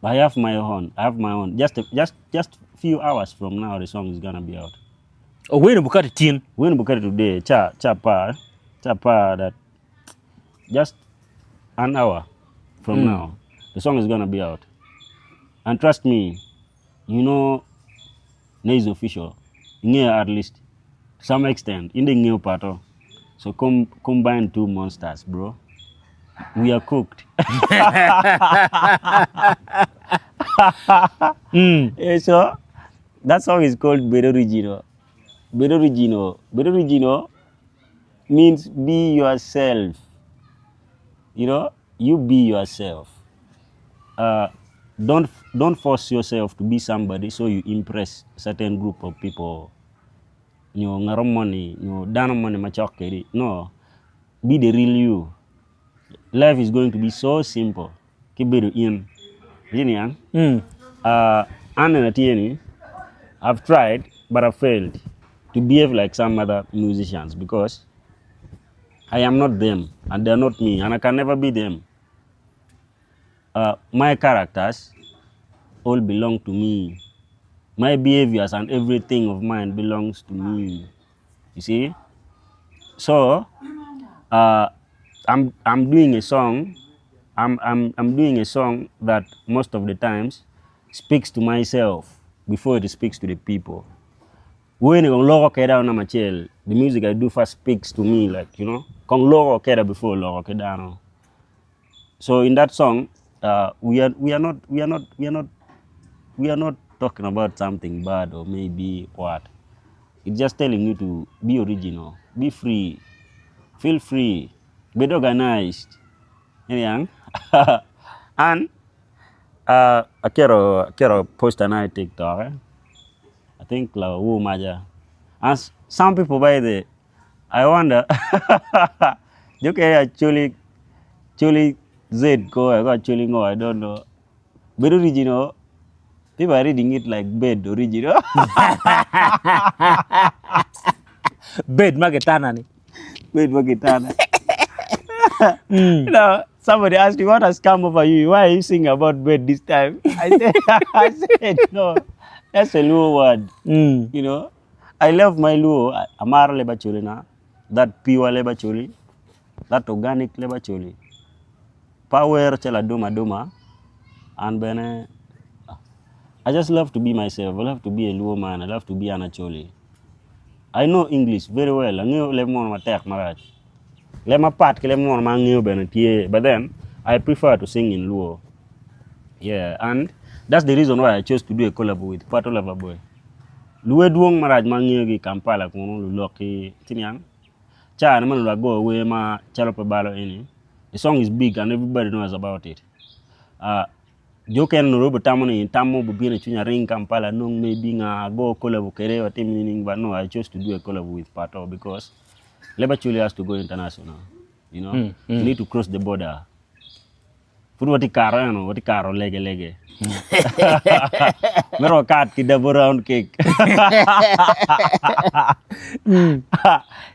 Speaker 6: But I have my own. I have my own. Just just just few hours from now, the song is gonna be out.
Speaker 2: Oh, when Bukati tin?
Speaker 6: When Bukati today? Cha cha pa cha pa that just an hour from now, the song is gonna be out. And trust me, you know, ne is official. Ng'eyo at least to some extent. Inde ng'eyo pato. So combine two monsters, bro. We are cooked. Yeah, so that song is called Bed Original. Bed Original. Bed Original means be yourself. You know, you be yourself. Don't force yourself to be somebody so you impress a certain group of people. Nyo ngaro money, nyo dano money machok kedi. No, be the real you. Life is going to be so simple. Kibedo in. Yini yang? An and Atieni, I've tried, but I've failed to behave like some other musicians because I am not them and they're not me and I can never be them. My characters all belong to me. My behaviors and everything of mine belongs to me. You see? So, I'm doing a song. I'm doing a song that most of the times speaks to myself before it speaks to the people. When kong loko keda na machel, the music I do first speaks to me, like, you know, kong loko keda before loko keda no. So in that song, we are not talking about something bad or maybe what. It's just telling you to be original, be free, feel free, be organized. Yeah. And akero post an I TikTok. Eh? I think la wu maja. And some people by the, I wonder. Joke actually, actually Z go I got actually go I don't know. But original, people are reading it like bed original.
Speaker 2: Bed maketana ni.
Speaker 6: Bed maketana. No, somebody asked me what has come over you. Why are you singing about bed this time? I said no, that's a Luo word. You know, I love my Luo. Amar leb Acholi na, that pure leb Acholi, that organic leb Acholi. Power chela duma duma, and bene. I just love to be myself. I love to be a Luo man. I love to be an Acholi. I know English very well. Ang'eyo leb mono matek marach. Leb mapat ki leb mono ma ang'eyo bene tye. But then I prefer to sing in Luo. Yeah, and that's the reason why I chose to do a collab with Pato Lover Boy. Luo duong marach ma ang'eyo gi Kampala kuno luloki tiniang. Cha na man go away ma chalo pe balo ini. The song is big and everybody knows about it. Joken no robo tamo ni tamo bubina chunya ring Kampala nong maybe nga go collab kere wa team ning but no, I chose to do a collab with Pato because leb Acholi has to go international. You know, you need to cross the border. Put what karo you know, what karo lege lege. Mero kat ki double round cake.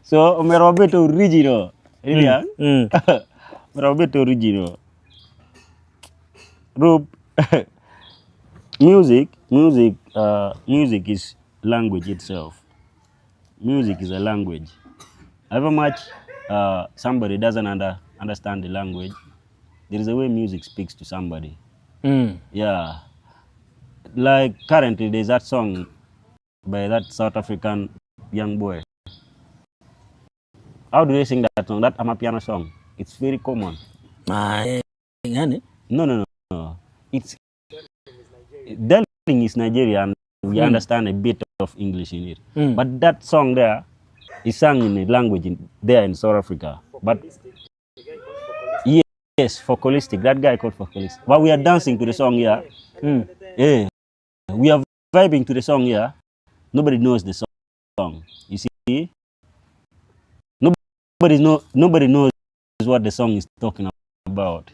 Speaker 6: So mero beto original. Really, ah? Mero beto original. Rub, music is language itself. Music is a language. However much somebody doesn't understand the language, there is a way music speaks to somebody. Yeah. Like currently there's that song by that South African young boy. How do they sing that song? That Amapiano song. It's very common. No, no, no, no. It's Darling is Nigerian. We understand a bit of English in it. But that song there is sung in a language there in South Africa. But yes, Focalistic. That guy called Focalistic. But we are dancing to the song here. Yeah. We are vibing to the song here. Nobody knows the song. You see? Nobody, know, nobody knows what the song is talking about.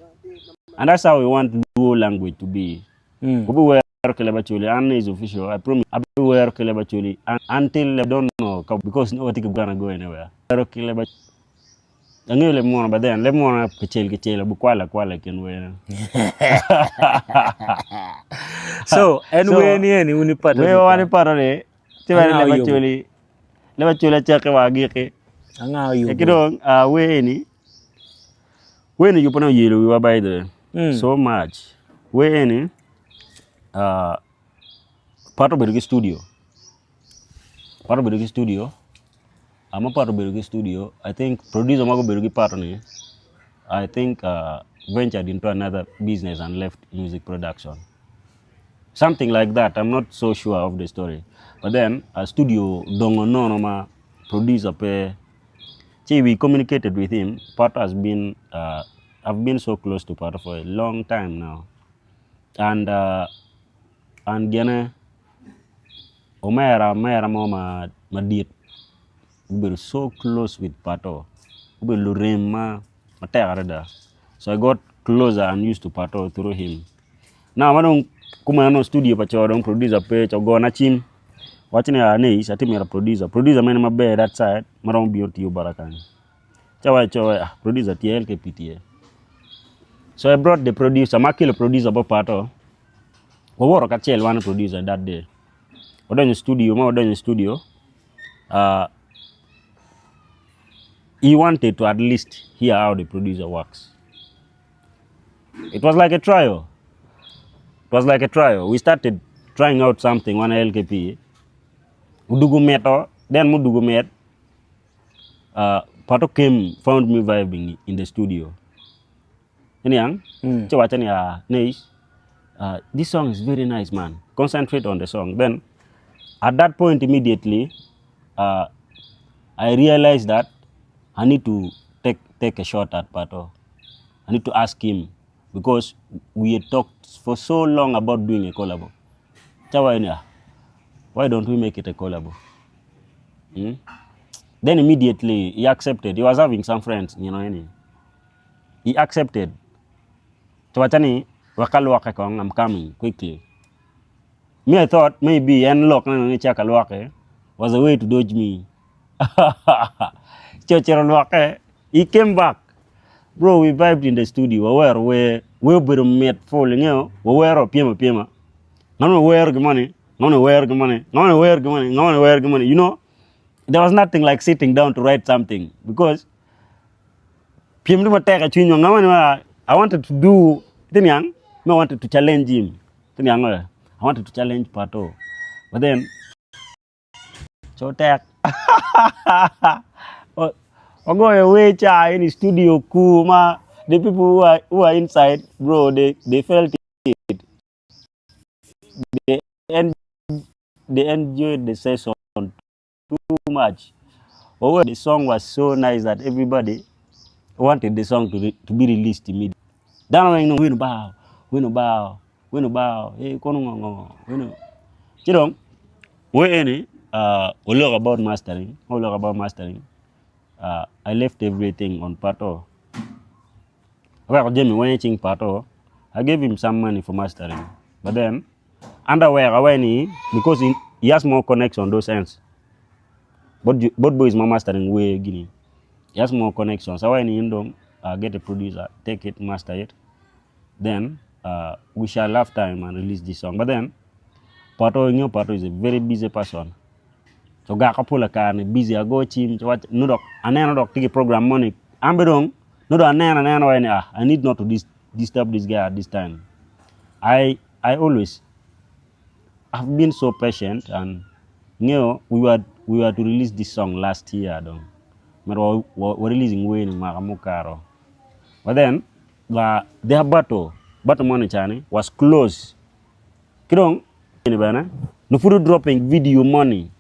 Speaker 6: And that's how we want Luo language to be. Mm. Caleb Acholi, Anna is official. I promise. I'll be where Caleb Acholi until I don't know because nobody gonna go anywhere. Caleb Ang'eyo leb munu but then leb munu kicel kicel obikwalo akwala i kin wene.
Speaker 2: So en wer ni eni wun ipato
Speaker 6: Wer wan ipato ni ci bene leb Acholi leb Acholi acakki wa agikki.
Speaker 2: Anga oyubo?
Speaker 6: Ki dong wer eni wer eni yubone oyelo wiwa by the way so much. Wer eni pato obedo ki studio pato obedo ki studio Ama pato obedo ki studio, I think producer ma gubedo ki pato ni I think uh, ventured into another business and left music production. Something like that. I'm not so sure of the story. But then uh, studio dongo nono ma producer pe Chi we communicated with him. Pato has been uh, I've been so close to Pato for a long time now. And uh, and gene Omera omera mo madit gubedo so close with Pato gubedo lurem matek adada so I got closer and used to Pato through him now ma dong kumeno studio pa co dong producer pe co ogona cim waco ni Anice atye mito producer, producer mene maber that side ma romo bino tiyo bota kany ci awaco co ah producer tye LKP tye so I brought the producer ma akelo producer bot Pato wawoto kacel wan producer that day wadonyo i studio ma wadonyo i studio uh, he wanted to at least hear how the producer works it was like a trial it was like a trial we started trying out something wan LKP odugo mito then mudugo mit uh, Pato came found me vibing in the studio Niang, mm. ci wacho ni ah, Neis, uh, this song is very nice man. Concentrate on the song. Then at that point immediately, uh, I realized that I need to take take a shot at Pato. I need to ask him because we had talked for so long about doing a collab. Chawa why don't we make it a collab? Hmm? Then immediately he accepted. He was having some friends, you know. Any. He accepted. To wacho ni wek alwoke kong, I'm coming quickly. Me I thought maybe en lok neno ni cak alwoke was a way to dodge me. Ci ocito olwoke, he came back. Bro, we vibed in the studio, wawero wer, wer obedo mit full, ingeyo, wawero apyem apyema. Ngano wawero gimoni, ngano wawero gimoni, ngano wawero gimoni, ngano wawero gimoni. You know, there was nothing like sitting down to write something because Pyem ni matek i cwinywa nga ma I wanted to do ite niang me I wanted to challenge him ite niang I wanted to challenge Pato but then co tek wagoyo wer ca in i studio ku ma the people who are, who are inside bro they, they felt it they, en they enjoyed the session too much. Oh, the song was so nice that everybody wanted the song to, re to be released immediately. Dano weng no wino bao, wino bao, wino bao, eh kono ngo wino. Chidong, we any uh we look about mastering, we look about mastering. Uh, I left everything on Pato. Well, Jimmy when ching Pato, I gave him some money for mastering. But then underwear away because he, he has more connection on those ends. But both boys my mastering way guinea. He has more connections. So when you don't uh, get a producer, take it, master it, then uh, we shall have time and release this song. But then Pato you know, Pato is a very busy person. So ga kapula ka ni busy ago chim so what nudok aneno dok tigi program money ambe dong nudo aneno aneno when ah I need not to dis disturb this guy at this time. I I always I've been so patient and you know, we were we were to release this song last year dong. But we we're releasing way in Makamukaro. But then the their battle battle money chani was close. Kidong ni bana no fudu dropping video money.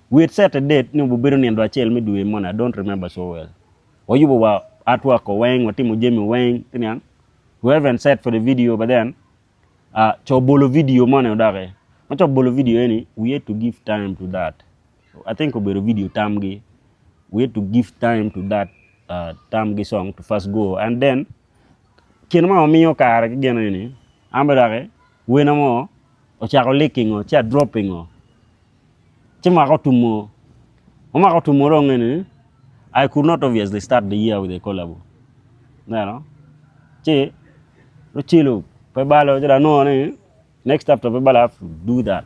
Speaker 6: We had set a date ni bubedo ni ndo achiel mi dwe money I don't remember so well. Wayubo wa artwork weng watimo jemi weng tinyang. We haven't set for the video but then uh, cho bolo video money odake. Ma cok bolo video eni, we had to give time to that. I think obedo video tamgi. We had to give time to that uh, tamgi song to first go and then kine ma wamiyo kare ki gin eni, an bene doki wena mo ocako leaking o, ci a dropping o. Ci mwaka otumo, ma mwaka otumo dong eni, I could not obviously start the year with a collabo. Neno? Ci ocilo pe balo ci dong anongo ni next after pe balo I have to do that.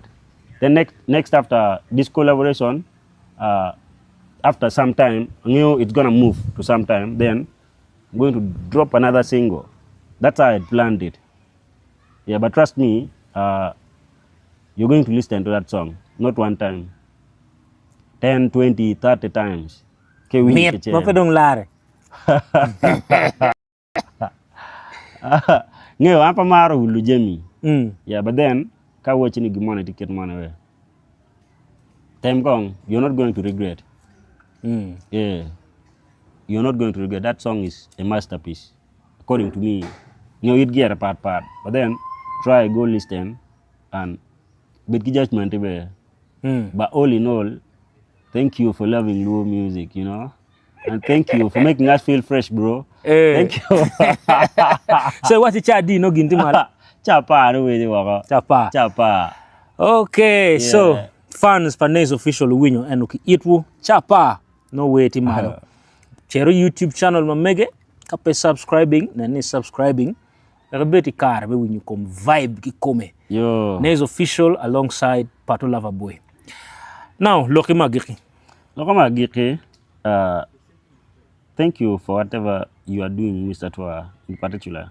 Speaker 6: Then next, next after this collaboration, uh, after some time, angeyo it's gonna move to some time, then I'm going to drop another single. That's how I had planned it. Yeah, but trust me, uh, you're going to listen to that song, not one time, 10, 20, 30 times. Ke winyo
Speaker 9: Mit
Speaker 6: kicel.
Speaker 9: ma pe dong lare.
Speaker 6: Ngeyo, an pe amaro wilo jami. Yeah, but then, ka awaci ni gin moni tye kit moni we, tem kong, you're not going to regret. Yeah, you're not going to regret. That song is a masterpiece. According to me, nyo it gire pat pat, but then try go listen and bed ki judgment be. But all in all, thank you for loving Luo music, you know. And thank you for making us feel fresh, bro.
Speaker 2: Eh.
Speaker 6: Thank you.
Speaker 2: So iwaci ca adi nongo gin tye malo?
Speaker 6: Ca apar nongo weci woko.
Speaker 2: Ca apar.
Speaker 6: Ca apar.
Speaker 2: Okay,
Speaker 6: Yeah.
Speaker 2: so fans pa Nays Official wuwinyo ento ki itwu ca apar nongo wer tye malo. Cito i YouTube channel ma mege ka pe subscribing nen ni subscribing wek ibed ki kare me winyo kom vibe kikome.
Speaker 6: Yo.
Speaker 2: Nays Official alongside Pato Lover Boy. Now loki me agikki.
Speaker 6: Loko me agikki, uh, thank you for whatever you are doing, Mr. Tua, in particular.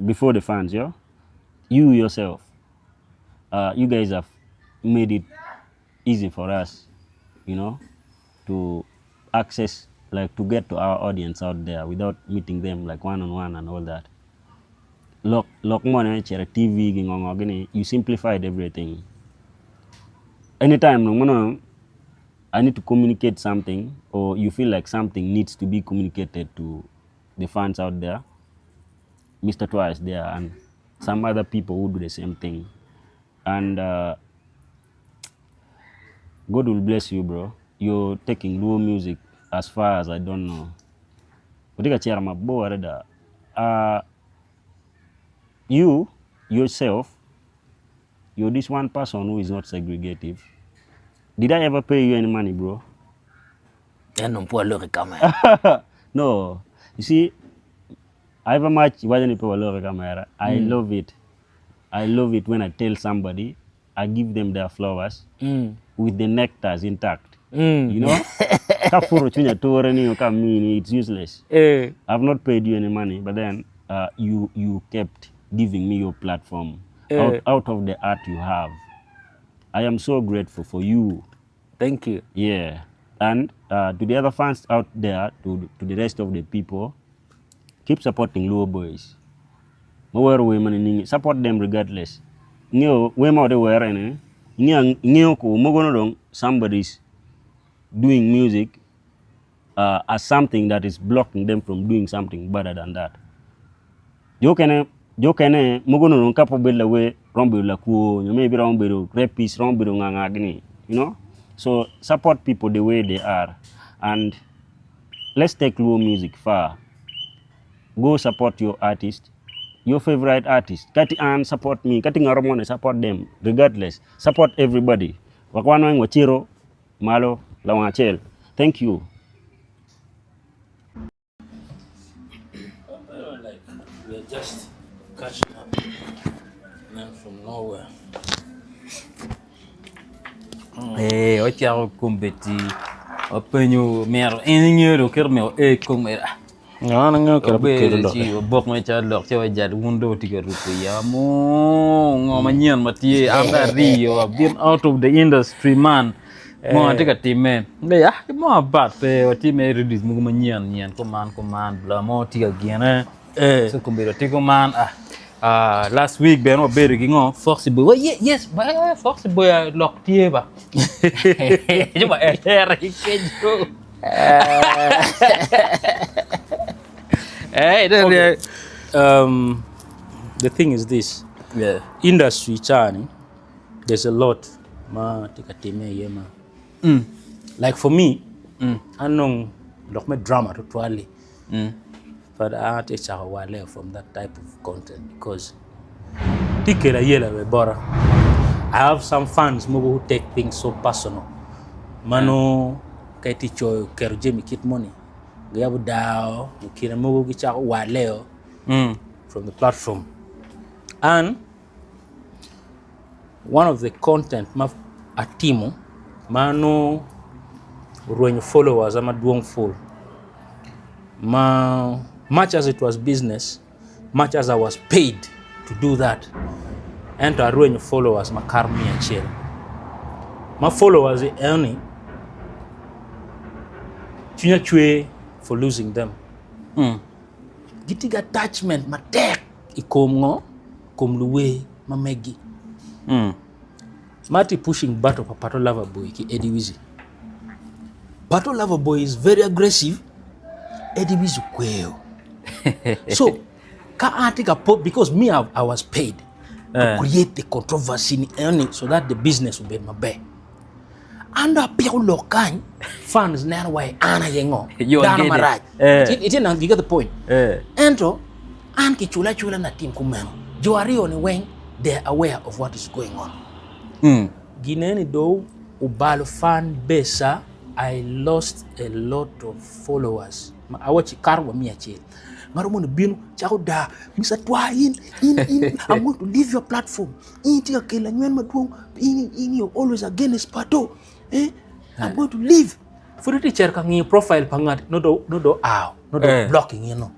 Speaker 6: Before the fans, yo. You yourself, uh, you guys have made it easy for us, you know, to access, like to get to our audience out there without meeting them like one on one and all that. Lok, lok moni cito TV gi ngo ngo gini, you simplified everything. Anytime no mono I need to communicate something or you feel like something needs to be communicated to the fans out there, Mr. Twa is there and some other people who do the same thing. And uh, God will bless you, bro. You're taking Luo music as far as I don't know. Watye ka cito mabor adada. Uh, you yourself, you're this one person who is not segregative. Did I ever pay you any money, bro?
Speaker 9: En dong pud aloko i kamera.
Speaker 6: No. You see, I ever much iwaco ni pe waloko i kamera. I mm. love it. I love it when I tell somebody, I give them their flowers mm. with the nectars intact. Mm. You know? Ka puro cwinya ature ni ka mini, it's useless.
Speaker 2: Eh.
Speaker 6: I've not paid you any money, but then uh, you you kept giving me your platform
Speaker 2: Eh.
Speaker 6: out, out of the art you have. I am so grateful for you.
Speaker 2: Thank you.
Speaker 6: Yeah. And uh, to the other fans out there, to, to the rest of the people, keep supporting Luo boys. Ma wero wer mani ningi, support them regardless. Ngeo, wer ma wate were ene, ngeo, ngeo ko mogo no dong, somebody's doing music uh, as something that is blocking them from doing something better than that. Jo kene, jo kene mogo no dong kapo bedo lawer, romo bedo lakwo, nyo maybe romo bedo rapist, romo bedo nga nga gini, you know? So support people the way they are and let's take Luo music far. Go support your artist, your favorite artist. Kati an support me, kati ngaro mone support them regardless. Support everybody. Wakwan weng waciro malo lawang acel. Thank you.
Speaker 2: Like we are just catching up man from nowhere.
Speaker 12: Eh, ocako kombeddi openyo myero en ingeyo dong kit myero ee kom eni ah
Speaker 18: An angeyo kit
Speaker 12: Obedo
Speaker 18: kelo lok.
Speaker 12: ci obok me cal lok ci wajal wun dong wutye ka ruko iya mo ngo manyen ma tye an dong ariyo I've been out of the industry man ngo atye ka timme be ah ki mo apat pe watye me release mogo manyen nyen kuman kuman bla mo tye ka gine so kombeddi watye kuman ah ah last week bene wabedo ki ngo Foxy boy wa ye yes ba Foxy boy ah, lok tye ba ci wa ere kejo Eh,
Speaker 2: Okay. Um, the thing is this.
Speaker 12: Yeah.
Speaker 2: Industry chani. There's a lot ma tye ka timme iye ma like for me an dong lok me drama tutwal-li but an atye ka cako wale from that type of content because tye ka kelo ayela bene bota. I have some fans mogo who take things so personal ma nongo ka itye ka coyo keto jami kit moni giyabo dao i kine mogo gicako waleo from the platform and One of the content ma atimo ma nongo orwenyo followers na madwong pul ma much as it was business much as I was paid to do that ento arwenyo followers makato miya acel ma followers eno-ni cwinya cwer for losing them gitye ki attachment matek i kom ngo? Kom luwer ma megi. Ma tye pushing battle pa Pato Lover Boy ki Eddy Wizzy. Pato Lover Boy is very aggressive, Eddy Wizzy okweyo. So ka an atye ka po because me I, I was paid to create the controversy ni eni so that the business obed maber. An dong apiko lok kany, fans neno wa i an aye ngo,
Speaker 12: You are
Speaker 2: dano
Speaker 12: getting-
Speaker 2: marac. Itye nang, you get the point. Ento an kicula acula ni atim kumeno. Jo aryo-ni weng they are aware of what is going on. Gin eni dong obalo fan base-a, I lost a lot of followers. Ma awacci kato wa miya acel. Ngat moni obino cako daa, Mister Twa in, in, in, I'm going to leave your platform. In itye ka kelo anywena madwong, in, in you're always against Pato. Eh? I'm going to leave. Pud itye cito ka ngiyo profile pa ngat nongo dong nongo dong oa, nongo dong
Speaker 12: Eh.
Speaker 2: blocking in no.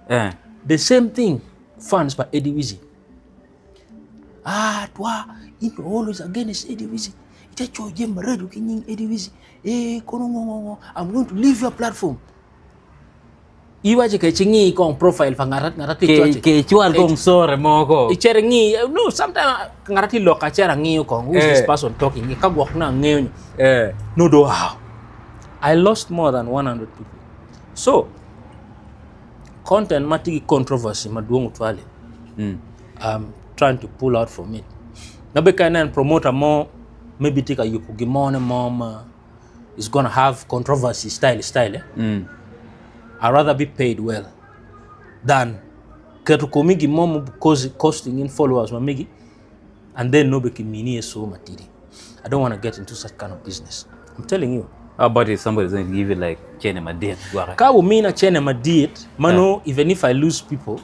Speaker 12: Eh.
Speaker 2: The same thing fans pa Eddie Wizzy. Ah, twa, in you're always against Eddie Wizzy. Itye coyo jami maraco ki nying Eddie Wizzy. Eh, kono ngo ngo ngo, I'm going to leave your platform. Iwaco ke ci ngi kong profile pa ngat ngat atye
Speaker 12: Ke
Speaker 2: coc.
Speaker 12: ke cwal kong sore moko.
Speaker 2: Icito ingi no sometimes ngat atye lok acito angiyo kong who is this
Speaker 12: Eh.
Speaker 2: person talking ka gwok nongo angeyo nyo.
Speaker 12: Eh.
Speaker 2: No do how. I lost more than 100 people. So content ma tye ki controversy madwong tutwal-li I'm trying to pull out from it. Ma bene ka inen promoter mo maybe tye ka yubo gin mone mo ma is gonna have controversy style style eh?
Speaker 12: Mm.
Speaker 2: I rather be paid well than keto komi gin mo ma costing in followers ma megi and then nongo bene kimini iye so matidi. I don't want to get into such kind of business. I'm telling you.
Speaker 12: How about if somebody's going to give you like cene madit gwake?
Speaker 2: Ka wumina cene madit ma nongo even if I lose people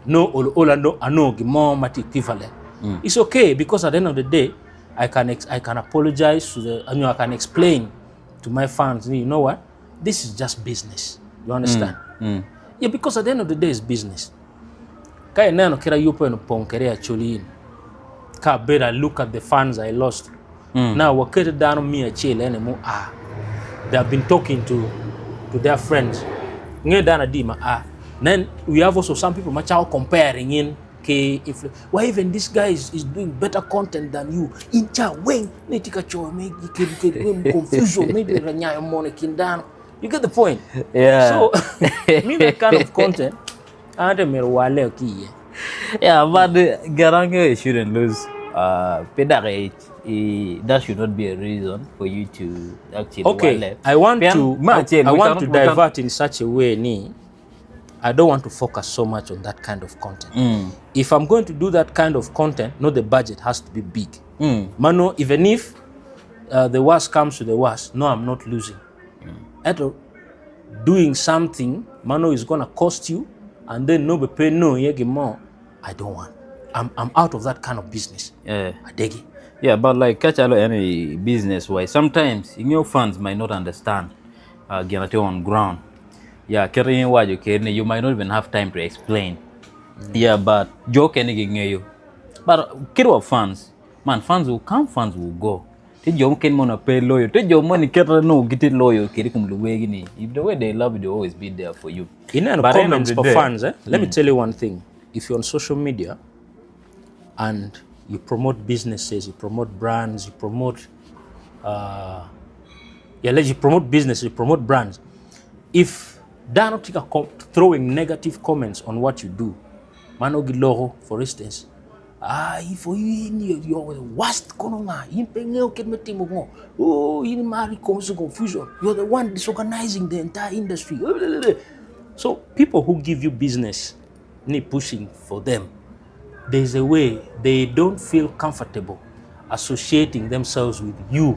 Speaker 2: nongo olo olo anongo gin mo ma tye equivalent.
Speaker 12: Mm.
Speaker 2: It's okay because at the end of the day I can ex I can apologize to the I know I can explain to my fans you know what this is just business. You understand?
Speaker 12: Mm.
Speaker 2: Yeah, because at the end of the day it's business. Ka ineno kit ayubbe eni opong kwede i Acholi in, ka abedo I look at the fans I lost.
Speaker 12: Mm.
Speaker 2: Now waketo dano miya acel ene mua. They have been talking to to their friends. Nge dano adi ma a. Then we have also some people ma cako comparing in ki influ why even this guy is, is doing better content than you. In ca weng ne tye ka coyo me kelo confusion me nyayo mono i kin dano. You get the point?
Speaker 12: Yeah.
Speaker 2: So me that kind of content an ate myero wale ki iye.
Speaker 12: Yeah, but Garange shouldn't lose. Pe dok that should not be a reason for you to actually
Speaker 2: Okay,
Speaker 12: wale.
Speaker 2: I want
Speaker 12: Pien,
Speaker 2: to
Speaker 12: me
Speaker 2: I,
Speaker 12: acel,
Speaker 2: I
Speaker 12: we
Speaker 2: want to
Speaker 12: cannot- we can-
Speaker 2: divert in such a way ni I don't want to focus so much on that kind of content.
Speaker 12: Mm.
Speaker 2: If I'm going to do that kind of content, no, the budget has to be big.
Speaker 12: Mm.
Speaker 2: Mano, even if the worst comes to the worst, no, I'm not losing. Ento doing something, mano is gonna cost you, and then no be pay no ye gin mo, I don't want. I'm out of that kind of business.
Speaker 12: Yeah.
Speaker 2: Adegi.
Speaker 12: Yeah, but like kachalo any business wise, sometimes your fans might not understand gin atye on ground. Yeah, kit in waco kede ni you might not even have time to explain. Yeah, but jo okene gingeyo. But kit wa fans, man, fans will come, fans will go. Tye jo mukene ma onongo pe loyo, tye jo moni kite nongo gitye loyo kede i kom luwegi ni if the way they love you, they will always be there for you.
Speaker 2: Ineno
Speaker 12: But end of
Speaker 2: comments
Speaker 12: the
Speaker 2: pa
Speaker 12: day,
Speaker 2: fans eh? Let me
Speaker 12: Mm.
Speaker 2: tell you one thing. If you're on social media and you promote businesses, you promote brands, you promote uh, yeah, let's you promote business, you promote brands. If dano tye ka throwing negative comments on what you do, mano giloko, for instance, Ah, if you in you're the worst kono nga, in pe ingeyo kit me timo ngo. Oh, in imaro cause confusion. You're the one disorganizing the entire industry. So people who give you business ni pushing for them, there's a way they don't feel comfortable associating themselves with you.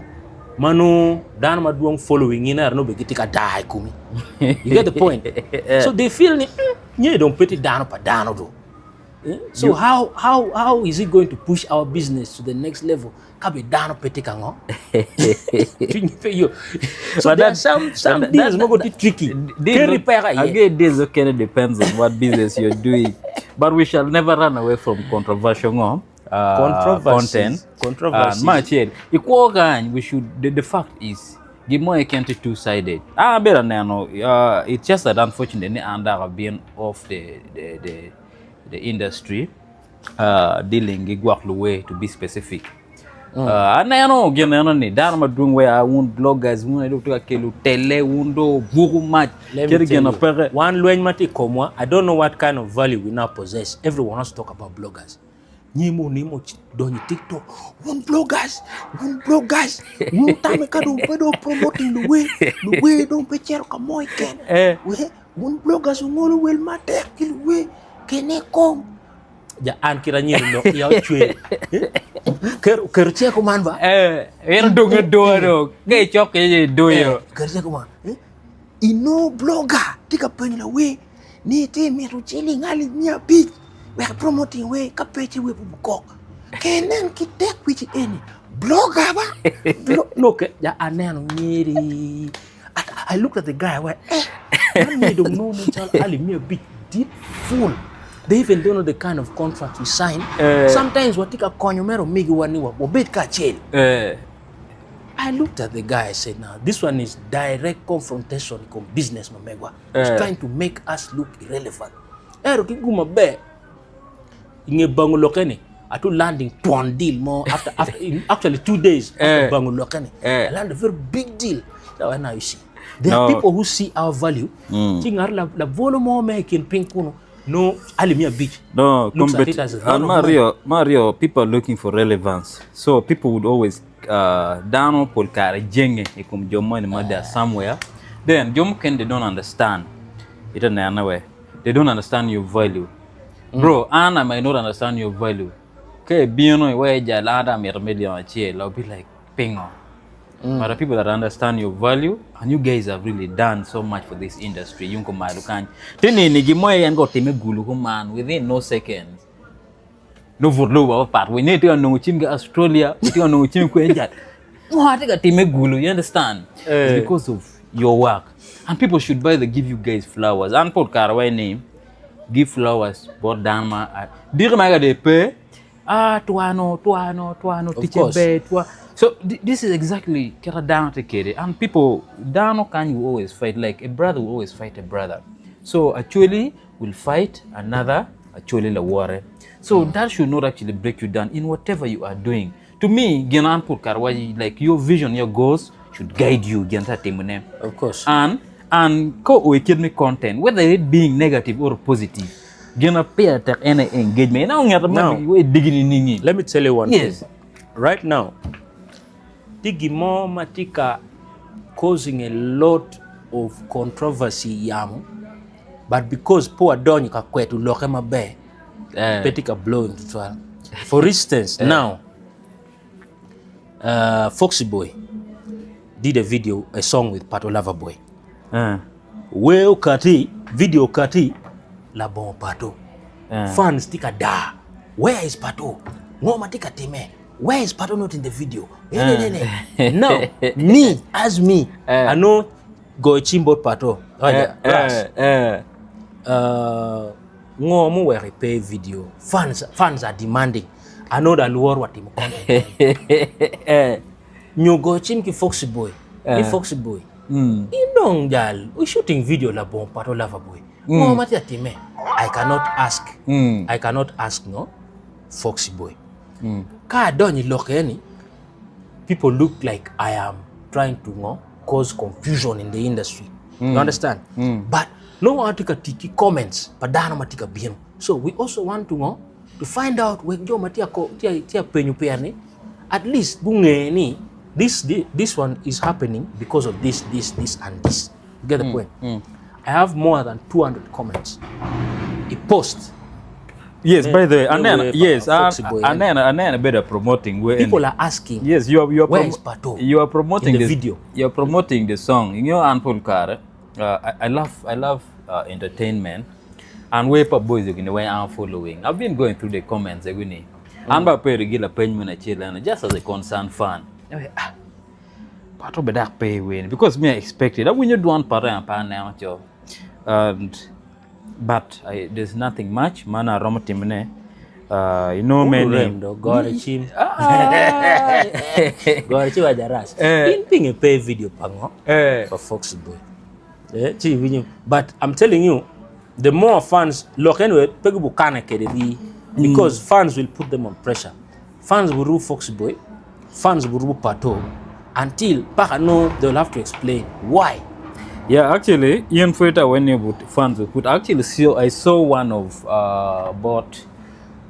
Speaker 2: Mano dano madwong following in ero nongo bene gitye ka daa i komi. You get the point? So they feel ni mm, nyo dong pe tye dano pa dano do. So you, how, how, how is it going to push our business to the next level? Ka be dano pe tye ka ngo? Cwinyi pe yo. So there are some, some that, deals mogo tye tricky. Keri peka iye.
Speaker 12: Again, deals okay depends on what business you're doing. But we shall never run away from controversial ngo. Uh, content.
Speaker 2: Controversies.
Speaker 12: Uh, ma acel. I kwo kany, we should, the, the fact is, gin mo keken tye two sided. An abedo aneno, uh, it's just that unfortunately an dok I've been off the, the, the, the industry uh, dealing gi gwok luwe to be specific. Mm. Uh, aneno gin eno ni dano madwong we a wun bloggers wun aye dong tye ka kelo tele wun do buku mac
Speaker 2: Let me tell you, wan lweny ma tye i komwa, I don't know what kind of value we now possess. Everyone wants to talk about bloggers. Nyimo nimo donyo i TikTok, wun bloggers, wun bloggers, wun tame ka dong pe dong promoting luwe, luwe dong pe cito ka mo keken.
Speaker 12: Eh.
Speaker 2: Wun bloggers wungolo wel matek ki luwe kene kong. Ja an kit anyiro lok iya ocwer. Ker ker ce kuman ba?
Speaker 12: Eh, en dong adoya dong. Ka icok iye idoyo.
Speaker 2: Ker ce kuman. Ino blogger tye ka penyo lawer ni itye mito ciling alip 500 wek promoting wer ka pe ci wer pe bukok. Ke inen ki tek wici eni blogger ba? No ke ja aneno nyeri. I, I looked at the guy, I went, eh, man me dong no nen calo alip 500 dit full. They even don't know the kind of contract we sign.
Speaker 12: Eh.
Speaker 2: Sometimes watye ka konyo mere omigiwa ni wabed kacel.
Speaker 12: Eh.
Speaker 2: I looked at the guy, I said, now this one is direct confrontation kom business ma megwa. He's
Speaker 12: Eh.
Speaker 2: trying to make us look irrelevant. Ero ki gum maber, i nge bango lokke ni, atu landing twon deal mo after, after in actually 2 days after
Speaker 12: Eh.
Speaker 2: bango lokke ni.
Speaker 12: Eh.
Speaker 2: I landed a very big deal. So now you see. There
Speaker 12: No.
Speaker 2: are people who see our value.
Speaker 12: Mm.
Speaker 2: Ci ngat la, la volo mo me kin piny kunu, no alip 500.
Speaker 12: No,
Speaker 2: Looks at
Speaker 12: compet-
Speaker 2: it as a lot
Speaker 12: and
Speaker 2: of money.
Speaker 12: Mario, Mario, people are looking for relevance. So people would always uh, dano pol kare jenge i kom jo moni ma they are somewhere. Then jo mukene they don't understand. Ito neno we. They don't understand your value. Bro, an I might not understand your value. Ka ibino iwe jal an amito 1,000,000, I'll be like, pingo. But the people that understand your value, and you guys have really done so much for this industry, yung kumalo kan. Tini ni gimo yan go time gulu kuman within no seconds. No vurlo wa part. We need to know chim ga Australia, we to know chim kwenjat. No hati ka time gulu, you understand?
Speaker 2: Eh.
Speaker 12: It's because of your work. And people should buy the give you guys flowers. And put Karawai name, give flowers, bought down ma. Dir ma ga de pe. Ah, tuano, tuano, tuano,
Speaker 2: Of
Speaker 12: teacher
Speaker 2: course.
Speaker 12: be, tua. So this is exactly kera dano te kere. And people, dano can you always fight, like a brother will always fight a brother. So actually will fight another actually la ware. So that should not actually break you down in whatever you are doing. To me, ginan put karwa like your vision, your goals should guide you. Genta timune.
Speaker 2: Of course.
Speaker 12: And and ko we me content, whether it being negative or positive. Gina pay at any engagement. Now
Speaker 2: Now,
Speaker 12: we digging in
Speaker 2: Let me tell you one
Speaker 12: Yes.
Speaker 2: thing. Right now, tigi mo matika causing a lot of controversy yamo, but because poor donyo ka kwetu loke maber,
Speaker 12: Eh.
Speaker 2: pe tye ka blowing tutwal. For instance,
Speaker 12: Eh.
Speaker 2: now, Foxy Boy did a video, a song with Pato Lover Boy.
Speaker 12: Eh.
Speaker 2: Wer okati, video okati, labongo Pato.
Speaker 12: Eh.
Speaker 2: Fans tye ka daa. Where is Pato? Ngo ma tye ka time? Where is Pato not in the video? Ne, ne, ne, ne. Now, me, as me, I know go chimbo Pato.
Speaker 12: Eh,
Speaker 2: Ras.
Speaker 12: eh, eh.
Speaker 2: Ngo mu weko pe video. Fans, fans are demanding. I know that luor watimo content. Nyo go chim ki Foxy Boy. Ni
Speaker 12: Eh.
Speaker 2: Foxy Boy.
Speaker 12: Mm.
Speaker 2: Indong jal, we shooting video la bon Pato Lover Boy.
Speaker 12: Mm.
Speaker 2: Ngo ma tye time. I cannot ask.
Speaker 12: Mm.
Speaker 2: I cannot ask no Foxy Boy.
Speaker 12: Mm.
Speaker 2: Ka adonyo i lokke ni, people look like I am trying to no, cause confusion in the industry.
Speaker 12: Mm.
Speaker 2: You understand?
Speaker 12: Mm.
Speaker 2: But no one tye ka tic ki comments pa dano ma tye ka bino. So we also want to no, To find out wek jo ma tye ka penyo pire ni at least gunge ni this this one is happening because of this this this and this. You get the mm. point? Mm. I have more than 200 comments. I post.
Speaker 12: Yes, by the way, and then yes, and then and then better promoting.
Speaker 2: Where People are asking.
Speaker 12: Yes, you are you are
Speaker 2: where is Pato?
Speaker 12: You are promoting
Speaker 2: the, the video.
Speaker 12: You are promoting the song. You know, Anpul Kar. Uh, I, I love I love uh, entertainment. And way pa boys you know where I'm following. I've been going through the comments egwini. Mm. An ba pe gila peny mena chela just as a concerned fan. Ah, Pato be dak pe wen because me I expected. I when you do one Pato and pa now cho. And but I, there's nothing much mana romo timne. Uh, you know many.
Speaker 2: Do gore chim. Ah. Gore chi wajaras. Eh. In ping e pay video pango. Eh. For Fox Boy. Eh, chi winyo. But I'm telling you, the more fans look anyway, pegi bukana kede bi because mm. fans will put them on pressure. Fans will rule Fox Boy, fans will rule Pato until paka no they will have to explain why.
Speaker 12: Yeah, actually, Ian Fueta, when you put fans will put, actually, see, I saw one of uh, bot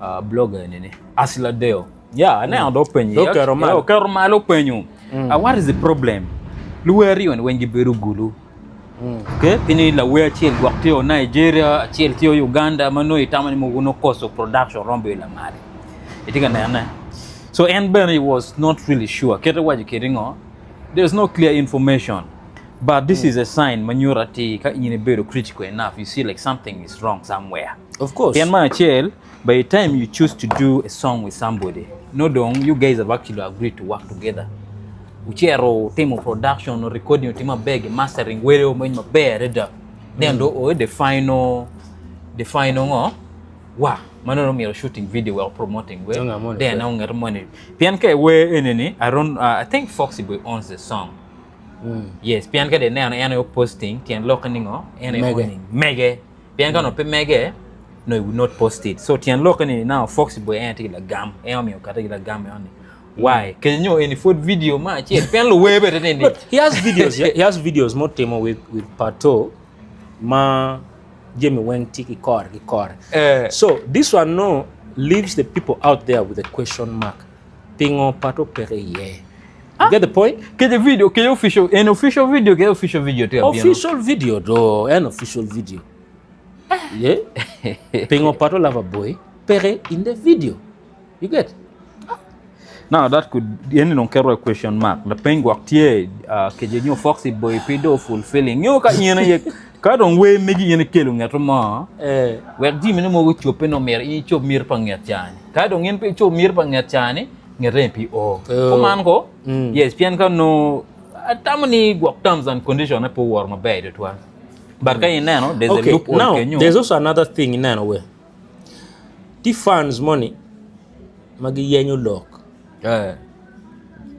Speaker 12: uh, blogger nini Asila Deo. Yeah, mm. now open you.
Speaker 2: Okay, Romalo.
Speaker 12: Okay, Romalo open you. Mm. Uh, what is the problem? Luweri when when you beru gulu. Mm. Okay, pini la we achiel gwak tiyo Nigeria, achiel tiyo Uganda, mano itama ni muguno cost of production rombo ila mare. Itika nene. So en Benny was not really sure. Kete waji kiringo, there's no clear information. But this mm. is a sign manyura ti ka inyine bedo critical enough. You see like something is wrong somewhere.
Speaker 2: Of course.
Speaker 12: Pien man achiel, by the time you choose to do a song with somebody, no dong, you guys have actually agreed to work together. Uchero timo production, recording, timo beg, mastering, where you maber da. Then do mm. the final, the final ngo, wa mano no miro shooting video while promoting we. Then now ngar money. Pian ke we enini, I don't, uh, I think Foxy Boy owns the song. Mm. Yes, pian ke de ne ano posting, tian lokening ngo, ene owning. Mege. Pien ka no pe mege, no, he would not post it. So tien lok ni now Foxy Boy en tigi la gam, en omiyo kata gi la gam en ni. Why? Kenya nyo any food video ma chiel pien lo webe te ni.
Speaker 2: But he has videos, he has videos mo timo with with Pato ma Jamie Weng tiki kor gi kor. Eh. So this one no leaves the people out there with a question mark. Pingo Pato pere ye. You get the point?
Speaker 12: Ke the video, ke official, an official video, ke official video te
Speaker 2: Official video do, an official video. Yeah. Pingo Pato lover boy pere in the video. You get?
Speaker 12: Now that could yani non kero question mark. La pengo tie uh, ke je nyo Foxy boy pido fulfilling. Nyo ka yena ye ka don we megi yena kelo ngato ma.
Speaker 2: Eh.
Speaker 12: Wek di mene mo chope no mer i chop mir pa ngat chani. Ka don yen pe chop mir pa ngat chani ngat pi o. Ko man ko?
Speaker 2: Mm.
Speaker 12: Yes, pien ka no atamani gwok terms and condition po war ma be de twa. But ka ineno there's
Speaker 2: okay,
Speaker 12: a loophole
Speaker 2: now,
Speaker 12: kenyo.
Speaker 2: There's also another thing ineno we. Ti fans money ma giyenyo lok.
Speaker 12: Eh.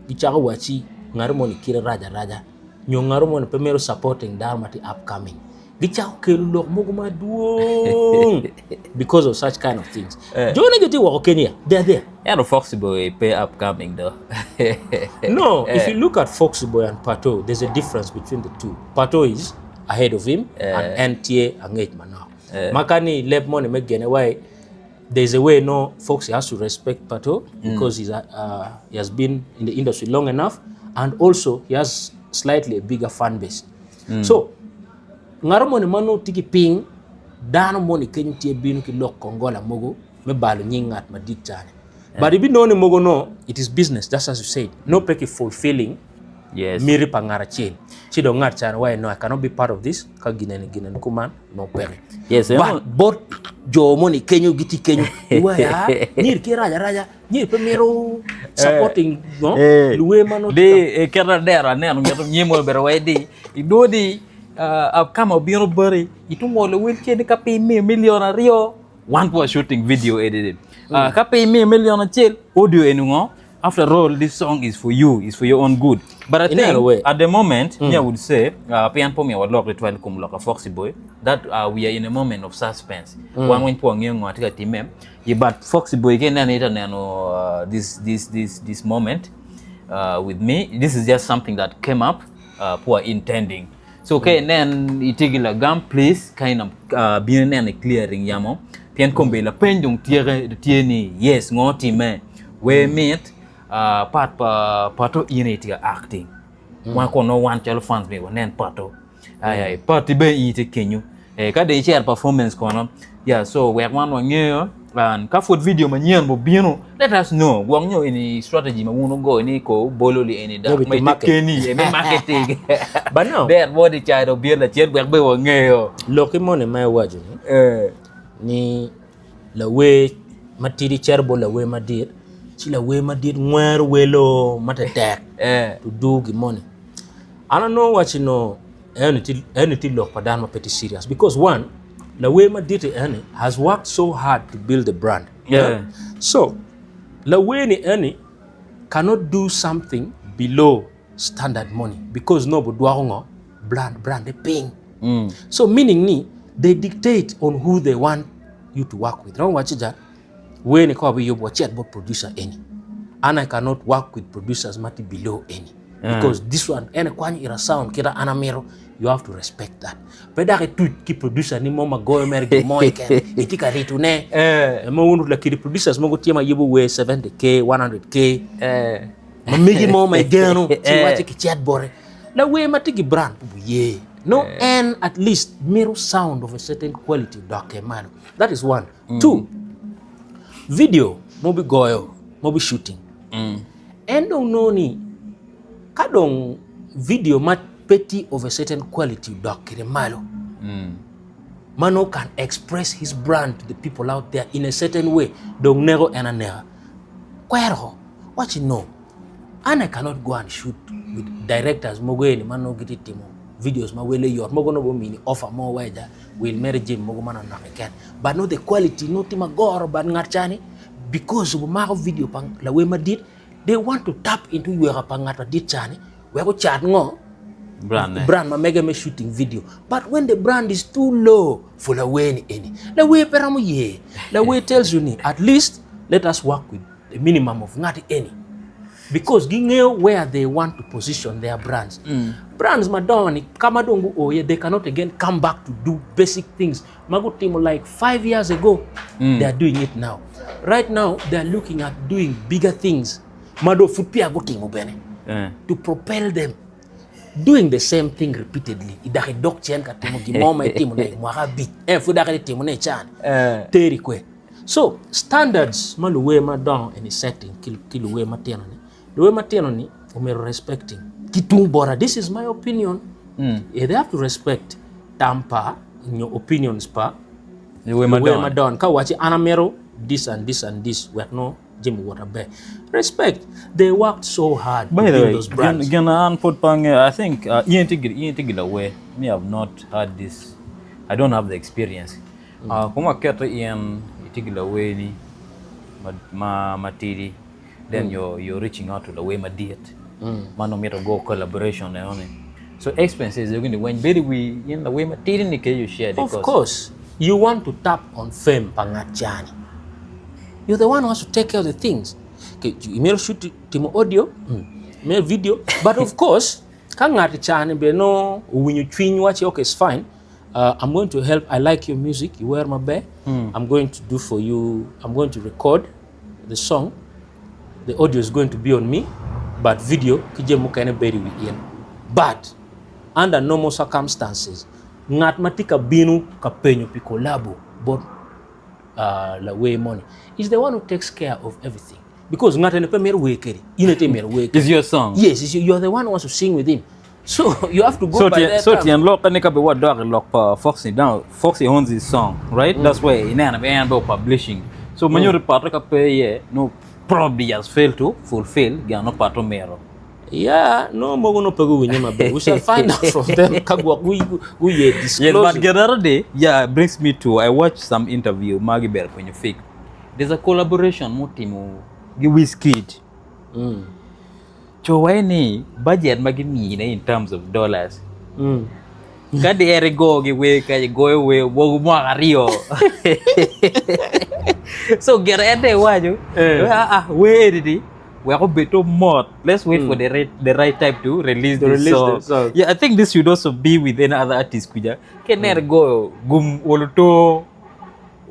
Speaker 2: Gichako wachi ng'ato moni kire raja raja nyo ng'ato moni pe mero supporting dano ma ti upcoming. Gichako kelo lok mogo maduong' because of such kind of things.
Speaker 12: Eh.
Speaker 2: Jone giti woko Kenya, they're there.
Speaker 12: Ero Foxy Boy pe upcoming though.
Speaker 2: No, if
Speaker 12: Eh.
Speaker 2: you look at Foxy Boy and Pato, there's a difference between the two. Pato is ahead of him
Speaker 12: Eh.
Speaker 2: and NTA angage manao.
Speaker 12: Eh.
Speaker 2: Makani leb money make why there's a way no Foxy has to respect Pato
Speaker 12: Mm.
Speaker 2: because he's uh, he has been in the industry long enough and also he has slightly a bigger fan base.
Speaker 12: Mm.
Speaker 2: So ngaro moni mano tiki ping dano moni kenyo tie bino ki lok kongola mogo me balo nying ngat madit chane. But ibi no ni mogo no it is business just as you said. No peki fulfilling
Speaker 12: Yes.
Speaker 2: miri pa ngar achiel. Ci do ngat chan why no I cannot be part of this ka gineni gineni kuman no pere.
Speaker 12: Yes,
Speaker 2: But bot jo moni kenyo giti kenyo iwaya nyir ki raja raja nyir pe miro supporting no
Speaker 12: Eh.
Speaker 2: luwe mano
Speaker 12: Di eh, kera dera neno ngeto nyimo bero wedi. Idodi uh, kama obiro bari itumo le wheelchair ka pi mi million ariyo. One was shooting video edited. Uh, ka pi mi million achiel audio enungo. After all, this song is for you, it's for your own good. But I
Speaker 2: In
Speaker 12: think
Speaker 2: a way.
Speaker 12: at the moment, me I would say, uh, pian po mi wadlok ritwal kum loka Foxy Boy, that uh, we are in a moment of suspense.
Speaker 2: Mm.
Speaker 12: Wan wen po ng'eyo ng'o tika time. Yeah, but Foxy Boy ke nene ita neno uh, this this this this moment uh, with me. This is just something that came up uh, poor intending. So ke nen itigila gam please kind of uh, bien nen clearing yamo. Pien kombe lapeny dong tyeke tye ni yes ngo time wer mit ah, part pa pato in aye itye ka acting. Wan kono wan calo fans myero wanen pato. Ay ay party bene in itye kenyo. Eh, ka dong icito performance kono yeah so wek wan wangeyo and ka pud video manyen obino let us know gwok nyo eni strategy ma wun wugoyo ni ko wubolo li eni dok
Speaker 2: Maybe
Speaker 12: ma
Speaker 2: to
Speaker 12: itye
Speaker 2: market.
Speaker 12: keni eh, me marketing
Speaker 2: But now,
Speaker 12: ber bot icado obino lacen wek bene wangeyo
Speaker 2: Lok ki moni ma iwaco ni, ni lawer matidi cito bot lawer madit ci lawer madit ngwero welo matetek to do gin moni. An anongo waci no eni tye eni tye lok pa dano ma pe tye serious because one lawer madit eni has worked so hard to build a brand.
Speaker 12: Yeah.
Speaker 2: So lawer ni eni cannot do something below standard moni because nongo obidwoko ngo brand brande piny. So meaning ni they dictate on who they want you to work with. Romo waci ja wer ni ka wabiyubo wacit bot producer eni. An I cannot work with producers ma tye below eni because this one en ekwanyo ira sound kita an amito you have to respect that. Pe dok ituc ki producer ni mo ma goyo mere gin mo keken itye ka ritone. Ma wun lakidi producers mogo tye ma yubo wer 70k 100k ma megi mo ma igeno ci iwaci kicet bote. Lawer ma tye ki brand pe oye. No en at least mito sound of a certain quality odokke malo. That is one. Two, video ma obigoyo ma obi shooting en dong nongo ni ka dong video ma pe tye of a certain quality odok kwede malo ma nongo can express his brand to the people out there in a certain way dong neko en aneka. Kwero waci no an I cannot go and shoot with directors mogo eni ma nongo gitye timo videos ma wele yot mogo nongo gumini offer mo weja wil mere jami mogo manok nok keken but nongo the quality nongo tye magoro but ngat cani because obimako video pa lawer madit they want to tap into yweka pa ngat madit cani wek ocat ngo
Speaker 12: Brand ne.
Speaker 2: brand ma mege me shooting video but when the brand is too low for lawer ni eni lawer pe romo ye lawer tells you ni at least let us work with the minimum of ngat eni because gingeyo where they want to position their brands. Brands madongo ni ka ma dong guo iye they cannot again come back to do basic things ma gutimo like 5 years ago they are doing it now. Right now they are looking at doing bigger things ma dong pud peya gutimo bene to propel them. Doing the same thing repeatedly idok idok cen ka timo gin mo ma itimo like mwaka abic ento pud dok itye timone i caa-ni teri kwe. So standards ma luwer madongo eni setting ki luwer matino ni, luwer matino ni omyero respecting ki tung bota this is my opinion mm. they have to respect tam pa nyo opinions pa
Speaker 12: luwer
Speaker 2: madongo ka waci an amito this and this and this wek no jami wot aber respect they worked so hard
Speaker 12: By
Speaker 2: to
Speaker 12: the
Speaker 2: build
Speaker 12: way,
Speaker 2: those brands
Speaker 12: gin an pud pe angeyo, I think uh, in tye gi lawer, me have not had this, I don't have the experience. Kuma aketo in itye ki lawerni matidi then you're reaching out to lawer madit ma nongo mito go collaboration enoni so expenses egi ni weng bedo i wi in lawer matidi ni kec you share the
Speaker 2: Of
Speaker 12: cost.
Speaker 2: course you want to tap on fame pa ngat cani you're the one who has to take care of the things imito shoot timo audio imito video but of course ka ngat cani bene nongo owinyo cwiny waci okay it's fine I'm going to help I like your music iwer maber I'm going to do for you I'm going to record the song the audio is going to be on me but video ki jami mukene bedo i wi in but under normal circumstances ngat ma tye ka bino ka penyo pi collabo bot lawer moni is the one who takes care of everything because ngat eni pe mito wer kedi in aye tye mito wer kedi
Speaker 12: It's your song.
Speaker 2: yes it's, you are the one who wants to sing with him So you have to go
Speaker 12: So
Speaker 2: by
Speaker 12: tyen,
Speaker 2: their
Speaker 12: so
Speaker 2: terms.
Speaker 12: tyen lokke ni ka be wadok i lok pa Foxy now Foxy owns his song right mm. that's why ineno be en be publishing so mm. manyo pato ka pe iye no probably has failed to fulfill gin no pato mero
Speaker 2: Yeah, no mogo no pe guwinyo maber. We shall find out from them ka gwok guye disclose.
Speaker 12: Yes, but the other day, yeah, brings me to I watched some interview Maggie Bell when you fake. There's a collaboration motimo gi Wizkid. Mm. Co waye ni budget ma gimine in terms of dollars. Mm. Ka di eri go gi wer ka goyo wer wogo mwaka aryo. so gire ente iwaco eh. ah, ah, wer eni ni wek obed to mot. Let's wait mm. for the right time to release
Speaker 2: to
Speaker 12: this
Speaker 2: release
Speaker 12: song.
Speaker 2: The song.
Speaker 12: Yeah, I think this should also be with any other artist kuja. Ke ner mm. goyo gum oluto.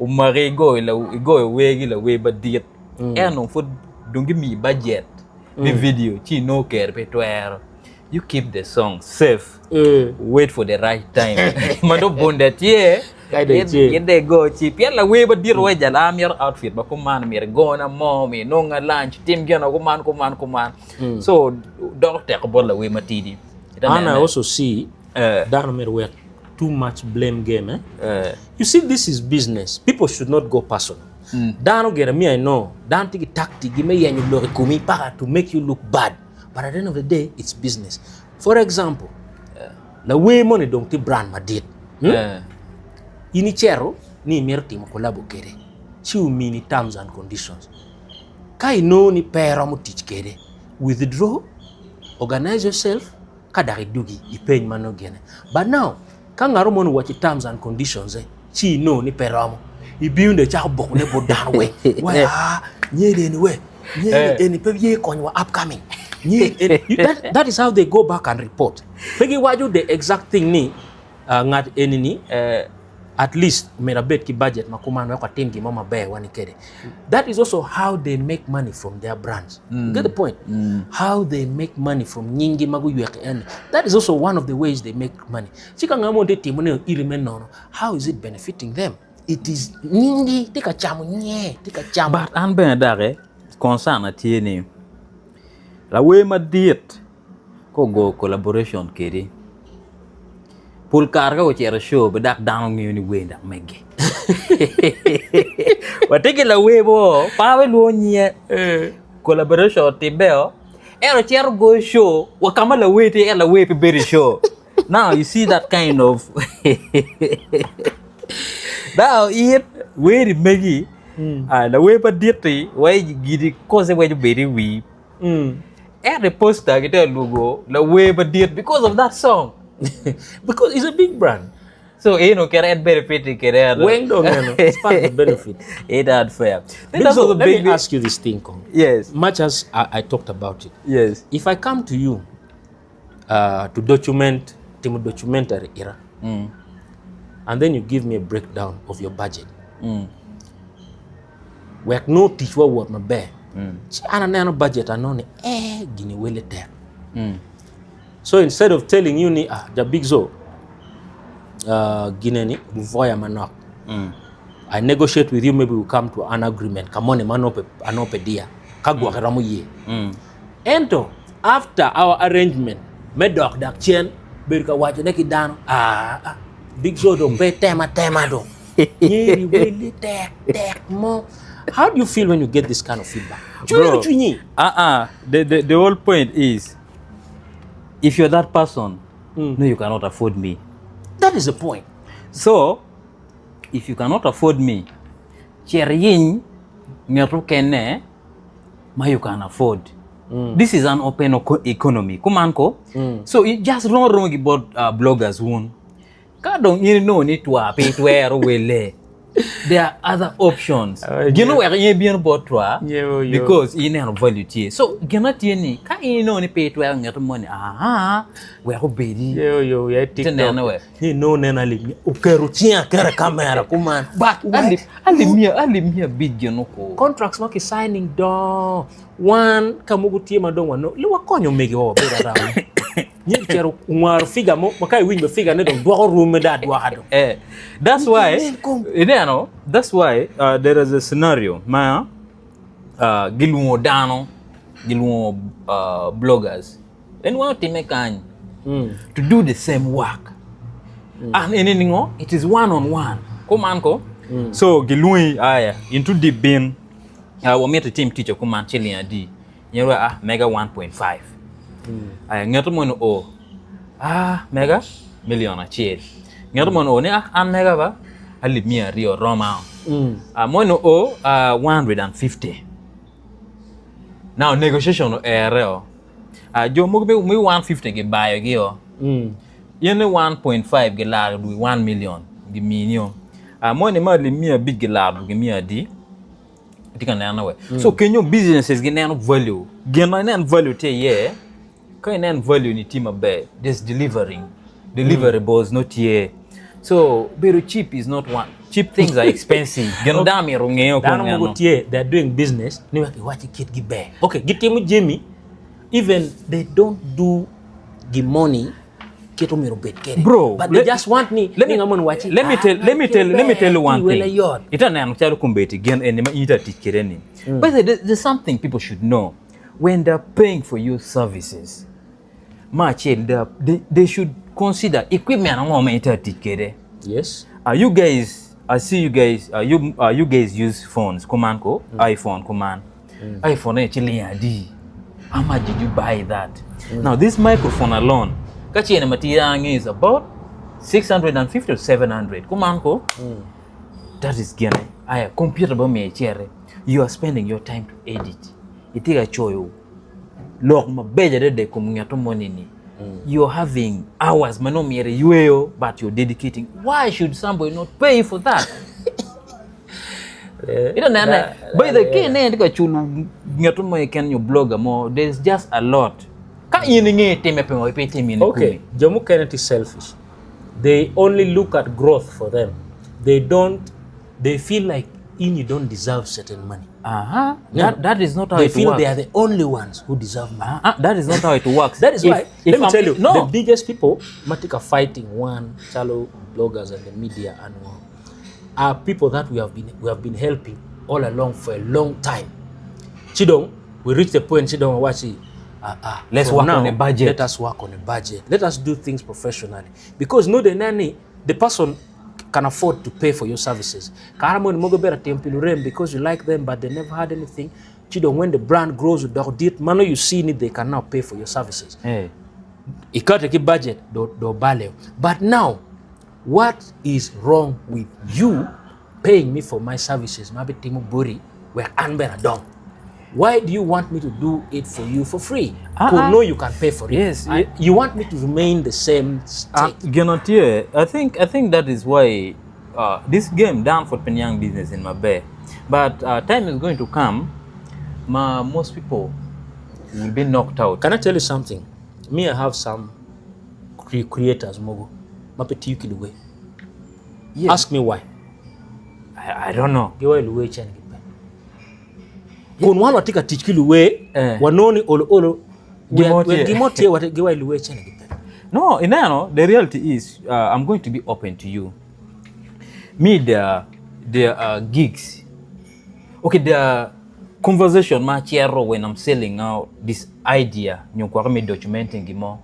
Speaker 12: Omaki igoyo igoyo wer ki lawer madit ento nongo pud dong gimiyi budget me video ci inongo kero pe twero you keep the song safe wait for the right time ma dong bunda tye gin dong igo ci pien lawer madit wai jal a mito outfit ma kuman myero igona mo myero inonga lunch tim gin kuman kuman kuman so doko tek bot lawer matidi.
Speaker 2: And I also see dano myero wek too much blame game eh? You see this is business people should not go personal dano gire me I know dano tye ki tactic gi me yenyo lok i komi paka to make you look bad but at the end of the day it's business for example lawer moni dong tye brand madit hmm? In icito ni imito timo collabo kwede ci omini terms and conditions ka inongo ni pe iromo tic kwede withdraw organize yourself ka dok idugi ipeny ma nongo gine but now ka ngat mo owaci terms and conditions ci inongo ni pe romo ibino dong icako boko ne bot dano weng wai aa nyeri eni we nyeri eni pe ye konyo wa upcoming nyeri eni that, that is how they go back and report pe giwaco the exact thing ni uh, ngat eni ni at least myero abed ki budget ma kuman wek watim gin mo maber wani kede. That is also how they make money from their brands. You get the point? How they make money from nyingi ma guywek eni. That is also one of the ways they make money. Ci ka ngat mo tye timo ne iri me nono, how is it benefiting them? It is nyingi tye ka camo nye, tye ka camo.
Speaker 12: But an bene dok concern na tye ni lawer madit ka ogo collaboration kedi pol kare ka ocito i show be dok dano ngeyo ni wer dok mege watye ki lawer mo pe abilwongo nyinge collaboration otibbe o ento ocito goyo show wa ka ma lawer tye ento lawer pe bedo i show now you see that kind of now in wer-ri megi lawer madit-ti wai gini koze wec obedo i wii Ento i poster gitye ka lwogo lawer madit because of that song.
Speaker 2: Because it's a big brand.
Speaker 12: So eno kere en benefit kede eno.
Speaker 2: Weng dong eno, it's part of the benefit.
Speaker 12: It unfair.
Speaker 2: Then so, let me ask you this thing, Kong.
Speaker 12: Yes.
Speaker 2: Much as I talked about it.
Speaker 12: Yes.
Speaker 2: If I come to you to document, timo documentary era, and then you give me a breakdown of your budget. Wek nongo ticwa owot maber, ci an aneno budget anongo ni ee gini wele tek. So instead of telling you ni ah ja big zo uh, gine ni buvoya manok. I negotiate with you maybe we come to an agreement ka moni ma nongo pe anongo pe diya ka gwoke romo ye. Ento after our arrangement me dok dak cen bedo ka waco ne ki dano ah, ah big zo dong pe tema tema dong. Nyeri wele tek tek mo. How do you feel when you get this kind of feedback?
Speaker 12: Bro, uh-uh. The whole point is, if you're that person, no, you cannot afford me.
Speaker 2: That is the point.
Speaker 12: So, if you cannot afford me, cer yiny ngat okene ma you can afford. This is an open economy. Kuman ko? So, it just wrong wrong about bloggers wun. Ka dong in inongo ni twa pe itwero wele, there are other options. Gin oweko in ibino bot twa because ineno value tye. So gin ma tye ni ka in inongo ni pe itwero nget moni aha wek obedi.
Speaker 2: Yo yo ya
Speaker 12: Te nene we.
Speaker 2: Ni inongo neno alip oketo cinge aketa i kamera kuman.
Speaker 12: But alip alip miya alip 500 gin oko.
Speaker 2: Contracts ma ki signing dongo wan ka mogo tye ma dong wanongo wakonyo omegiwa wabedo around. Nyen cito ongwaro figa mo ma ka iwinyo figa ne dong dwoko rume dong adwoka dong.
Speaker 12: Eh, that's why ineno that's why uh, there is a scenario ma uh, gilwongo dano gilwongo uh, bloggers en wang otime kany mm. to do the same work mm. and eni ningo it is one on one kuman ko mm. so gilwongi aya into deep bin uh, wamito itim tic kuman ciling adi Nyo ah mega 1.5. Aya ngeto moni o ah mega million acel. Ngeto moni o ni ah an mega ba alip 200 roma. Ah moni o ah 150. Now negotiation o ere o. Ah jo mogo me 150 gibayo gi o. In ni 1.5 gilaro dwogi 1 million gimini o. Ah moni ma alip 500 gilaro dwogi miya adi? Itye ka neno we. So kenyo businesses gineno value. Gin ma inen value tye iye, ka inen value ni tye maber, there's delivering. Deliverables no tye. So bedo cheap is not one. Cheap things are expensive. Gin dano myero ongeyo
Speaker 2: Dano mogo tye they are doing business ni wek iwac ni kitgi ber. Okay, gitimo jami even they don't do gin moni kit omyero obed kwede.
Speaker 12: Bro,
Speaker 2: but they just want ni
Speaker 12: let me,
Speaker 2: ni ngat moni waci
Speaker 12: let me tell, let me tell, let me tell you one
Speaker 2: wele
Speaker 12: thing.
Speaker 2: yot.
Speaker 12: Ita neno calo kombeddi gin eni ma in ita tic kwede ni. By the way, there's something people should know. When they're paying for your services, ma acel, they, they should consider equipment ango ma ita tic kwede.
Speaker 2: Yes.
Speaker 12: You guys, I see you guys, you, you guys use phones, kuman ko, iPhone kuman. iPhone eh ciling adi? How much did you buy that? Now this microphone alone, ka cene ma tye ange is about 650 to 700. Kuman ko, that is gene. Aya, computer ba miye cere. You are spending your time to edit. Itye ka coyo lok mabeco adada i kom ngeto moni ni. You're having hours ma nongo myero iyweyo but you're dedicating. Why should somebody not pay for that? Ito nene, by the way, ne ka chulo ngeto mo keken nyo blogger mo, there's just a lot. Ka in ing'e time pingo ipe timo in
Speaker 2: Okay, jo mukene tye selfish. They only look at growth for them. They don't, they feel like in you don't deserve certain money.
Speaker 12: Uh-huh. That, that is not how
Speaker 2: They
Speaker 12: it
Speaker 2: feel
Speaker 12: works.
Speaker 2: they are the only ones who deserve money.
Speaker 12: Uh, that is not how it works.
Speaker 2: That is
Speaker 12: If-
Speaker 2: why,
Speaker 12: if
Speaker 2: let me
Speaker 12: I'm-
Speaker 2: tell you,
Speaker 12: no.
Speaker 2: the biggest people, Matika fighting one, Chalo bloggers and the media and all, are people that we have been helping all along for a long time. Chidong, we reached the point, Chidong, wachi,
Speaker 12: Let's
Speaker 2: from
Speaker 12: work
Speaker 2: now,
Speaker 12: on a budget.
Speaker 2: Let us work on a budget. Let us do things professionally. Because no, the nanny, the person can afford to pay for your services. Karamon mogo bera tempilurem because you like them, but they never had anything. Chidong, when the brand grows, dot mano you see it, they can now pay for your services.
Speaker 12: Hey.
Speaker 2: Ikate ki budget do do bale. But now, what is wrong with you paying me for my services? Mabe timo bori we anbera dong. Why do you want me to do it for you for free?
Speaker 12: Ah,
Speaker 2: Ko
Speaker 12: ah.
Speaker 2: know you can pay for it.
Speaker 12: Yes,
Speaker 2: You want me to remain the same state.
Speaker 12: Genotie, I think that is why this game down for Penyang business in Mabe. But time is going to come, ma, most people will be knocked out.
Speaker 2: Can I tell you something? Me, I have some creators, Mogo. Mape tiyu ki luwe.
Speaker 12: Yeah.
Speaker 2: Ask me why.
Speaker 12: I don't know.
Speaker 2: Giwa luwe chen gipe. Kun wan watye ka tic ki luwe, wanoni olo olo,
Speaker 12: Gimo tye.
Speaker 2: gimo tye, giwa luwe chen gipe.
Speaker 12: No, in no, the reality is, I'm going to be open to you. Me, there are gigs. Okay, there are conversation ma chiero when I'm selling out this idea, nyo kwa me documenting gimo.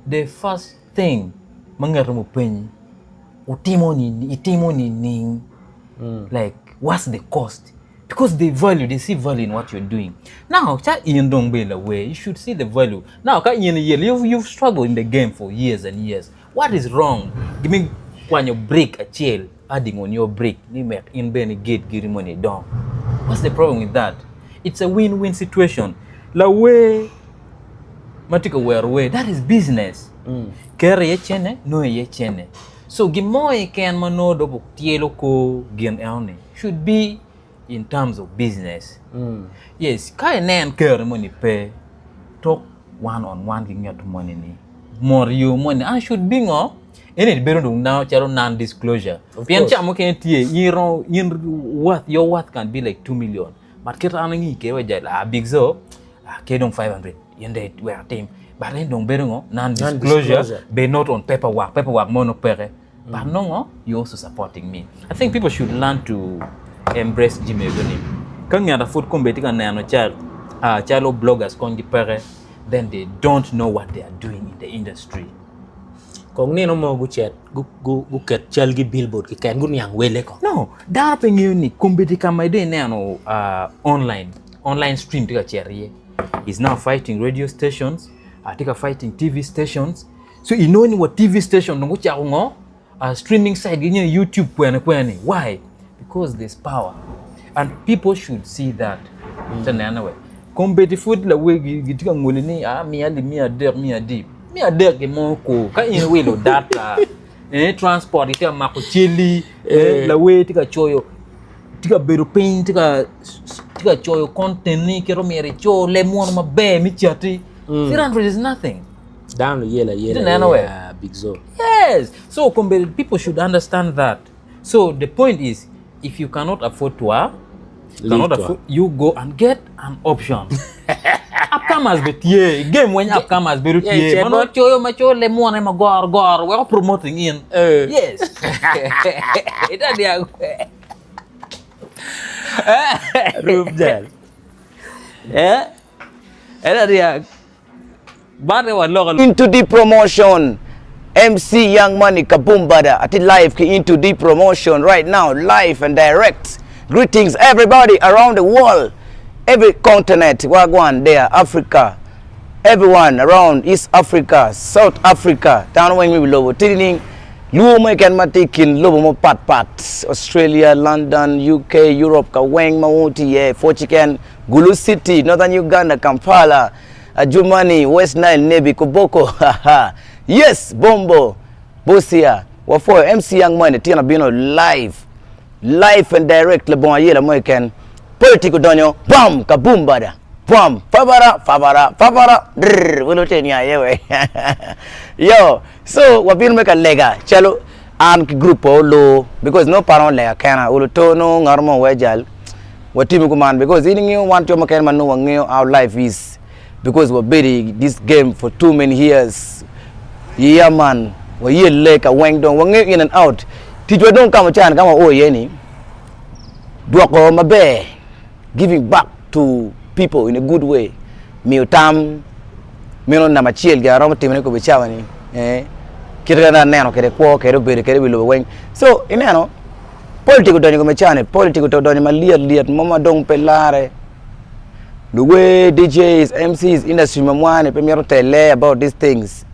Speaker 12: The first thing, mangaro mo penyi, utimo ni, itimo ni ning. Like, what's the cost? Because they value, they see value in what you're doing. Now, cha in dong be la way, you should see the value. Now, ka in year, you've struggled in the game for years and years. What is wrong? Give me when you break a chill, adding on your break, ni make in be ni gate give money down. What's the problem with that? It's a win-win situation. La way, matika wear way, that is business. Kere ye chene, no ye chene. So gimo ye ken mano do buk tielo ko gin eone should be in terms of business. Yes, ka inen kere money pay, talk one on one gi ngeto money ni. More you money and should be ngo. Ene bedo ndung now charo non-disclosure.
Speaker 2: Of
Speaker 12: Pien
Speaker 2: course.
Speaker 12: cha mo ken tie, yin yin worth, your worth can be like 2 million. But keta anangi ke wa jala, big so, ke dong 500. Yende we are team. But then dong bedo ngo non-disclosure,
Speaker 2: Non-disclosure.
Speaker 12: be not on paperwork. Paperwork mo no pere. But no ngo, you also supporting me. I think people should learn to embrace Jimmy Goni. Kang yada food kombe tika na no chal, chalo bloggers kongi pere, then they don't know what they are doing in the industry.
Speaker 2: Kong ni no mo gu chet, gu, gu, gu ket chal gi billboard ki ken gu niang wele ko.
Speaker 12: No, da pe ngiyo ni kombe tika ma ide ne no, online stream tika cherie. Is now fighting radio stations, tika fighting TV stations. So you know ni what TV station ngo cha ngo, streaming site gi YouTube kwene kwene. Why? Because there's power. And people should see that. Tena we. Kombe ti food la we gi tika ngoli ni, mi ali, mi ader, mi adi. Mi ader gi mo ko. Ka in we lo data. Transport tika mako chili, la we tika choyo. Tika bedo piny, tika choyo content ni kero miere cho le muono maber mi chati. 300 is nothing.
Speaker 2: Down yela yela.
Speaker 12: Tena we.
Speaker 2: Yeah. Big Zo.
Speaker 12: Yes. So kombe people should understand that. So the point is, if you cannot afford to,
Speaker 2: Leave
Speaker 12: cannot
Speaker 2: to
Speaker 12: afford, you go and get an option. Upcomers be tye, game weny upcomers bedo
Speaker 2: Yeah,
Speaker 12: tye.
Speaker 2: chet
Speaker 12: Mano
Speaker 2: bot.
Speaker 12: coyo ma coyo le mwane ma gor gor, weko promoting in. Yes. Ita dia.
Speaker 2: Rub jal.
Speaker 12: Eh? Ita dia. Bate wa loko.
Speaker 19: Into the promotion MC Young Money Kabumbada at live ki into the promotion right now live and direct greetings everybody around the world every continent wagwan there Africa everyone around East Africa South Africa dano weng me wi lobo tidi ni luo mo keken ma tye i kin lobo mapat pat Australia London UK Europe ka weng ma wun wutye iye pwoc keken Gulu City Northern Uganda Kampala Adjumani, West Nile, Nebbi, Koboko, haha yes Bombo, Busia, wapwoyo MC Young Money tyen abino live, live and direct labongo ayela mo keken, politic odonyo bam kaboom bada bam fabara fabara fabara drrr welo tye niang iye we yo so wabino me ka lega calo an ki group pa Oloo because nongo pe aromo lega kena olo to nongo ngat mo wee jal watimo kuman because in ingeyo wan jo mukene ma nongo wangeyo how life is because wabedo i this game for too many years yeah man wayelle ka weng dong wangeyo in and out ticwa dong ka ma can ka ma wao iye ni dwoko maber giving back to people in a good way miyo tam meno namba acel gin aromo timone kobedi cawa ni eh kite ma aneno kwede kwo kwede obedo kwede i wi lobo weng so ineno Politik odonyo i kome cani, politik odonyo malyet lyet mo ma dong pe lare. Luwer, DJs, MCs, industry ma mwa-ni pe mito tele about these things.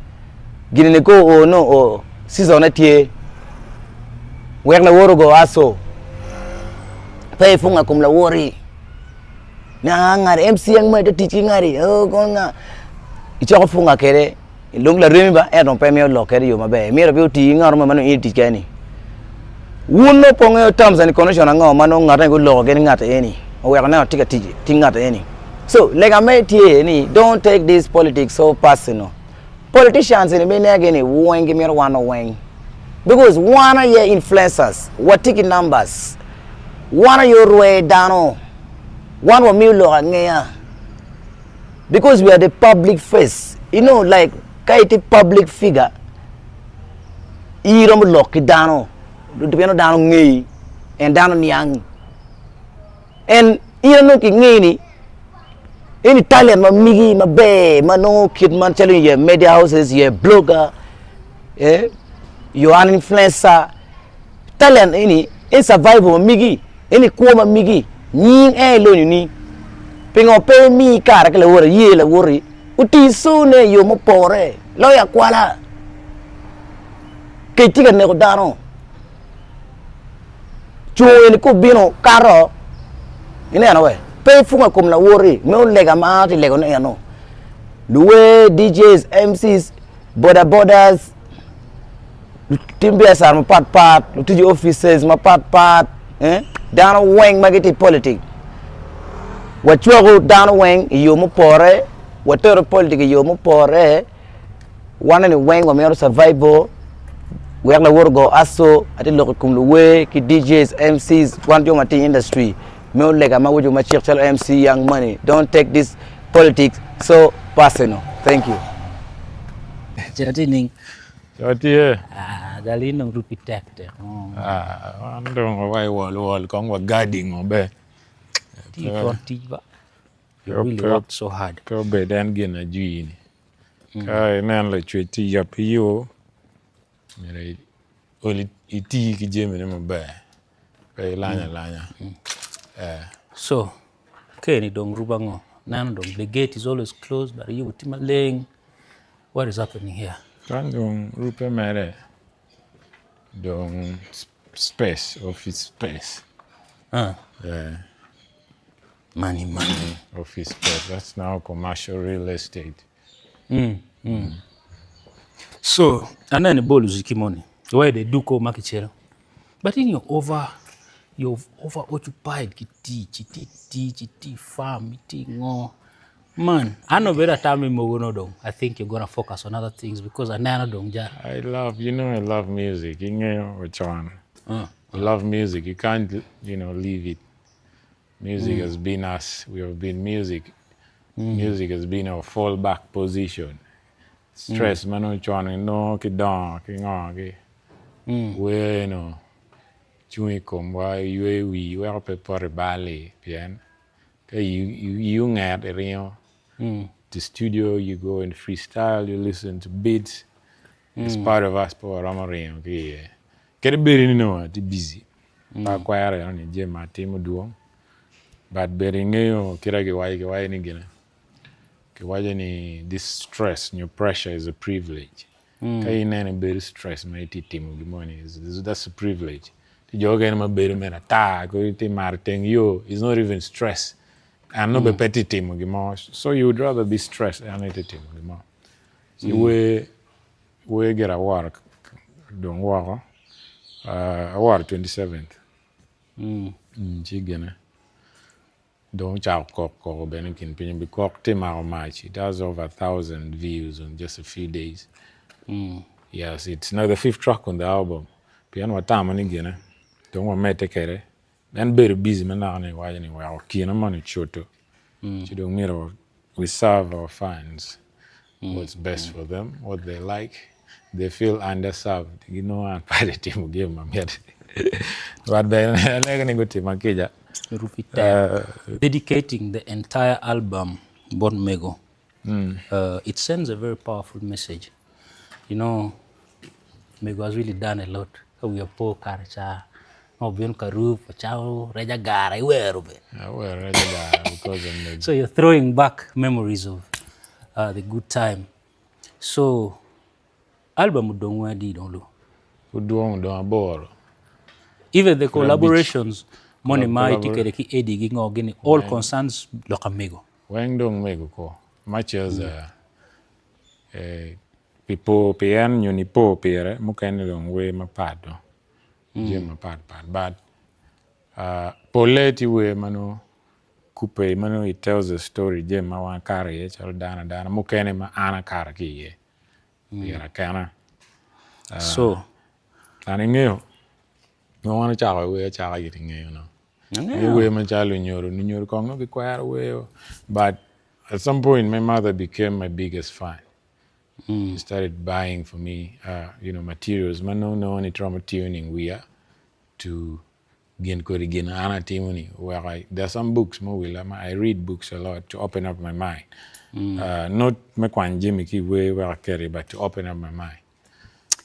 Speaker 19: Gin eni ko o no o season ne tye. Wek lawor ogo aco. Pe ipunga kom lawori. Ni aa ngati MC ang ma ite tic ki ngati oo kono nga. Icoko punga kede. Dong laremi ba ento dong pe imiyo lok kede i yo maber. Imito pe oti ki ngat mo ma nongo in itic kede ni. Wun nongo pe wungeyo terms and condition ango ma nongo ngat eni guloko kede ngat eni oweko neno tye ka tic ki ngat eni. So lega me tye ni don't take this politics so personal. Politicians eni ma ineno gi ni weng gimito wano weng because wan aye influencers watye ki numbers wan aye orwe dano wan wamiyo lok angeya. Because we are the public face you know like ka itye public figure in iromo lok ki dano pien dano ngeyi and dano niangi and in nongo ki ngeyi ni eni talent ma megi maber ma nongo kit man calo you are media houses you are blogger eh you are an influencer talent eni en survival ma megi eni kwo ma megi nying en ilonyo ni pingo pe imi kare ki lawoti iye lawoti oti cone i yo mupore loyo akwala kec tye ka neko dano cungo eni ka obino kato ineno we pe ipungo i kom lawoti meno lega ma an atye ka legone eno luwer, DJs, MCs, boda bodas Lutim biacara mapat pat, lutic i opices mapat pat, dano weng ma gitye i politik wacwaku dano weng i yo mupore, watero politik i yo mupore, wan eni weng wamito survival wek lawot ogo aco atye lok i kom luwer ki DJs, MCs wan jo ma tye i industry me lega ma waco macek calo MC young money don't take this politics so personal thank you.
Speaker 3: Co tye.
Speaker 2: Ah, dal in dong rupi tek tek mo.
Speaker 3: Ah, wan dong wa i wol wol kong wa guarding o be.
Speaker 2: Ti kor tic ba. You really worked so hard.
Speaker 3: Pe obed en gin ajwi ni. Ka inen lacwec tye yabbi yo, myero ol iti ki jamine maber. Pe ilany alanya. Eh.
Speaker 2: So, keni dong rubo ango? Neno dong the gate is always closed but yubo tye maleng. What is happening here?
Speaker 3: Kan dong rubbe mere dong space office space.
Speaker 2: Ah.
Speaker 3: Yeah.
Speaker 2: Money, money.
Speaker 3: Office space. That's now commercial real estate.
Speaker 2: Mm, mm. So, aneno ibolo ziki moni where they do ko ma kicelo. But in your over you're over occupied ki tic, itye tic, itye farm, itye ngo. Man, an obedo atamo i mogo no dong. I think you're gonna focus on other things because aneno dong ja.
Speaker 3: I love, you know I love music. Ingeyo ocon. We love music. You can't, you know, leave it. Music has been us. We have been music. Music has been our fallback position. Stress ma nongo con inongo ki dongo ki ngo ki wer eno cung i komwa yweyo wii weko pe poto i bal-li pien ka iyi onget iringo to studio you go and freestyle you listen to beats it's part of us pe waromo ringo ki iye kadi bed ni nongo atye busy pe akwero eno ni jami ma atimo dwong but bene ingeyo kite kiwaco kiwaco ni gine kiwaco ni this stress nyo pressure is a privilege ka ineno ibedo stress ma itye timo gin moni that's a privilege tye jo mukene ma bedo mere ata kadi tye mato teng yo is not even stress and nongo bene pe tye timo gin mo so you would rather be stressed ento itye timo gin mo ci wer wer gire aworo dong woko aworo 27th ci gine Dong ocako kok koko bene i kin piny bikok tye mako mac it has over 1000 views on just a few days yes it's now the fifth track on the album pien watamo ni gine dong wamedde kwede en bedo busy ma naka ni waco ni weko kine moni ocuto ci dong myero we serve our fans what's best for them what they like they feel underserved ginongo an pe atye timo gin ma mitte but bene alego ni gutima kica
Speaker 2: Dedicating the entire album bot mego it sends a very powerful message you know mego has really done a lot ka wiya po kare ca ma obino ka rub ocamo rec agara iwero bene
Speaker 3: Awero rec agara because of mego.
Speaker 2: So you're throwing back memories of uh, the good time. So album odong wa adi dong lu?
Speaker 3: Udwong odong aboro.
Speaker 2: Even the collaborations moni ma itye kwede ki Eddie gi ngo gini all concerns lok amego.
Speaker 3: Weng dong mego ko much as uh, eh, pi po pi en nyo nipo pire mukene dong wer mapat dong jami mapat pat but uh, polle tye wer ma nongo kubbe ma nongo it tells a story jami ma wan akato iye calo dano adana mukene ma an akato ki iye pira kena uh,
Speaker 2: So
Speaker 3: an ingeyo ma wan ocako wer acaka gire ingeyo no
Speaker 2: Angeyo.
Speaker 3: wer macalo lunyodo lunyodo kong nongo gikwero wer but at some point my mother became my biggest fan She started buying for me uh, you know, materials ma nongo nongo ni romo tuning wiya to gin kodi gin an atimo ni weko I, there are some books mo wila ma I read books a lot to open up my mind uh, not me kwanyo jami ki i wer wek aketi but to open up my mind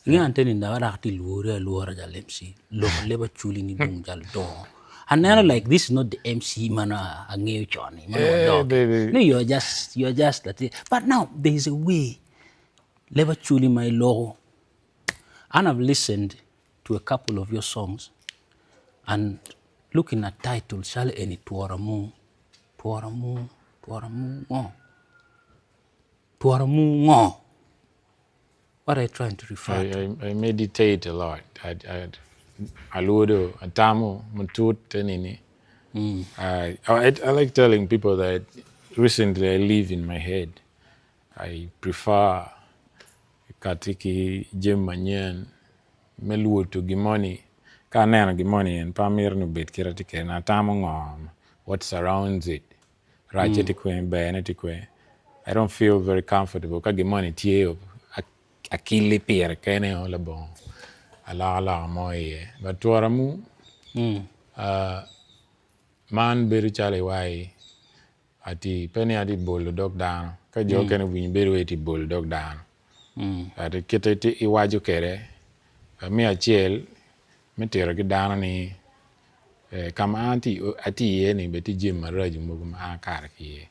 Speaker 2: Inge ante ni ndawa dak ti lwori alwora jal MC lok leb acholi ni dung jal dongo aneno like this is not the MC mana angeyo con ni mana
Speaker 3: Eh,
Speaker 2: wadok
Speaker 3: baby.
Speaker 2: no you're just you're just that but now there is a way leb acholi ma iloko and I've listened to a couple of your songs and looking at titles calo eni twora mu twora mu twora mu ngo twora mu ngo What are you trying to refer
Speaker 3: I,
Speaker 2: to?
Speaker 3: I, I meditate a lot. I, I, aludo, atamo, matut, nini. I, I, I like telling people that recently I live in my head. I prefer kati ki jami manyen me lwodo gin moni ka aneno gin moni en pe amito ni obed kite tye kwede atamo ngo what surrounds it racce tye kwene berne tye kwene I don't feel very comfortable ka gin moni tye akilli pire kene o labongo alokaloka mo iye but twora mu man bedo calo iwaci ati pe ni ati bolo dog dano ka jo okene owinyo bedo wai iti bolo dog dano but kite iwaco kwede me acel me tito ki dano ni ka ma an atye iye ni bene tye jami maraco mogo ma an akato ki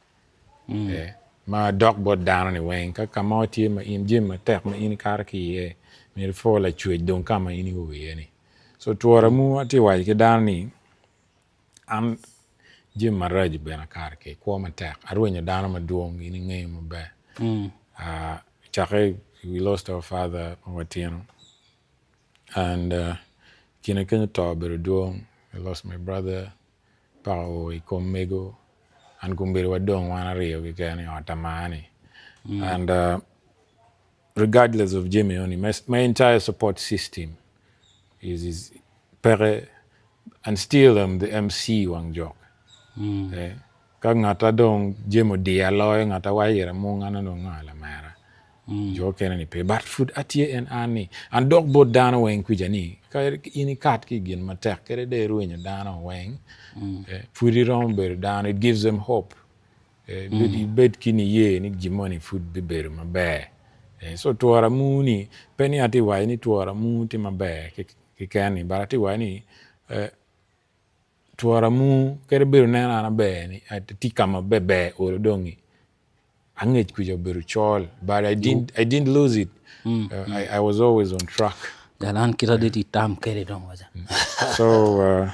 Speaker 3: iye ma dok bot dano ni weng ka ka mo tye ma in jami matek ma in ikato ki iye myero ipwo lacwec dong ka ma in io iye ni so twora mu atye waco ki dano ni an jami maraco bene akato ki iye kwo matek arwenyo dano madwong in ingeyo maber cake we lost our father ma watino and kine kenyo to obedo dwong I lost my brother paka oo i kom mego. And kombeddi wadong wan aryo keken i ot amar-ni. And uh, regardless of jami eni, my, my entire support system is, is peke and still I'm the MC wang jok. Eh, ka ngata dong jami odiya loyo ngata waco ira munga na dong nga lamera. Jo okene ni pe but pud atye en an ni and dok bot dano weng kwica ni ka in ikat ki i gin matek kadi dong irwenyo dano weng eh, pud iromo bedo dano it gives them hope eh, bed ibed ki niye ni gin moni pud bibedo maber eh, so twora mu ni pe ni atye waco ni twora mu tye maber keken ni but atye waco ni eh, twora mu kadi bedo neno an aber ni atye ka ma ber olo dongi angec kwica obedo col but I didn't, I didn't lose it uh, I, I was always on track.
Speaker 2: Jal an kita dit itam kede dong waca.
Speaker 3: So uh,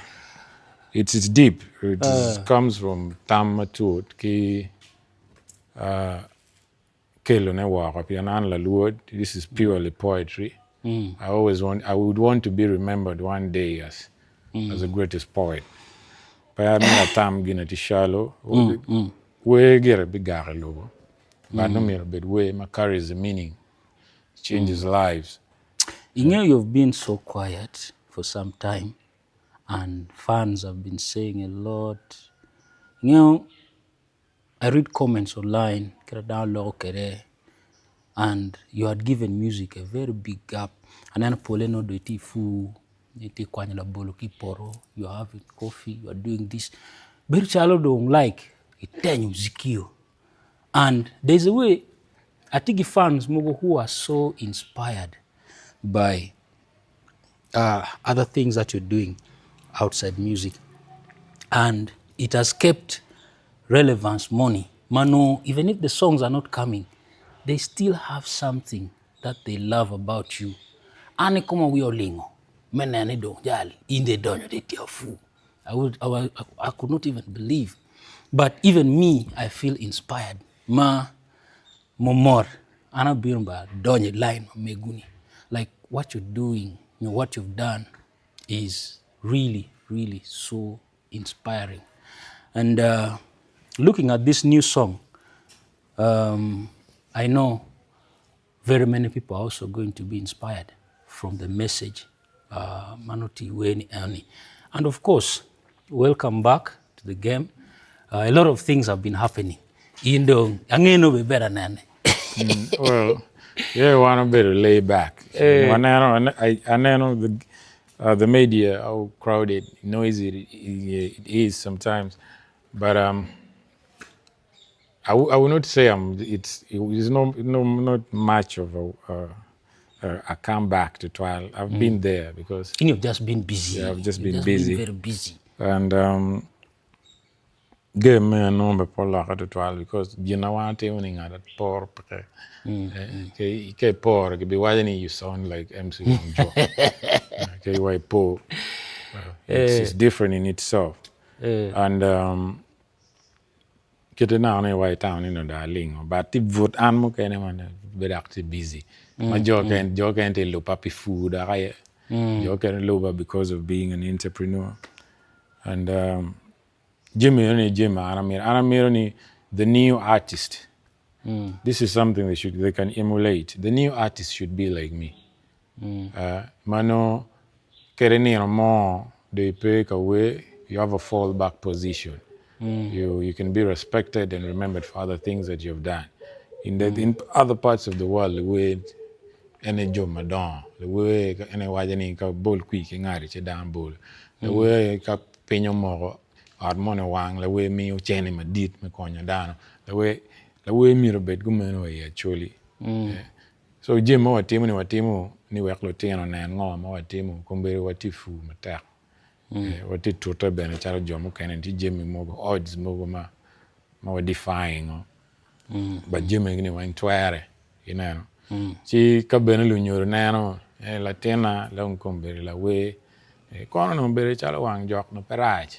Speaker 3: it's, it's deep. It is,
Speaker 2: Uh.
Speaker 3: comes from tam matut ki uh, kelo ne woko pien an lalwod. This is purely poetry.
Speaker 2: Mm.
Speaker 3: I always want, I would want to be remembered one day as, as the greatest poet. Pe amito atam gin tye shallow.
Speaker 2: Mm, mm.
Speaker 3: Wer gire bigako i lobo, but
Speaker 2: Mm.
Speaker 3: myero obed wer ma carries a meaning, changes lives.
Speaker 2: Ing'eyo you've been so quiet for some time and fans have been saying a lot. Ing'eyo I read comments online kit ma dano loko kwede and you had given music a very big gap. Aneno pole nongo dong itye i pur, itye ka kwanyo labolo ki i poto, you are having coffee, you are doing this. Bedo calo dong like itenyo muziki-o and there is a way atye ki fans mogo who are so inspired by uh, other things that you're doing outside music and it has kept relevance money mano even if the songs are not coming they still have something that they love about you an koma wiya olingo me neno ni dong jal in dong idonyo dong itye afu I, would, I, wa- I could not even believe but even me I feel inspired ma momor an abino ba donyo i line ma megu-ni like what you're doing you know, what you've done is really really so inspiring and uh, looking at this new song um, I know very many people are also going to be inspired from the message uh, manoti weni ani and of course welcome back to the game uh, a lot of things have been happening in dong ang'eno be better nene
Speaker 3: Mm, well, yeah, want a bit of lay back.
Speaker 2: Eh.
Speaker 3: Aneno, I, aneno the, uh, the media, how crowded, noisy it, it is sometimes. But um, I, w- I will not say I'm, it's, it is no, no, not much of a, uh, a, a comeback to trial. I've
Speaker 2: Mm.
Speaker 3: been there because
Speaker 2: you've just been busy.
Speaker 3: Yeah, I've just
Speaker 2: You've
Speaker 3: been
Speaker 2: just been
Speaker 3: busy.
Speaker 2: very busy.
Speaker 3: And um, game me anongo be pe olokke tutwal because gin na wan atimo ni ngat aporo peke.
Speaker 2: Mm.
Speaker 3: Eh, ke ke iporo kibiwaco ni you sound like MC Wang Jo. Ke iwa ipo. It's, it's
Speaker 2: Eh.
Speaker 3: different in itself.
Speaker 2: Eh.
Speaker 3: And um, kite naka ni iwa i town ni dong alingo but ti but an mukene ma bedo ak tye busy. Ma
Speaker 2: Mm,
Speaker 3: jo
Speaker 2: mm.
Speaker 3: kene jo kene tye luba pi pur dok aye.
Speaker 2: Mm.
Speaker 3: Jo kene luba because of being an entrepreneur. And um, jami eni jami an amito. An amito ni the new artist.
Speaker 2: Mm.
Speaker 3: This is something they should they can emulate. The new artist should be like me.
Speaker 2: Mm.
Speaker 3: Uh, mano kede nino mo dong ipe ka wer, you have a fallback position.
Speaker 2: Mm.
Speaker 3: You you can be respected and remembered for other things that you've done. In the in other parts of the world, wer ene jo madongo, wer ene waco ni ka bol kwir ki ngati ci dano bol. Lawer ka piny omoko ot moni owang lawer miyo cene madit me konyo dano. Lawer lawer myero obed kumeno i Acholi.
Speaker 2: Mm.
Speaker 3: Eh, So jami ma watimo ni watimo ni wek lutino onen ngo ma watimo kombeddi watye pur matek.
Speaker 2: Mm.
Speaker 3: Eh, watye tute bene calo jo mukene tye jami mogo odds mogo ma ma wa defying o.
Speaker 2: Mm.
Speaker 3: But jami ni weng twere ineno.
Speaker 2: Mm.
Speaker 3: Ci ka bene lunyodo neno eh, latinna dong kombeddi lawer eh, kono onongo bedo calo wang jok no pe rac.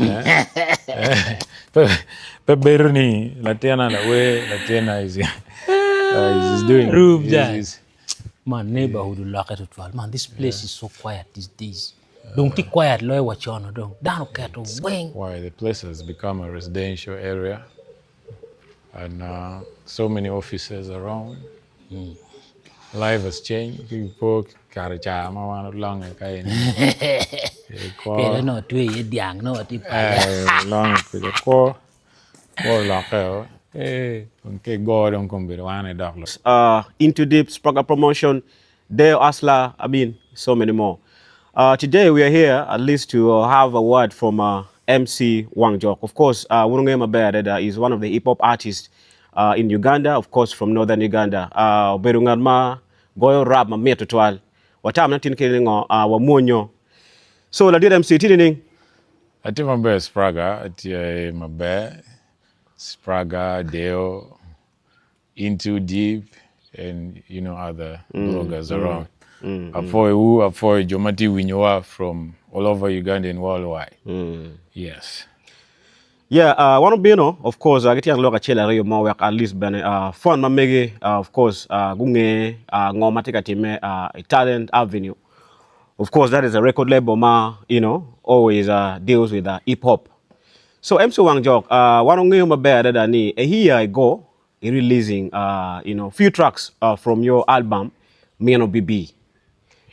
Speaker 3: Eh, eh, pe, pe bedo ni latinna lawer latinna is, uh, is doing
Speaker 2: Rub
Speaker 3: is,
Speaker 2: jal.
Speaker 3: is,
Speaker 2: Man, neighborhood olokke tutwal. Man, this place is so quiet these days.
Speaker 9: Dong tye quiet loyo wa con dong. Dano oketo weng.
Speaker 3: Why the place has become a residential area and uh, so many offices around. Mm. Life has changed. Ki po kare ca ma wan olonge ka eni.
Speaker 9: Kede no twe iye dyang no watye pala.
Speaker 3: Eh, olonge kuca kwo kwo olokke o. Eh, ke go dong kombedo wan idok lo.
Speaker 20: Uh, Into Deep, Spraga Promotion, Deo Asla, I mean, so many more. Uh, today we are here at least to uh, have a word from uh, MC Wangjok. Of course, uh, Wurunge Maber uh, is one of the hip hop artists uh, in Uganda, of course, from northern Uganda. Uh, obedo ngat ma goyo rap ma mit tutwal. Watam na tin kene ngo uh, wamwonyo. So ladit MC tini ning?
Speaker 3: Atye maber Spraga, atye maber. Spraga, Deo, Into Deep and you know other mm, bloggers mm, around. Mm, Apoy mm. apoy jo ma tye winyowa from all over Uganda and worldwide. Mm. Yes.
Speaker 20: Yeah, uh, wan obino, of course, uh, gityen lok acel aryo mo wek at least bene uh, fun ma mege, uh, of course, uh, gunge uh, ngo ma tye ka timme uh, i Talent Avenue. Of course, that is a record label ma, you know, always uh, deals with uh, hip hop. So MC Wang Jok, uh, wan ongeyo maber adada ni a year ago, i releasing, uh, you know, few tracks uh, from your album, Mino BB.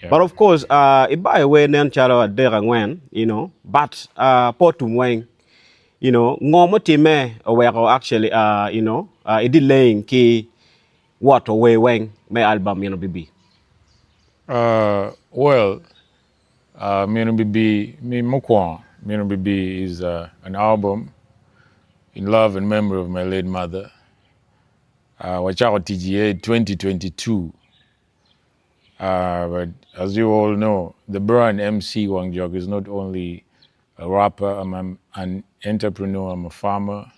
Speaker 20: Yeah. But of course, uh, ibayo we nen calo adek angwen, you know, but uh, po tum weng, you know, ngo mutime oweko actually, uh, you know, uh, i delaying ki woto we weng me album Mino BB.
Speaker 3: Uh, well, uh, Mino BB, mi mukwongo, Mino BB is uh, an album in love and memory of my late mother. Uh, wachako TGA 2022. Uh, but as you all know, the brand MC Wangjok is not only a rapper, I'm an entrepreneur, I'm a farmer.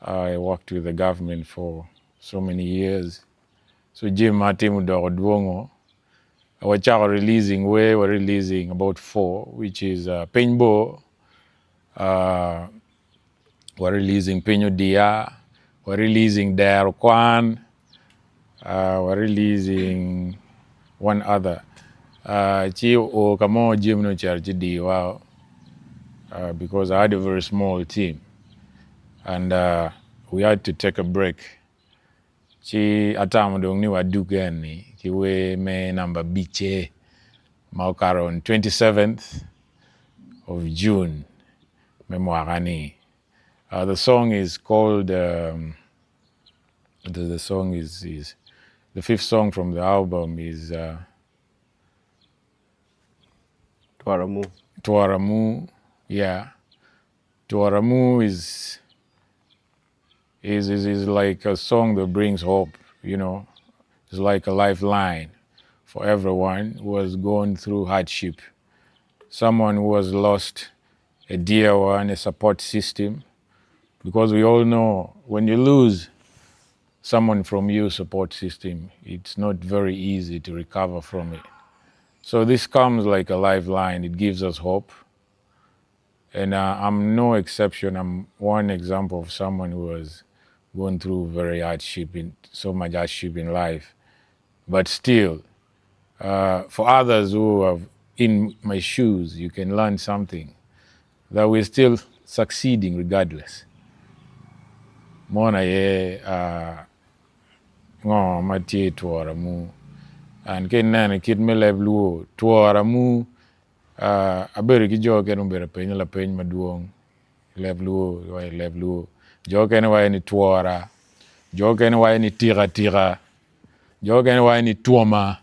Speaker 3: I worked with the government for so many years. So Jim Martin Dwongo, wachako releasing we were releasing about four, which is uh, Paintball, uh, we're releasing Pinyo Dia, we're releasing Dare Kwan, uh, we're releasing one other. Uh, chi o kamo Jim no char chi di wow, uh, because I had a very small team and uh, we had to take a break. Chi atamo dong ni wadugen ni ki we me number biche ma okaro on 27th of June me mwaka ni. Uh, the song is called um, the, the song is, is the fifth song from the album is uh,
Speaker 20: Twaramu.
Speaker 3: Twaramu, yeah. Twaramu is, is is is like a song that brings hope, you know. It's like a lifeline for everyone who has gone through hardship. Someone who has lost a dear one, a support system. Because we all know when you lose someone from your support system, it's not very easy to recover from it. So this comes like a lifeline. It gives us hope. And uh, I'm no exception. I'm one example of someone who has gone through very hardship, in, so much hardship in life. But still, uh, for others who are in my shoes, you can learn something that we're still succeeding regardless. Mona ye uh, ngo ma tye twora mu an ke nene kit me leb luo twora mu uh, abedo ki jo kene obedo penyo lapeny madwong leb luo wa leb luo jo kene waco ni twora jo kene waco ni tika tika jo kene waco ni twoma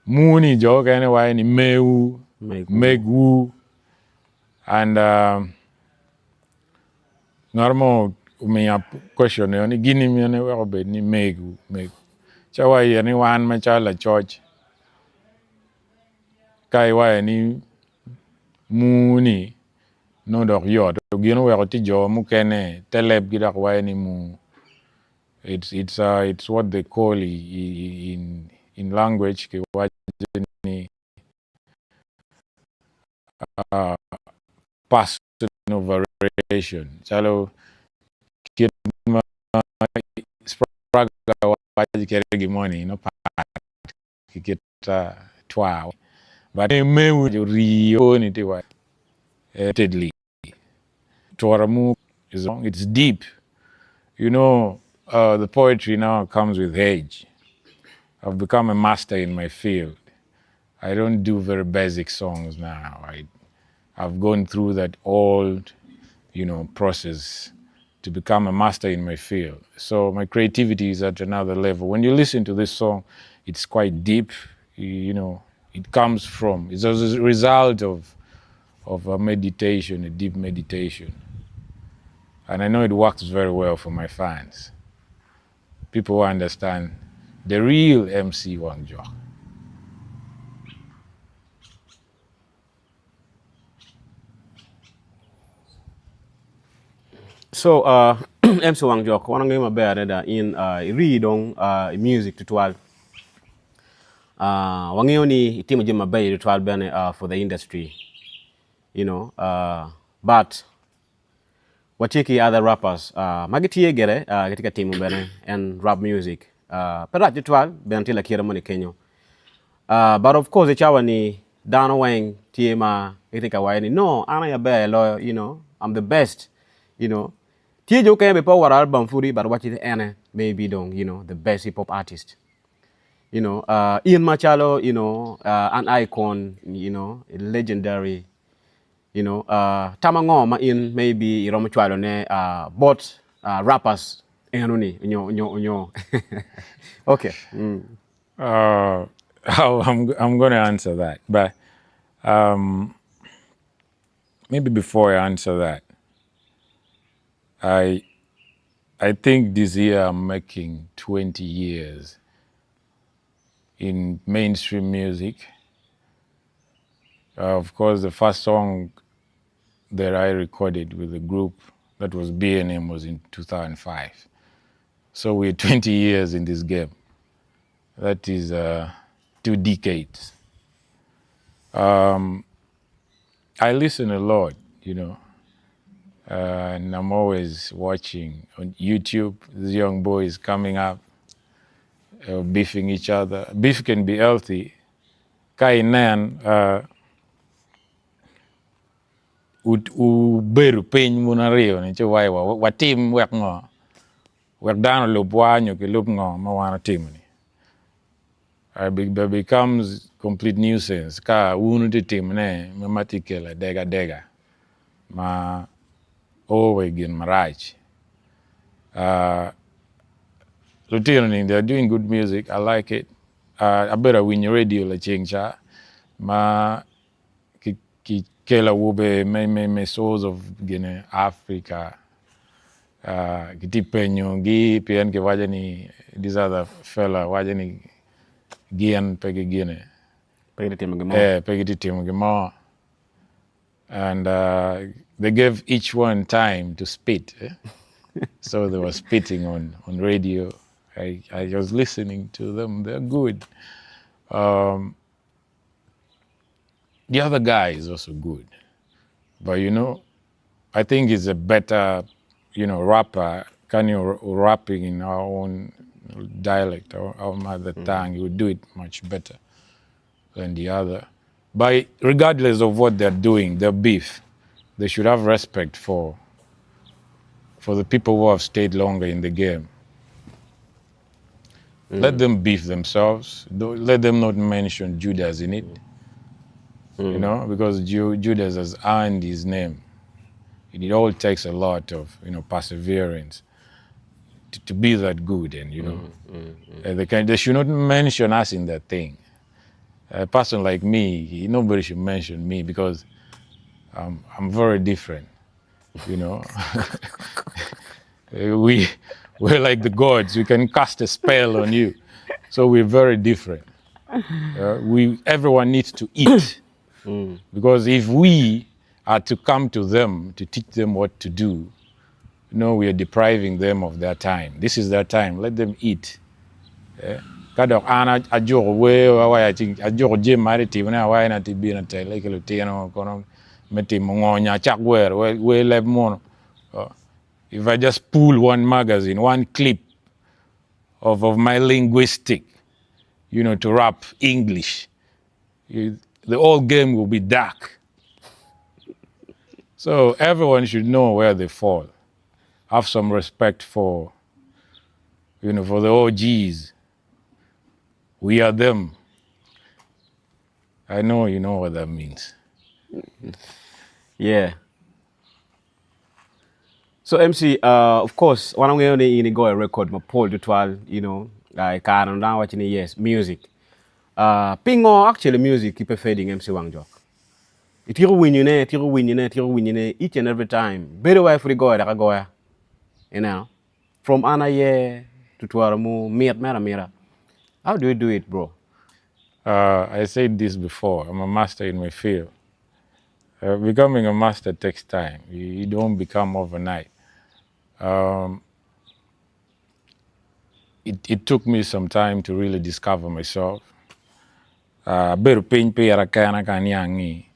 Speaker 3: mu ni jo kene waco ni mewu megwu and uh, ngat mo omiya question ni gini mene wek obed ni megu megu ca wa iye ni wan macalo lacoc ka iwaco ni mu ni nongo dok yot gin oweko tye jo mukene te lebgi dok waco ni mu it's, it's, uh, it's what they call in, in language kiwaco ni uh, personal variation calo kit ma Spraga waco kwede gin moni nongo pat ki kit twa. But mewu rio ni ti wa tedly. Twora mu is long, it's deep. You know, uh, the poetry now comes with age. I've become a master in my field. I don't do very basic songs now. I, I've gone through that old, you know, process to become a master in my field. So my creativity is at another level. When you listen to this song, it's quite deep. You know, it comes from, it's a result of, of a meditation, a deep meditation. And I know it works very well for my fans. People who understand the real MC Wang Jok.
Speaker 20: So, uh, MC Wang Jok, wan angeyo maber adada in uh, irii dong uh, i music tutwal. Uh, wangeyo ni itimo jami mabeco tutwal bene uh, for the industry, you know, uh, but watye ki other rappers uh, ma gitye gire uh, gitye ka timo bene en rap music. Uh, pe rac tutwal, bene tye lakite moni kenyo. Uh, but of course i cawa ni dano weng tye ma gitye ka waco ni no an aye aber loyo, you know, I'm the best, you know. Tye jo okene bene pe owaro album pudi but waco ni ene maybe dong, you know, the best hip hop artist. You know, uh, in macalo, you know, uh, an icon, you know, legendary, you know, uh, tam ango ma in maybe iromo cwalo ne uh, bot uh, rappers eno ni nyo nyo nyo. okay. Mm.
Speaker 3: Uh, I'm, I'm going to answer that, but um, maybe before I answer that, I I think this year I'm making 20 years in mainstream music. Uh, of course, the first song that I recorded with the group that was BNM was in 2005. So we're 20 years in this game. That is uh, two decades. Um, I listen a lot, you know, uh, and I'm always watching on YouTube. These young boys coming up, uh, beefing each other. Beef can be healthy. Ka inen uh, ubedo piny mun aryo ni ci wai wa watim wek ngo wek dano olubwa nyo gilub ngo ma wan otimo ni. Uh, it becomes complete nuisance ka wun wutye timone ma tye kelo adegadega ma o wa i gin marac. Uh, lutino ni they are doing good music, I like it. Uh, abedo awinyo radio laceng ca ma ki, ki kelo awobe me, me, me source of gine Africa uh, gitye penyogi pien kiwaco ni this other fella waco ni gin pe gigine
Speaker 20: Pe gitye timo gin mo.
Speaker 3: Eh, pe gitye timo gin mo and uh, they gave each one time to spit eh? so they were spitting on, on radio I, I was listening to them they're good um, the other guy is also good but you know I think he's a better you know rapper can you rapping in our own dialect our, our mother tongue he would do it much better than the other but regardless of what they're doing their beef they should have respect for for the people who have stayed longer in the game Let them beef themselves. Don't, let them not mention Judas in it. You know, because Ju- Judas has earned his name. It, it all takes a lot of you know perseverance to, to be that good, and you know, uh, they can they should not mention us in that thing. A person like me, he- nobody should mention me because um, I'm very different. You know, we we're like the gods. We can cast a spell on you. So we're very different. Uh, we everyone needs to eat because if we are to come to them to teach them what to do, no, we are depriving them of their time. This is their time. Let them eat. Eh? Ka dok an a- ajuko wer awaco ci ajuko jami ma atye timone awaco ni atye bino tele ki lutino kono me timo ngo nyo acak wero wer wer leb munu. Oh, If I just pull one magazine, one clip of, of my linguistic, you know, to rap English. You, the old game will be dark. So everyone should know where they fall. Have some respect for, you know, for the OGs. We are them. I know you know what that means.
Speaker 20: Yeah. So MC, uh, of course, wan wangeyo ni in igoyo record mapol tutwal, you know, uh, i kare no dano waco ni yes, music. Uh, pingo actually music ki pe fading MC Wang Jok? Itiko winyone, itiko winyone, itiko winyone each and every time. Bedo wai pud igoyo dok agoya. You know, from an aye tutwaro mu mit mere amita. How do you do it, bro?
Speaker 3: Uh, I said this before, I'm a master in my field. Uh, becoming a master takes time. You, you don't become overnight. Um, it, it took me some time to really discover myself. Uh, abedo piny pira kena ka aniang ni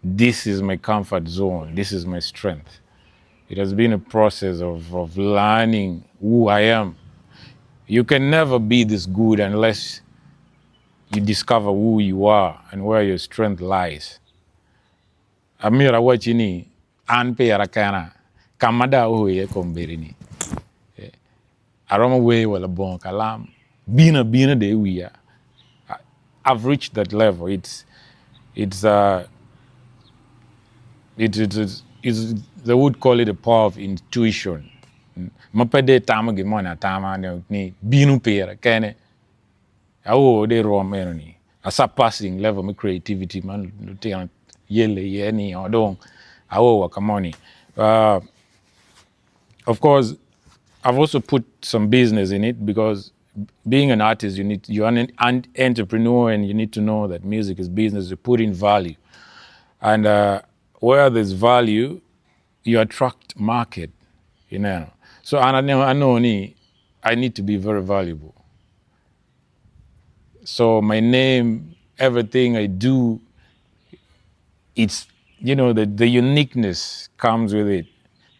Speaker 3: this is my comfort zone, this is my strength. It has been a process of, of learning who I am. You can never be this good unless you discover who you are and where your strength lies. Amyero awacci ni an pira kena ka ma dong ao iye kombeddi ni aromo wer wa labongo kalam bino abina dong i wiya. I've reached that level. It's it's uh, it, it, it's, it's, they would call it a power of intuition. Ma pe dong itamo gin moni atama ni bino pire kene. Ao dong i rwom eno ni a surpassing level me creativity ma lutino yelle iye ni o dong ao wa ka moni. Uh, of course, I've also put some business in it because being an artist, you need you're an, an entrepreneur and you need to know that music is business. You put in value, and uh, where there's value, you attract market. You know. So and I know, I know ni, I need to be very valuable. So my name, everything I do, it's you know the, the uniqueness comes with it.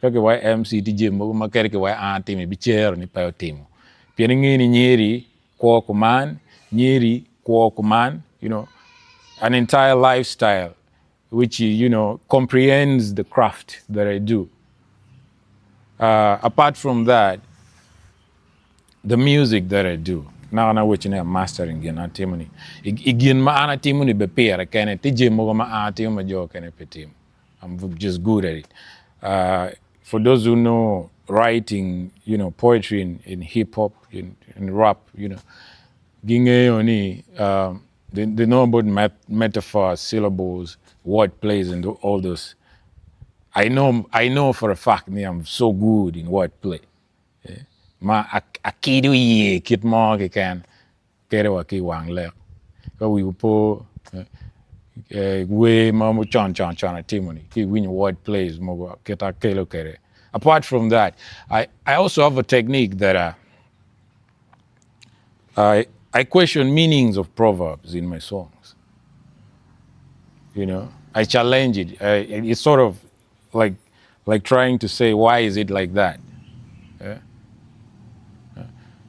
Speaker 3: Pe ki wai MC tye jami mogo ma kadi ki wai an atimo ibicero ni pe otimo. Pien inge ni nyeri kwo kuman, nyeri kwo kuman, you know, an entire lifestyle which you know comprehends the craft that I do. Uh, apart from that, the music that I do, naka na weche ni mastering gin atimo ni. I gin ma an atimo ni be pire kene, tye jami mogo ma an atimo ma jo okene pe timo. I'm just good at it. Uh, for those who know writing, you know, poetry in, in hip hop, in, in rap, you know, gingeyo ni, um, they, they know about met metaphors, syllables, word plays, and all those. I know, I know for a fact me, I'm so good in word play. Eh, ma akido iye kit mo keken kede wa ki wang lek. Ka wi opo eh, wer ma con con con atimo ni ki winyo word plays mogo kit akelo kede. Apart from that, I, I also have a technique that uh, I, I question meanings of proverbs in my songs. You know, I challenge it. I, it's sort of like, like trying to say, why is it like that? Yeah.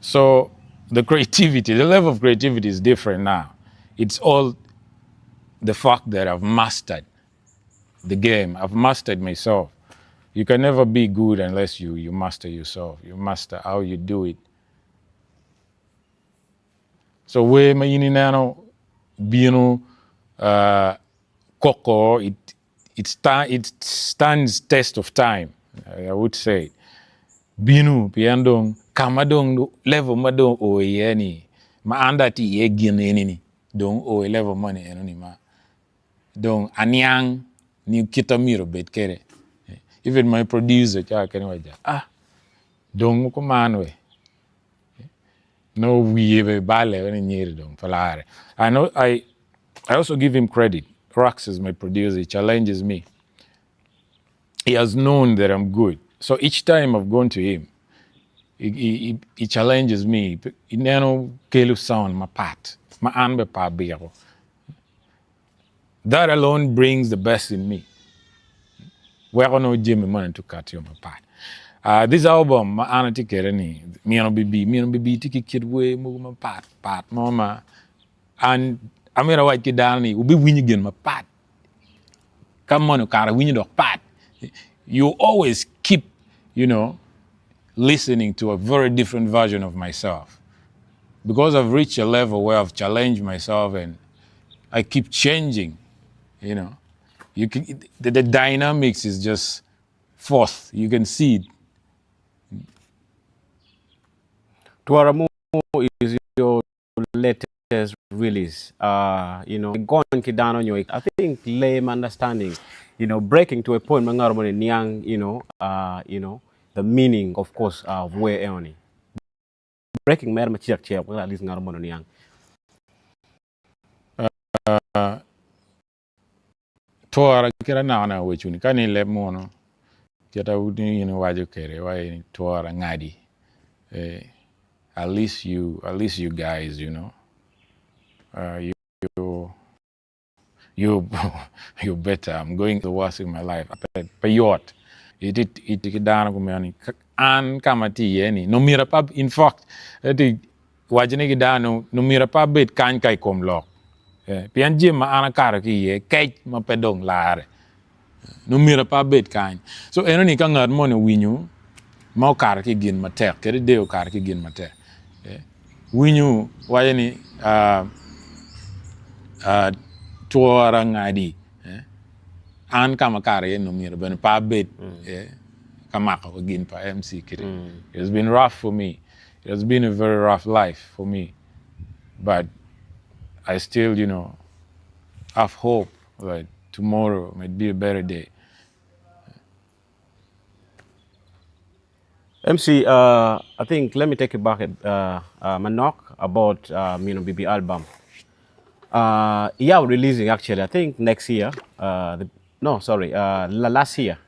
Speaker 3: So the creativity, the level of creativity is different now. It's all the fact that I've mastered the game. I've mastered myself. You can never be good unless you, you master yourself. You master how you do it. So wer ma in ineno bino uh, koko, it, it, sta it stands test of time, I would say. Bino pien dong kama dong level ma dong o iye ni ma an dong atye iye gin eni ni dong o i level moni eno ni ma dong aniang ni kita myero obed kede. Even my producer ca kene waca ah dong kuman we no wiye be bale ni nyeri dong pe lare. I know I I also give him credit. Rax is my producer. He challenges me. He has known that I'm good. So each time I've gone to him, he, he, he challenges me. Ineno kelo sound mapat. Ma an be pa biko. That alone brings the best in me. Weko no jami moni to kat yo mapat. Uh, this album ma an atye kede ni Mino Bibi, Mino Bibi tye ki kit wer mogo mapat pat mo ma an Amito awac ki dano ni wubiwinyo gin mapat. Ka moni okato iwinyo dok pat. You always keep, you know, listening to a very different version of myself. Because I've reached a level where I've challenged myself and I keep changing, you know. You can, the, the dynamics is just forth. You can see it.
Speaker 20: Twara Mo is your latest release. Uh, you know, gone ki dano nyo, I think lame understanding, you know, breaking to a point ma ngato moni niang, you know, uh, you know, the meaning of course uh, of where eoni. Breaking mere macek cek, wek at least ngato moni oniang.
Speaker 3: Uh, twora kit anaka aweco ni ka ni leb munu kit a in iwaco kwede wa ni twora ngadi eh, at least you at least you guys you know uh, you you you better I'm going the worst in my life pe, pe yot iti iti ki dano kumeno ni an ka ma atye iye ni nongo myero pe in fact eti Waco ni ki dano nongo myero pe abed kany ka i kom lok, pien jami ma an akato ki iye kec ma pe dong larre. Nongo myero pe abed kany. So eno ni ka ngat moni owinyo ma okato ki i gin matek, kadi deyo okato ki i gin matek, winyo waco ni twora ngadi, an ka ma akato iye nongo myero bene pe abed ka mako gin pa MC kiti. It has been rough for me. It has been a very rough life for me but I still you know have hope that tomorrow might be a better day.
Speaker 20: MC, uh, I think let me take you back uh, uh, manok about uh, you know BB album. Uh, yeah, releasing actually. I think next year. Uh, the, no, sorry, uh, last year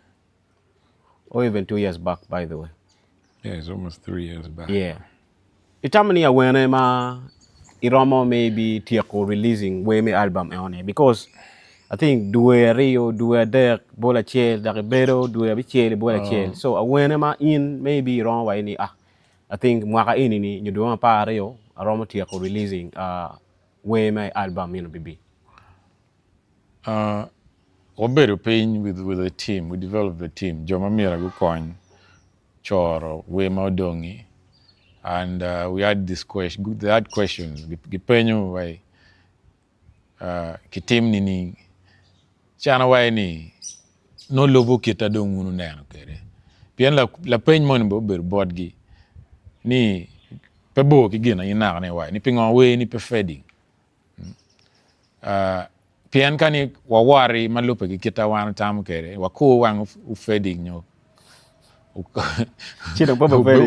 Speaker 20: or even 2 years back, by the way.
Speaker 3: Yeah, it's almost 3 years back.
Speaker 20: Yeah. Itamo ni awene ma iromo maybe tyeko releasing wer me album enoni because I think dwe aryo, dwe adek bol acel dok ibedo dwe abicel ibol acel. So awene ma in maybe iromo waco ni ah I think mwaka eni ni nyo dwe me 12 aromo tyeko releasing uh, wer me album eno bibi.
Speaker 3: Uh, wabedo piny with, with a team, we developed a team, jo ma myero gukony coro wer ma odongi and uh, we had this question, they had questions, gipenyo wai uh, kitim nining, ci an awaco ni nolubo kita dong wun wuneno kwede, pien lapeny moni bene obedo botgi ni pe bor ki gin ma in naka ni iwaco ni pingo wer ni pe fading. Pien ka ni wawoti ma lubbe ki kit ma wan watamo kwede, wakur wang ofeding nyo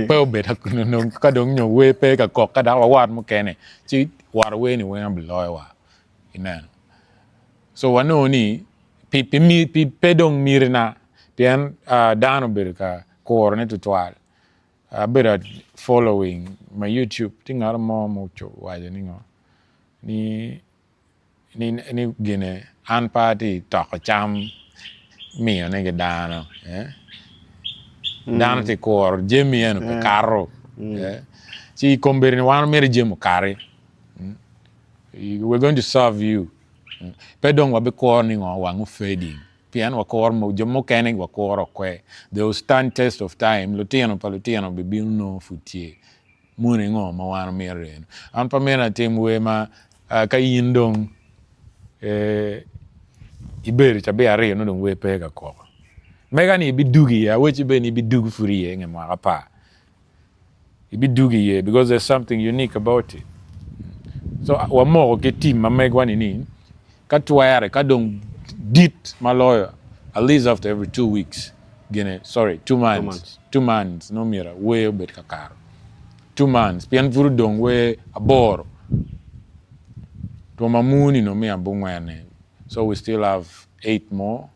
Speaker 3: pe obed ka dong nyo wer pe ka kok ka dok wawot mukene ci wot wer-ni weng obiloyowa ineno. So wanongo ni pi pe dong mitina pien dano obedo ka kurone tutwal. Abedo following my YouTube tye ngat mo ma owaco ni ngo ni ni gine an pe atye toko cam miyo ne ki dano dano tye kuro jami eno pe kato ci kombeddi ni wan wamito jami okati we going to serve you pe dong wabikuro ni ngo wang ofading. Pien wakuro jo mukene wakuro okwe. They will stand test of time, lutino pa lutino bibino nongo pud tye. Moni ngo ma wan omito eno? An pe amito atim wer ma ka in dong ibedo cabit aryo nongo dong wer pe ka koko. Mega ni ibidugo iye, awecci bene ni ibidugo pud iye nge mwaka apar. Ibidugo iye because there's something unique about it. So wamoko ki team ma megwa ni ni ka twere ka dong dit ma loyo at least after every 2 weeks gine sorry 2 months 2 months nongo myero wer obed ka kato 2 months pien pud odong wer aboro twom amuni nongo miyo abongwene so we still have 8 more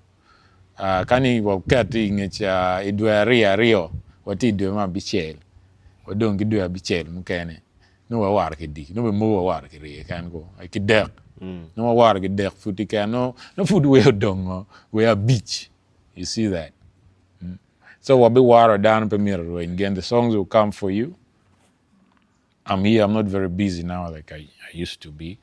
Speaker 3: Ka ni waket i nge ca i dwe aryo aryo, watye i dwe me abicel, wadong ki dwe abicel mukene, nongo waworo ki dic, nongo bene mogo waworo ki rye keken ko, ki dek, nongo waworo ki dek pud keken, nongo pud wer odongo wer abic, you see that. So wabiworo dano pe myero orweny gen, the songs will come for you, I'm here, I'm not very busy now like I, I used to be.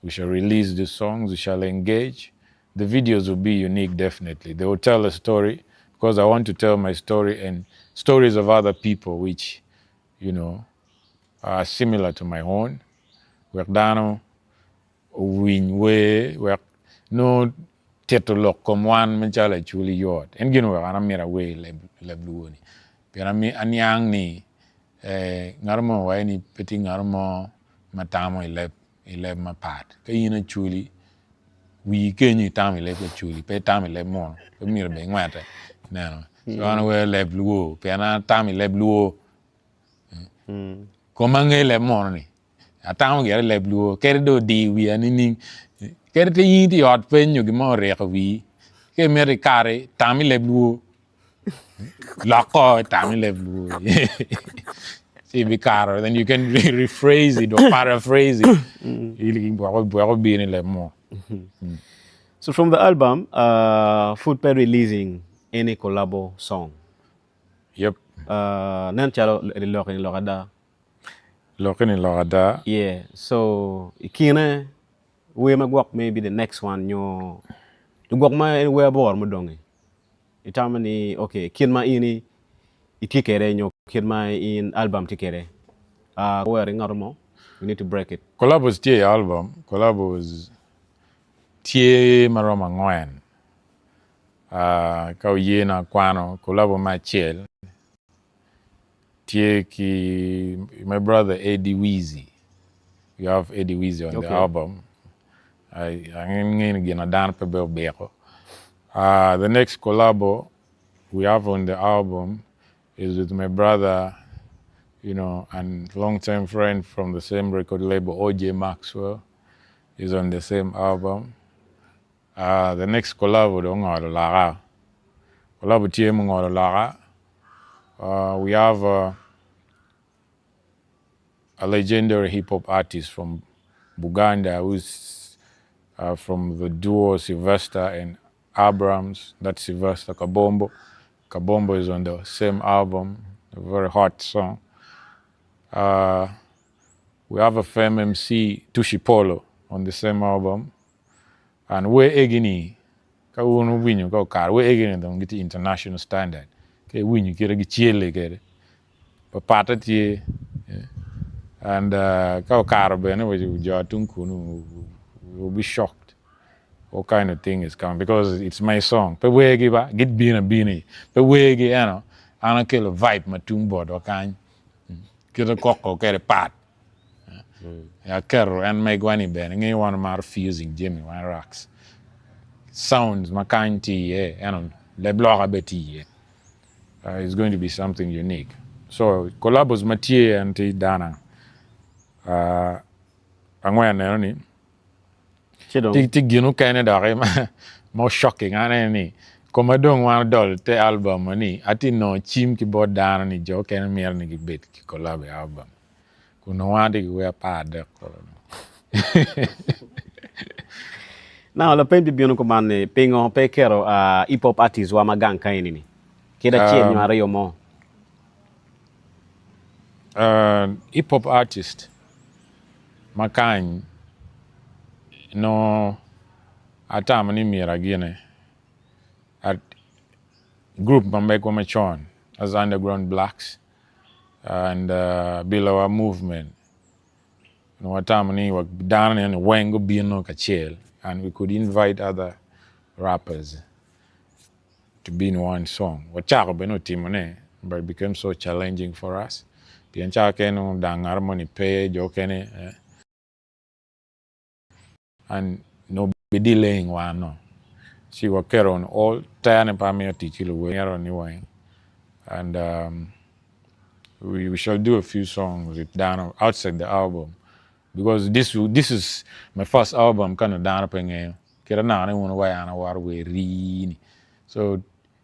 Speaker 3: We shall release the songs, we shall engage. The videos will be unique, definitely. They will tell a story because I want to tell my story and stories of other people which, you know, are similar to my own. Wek dano owiny wer, wek nongo tito lok kom wan macalo Acholi yot. En gin oweko an amito awer i leb luo ni. Pien aniang ni eh, ngat mo owaco ni pe tye ngat mo ma tamo i leb i leb mapat. Ka in Acholi, wii kenyo itamo i leb Acholi, pe itamo i leb munu, pe myero bene ingwete. Ineno? So an awero leb luo pien an atamo i leb luo. Koma angeyo leb munu ni, atamo gire i leb luo, kadi dong odiyo wiya nining, kadi pe in itye i ot peny nyo gin mo oriko wii, ka imito ikati, tam i leb luo. Loko tam i leb luo. Ci ibikato, then you can rephrase it or paraphrase it. Wek obin i leb mo.
Speaker 20: So from the album, uh, pud pe releasing any collabo song.
Speaker 3: Yep.
Speaker 20: Uh, nen calo lok ni lok ada.
Speaker 3: Lok ni lok ada.
Speaker 20: Yeah, so i kine wer ma gwok maybe the next one nyo gwok ma en wer aboro mudongi. Itamo ni okay kit ma in itye kwede nyo kit ma in album tye kwede uh, wer i ngat mo you need to break it.
Speaker 3: Collabos tye i album, collabos tye maromo angwen. Uh, ka oye na akwano collabo me acel tye ki my brother Eddie Weezy. You have Eddie Weezy on okay. the album. I angeyo ni gin ma dano pe bene obiko. Uh, the next collabo we have on the album is with my brother, you know, and long-term friend from the same record label, OJ Maxwell, is on the same album. Uh, the next collabo dong ongolo laka. Collabo tye mungolo laka. Uh, we have uh, a legendary hip hop artist from Buganda who's uh, from the duo Sylvester and Abrams. That's Sylvester Kabombo. Kabombo is on the same album, a very hot song. Uh, we have a fame MC, Tushi Polo, on the same album. And we egini, ka wun wuwinyo ka okato, we egini dong gitye international standard. Ka iwinyo kite gicele kede. Papatte tye and ka okato bene jo tung kunu will be shocked what kind of thing is coming because it's my song pe wergi ba gibino abina pe wergi ento an akelo vibe ma tung botwa kany kite koko kede pat aketo en megwa ni bene ngeyo wan wamaro fusing jami wan rocks sounds ma kany tye iye ento leb loka bene tye iye. Uh, it's going to be something unique. So collabos ma tye en tye dana uh, angwen neno ni tye gin okene doki ma shocking aneno ni koma dong wan odol te album ni atye nongo cim ki bot dano ni jo okene mito ni gibed ki collab i album kun nongo wan atye ki wer 13 koro.
Speaker 20: Now lapeny bibino kuman ni pingo pe iketo uh, hip hop artist wa ma gang ka eni ni kit acel nyo aryo mo?
Speaker 3: Uh, hip hop artist ma kany nongo atamo ni myero agine at group ma megwa macon as underground blacks and uh, Bilawa movement Onongo watamo ni dano ni weng gubino kacel and we could invite other rappers to be in one song. Wacako bene otimone but it became so challenging for us pien cawa kene nongo dang ngat moni pe jo okene eh, and no be delaying wan no ci waketo on all terne pe amito tic ki luwer mito ni weng and um, we, we shall do a few songs with dano outside the album because this this is my first album ka nongo dano pe ngeyo kit naka ni wun wuwaco an aworo wer rii ni so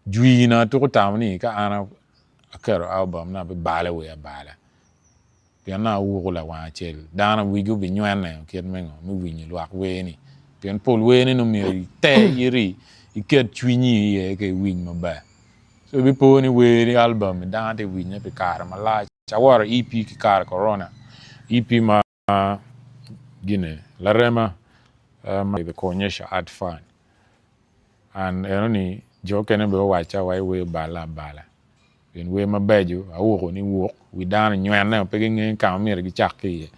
Speaker 3: jwina tuko tamo ni ka an aketo album na abibalo wer abala Pien nongo awuko lawang acel, dano wigi obinywene kit me ngo me winyo lwak wer-ni. Pien pol wer-ni nongo myero iter iti iket cwinyi iye ka iwiny maber. So ibipo ni wer-ni album-mi dano tye ka winye pi kare malac. Aworo EP ki kare korona, EP ma gine larema. The Konyesha Art Fund and eno ni jo okene bene owacca wa i wer balla abala pien wer mabeco awuko ni wuk wi dano nywene pe gingeyo ka ma myero gicak ki iye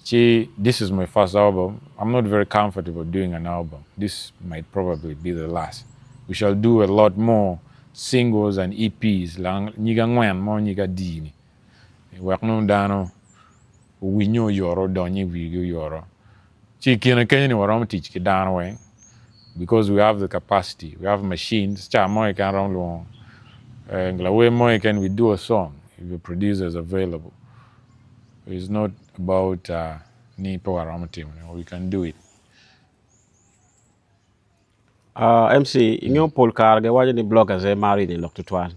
Speaker 3: ci this is my first album I'm not very comfortable doing an album this might probably be the last we shall do a lot more singles and EPs nyig angwen mo nyig adi ni wek nongo dano owinye oyoto odony i wigi oyoto ci i kine kenyo ni waromo tic ki dano weng because we have the capacity we have machines ca mo keken romo lwongo lawer mo keken we do a song if the producer is available it's not about ni pe waromo timo ne we can do it.
Speaker 20: MC, ingeyo pol kare giwaco ni bloggers aye maro yenyo lok tutwal.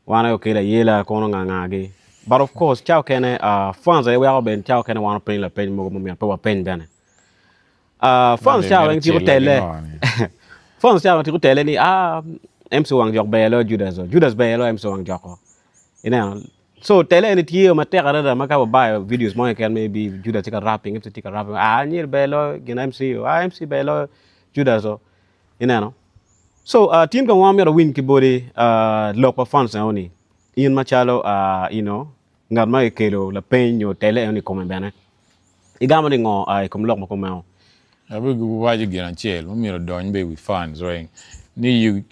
Speaker 20: Wan aye okelo ayela kono nga nga gi. But of course ca okene uh, fans aye weko bene ca okene wan openyo lapeny mogo ma myero pe wapeny bene. Uh, fans ca weng tiko tele. Fans ca weng tiko tele ni ah MC Wang Jok ber loyo Judas o. Judas ber loyo MC Wang Jok o. Ineno? So tele eni tye matek adada ma ka wabayo videos mo keken maybe Judas tye ka rapping, MC tye ka rapping, ah anyira ber loyo gin MC o, ah MC ber loyo Judas o. Ineno? So uh, tin kong wan myero wawiny ki boti uh, lok pa fans eno ni in macalo uh, you know, ngat ma kikelo lapeny nyo tele eno ni i kome bene igamo ni ngo uh, i kom lok ma kumeno?
Speaker 3: Abiwaco gin acel ma myero odony be i wi fans weng ni you,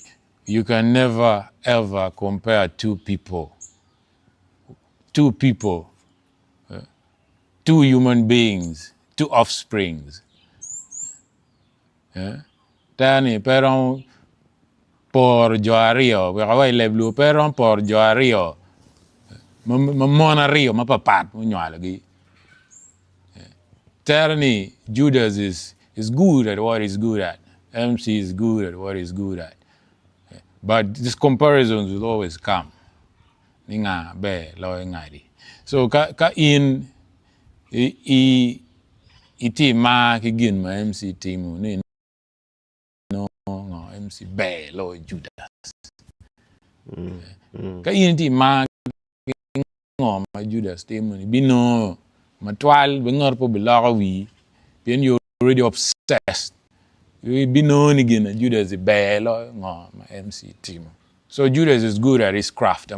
Speaker 3: you can never ever compare two people, two people, two human beings, two offsprings. Tere ni pe romo poro jo aryo wek awac i leb luo pe romo poro jo aryo ma mon aryo mapapat munywalogi. Tere ni Judas is is good at what he's good at, MC is good at what he's good at but these comparisons will always come ni nga ber loyo ngadi. So ka in i itye mar ki gin ma MC timo ni nongo MC ber loyo Judas. Ka in itye mar ki ngo ma Judas timo ni binongo matwal bi ngat pe obiloko wii pien you already obsessed ibinongo ni gin ma Judas ber loyo ngo ma MC timo. So Judas is good at his craft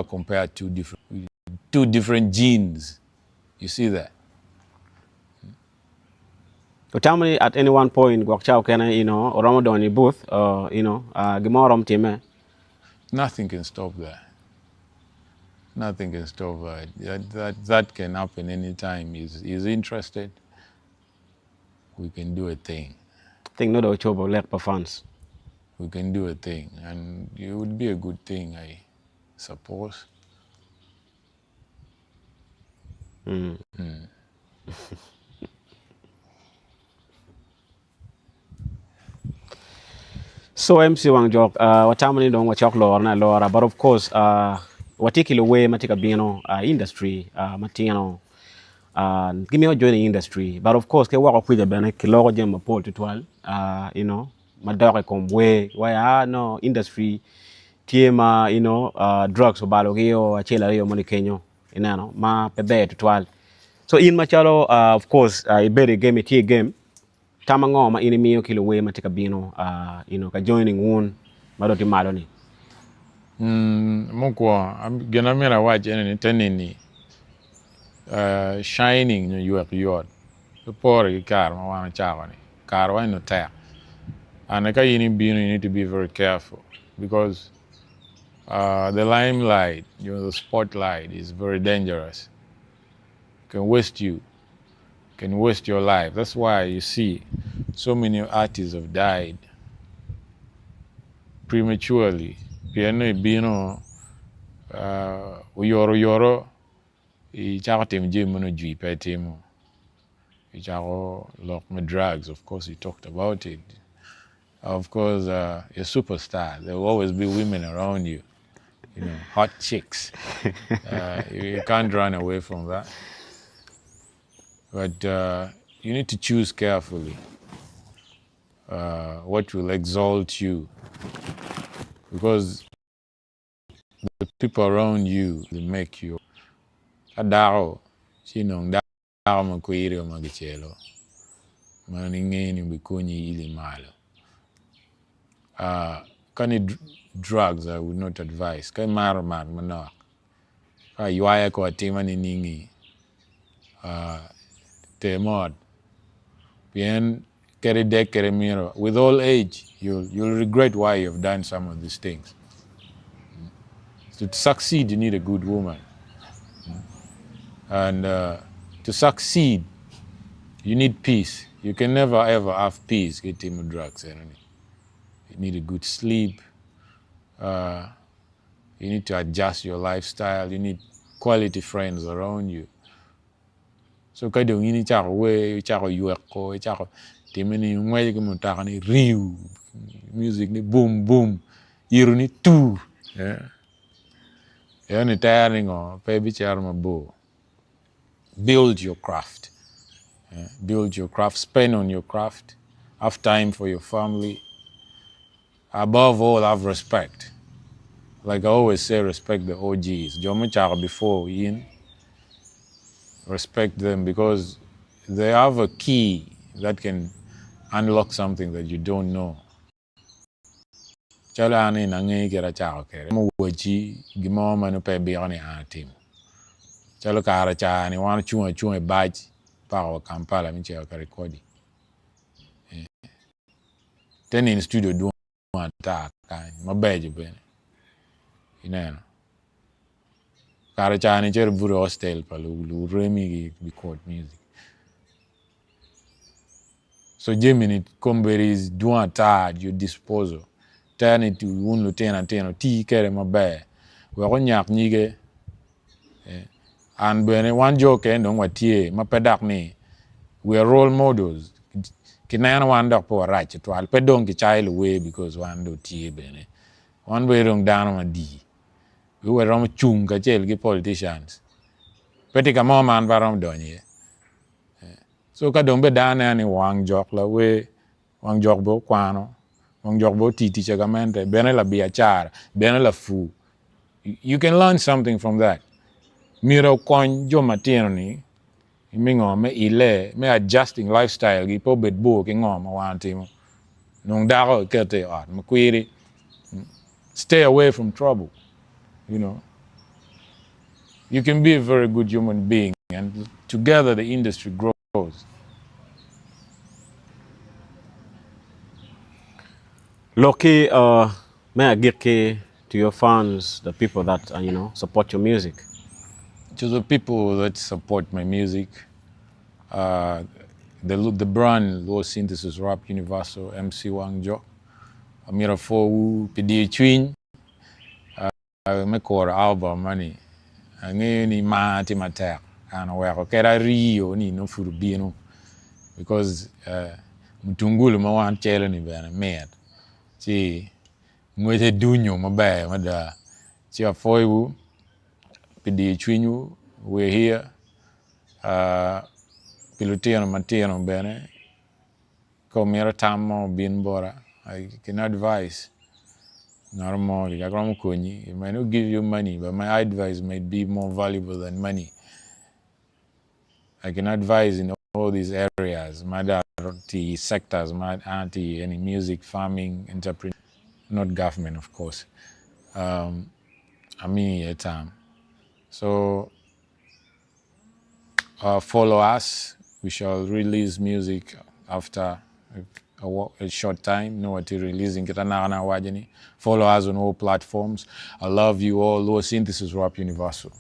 Speaker 3: compare two different genes you see that.
Speaker 20: Otamo ni at any one point gwok ca okene you know oromo donyo i booth or you know uh, gin mo oromo timme.
Speaker 3: Nothing can stop that. Nothing can stop that. That, that, that can happen anytime. He's, he's interested. We can do a thing.
Speaker 20: Thing no dong ocobo lek pa fans.
Speaker 3: We can do a thing and it would be a good thing I suppose.
Speaker 20: Mm.
Speaker 3: Mm.
Speaker 20: So MC Wang Jok, uh, watamo ni dong wacok lorone alora, but of course uh, watye ki luwer ma tye ka bino uh, industry uh, matino uh, gimito join i industry but of course ki woko kwica bene kiloko jami mapol tutwal uh, you know, madok i kom wer wai ah no industry tye ma you know, uh, drugs obalogi o acel aryo moni kenyo ineno ma pe ber tutwal so in macalo uh, of course uh, ibedo i game itye i game tam ango ma in imiyo ki luwer ma tye ka bino uh, you know, ka joining wun ma dong tye malo ni?
Speaker 3: Mm, mukwongo gin ma myero awac ene ni te nini uh, shining nyo ywek yot pe pore ki kare ma wan ocako ni kare wa eni tek and ka in ibino you need to be very careful because uh, the limelight you know, the spotlight is very dangerous it can waste you can waste your life that's why you see so many artists have died prematurely pien nongo ibino uh, oyoro oyoro icako timo jami ma nongo jwi pe itimo icako lok me drugs of course you talked about it of course uh, you're a superstar there will always be women around you you know hot chicks uh, you can't run away from that but uh, you need to choose carefully uh, what will exalt you because the people around you they make you ka dako ci nong dako ma kwiri ma gicelo. ma in ingeyo ni obikonyi ili malo. Ka ni drugs I would not advise ka imaro mat manok ka aywaya kor atima nining-ngi ter mot pien kadi idek kadi imito with old age you will regret why you have done some of these things. To succeed you need a good woman and to succeed you need peace you can never ever have peace ka itimo drugs enoni you need a good sleep you need to adjust your lifestyle you need quality friends around you so ka dong in icako wer icako yweko icako time ni ingweco ki mutoka ni riu music ni bum bum yito ni tur eno ni tere ni ngo pe ibicito mabor build your craft build your craft spend on your craft have time for your family Above all have respect like I always say respect the OGs jo mucako before in respect them because they have a key that can unlock something that you don't know calo an eni angeyo kit acako kwede romo wacci gin mo ma nongo pe ibiko ni an atimo calo kare ca ni wan ocung acunga i bac paka wa Kampala me cito ka recording. Te nino studio dwong ata kany mabeco bene ineno kare ca ni icito ibuto i hostel pa luremi gi record music so jami ni kombeddi dwong ata at your disposal tere ni wun lutino atino wuti kwede maber wek onyak nyige and bene wan jo okene dong watye ma pe dok ni we are role models kineno wan dok pe warac tutwal pe dong kicayo luwer because wan dong tye bene wan bene dong dano madii wi waromo cung kacel ki politicians pe tye ka mo ma an pe aromo donyo iye so ka dong bene dano neno ni wang jok lawer wang jok bene okwano wang jok bene otiyo tic pa gamente bene labiacara bene lapur You can learn something from that. Myero okony jo matino ni me ngo me ile me adjusting lifestyle gi pe obed bor ki ngo ma wan timo. Nong dako ikete i ot ma kwiri. Stay away from trouble. You know. You can be a very good human being and together the industry grows.
Speaker 20: Lokki uh, me agikki to your fans, the people that uh, you know support your music.
Speaker 3: To the people that support my music, uh, the, the brand Luo Synthesis Rap Universal MC Wang Jok, amyero apwowu pi diyo cwiny uh, me kuro album mani. Angeyo ni mar tye matek an oweko kadi ariyo ni nongo pud obino because uh, mutungulu ma wan celo ni bene mit ci ngwece dunyo maber mada ci apwoyowu pi diyo cwinywu we're here uh, pi lutino matino bene ka wumito tam mo obin bota I can advise ngat mo romo konyi it might not give you money but my advice might be more valuable than money I can advise in all these areas ma dok tye i sectors ma an atye iye ni music, farming, entrepreneur not government of course um, amiyo iye tam so uh, follow us we shall release music after a, a, a short time no watye releasing kita naka awaco ni follow us on all platforms I love you all Luo Synthesis Rap Universal.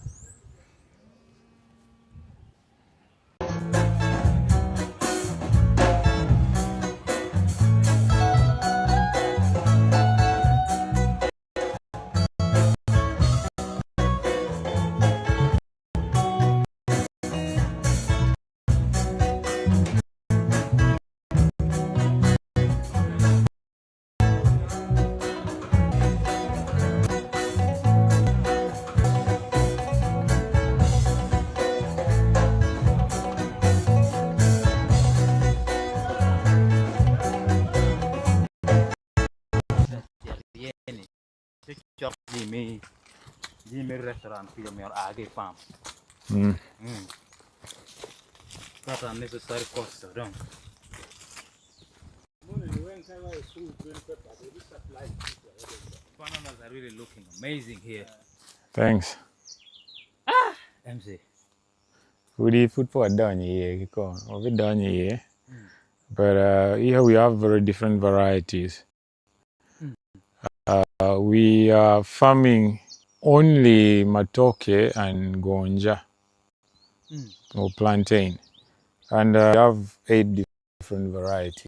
Speaker 12: Bananas are really looking amazing here.
Speaker 18: Thanks.
Speaker 12: Ah, MC.
Speaker 18: Pudi pud pe wadonyo iye kikome, wabidonyo iye. But uh, here we have very different varieties. Uh, we are farming only matoke and gonja or plantain. And uh, we have eight different varieties.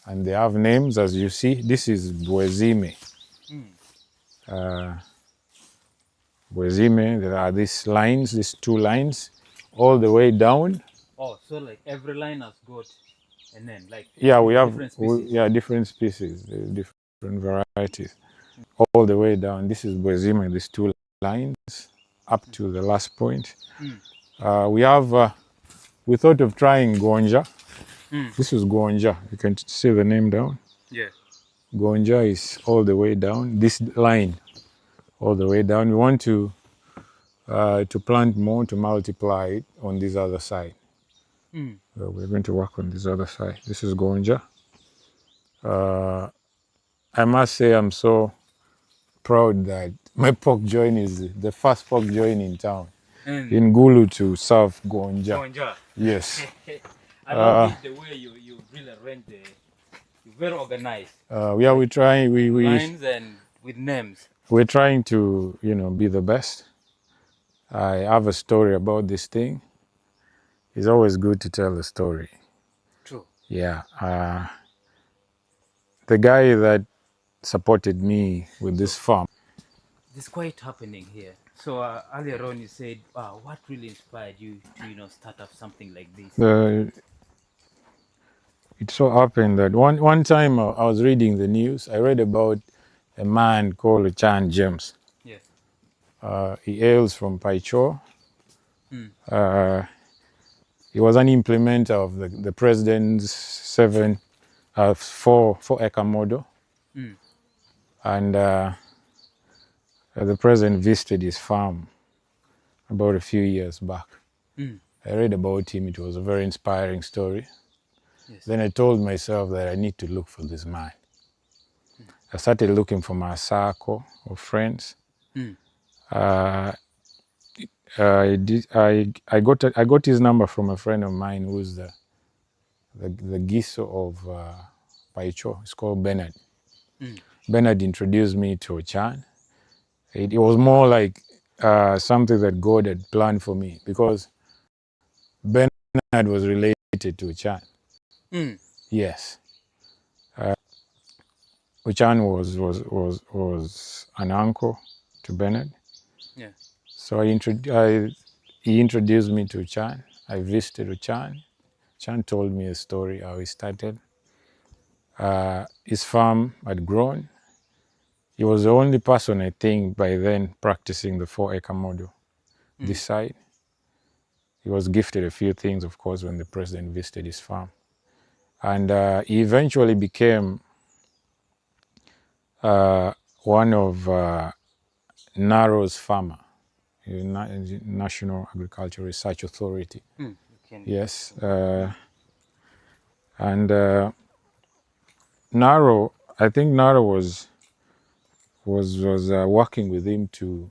Speaker 18: And they have names, as you see. This is Bwezime. Bwezime, there are these lines, these two lines, all the way down.
Speaker 12: Oh, so like every line has got a name, like
Speaker 18: Yeah, we have
Speaker 12: different
Speaker 18: we,
Speaker 12: species.
Speaker 18: yeah different species, different varieties, all the way down. This is Bwezime, these two lines up to the last point. We have we thought of trying Gonja. This is Gonja. You can see the name down.
Speaker 12: Yeah.
Speaker 18: Gonja is all the way down. This line, all the way down. We want to plant more to multiply it on this other side. We're going to work on this other side. This is Gonja. I must say I'm so proud that my pork joint is the first pork joint in town. In Gulu to serve Gonja.
Speaker 12: Gonja.
Speaker 18: Yes.
Speaker 12: I love it the way you really arrange the, you're very organized.
Speaker 18: Yeah, we try. We
Speaker 12: Lines and with names.
Speaker 18: We're trying to, you know, be the best. I have a story about this thing. It's always good to tell the story.
Speaker 12: True.
Speaker 18: Yeah. The guy that supported me with this farm.
Speaker 12: This is quite happening here. So earlier on you said, what really inspired you to, you know, start up something like this?
Speaker 18: It so happened that one time I was reading the news. I read about a man called Chan James.
Speaker 12: Yes.
Speaker 18: He hails from Paicho. He was an implementer of the president's 4 acre model. And the president visited his farm about a few years back. I read about him. It was a very inspiring story.
Speaker 12: Yes.
Speaker 18: Then I told myself that I need to look for this man. I started looking for my circle of friends. I got his number from a friend of mine who's the Giso of Paicho. It's called Bernard. Bernard introduced me to Ochan. It was more like something that God had planned for me, because Bernard was related to Ochan. Yes. Ochan was an uncle to Bernard. So he introduced me to Ochan. I visited Ochan. Ochan told me a story how he started. His farm had grown. He was the only person, I think, by then practicing the 4-acre model. This side. He was gifted a few things, of course, when the president visited his farm. And he eventually became one of NARO's farmer, National Agricultural Research Authority. Yes. And NARO, I think NARO was working with him to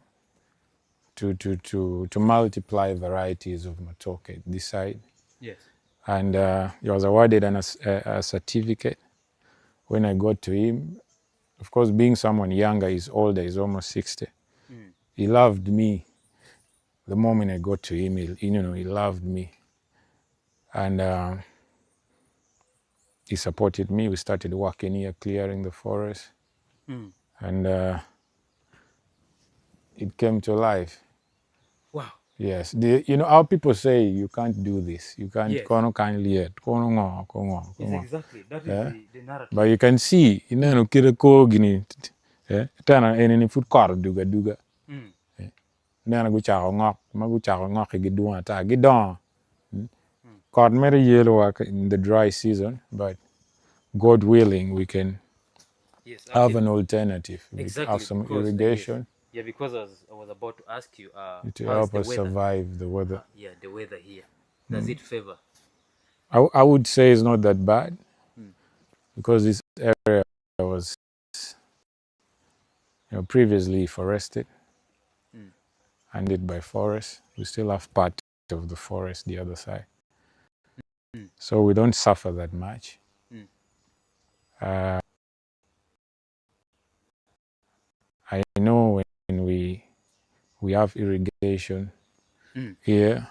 Speaker 18: multiply varieties of matoke this side. And he was awarded a certificate. When I got to him, of course, being someone younger, he's older, he's almost 60. He loved me. The moment I got to him, he loved me. And he supported me. We started working here, clearing the forest. And it came to life.
Speaker 12: Wow.
Speaker 18: Yes. You know how people say you can't do this. You can't.
Speaker 12: Yes.
Speaker 18: Kono can't liet. Kono ngo, kono ngo, kono ngo.
Speaker 12: Exactly. That is
Speaker 18: Yeah?
Speaker 12: the narrative.
Speaker 18: But you can see, you know, kira ko gini. Eh? Tana eni ni food car duga duga. Eh? Nena gu chako ngok, ma gu chako ngok gi duwa ta gi don. Kod mere yellow work in the dry season, but God willing, we can
Speaker 12: Yes,
Speaker 18: have
Speaker 12: actually,
Speaker 18: an alternative. We
Speaker 12: exactly,
Speaker 18: have some
Speaker 12: because, yes.
Speaker 18: irrigation.
Speaker 12: Yeah, because I was about to ask you,
Speaker 18: to
Speaker 12: how's
Speaker 18: help
Speaker 12: the
Speaker 18: us
Speaker 12: weather?
Speaker 18: survive the weather.
Speaker 12: Yeah, the weather here. Does it favor?
Speaker 18: I would say it's not that bad.
Speaker 3: Because this area was you know, previously forested mm. and it by forest. We still have part of the forest the other side. Mm. So we don't suffer that much. Mm. Uh, I know when we we have irrigation mm. here,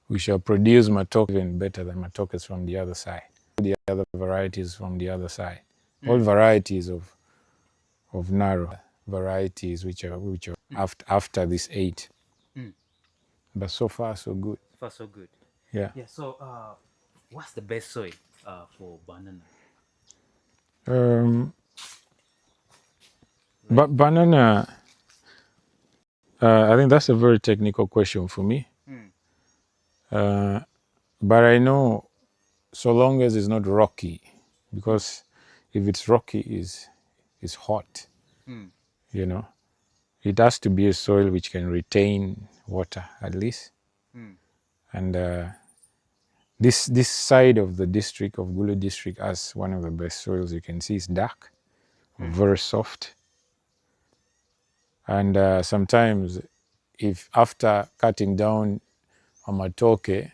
Speaker 3: we shall produce matoke even better than matokes from the other side. The other varieties from the other side. Mm. All varieties of of narrow varieties which are which are mm. after after this eight. Mm. But so far so good.
Speaker 12: So far so good.
Speaker 3: Yeah.
Speaker 12: Yeah. So uh, what's the best soil uh, for banana?
Speaker 3: Um, but banana, uh, I think that's a very technical question for me. Mm. Uh, but I know so long as it's not rocky, because if it's rocky, it's, it's hot. Mm. You know, it has to be a soil which can retain water at least. Mm. And uh, this, this side of the district, of Gulu district, has one of the best soils you can see. It's dark, mm. very soft. And uh, sometimes if after cutting down a matoke,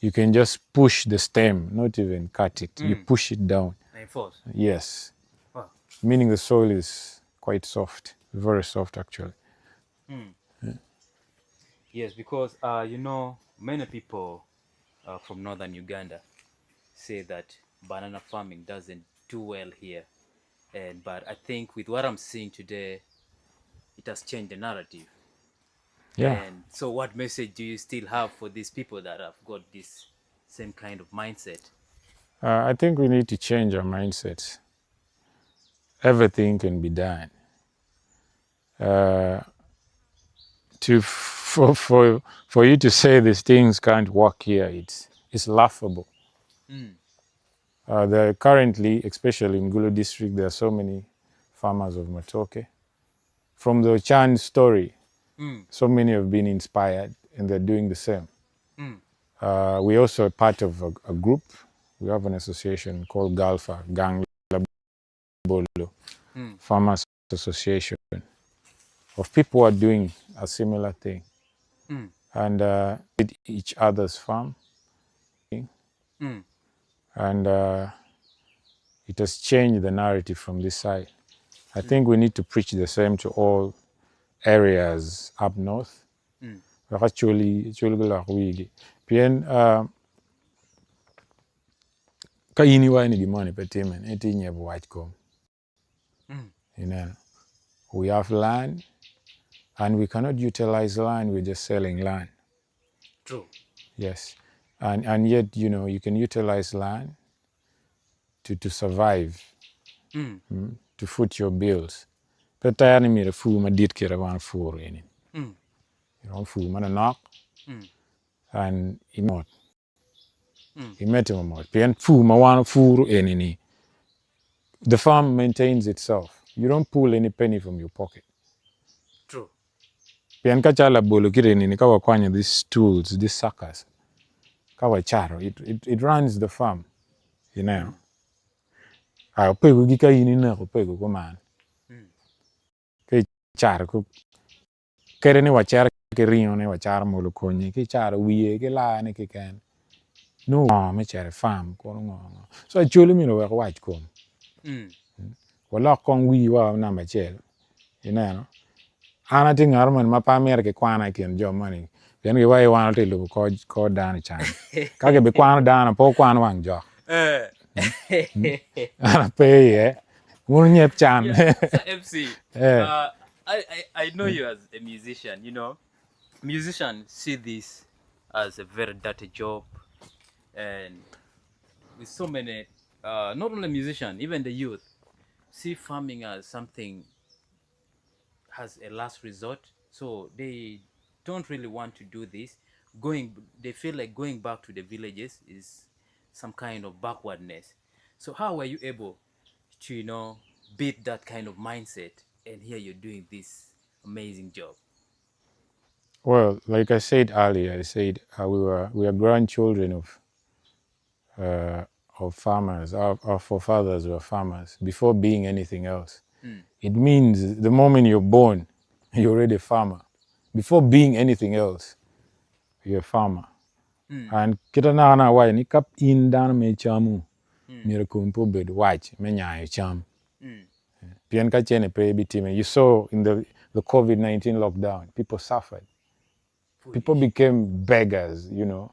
Speaker 3: you can just push the stem, not even cut it. Mm. You push it down.
Speaker 12: Reinforce.
Speaker 3: Yes. Wow. Meaning the soil is quite soft, very soft actually.
Speaker 12: Mm. Yeah. Yes, because uh, you know, many people uh, from northern Uganda say that banana farming doesn't do well here. And but I think with what I'm seeing today, it has changed the narrative.
Speaker 3: Yeah.
Speaker 12: And so what message do you still have for these people that have got this same kind of mindset?
Speaker 3: Uh, I think we need to change our mindsets. Everything can be done. Uh, to for, for, for you to say these things can't work here, it's, it's laughable. Mm. Uh, there currently, especially in Gulu district, there are so many farmers of Matoke. From the Chan story, mm. so many have been inspired and they're doing the same. Mm. Uh, we also are part of a, a, group. We have an association called GALFA, Gang Labolo mm. Farmers Association, of people who are doing a similar thing. Mm. And uh, each other's farm. Mm. And uh, it has changed the narrative from this side. I think we need to preach the same to all areas up north. Mm. Actually, pien uh, ka in iwaco ni gin moni pe timme, ento inyebo wac kom. Mm. You know, we have land and we cannot utilize land, we're just selling land.
Speaker 12: True.
Speaker 3: Yes. And, and yet, you know, you can utilize land to, to survive, mm. Mm, to foot your bills. Pe tayar ni myero ipur madit kite ma wan puro eni. Mm. Iromo pur manonok mm. and imot. Mm. Imete mamot. Pien pur ma wan puro eni ni, the farm maintains itself. You don't pull any penny from your pocket.
Speaker 12: True.
Speaker 3: Pien ka calo labolo kite eni ni ka wakwanyo these tools, these suckers, ka wacaro, it, it, it runs the farm. You know. Ah, opego gi ka in ineko opego kuman. Ka icaro ku kede ni wacito ki ringo ni wacaro molo konyi ki icaro wiye ki laa ni keken nongo ngo me cito i farm kono ngo ngo. So acholi myero owek wac kom. Walok kong wiwa namba acel ineno. An atye ngat moni ma pe amito kikwana i kin jo moni pien giwaco ni wan watye ka lubo kor dano i can. Ka gibikwano dano pe wukwan wang jok. An ape iye. Wun wunyeb can.
Speaker 12: Yeah. So MC, uh, I, I, I know you as a musician, you know. Musicians see this as a very dirty job and with so many, uh, not only musicians, even the youth, see farming as something has a last resort. So they don't really want to do this. Going, they feel like going back to the villages is some kind of backwardness. So how were you able to, you know, beat that kind of mindset? And here you're doing this amazing job.
Speaker 3: Well, like I said earlier, I said uh, we were we are grandchildren of uh, of farmers. Our, our forefathers were farmers before being anything else. It means the moment you're born, you're already a farmer. Before being anything else, you're a farmer. And kita naka na awaco ni ka in dano ma icamu, myero komi pe obed wac me nyayo cam. Pien ka cene pe ibitime. You saw in the, the COVID-19 lockdown, people suffered. People became beggars, you know,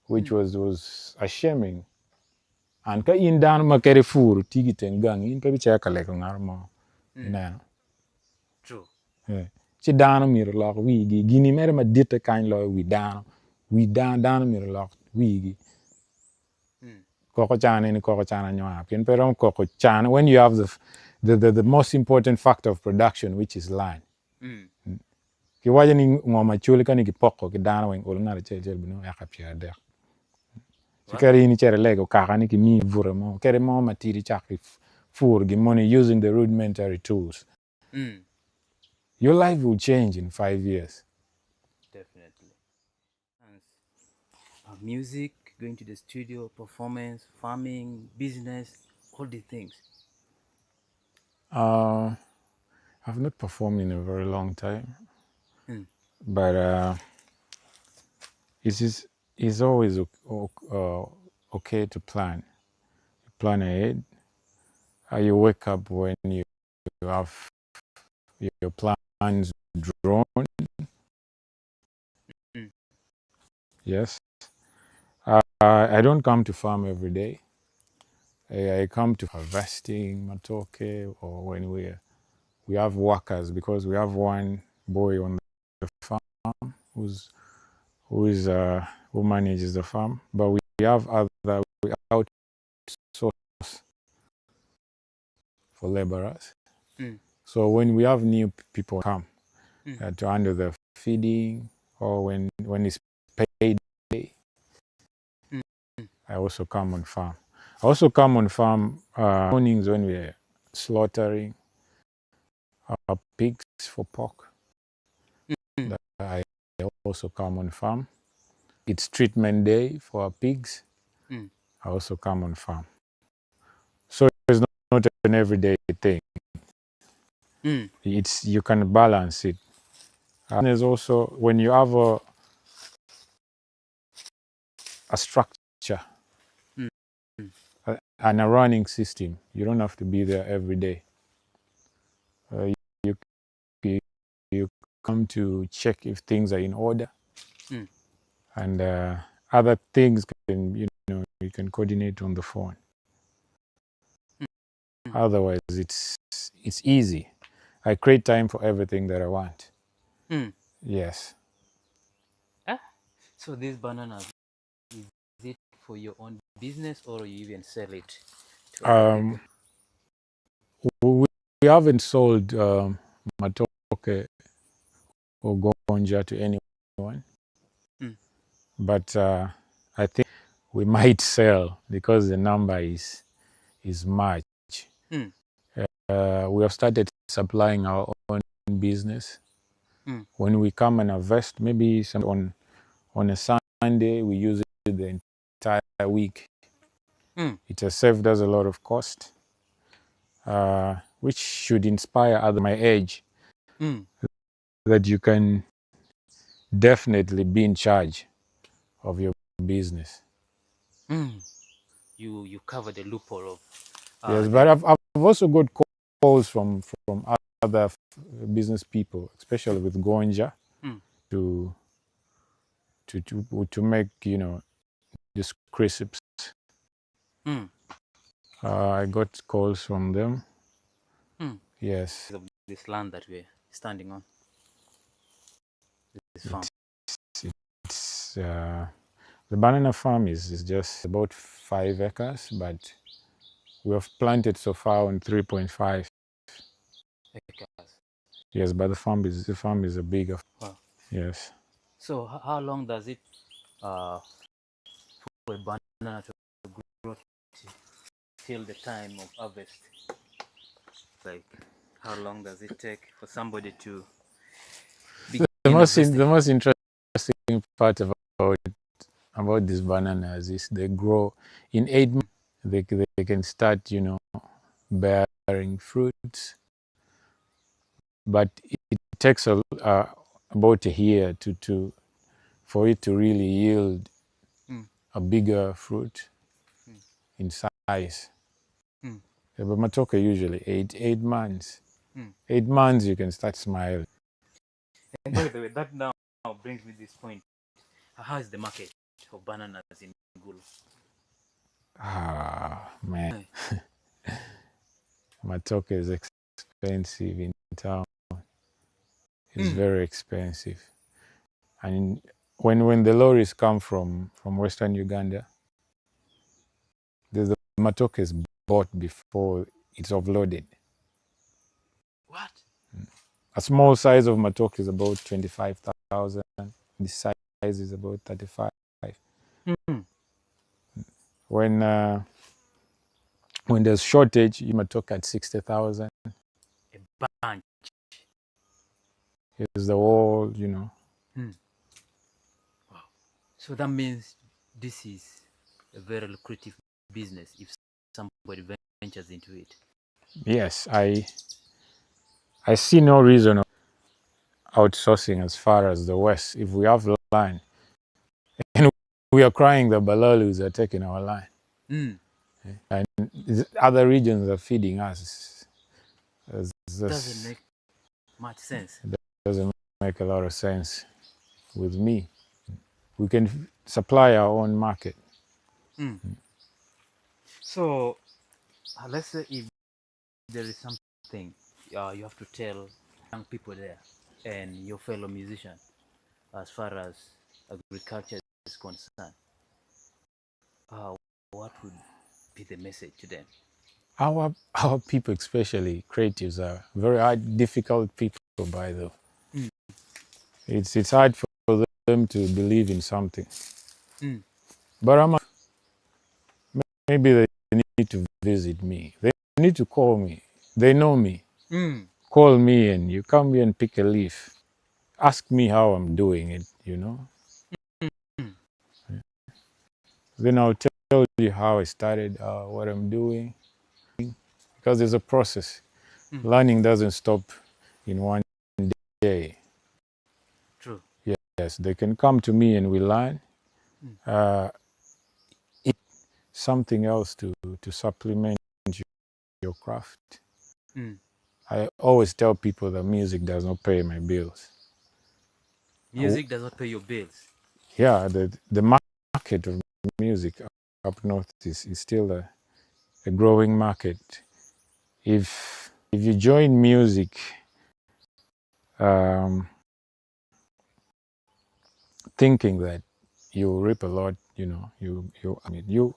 Speaker 3: which was, was ashaming. And ka in dano ma kadi pur tye ki teng gangi, in pe ibicito ka lego ngat mo. Ineno?
Speaker 12: True.
Speaker 3: Eh, ci dano myero olok wigi. Gini mere maditte kany loyo wi dano. Wi dano, dano myero olok wigi. Koko can eni koko can anywar pien pe romo koko can when you have the, the, the, the most important factor of production which is land. Kiwaco ni ngom acoli ka ni kipoko ki dano weng olo ngat acel acel binongo eka 30. Ci kadi in icito ilego kaka ni kimiyi bute mo kadi mo matidi cak ki puro gin moni using the rudimentary tools. Your life will change in 5 years.
Speaker 12: Definitely. Music, going to the studio, performance, farming, business, all the things.
Speaker 3: I've not performed in a very long time, but it's, just, it's always okay to plan. You plan ahead. You wake up when you have your plans drawn. Yes. I don't come to farm every day. I come to harvesting matoke or when we have workers because we have one boy on the farm who manages the farm, but we have other we outsource for laborers. So when we have new people come to handle the feeding or when it's paid day, I also come on farm. I also come on farm mornings when we're slaughtering our pigs for pork. I also come on farm. It's treatment day for our pigs. I also come on farm. So it's not an everyday thing. It's you can balance it. And there's also when you have a structure and a running system, you don't have to be there every day. You come to check if things are in order, and other things can you can coordinate on the phone. Otherwise, it's easy. I create time for everything that I want. Yes.
Speaker 12: Ah, so these bananas, is it for your own business or you even sell it to other people?
Speaker 3: We haven't sold matoke or gonja to anyone, but I think we might sell because the number is much. We have started supplying our own business. When we come and harvest, maybe some on a Sunday, we use it the entire week. It has saved us a lot of cost, which should inspire other my age that you can definitely be in charge of your business.
Speaker 12: You cover the loophole of
Speaker 3: Yes, but I've also got calls from other business people, especially with Gonja, to make these crisps. I got calls from them. Yes.
Speaker 12: Of this land that we're standing on. This farm.
Speaker 3: The banana farm is just about 5 acres, but we have planted so far on 3.5
Speaker 12: acres.
Speaker 3: Yes, but the farm is a bigger.
Speaker 12: Wow.
Speaker 3: Yes.
Speaker 12: So how long does it for a banana to grow till the time of harvest? Like, how long does it take for somebody to
Speaker 3: The
Speaker 12: begin harvesting?
Speaker 3: most interesting part about these bananas is they grow in 8 months. They, they can start, you know, bearing fruits. But it takes a, about a year to, to, for it to really yield a bigger fruit in size. Yeah, but matoke usually 8 months. 8 months you can start smiling.
Speaker 12: And by the way, that now brings me this point. How is the market of bananas in Gulu?
Speaker 3: Ah, man. Matoke is expensive in town. It's very expensive. And when the lorries come from Western Uganda, the matoke is bought before it's offloaded.
Speaker 12: What?
Speaker 3: A small size of matoke is about 25,000. This size is about 35. When there's shortage, you matoke at 60,000.
Speaker 12: A bunch.
Speaker 3: Is the whole.
Speaker 12: Wow. So that means this is a very lucrative business if somebody ventures into it.
Speaker 3: Yes, I see no reason of outsourcing as far as the West if we have land. And we are crying the Balalus are taking our land. And other regions are feeding us.
Speaker 12: Doesn't make much sense.
Speaker 3: Doesn't make a lot of sense with me. We can supply our own market.
Speaker 12: So let's say if there is something you have to tell young people there and your fellow musician as far as agriculture is concerned, what would be the message to them?
Speaker 3: Our people, especially creatives, are very hard, difficult people. By the way, it's hard for them to believe in something. But maybe they need to visit me. They need to call me. They know me. Call me and you come here and pick a leaf. Ask me how I'm doing it. Then I'll tell you how I started, what I'm doing. Because there's a process. Learning doesn't stop in one day.
Speaker 12: True.
Speaker 3: Yes, they can come to me and we learn. It's something else to supplement your craft. I always tell people that music does not pay my bills.
Speaker 12: Music does not pay your bills.
Speaker 3: Yeah, the market of music up north is still a growing market. If you join music thinking that you reap a lot, you I mean you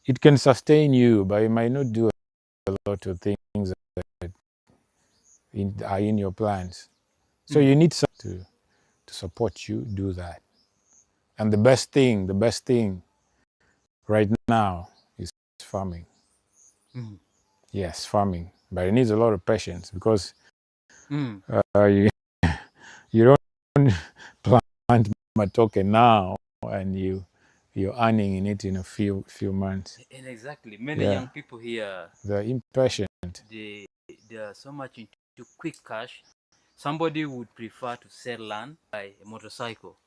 Speaker 3: it can sustain you, but it might not do a lot of things that are in your plans. So you need some to support you do that. And the best thing right now is farming. Yes, farming, but it needs a lot of patience because you don't plant matoke now and you're earning in it in a few months.
Speaker 12: And exactly, many young people here,
Speaker 3: They're impatient.
Speaker 12: they are so much into quick cash. Somebody would prefer to sell land by a motorcycle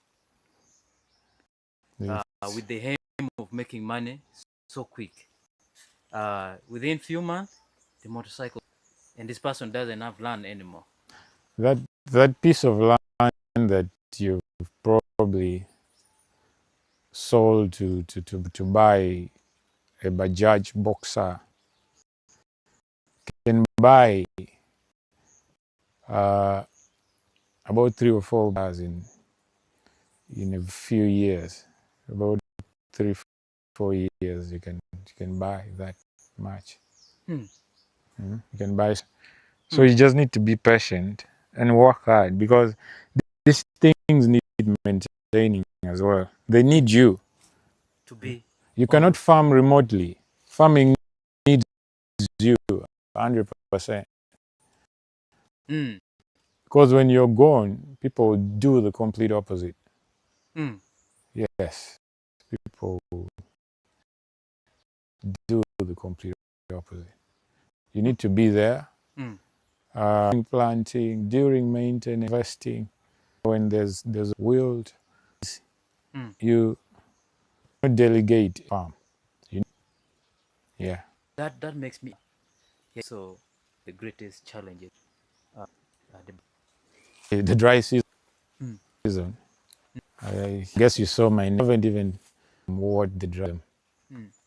Speaker 12: with the aim of making money so quick. Within few months, the motorcycle, and this person doesn't have land anymore.
Speaker 3: That piece of land that you've probably sold to buy a Bajaj Boxer can buy about three or four cars in a few years. About 3, 4 years, you can buy that much. You can buy. So you just need to be patient and work hard because these things need maintaining as well. They need you.
Speaker 12: To be
Speaker 3: You cannot farm remotely. Farming needs you 100%. Because when you're gone, people do the complete opposite. Yes, people.
Speaker 21: Do the complete opposite. You need to be there. Uh, planting, during maintenance, investing, when there's there's wild, you delegate farm. You, yeah.
Speaker 12: That that makes me yeah, so the greatest challenge uh, the
Speaker 21: The dry season. Season. I guess you saw my haven't even what the dry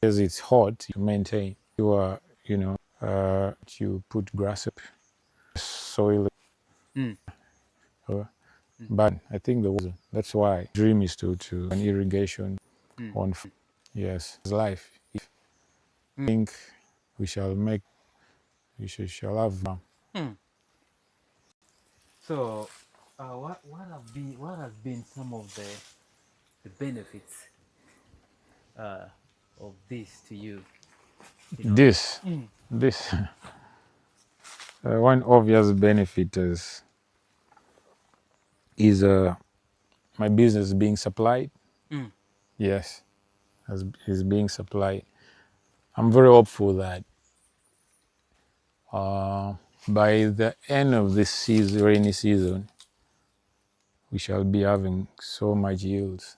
Speaker 21: because it's hot you maintain you are you know uh, you put grass up soil but I think the that's why dream is to to an irrigation on yes life if I think we shall make we should, shall have
Speaker 12: So, uh, what what have been what has been some of the the benefits uh, of this to you? You know?
Speaker 21: This this one obvious benefit is my business being supplied. Yes, as is being supplied. I'm very hopeful that by the end of this season, rainy season, we shall be having so much yields,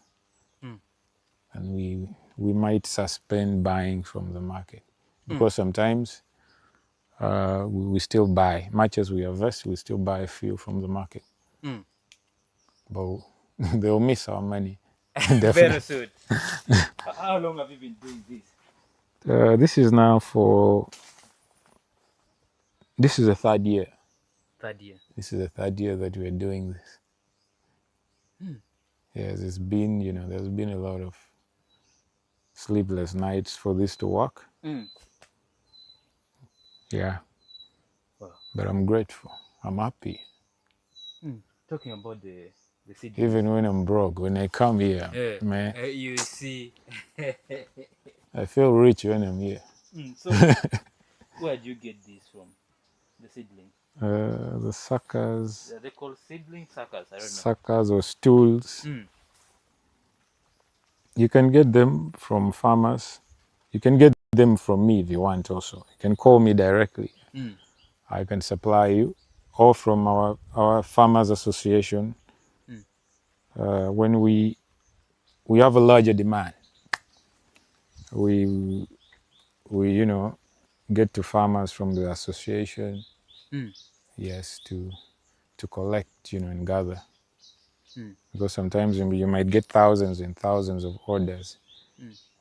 Speaker 21: and we might suspend buying from the market because sometimes we still buy much as we harvest, we still buy a few from the market, but they'll miss our money.
Speaker 12: Very
Speaker 21: Definitely.
Speaker 12: soon. How long have you been doing this?
Speaker 21: This is now for this is the third year.
Speaker 12: Third year.
Speaker 21: This is the third year that we are doing this. Yes, it's been, you know, there's been a lot of sleepless nights for this to work. Yeah.
Speaker 12: Wow.
Speaker 21: But I'm grateful. I'm happy.
Speaker 12: Talking about the seedlings.
Speaker 21: Even when I'm broke, when I come here,
Speaker 12: Yeah.
Speaker 21: man,
Speaker 12: You see.
Speaker 21: I feel rich when I'm here.
Speaker 12: So, where do you get this from? The seedling.
Speaker 21: The suckers,
Speaker 12: Are they called seedling suckers? I don't know.
Speaker 21: suckers or stools. You can get them from farmers. You can get them from me if you want also. You can call me directly. I can supply you, or from our farmers association. When we have a larger demand, we you know get to farmers from the association. Yes, to collect you know and gather. Because sometimes you might get thousands and thousands of orders,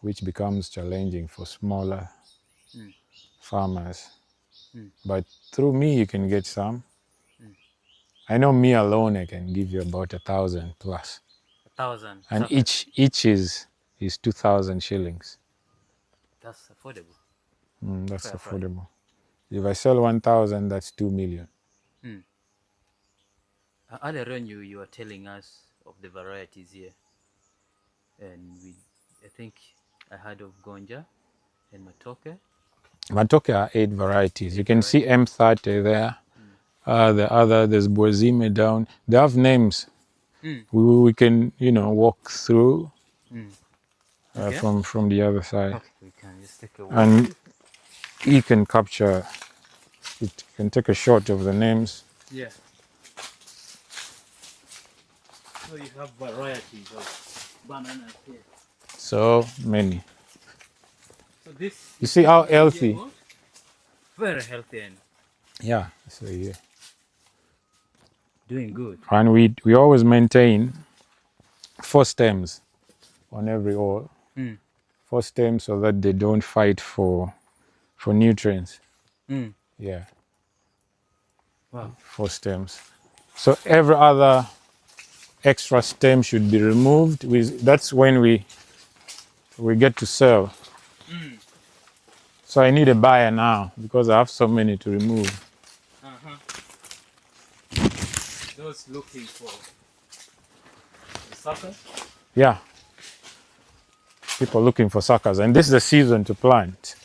Speaker 21: which becomes challenging for smaller farmers. But through me, you can get some. I know me alone, I can give you about 1,000 plus.
Speaker 12: 1,000.
Speaker 21: And
Speaker 12: suckers.
Speaker 21: each is 2,000 shillings.
Speaker 12: That's affordable.
Speaker 21: That's
Speaker 12: Fair price.
Speaker 21: affordable. If I sell 1,000, that's 2 million.
Speaker 12: Earlier on, you were telling us of the varieties here, and we, I think I heard of Gonja and Matoke.
Speaker 21: Matoke are 8 varieties. You can see M30 there. The other, there's Bwezime down. They have names. We can, you know, walk through from the other side.
Speaker 12: Okay, we can just take a walk.
Speaker 21: And you can capture, it can take a shot of the names.
Speaker 12: Yeah. So you have varieties of bananas here.
Speaker 21: So many.
Speaker 12: So this
Speaker 21: You see how healthy?
Speaker 12: Very healthy and
Speaker 21: Yeah. So yeah.
Speaker 12: Doing good.
Speaker 21: And we always maintain 4 stems on every hole. 4 stems so that they don't fight for nutrients. Yeah.
Speaker 12: Wow.
Speaker 21: 4 stems. So every other extra stem should be removed. That's when we get to sell. So I need a buyer now because I have so many to remove.
Speaker 12: Those looking for the suckers?
Speaker 21: Yeah. People looking for suckers. And this is the season to plant.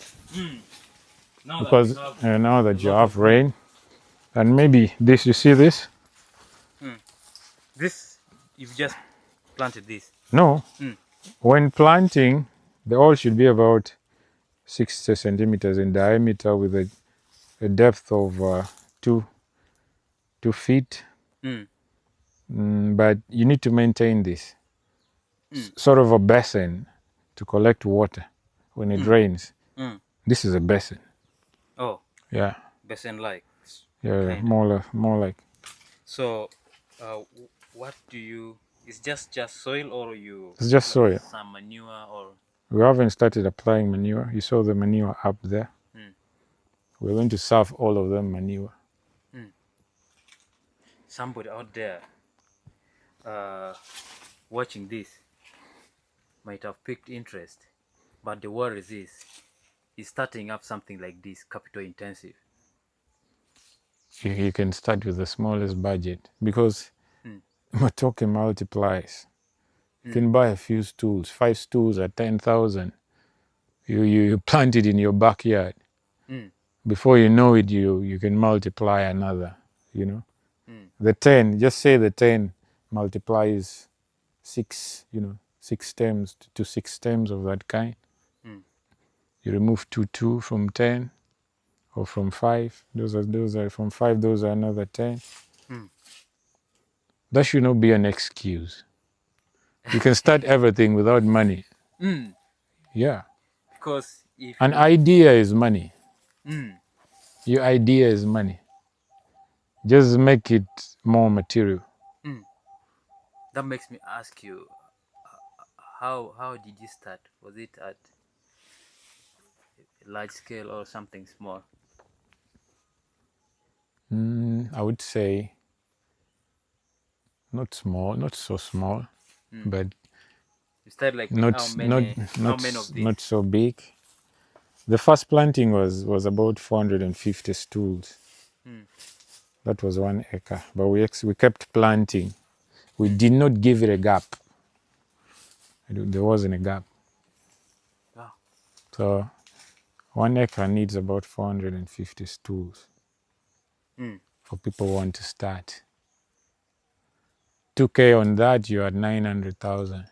Speaker 12: Now that
Speaker 21: Because
Speaker 12: you have
Speaker 21: now that you have rain, and maybe this, you see this?
Speaker 12: This, you've just planted this?
Speaker 21: No. When planting, the oil should be about
Speaker 3: 60 centimeters in diameter with a, a depth of uh, two, two feet.
Speaker 12: Mm.
Speaker 3: Mm, but you need to maintain this mm. sort of a basin to collect water when it mm. rains.
Speaker 12: Mm.
Speaker 3: This is a basin.
Speaker 12: Oh.
Speaker 3: Yeah.
Speaker 12: Basin like.
Speaker 3: Yeah, more like, more like.
Speaker 12: So, uh, what do you? It's just just soil, or you?
Speaker 3: It's just soil.
Speaker 12: Some manure or.
Speaker 3: We haven't started applying manure. You saw the manure up there.
Speaker 12: Mm.
Speaker 3: We're going to serve all of them manure.
Speaker 12: Mm. Somebody out there uh, watching this might have picked interest, but the worry is, is starting up something like this capital intensive.
Speaker 3: You, you can start with the smallest budget because mm. Matoke multiplies. You mm. can buy a few stools, five stools at 10,000. You, you, you plant it in your backyard.
Speaker 12: Mm.
Speaker 3: Before you know it, you, you can multiply another, you know. Mm. The 10, just say the 10 multiplies six, you know, six stems to six stems of that kind.
Speaker 12: Mm.
Speaker 3: You remove two, two from 10 or from five. Those are, those are from five, those are another 10.
Speaker 12: Mm.
Speaker 3: That should not be an excuse. You can start everything without money.
Speaker 12: Mm.
Speaker 3: Yeah.
Speaker 12: Because if
Speaker 3: an idea is money.
Speaker 12: Mm.
Speaker 3: Your idea is money. Just make it more material.
Speaker 12: Mm. That makes me ask you, uh, how how did you start? Was it at large scale or something small?
Speaker 3: Mm, I would say not small, not so small,
Speaker 12: mm.
Speaker 3: but
Speaker 12: you started like
Speaker 3: not
Speaker 12: how many,
Speaker 3: not
Speaker 12: how
Speaker 3: not
Speaker 12: many of these?
Speaker 3: not so big. The first planting was was about 450 stools.
Speaker 12: Mm.
Speaker 3: That was one acre, but we ex- we kept planting. We did not give it a gap. There wasn't a gap.
Speaker 12: Wow.
Speaker 3: So one acre needs about 450 stools
Speaker 12: mm.
Speaker 3: for people who want to start. 2K on that, you're at 900,000.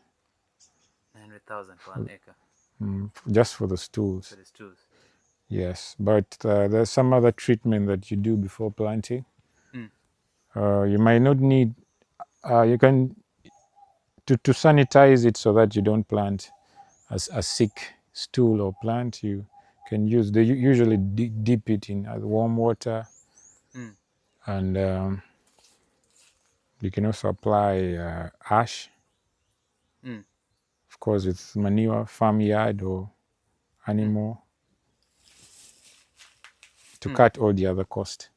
Speaker 12: 900,000 for an acre.
Speaker 3: Mm, just for the stools.
Speaker 12: For the stools.
Speaker 3: Yes, but uh, there's some other treatment that you do before planting.
Speaker 12: Mm.
Speaker 3: Uh, you might not need, uh, you can, to, to sanitize it so that you don't plant a, a sick stool or plant, you can use, they usually dip it in uh, warm water.
Speaker 12: Mm.
Speaker 3: And um, you can also apply uh, ash.
Speaker 12: Mm.
Speaker 3: Of course, with manure, farmyard or animal to
Speaker 12: Mm.
Speaker 3: cut all the other cost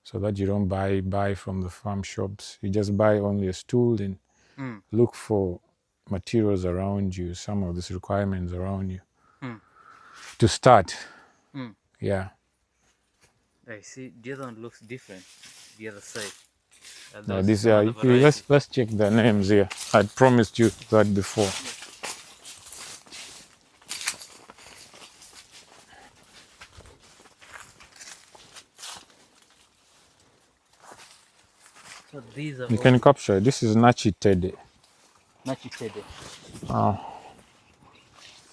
Speaker 3: so that you don't buy buy from the farm shops. You just buy only a stool and
Speaker 12: Mm.
Speaker 3: look for materials around you, some of these requirements around you
Speaker 12: Mm.
Speaker 3: to start.
Speaker 12: Mm.
Speaker 3: Yeah.
Speaker 12: I see. The other one looks different. The other side. Uh,
Speaker 3: Now
Speaker 12: there's
Speaker 3: this
Speaker 12: some
Speaker 3: uh,
Speaker 12: other
Speaker 3: you-
Speaker 12: variety.
Speaker 3: let's let's check the names here. I promised you that before.
Speaker 12: So these are
Speaker 3: You
Speaker 12: all
Speaker 3: can capture. This is Nachi Tede.
Speaker 12: Nachitede.
Speaker 3: Oh,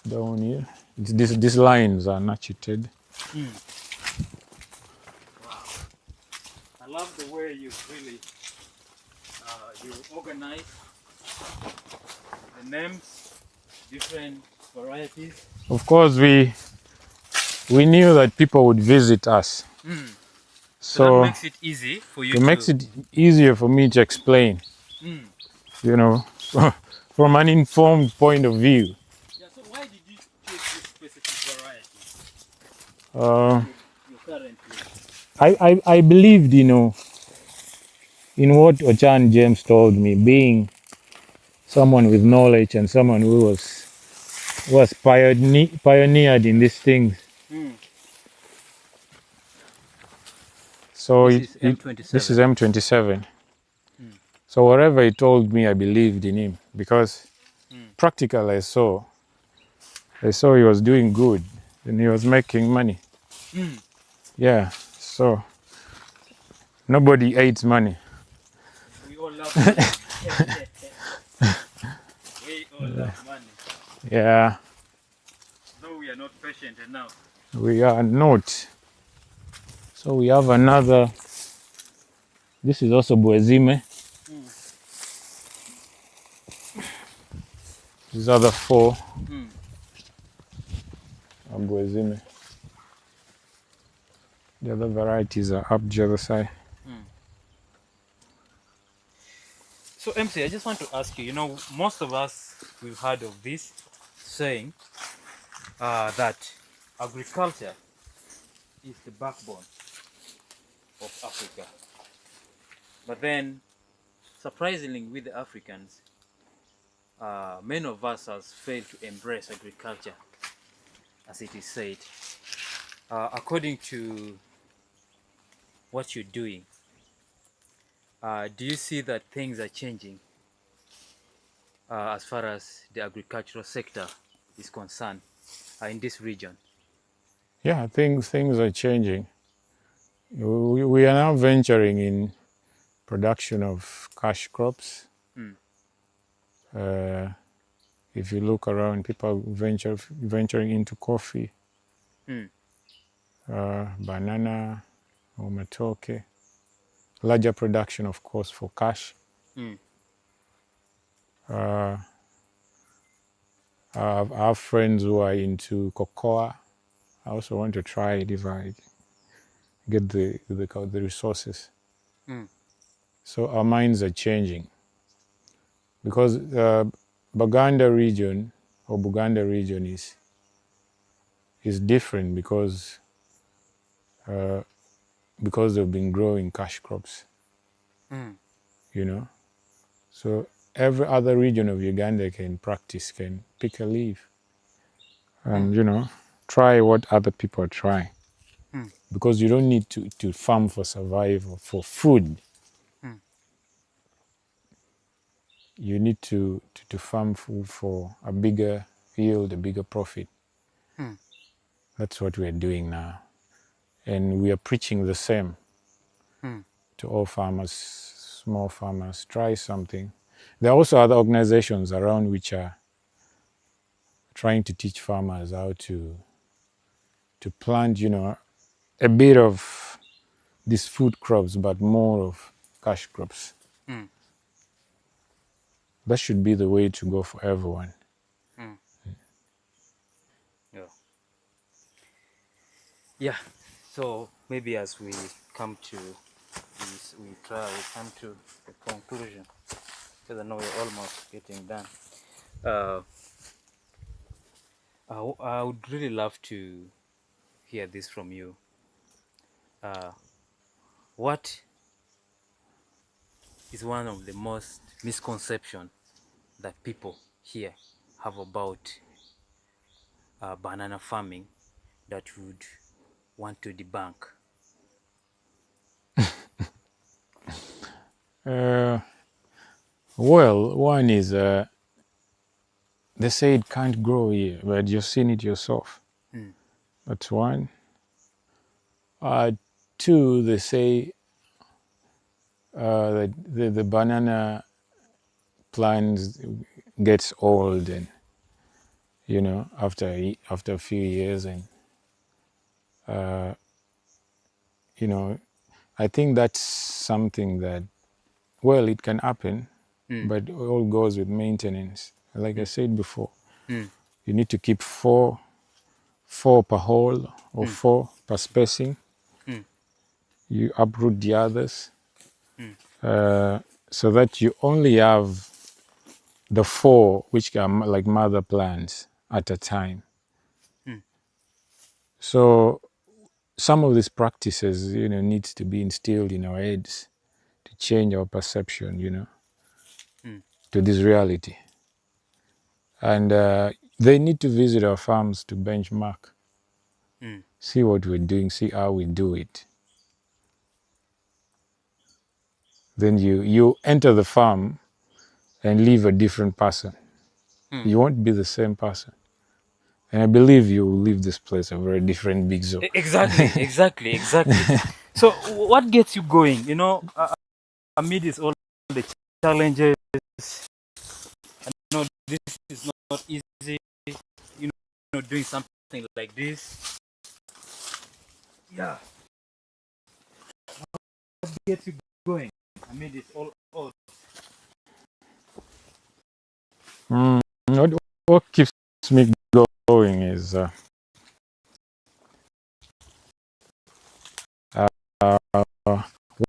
Speaker 3: down here. This, these lines are Nachi Tede.
Speaker 12: Mm. Wow. I love the way you really uh, you organize the names, different varieties.
Speaker 3: Of course, we we knew that people would visit us.
Speaker 12: Mm.
Speaker 3: So,
Speaker 12: So, that makes it easy for you
Speaker 3: it
Speaker 12: to
Speaker 3: makes it easier for me to explain,
Speaker 12: Mm.
Speaker 3: you know, from an informed point of view.
Speaker 12: Yeah, so why did you choose this specific variety
Speaker 3: Uh,
Speaker 12: you currently?
Speaker 3: I, I, I believed, you know, in what Ochan James told me, being someone with knowledge and someone who was was pioneer, pioneered in these things.
Speaker 12: Mm.
Speaker 3: So
Speaker 12: This
Speaker 3: it,
Speaker 12: is
Speaker 3: it-
Speaker 12: M27.
Speaker 3: this is M27. So whatever he told me, I believed in him because practically I saw, I saw he was doing good and he was making money.
Speaker 12: Mm.
Speaker 3: Yeah. So nobody hates money.
Speaker 12: We all love money. we all love money.
Speaker 3: Yeah.
Speaker 12: Though we are not. not patient enough.
Speaker 3: We are not. So we have another. This is also Bwezime. These are the 4 are Bwezime. The other varieties are up the other side.
Speaker 12: So MC, I just want to ask you, you know, most of us, we've heard of this saying that agriculture is the backbone of Africa. But then, surprisingly, with the Africans, many of us has failed to embrace agriculture, as it is said. According to what you're doing, do you see that things are changing as far as the agricultural sector is concerned in this region?
Speaker 3: Yeah, things are changing. We are now venturing in production of cash crops. If you look around, people are venturing into coffee, banana, or matoke. Larger production, of course, for cash. I have friends who are into cocoa. I also want to try it if I get the resources. So our minds are changing, because Baganda region or Buganda region is different because they've been growing cash crops. So every other region of Uganda can practice, can pick a leaf, and try what other people try. Because you don't need to farm for survival, for food. You need to farm for a bigger yield, a bigger profit. That's what we're doing now. And we are preaching the same to all farmers, small farmers. Try something. There are also other organizations around which are trying to teach farmers how to plant, a bit of these food crops, but more of cash crops. That should be the way to go for everyone.
Speaker 12: Yeah. Yeah. So maybe as we come to this, we try, we come to the conclusion, because I know we're almost getting done. I would really love to hear this from you. What is one of the most misconceptions that people here have about banana farming that would want to debunk?
Speaker 3: Well, one is they say it can't grow here, but you've seen it yourself. That's one. Two, they say that the banana plant gets old, and after a few years, and I think that's something that, well, it can happen, but it all goes with maintenance. Like I said before, you need to keep four per hole or 4 per spacing. You uproot the others, so that you only have the 4, which are like mother plants at a time. So some of these practices, needs to be instilled in our heads to change our perception, to this reality. And they need to visit our farms to benchmark, see what we're doing, see how we do it. Then you enter the farm and leave a different person. You won't be the same person. And I believe you will leave this place a very different Big Zo.
Speaker 12: Exactly, exactly, exactly. So what gets you going? Amid all the challenges, I know this is not easy, doing something Something like this. Yeah. What gets you going? I mean, it's all odds.
Speaker 3: What keeps me going is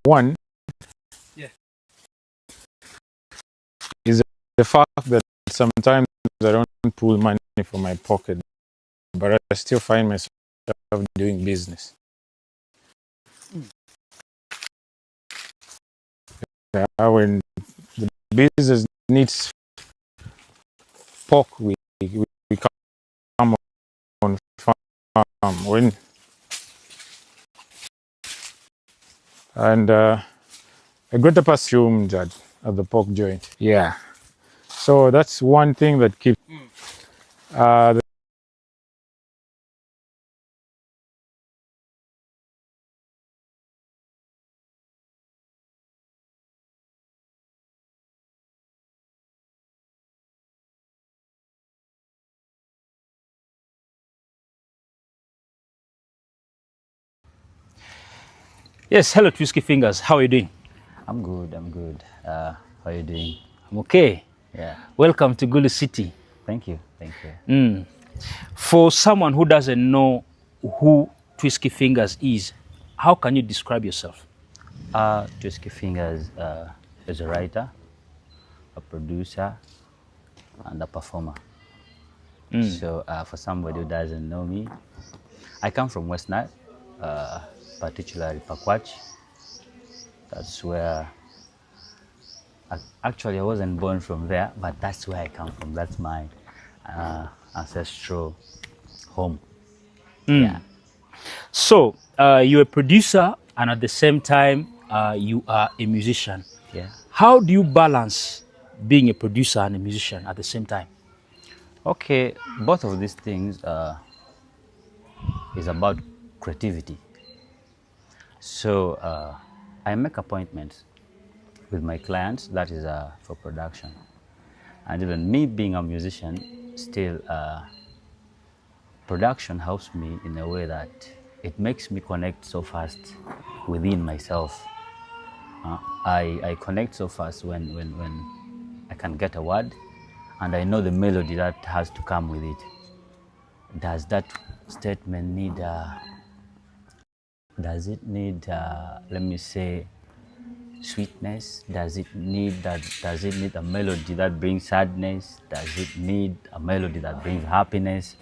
Speaker 3: one is the fact that sometimes I don't pull money from my pocket, but I still find myself doing business. Yeah, when the business needs pork, we come on farm. When and a greater perfume at the pork joint. Yeah. So that's one thing that keeps the
Speaker 2: Yes, hello Twiskey Fingers. How are you doing?
Speaker 1: I'm good, I'm good. How are you doing?
Speaker 2: I'm okay.
Speaker 1: Yeah.
Speaker 2: Welcome to Gulu City.
Speaker 1: Thank you, thank you.
Speaker 2: For someone who doesn't know who Twiskey Fingers is, how can you describe yourself?
Speaker 1: Twiskey Fingers is a writer, a producer, and a performer. So for somebody who doesn't know me, I come from West Nile, particularly Pakwach. That's where, I, actually I wasn't born from there, but that's where I come from. That's my ancestral home. Yeah.
Speaker 2: So you're a producer and at the same time you are a musician.
Speaker 1: Yeah.
Speaker 2: How do you balance being a producer and a musician at the same time?
Speaker 1: Okay, both of these things is about creativity. So I make appointments with my clients, that is for production. And even me being a musician, still production helps me in a way that it makes me connect so fast within myself. I connect so fast when I can get a word and I know the melody that has to come with it. Does that statement need, does it need, let me say, sweetness? Does it need that? Does it need a melody that brings sadness? Does it need a melody that brings happiness?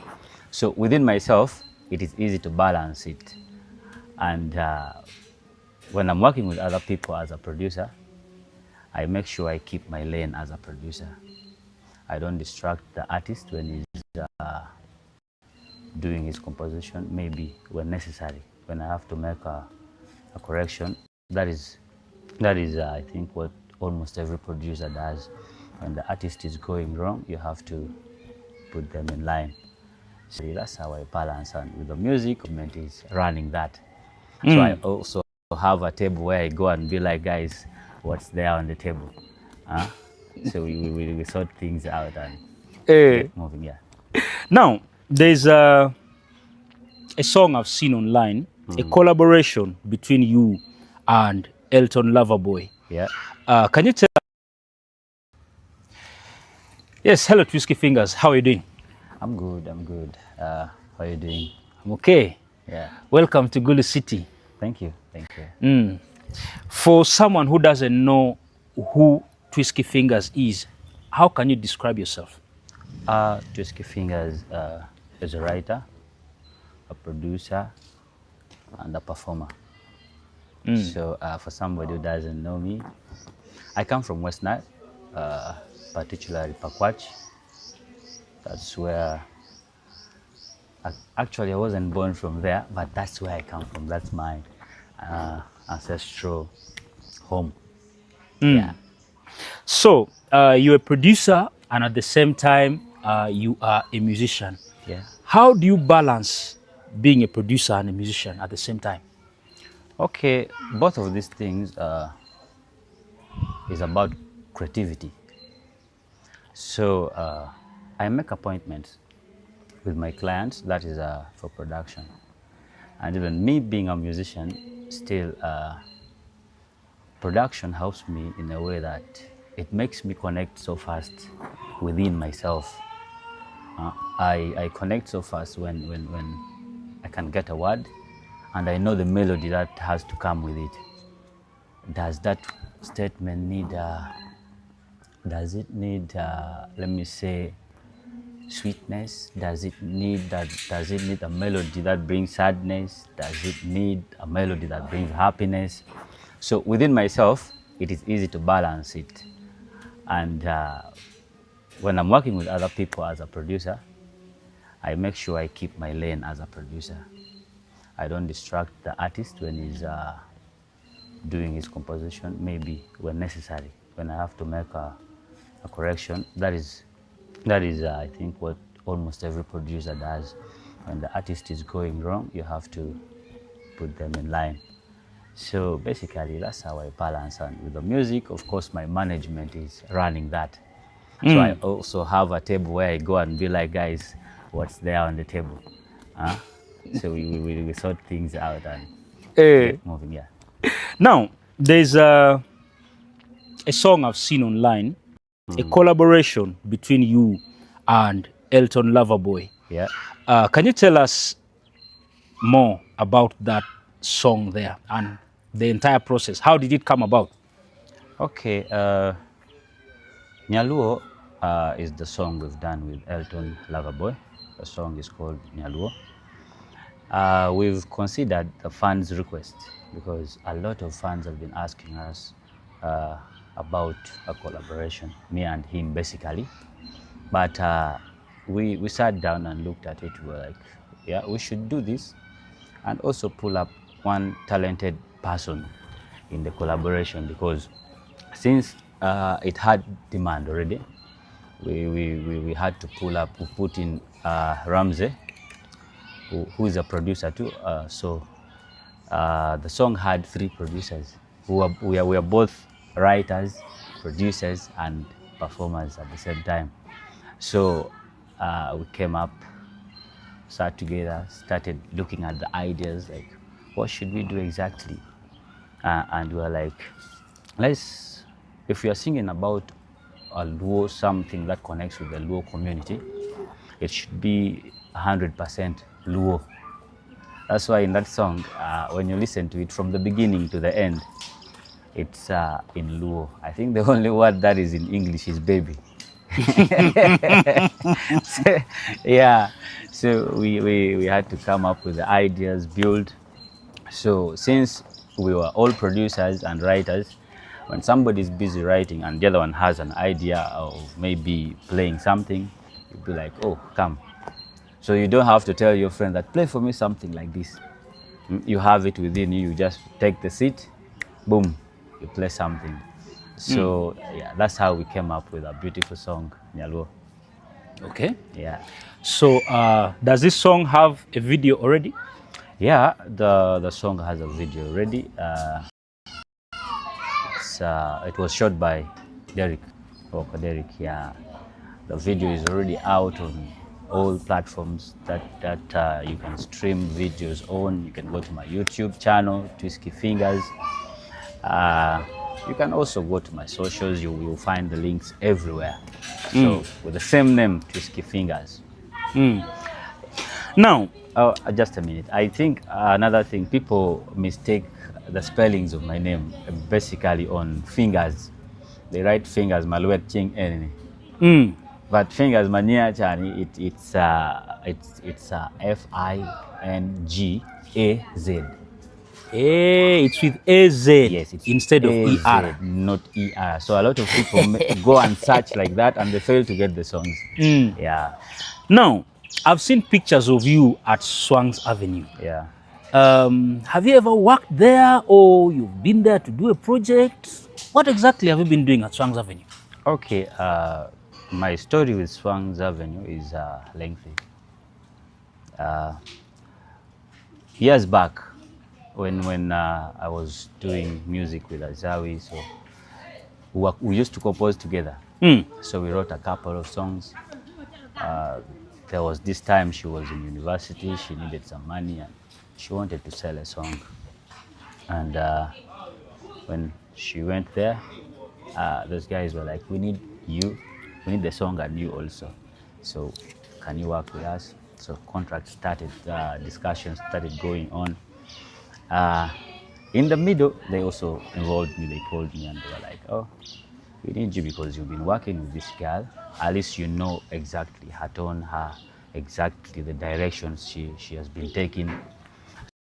Speaker 1: So within myself, it is easy to balance it. And when I'm working with other people as a producer, I make sure I keep my lane as a producer. I don't distract the artist when he's doing his composition, maybe when necessary, when I have to make a correction. That is I think, what almost every producer does. When the artist is going wrong, you have to put them in line. So that's how I balance, and with the music, it is running that. So I also have a table where I go and be like, guys, what's there on the table? Huh? So we sort things out and get moving, yeah.
Speaker 2: Now, there's a song I've seen online, a collaboration between you and Elton Loverboy. Can you tell? Yes, hello Twiskey Fingers, how are you doing?
Speaker 1: I'm good, I'm good. How are you doing?
Speaker 2: I'm okay.
Speaker 1: Yeah.
Speaker 2: Welcome to Gulu City.
Speaker 1: Thank you, thank you.
Speaker 2: For someone who doesn't know who Twiskey Fingers is, how can you describe yourself?
Speaker 1: Twiskey Fingers is a writer, a producer, and a performer. So for somebody who doesn't know me, I come from West Nile, particularly Pakwach. That's where, I, actually I wasn't born from there, but that's where I come from. That's my ancestral home. Yeah.
Speaker 2: So you're a producer and at the same time, you are a musician.
Speaker 1: Yeah.
Speaker 2: How do you balance being a producer and a musician at the same time?
Speaker 1: Okay, both of these things is about creativity. So I make appointments With my clients, that is uh, for production. And even me being a musician, still uh, production helps me in a way that it makes me connect so fast within myself. Uh, I, I connect so fast when, when, when I can get a word and I know the melody that has to come with it. Does that statement need, uh, does it need, uh, let me say, sweetness? Does it need that? Does it need a melody that brings sadness? Does it need a melody that brings happiness? So within myself, it is easy to balance it. And uh, when I'm working with other people as a producer, I make sure I keep my lane as a producer. I don't distract the artist when he's uh, doing his composition, maybe when necessary, when I have to make a, a correction. That is, that is uh, I think, what almost every producer does. When the artist is going wrong, you have to put them in line. So basically, that's how I balance. And with the music, of course, my management is running that. So
Speaker 2: Mm.
Speaker 1: I also have a table where I go and be like, guys, what's there on the table? Huh? So we, we, we sort things out and
Speaker 2: Eh.
Speaker 1: get moving, yeah.
Speaker 2: Now, there's a, a song I've seen online, a collaboration between you and Elton Loverboy.
Speaker 1: Yeah.
Speaker 2: Uh, can you tell us more about that song there and the entire process? How did it come about?
Speaker 1: Okay. Uh, Nyaluo uh, is the song we've done with Elton Loverboy. The song is called Nyaluo. Uh, we've considered the fans' request because a lot of fans have been asking us uh, about a collaboration, me and him basically. But uh, we, we sat down and looked at it. We were like, yeah, we should do this and also pull up one talented person in the collaboration because since uh, it had demand already, we, we, we, we had to pull up, we put in uh, Ramsey, who, who is a producer too. Uh, so uh, the song had three producers who are, we, are, we are both writers, producers, and performers at the same time. So uh, we came up, sat together, started looking at the ideas like, what should we do exactly? Uh, and we were like, let's, if we are singing about a Luo, something that connects with the Luo community, it should be 100% Luo. That's why in that song, uh, when you listen to it from the beginning to the end, it's uh, in Luo. I think the only word that is in English is baby. so, yeah, so we, we, we had to come up with the ideas, build. So since we were all producers and writers, when somebody is busy writing and the other one has an idea of maybe playing something, you'd be like, oh, come. So you don't have to tell your friend that play for me something like this. Mm, You have it within you. You just take the seat, boom, you play something. So yeah, that's how we came up with a beautiful song, Nyaluo.
Speaker 2: Okay.
Speaker 1: Yeah.
Speaker 2: So, uh, does this song have a video already?
Speaker 1: Yeah, the the song has a video already. Uh, it's, uh, it was shot by Derek Walker Derek. Yeah, the video is already out on all platforms that that uh, you can stream videos on. You can go to my YouTube channel, Twiskey Fingers. Uh, you can also go to my socials. You will find the links everywhere. So
Speaker 2: Mm.
Speaker 1: with the same name, Twiskey Fingers.
Speaker 2: Mm. Now,
Speaker 1: oh, uh, just a minute. I think another thing people mistake the spellings of my name uh, basically on fingers. They write fingers maluet ching n.
Speaker 2: Mm.
Speaker 1: But fingers mania chani it, it's uh, it's it's uh, F I N G A Z.
Speaker 2: Eh, it's with AZ
Speaker 1: yes, it's
Speaker 2: instead of
Speaker 1: AZ,
Speaker 2: ER.
Speaker 1: not ER. So a lot of people ma- go and search like that and they fail to get the songs.
Speaker 2: Mm.
Speaker 1: Yeah.
Speaker 2: Now, I've seen pictures of you at Swangs Avenue.
Speaker 1: Yeah.
Speaker 2: Um, have you ever worked there or you've been there to do a project? What exactly have you been doing at Swangs Avenue?
Speaker 1: Okay, uh, my story with Swangs Avenue is uh, lengthy. Uh, years back, when when uh, I was doing music with Azawi, so we, were, we used to compose together.
Speaker 2: Mm.
Speaker 1: So we wrote a couple of songs. Uh, There was this time she was in university, she needed some money and she wanted to sell a song. And when she went there, those guys were like, we need you, we need the song and you also. So can you work with us? So contract started, discussions started going on. In the middle, they also involved me. They called me and they were like, oh, we need you because you've been working with this girl. At least you know exactly her tone, her exactly the directions she has been taking.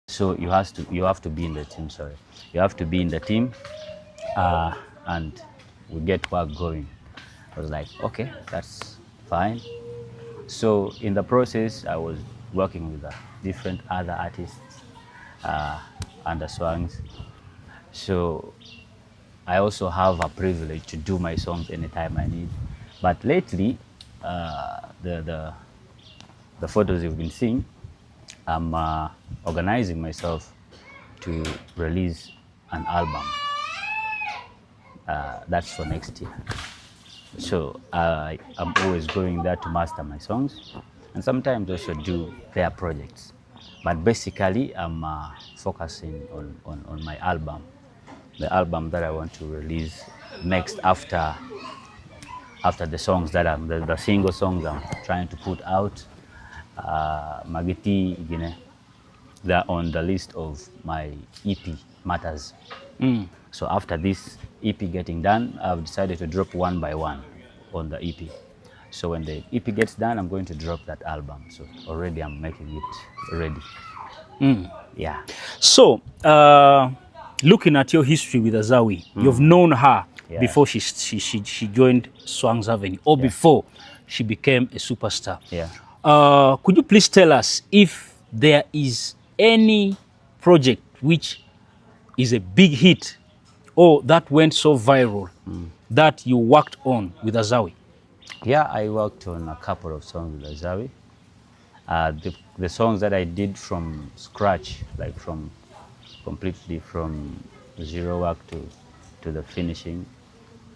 Speaker 1: So you have to, you have to be in the team, sorry. You have to be in the team, and we get work going. I was like, okay, that's fine. So in the process, I was working with different other artists under Swangz. So I also have a privilege to do my songs anytime I need. But lately, the photos you've been seeing, I'm organizing myself to release an album. That's for next year. So I'm always going there to master my songs and sometimes also do their projects. But basically, I'm focusing on my album, the album that I want to release next after the songs that I'm, the single songs I'm trying to put out. Magiti, Gine, they're on the list of my EP, Matters. So after this EP getting done, I've decided to drop one by one on the EP. So when the EP gets done, I'm going to drop that album. So already I'm making it ready. Yeah.
Speaker 2: So looking at your history with Azawi, you've known her before she joined Swangz Avenue or before she became a superstar. Could you please tell us if there is any project which is a big hit or that went so viral that you worked on with Azawi?
Speaker 1: Yeah, I worked on a couple of songs with Azawi. The songs that I did from scratch, like from completely from zero work to the finishing,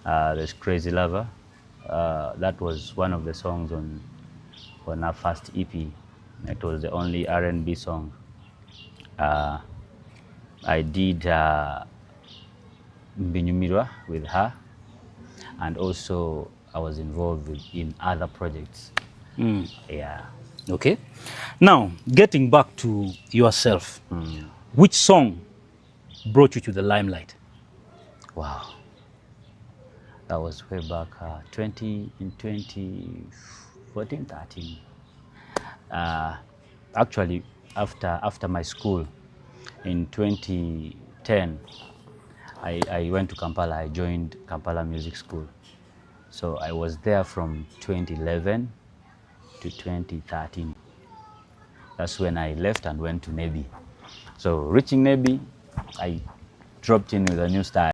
Speaker 1: there's Crazy Lover. That was one of the songs on our first EP. It was the only R&B song. I did Mbinyumirwa with her, and also I was involved in other projects. Yeah.
Speaker 2: Okay. Now, getting back to yourself, which song brought you to the limelight?
Speaker 1: Wow. That was way back in 2014, 13. Actually, after my school in 2010, I went to Kampala. I joined Kampala Music School. So I was there from 2011 to 2013. That's when I left and went to Nebbi. So reaching Nebbi, I dropped in with a new style.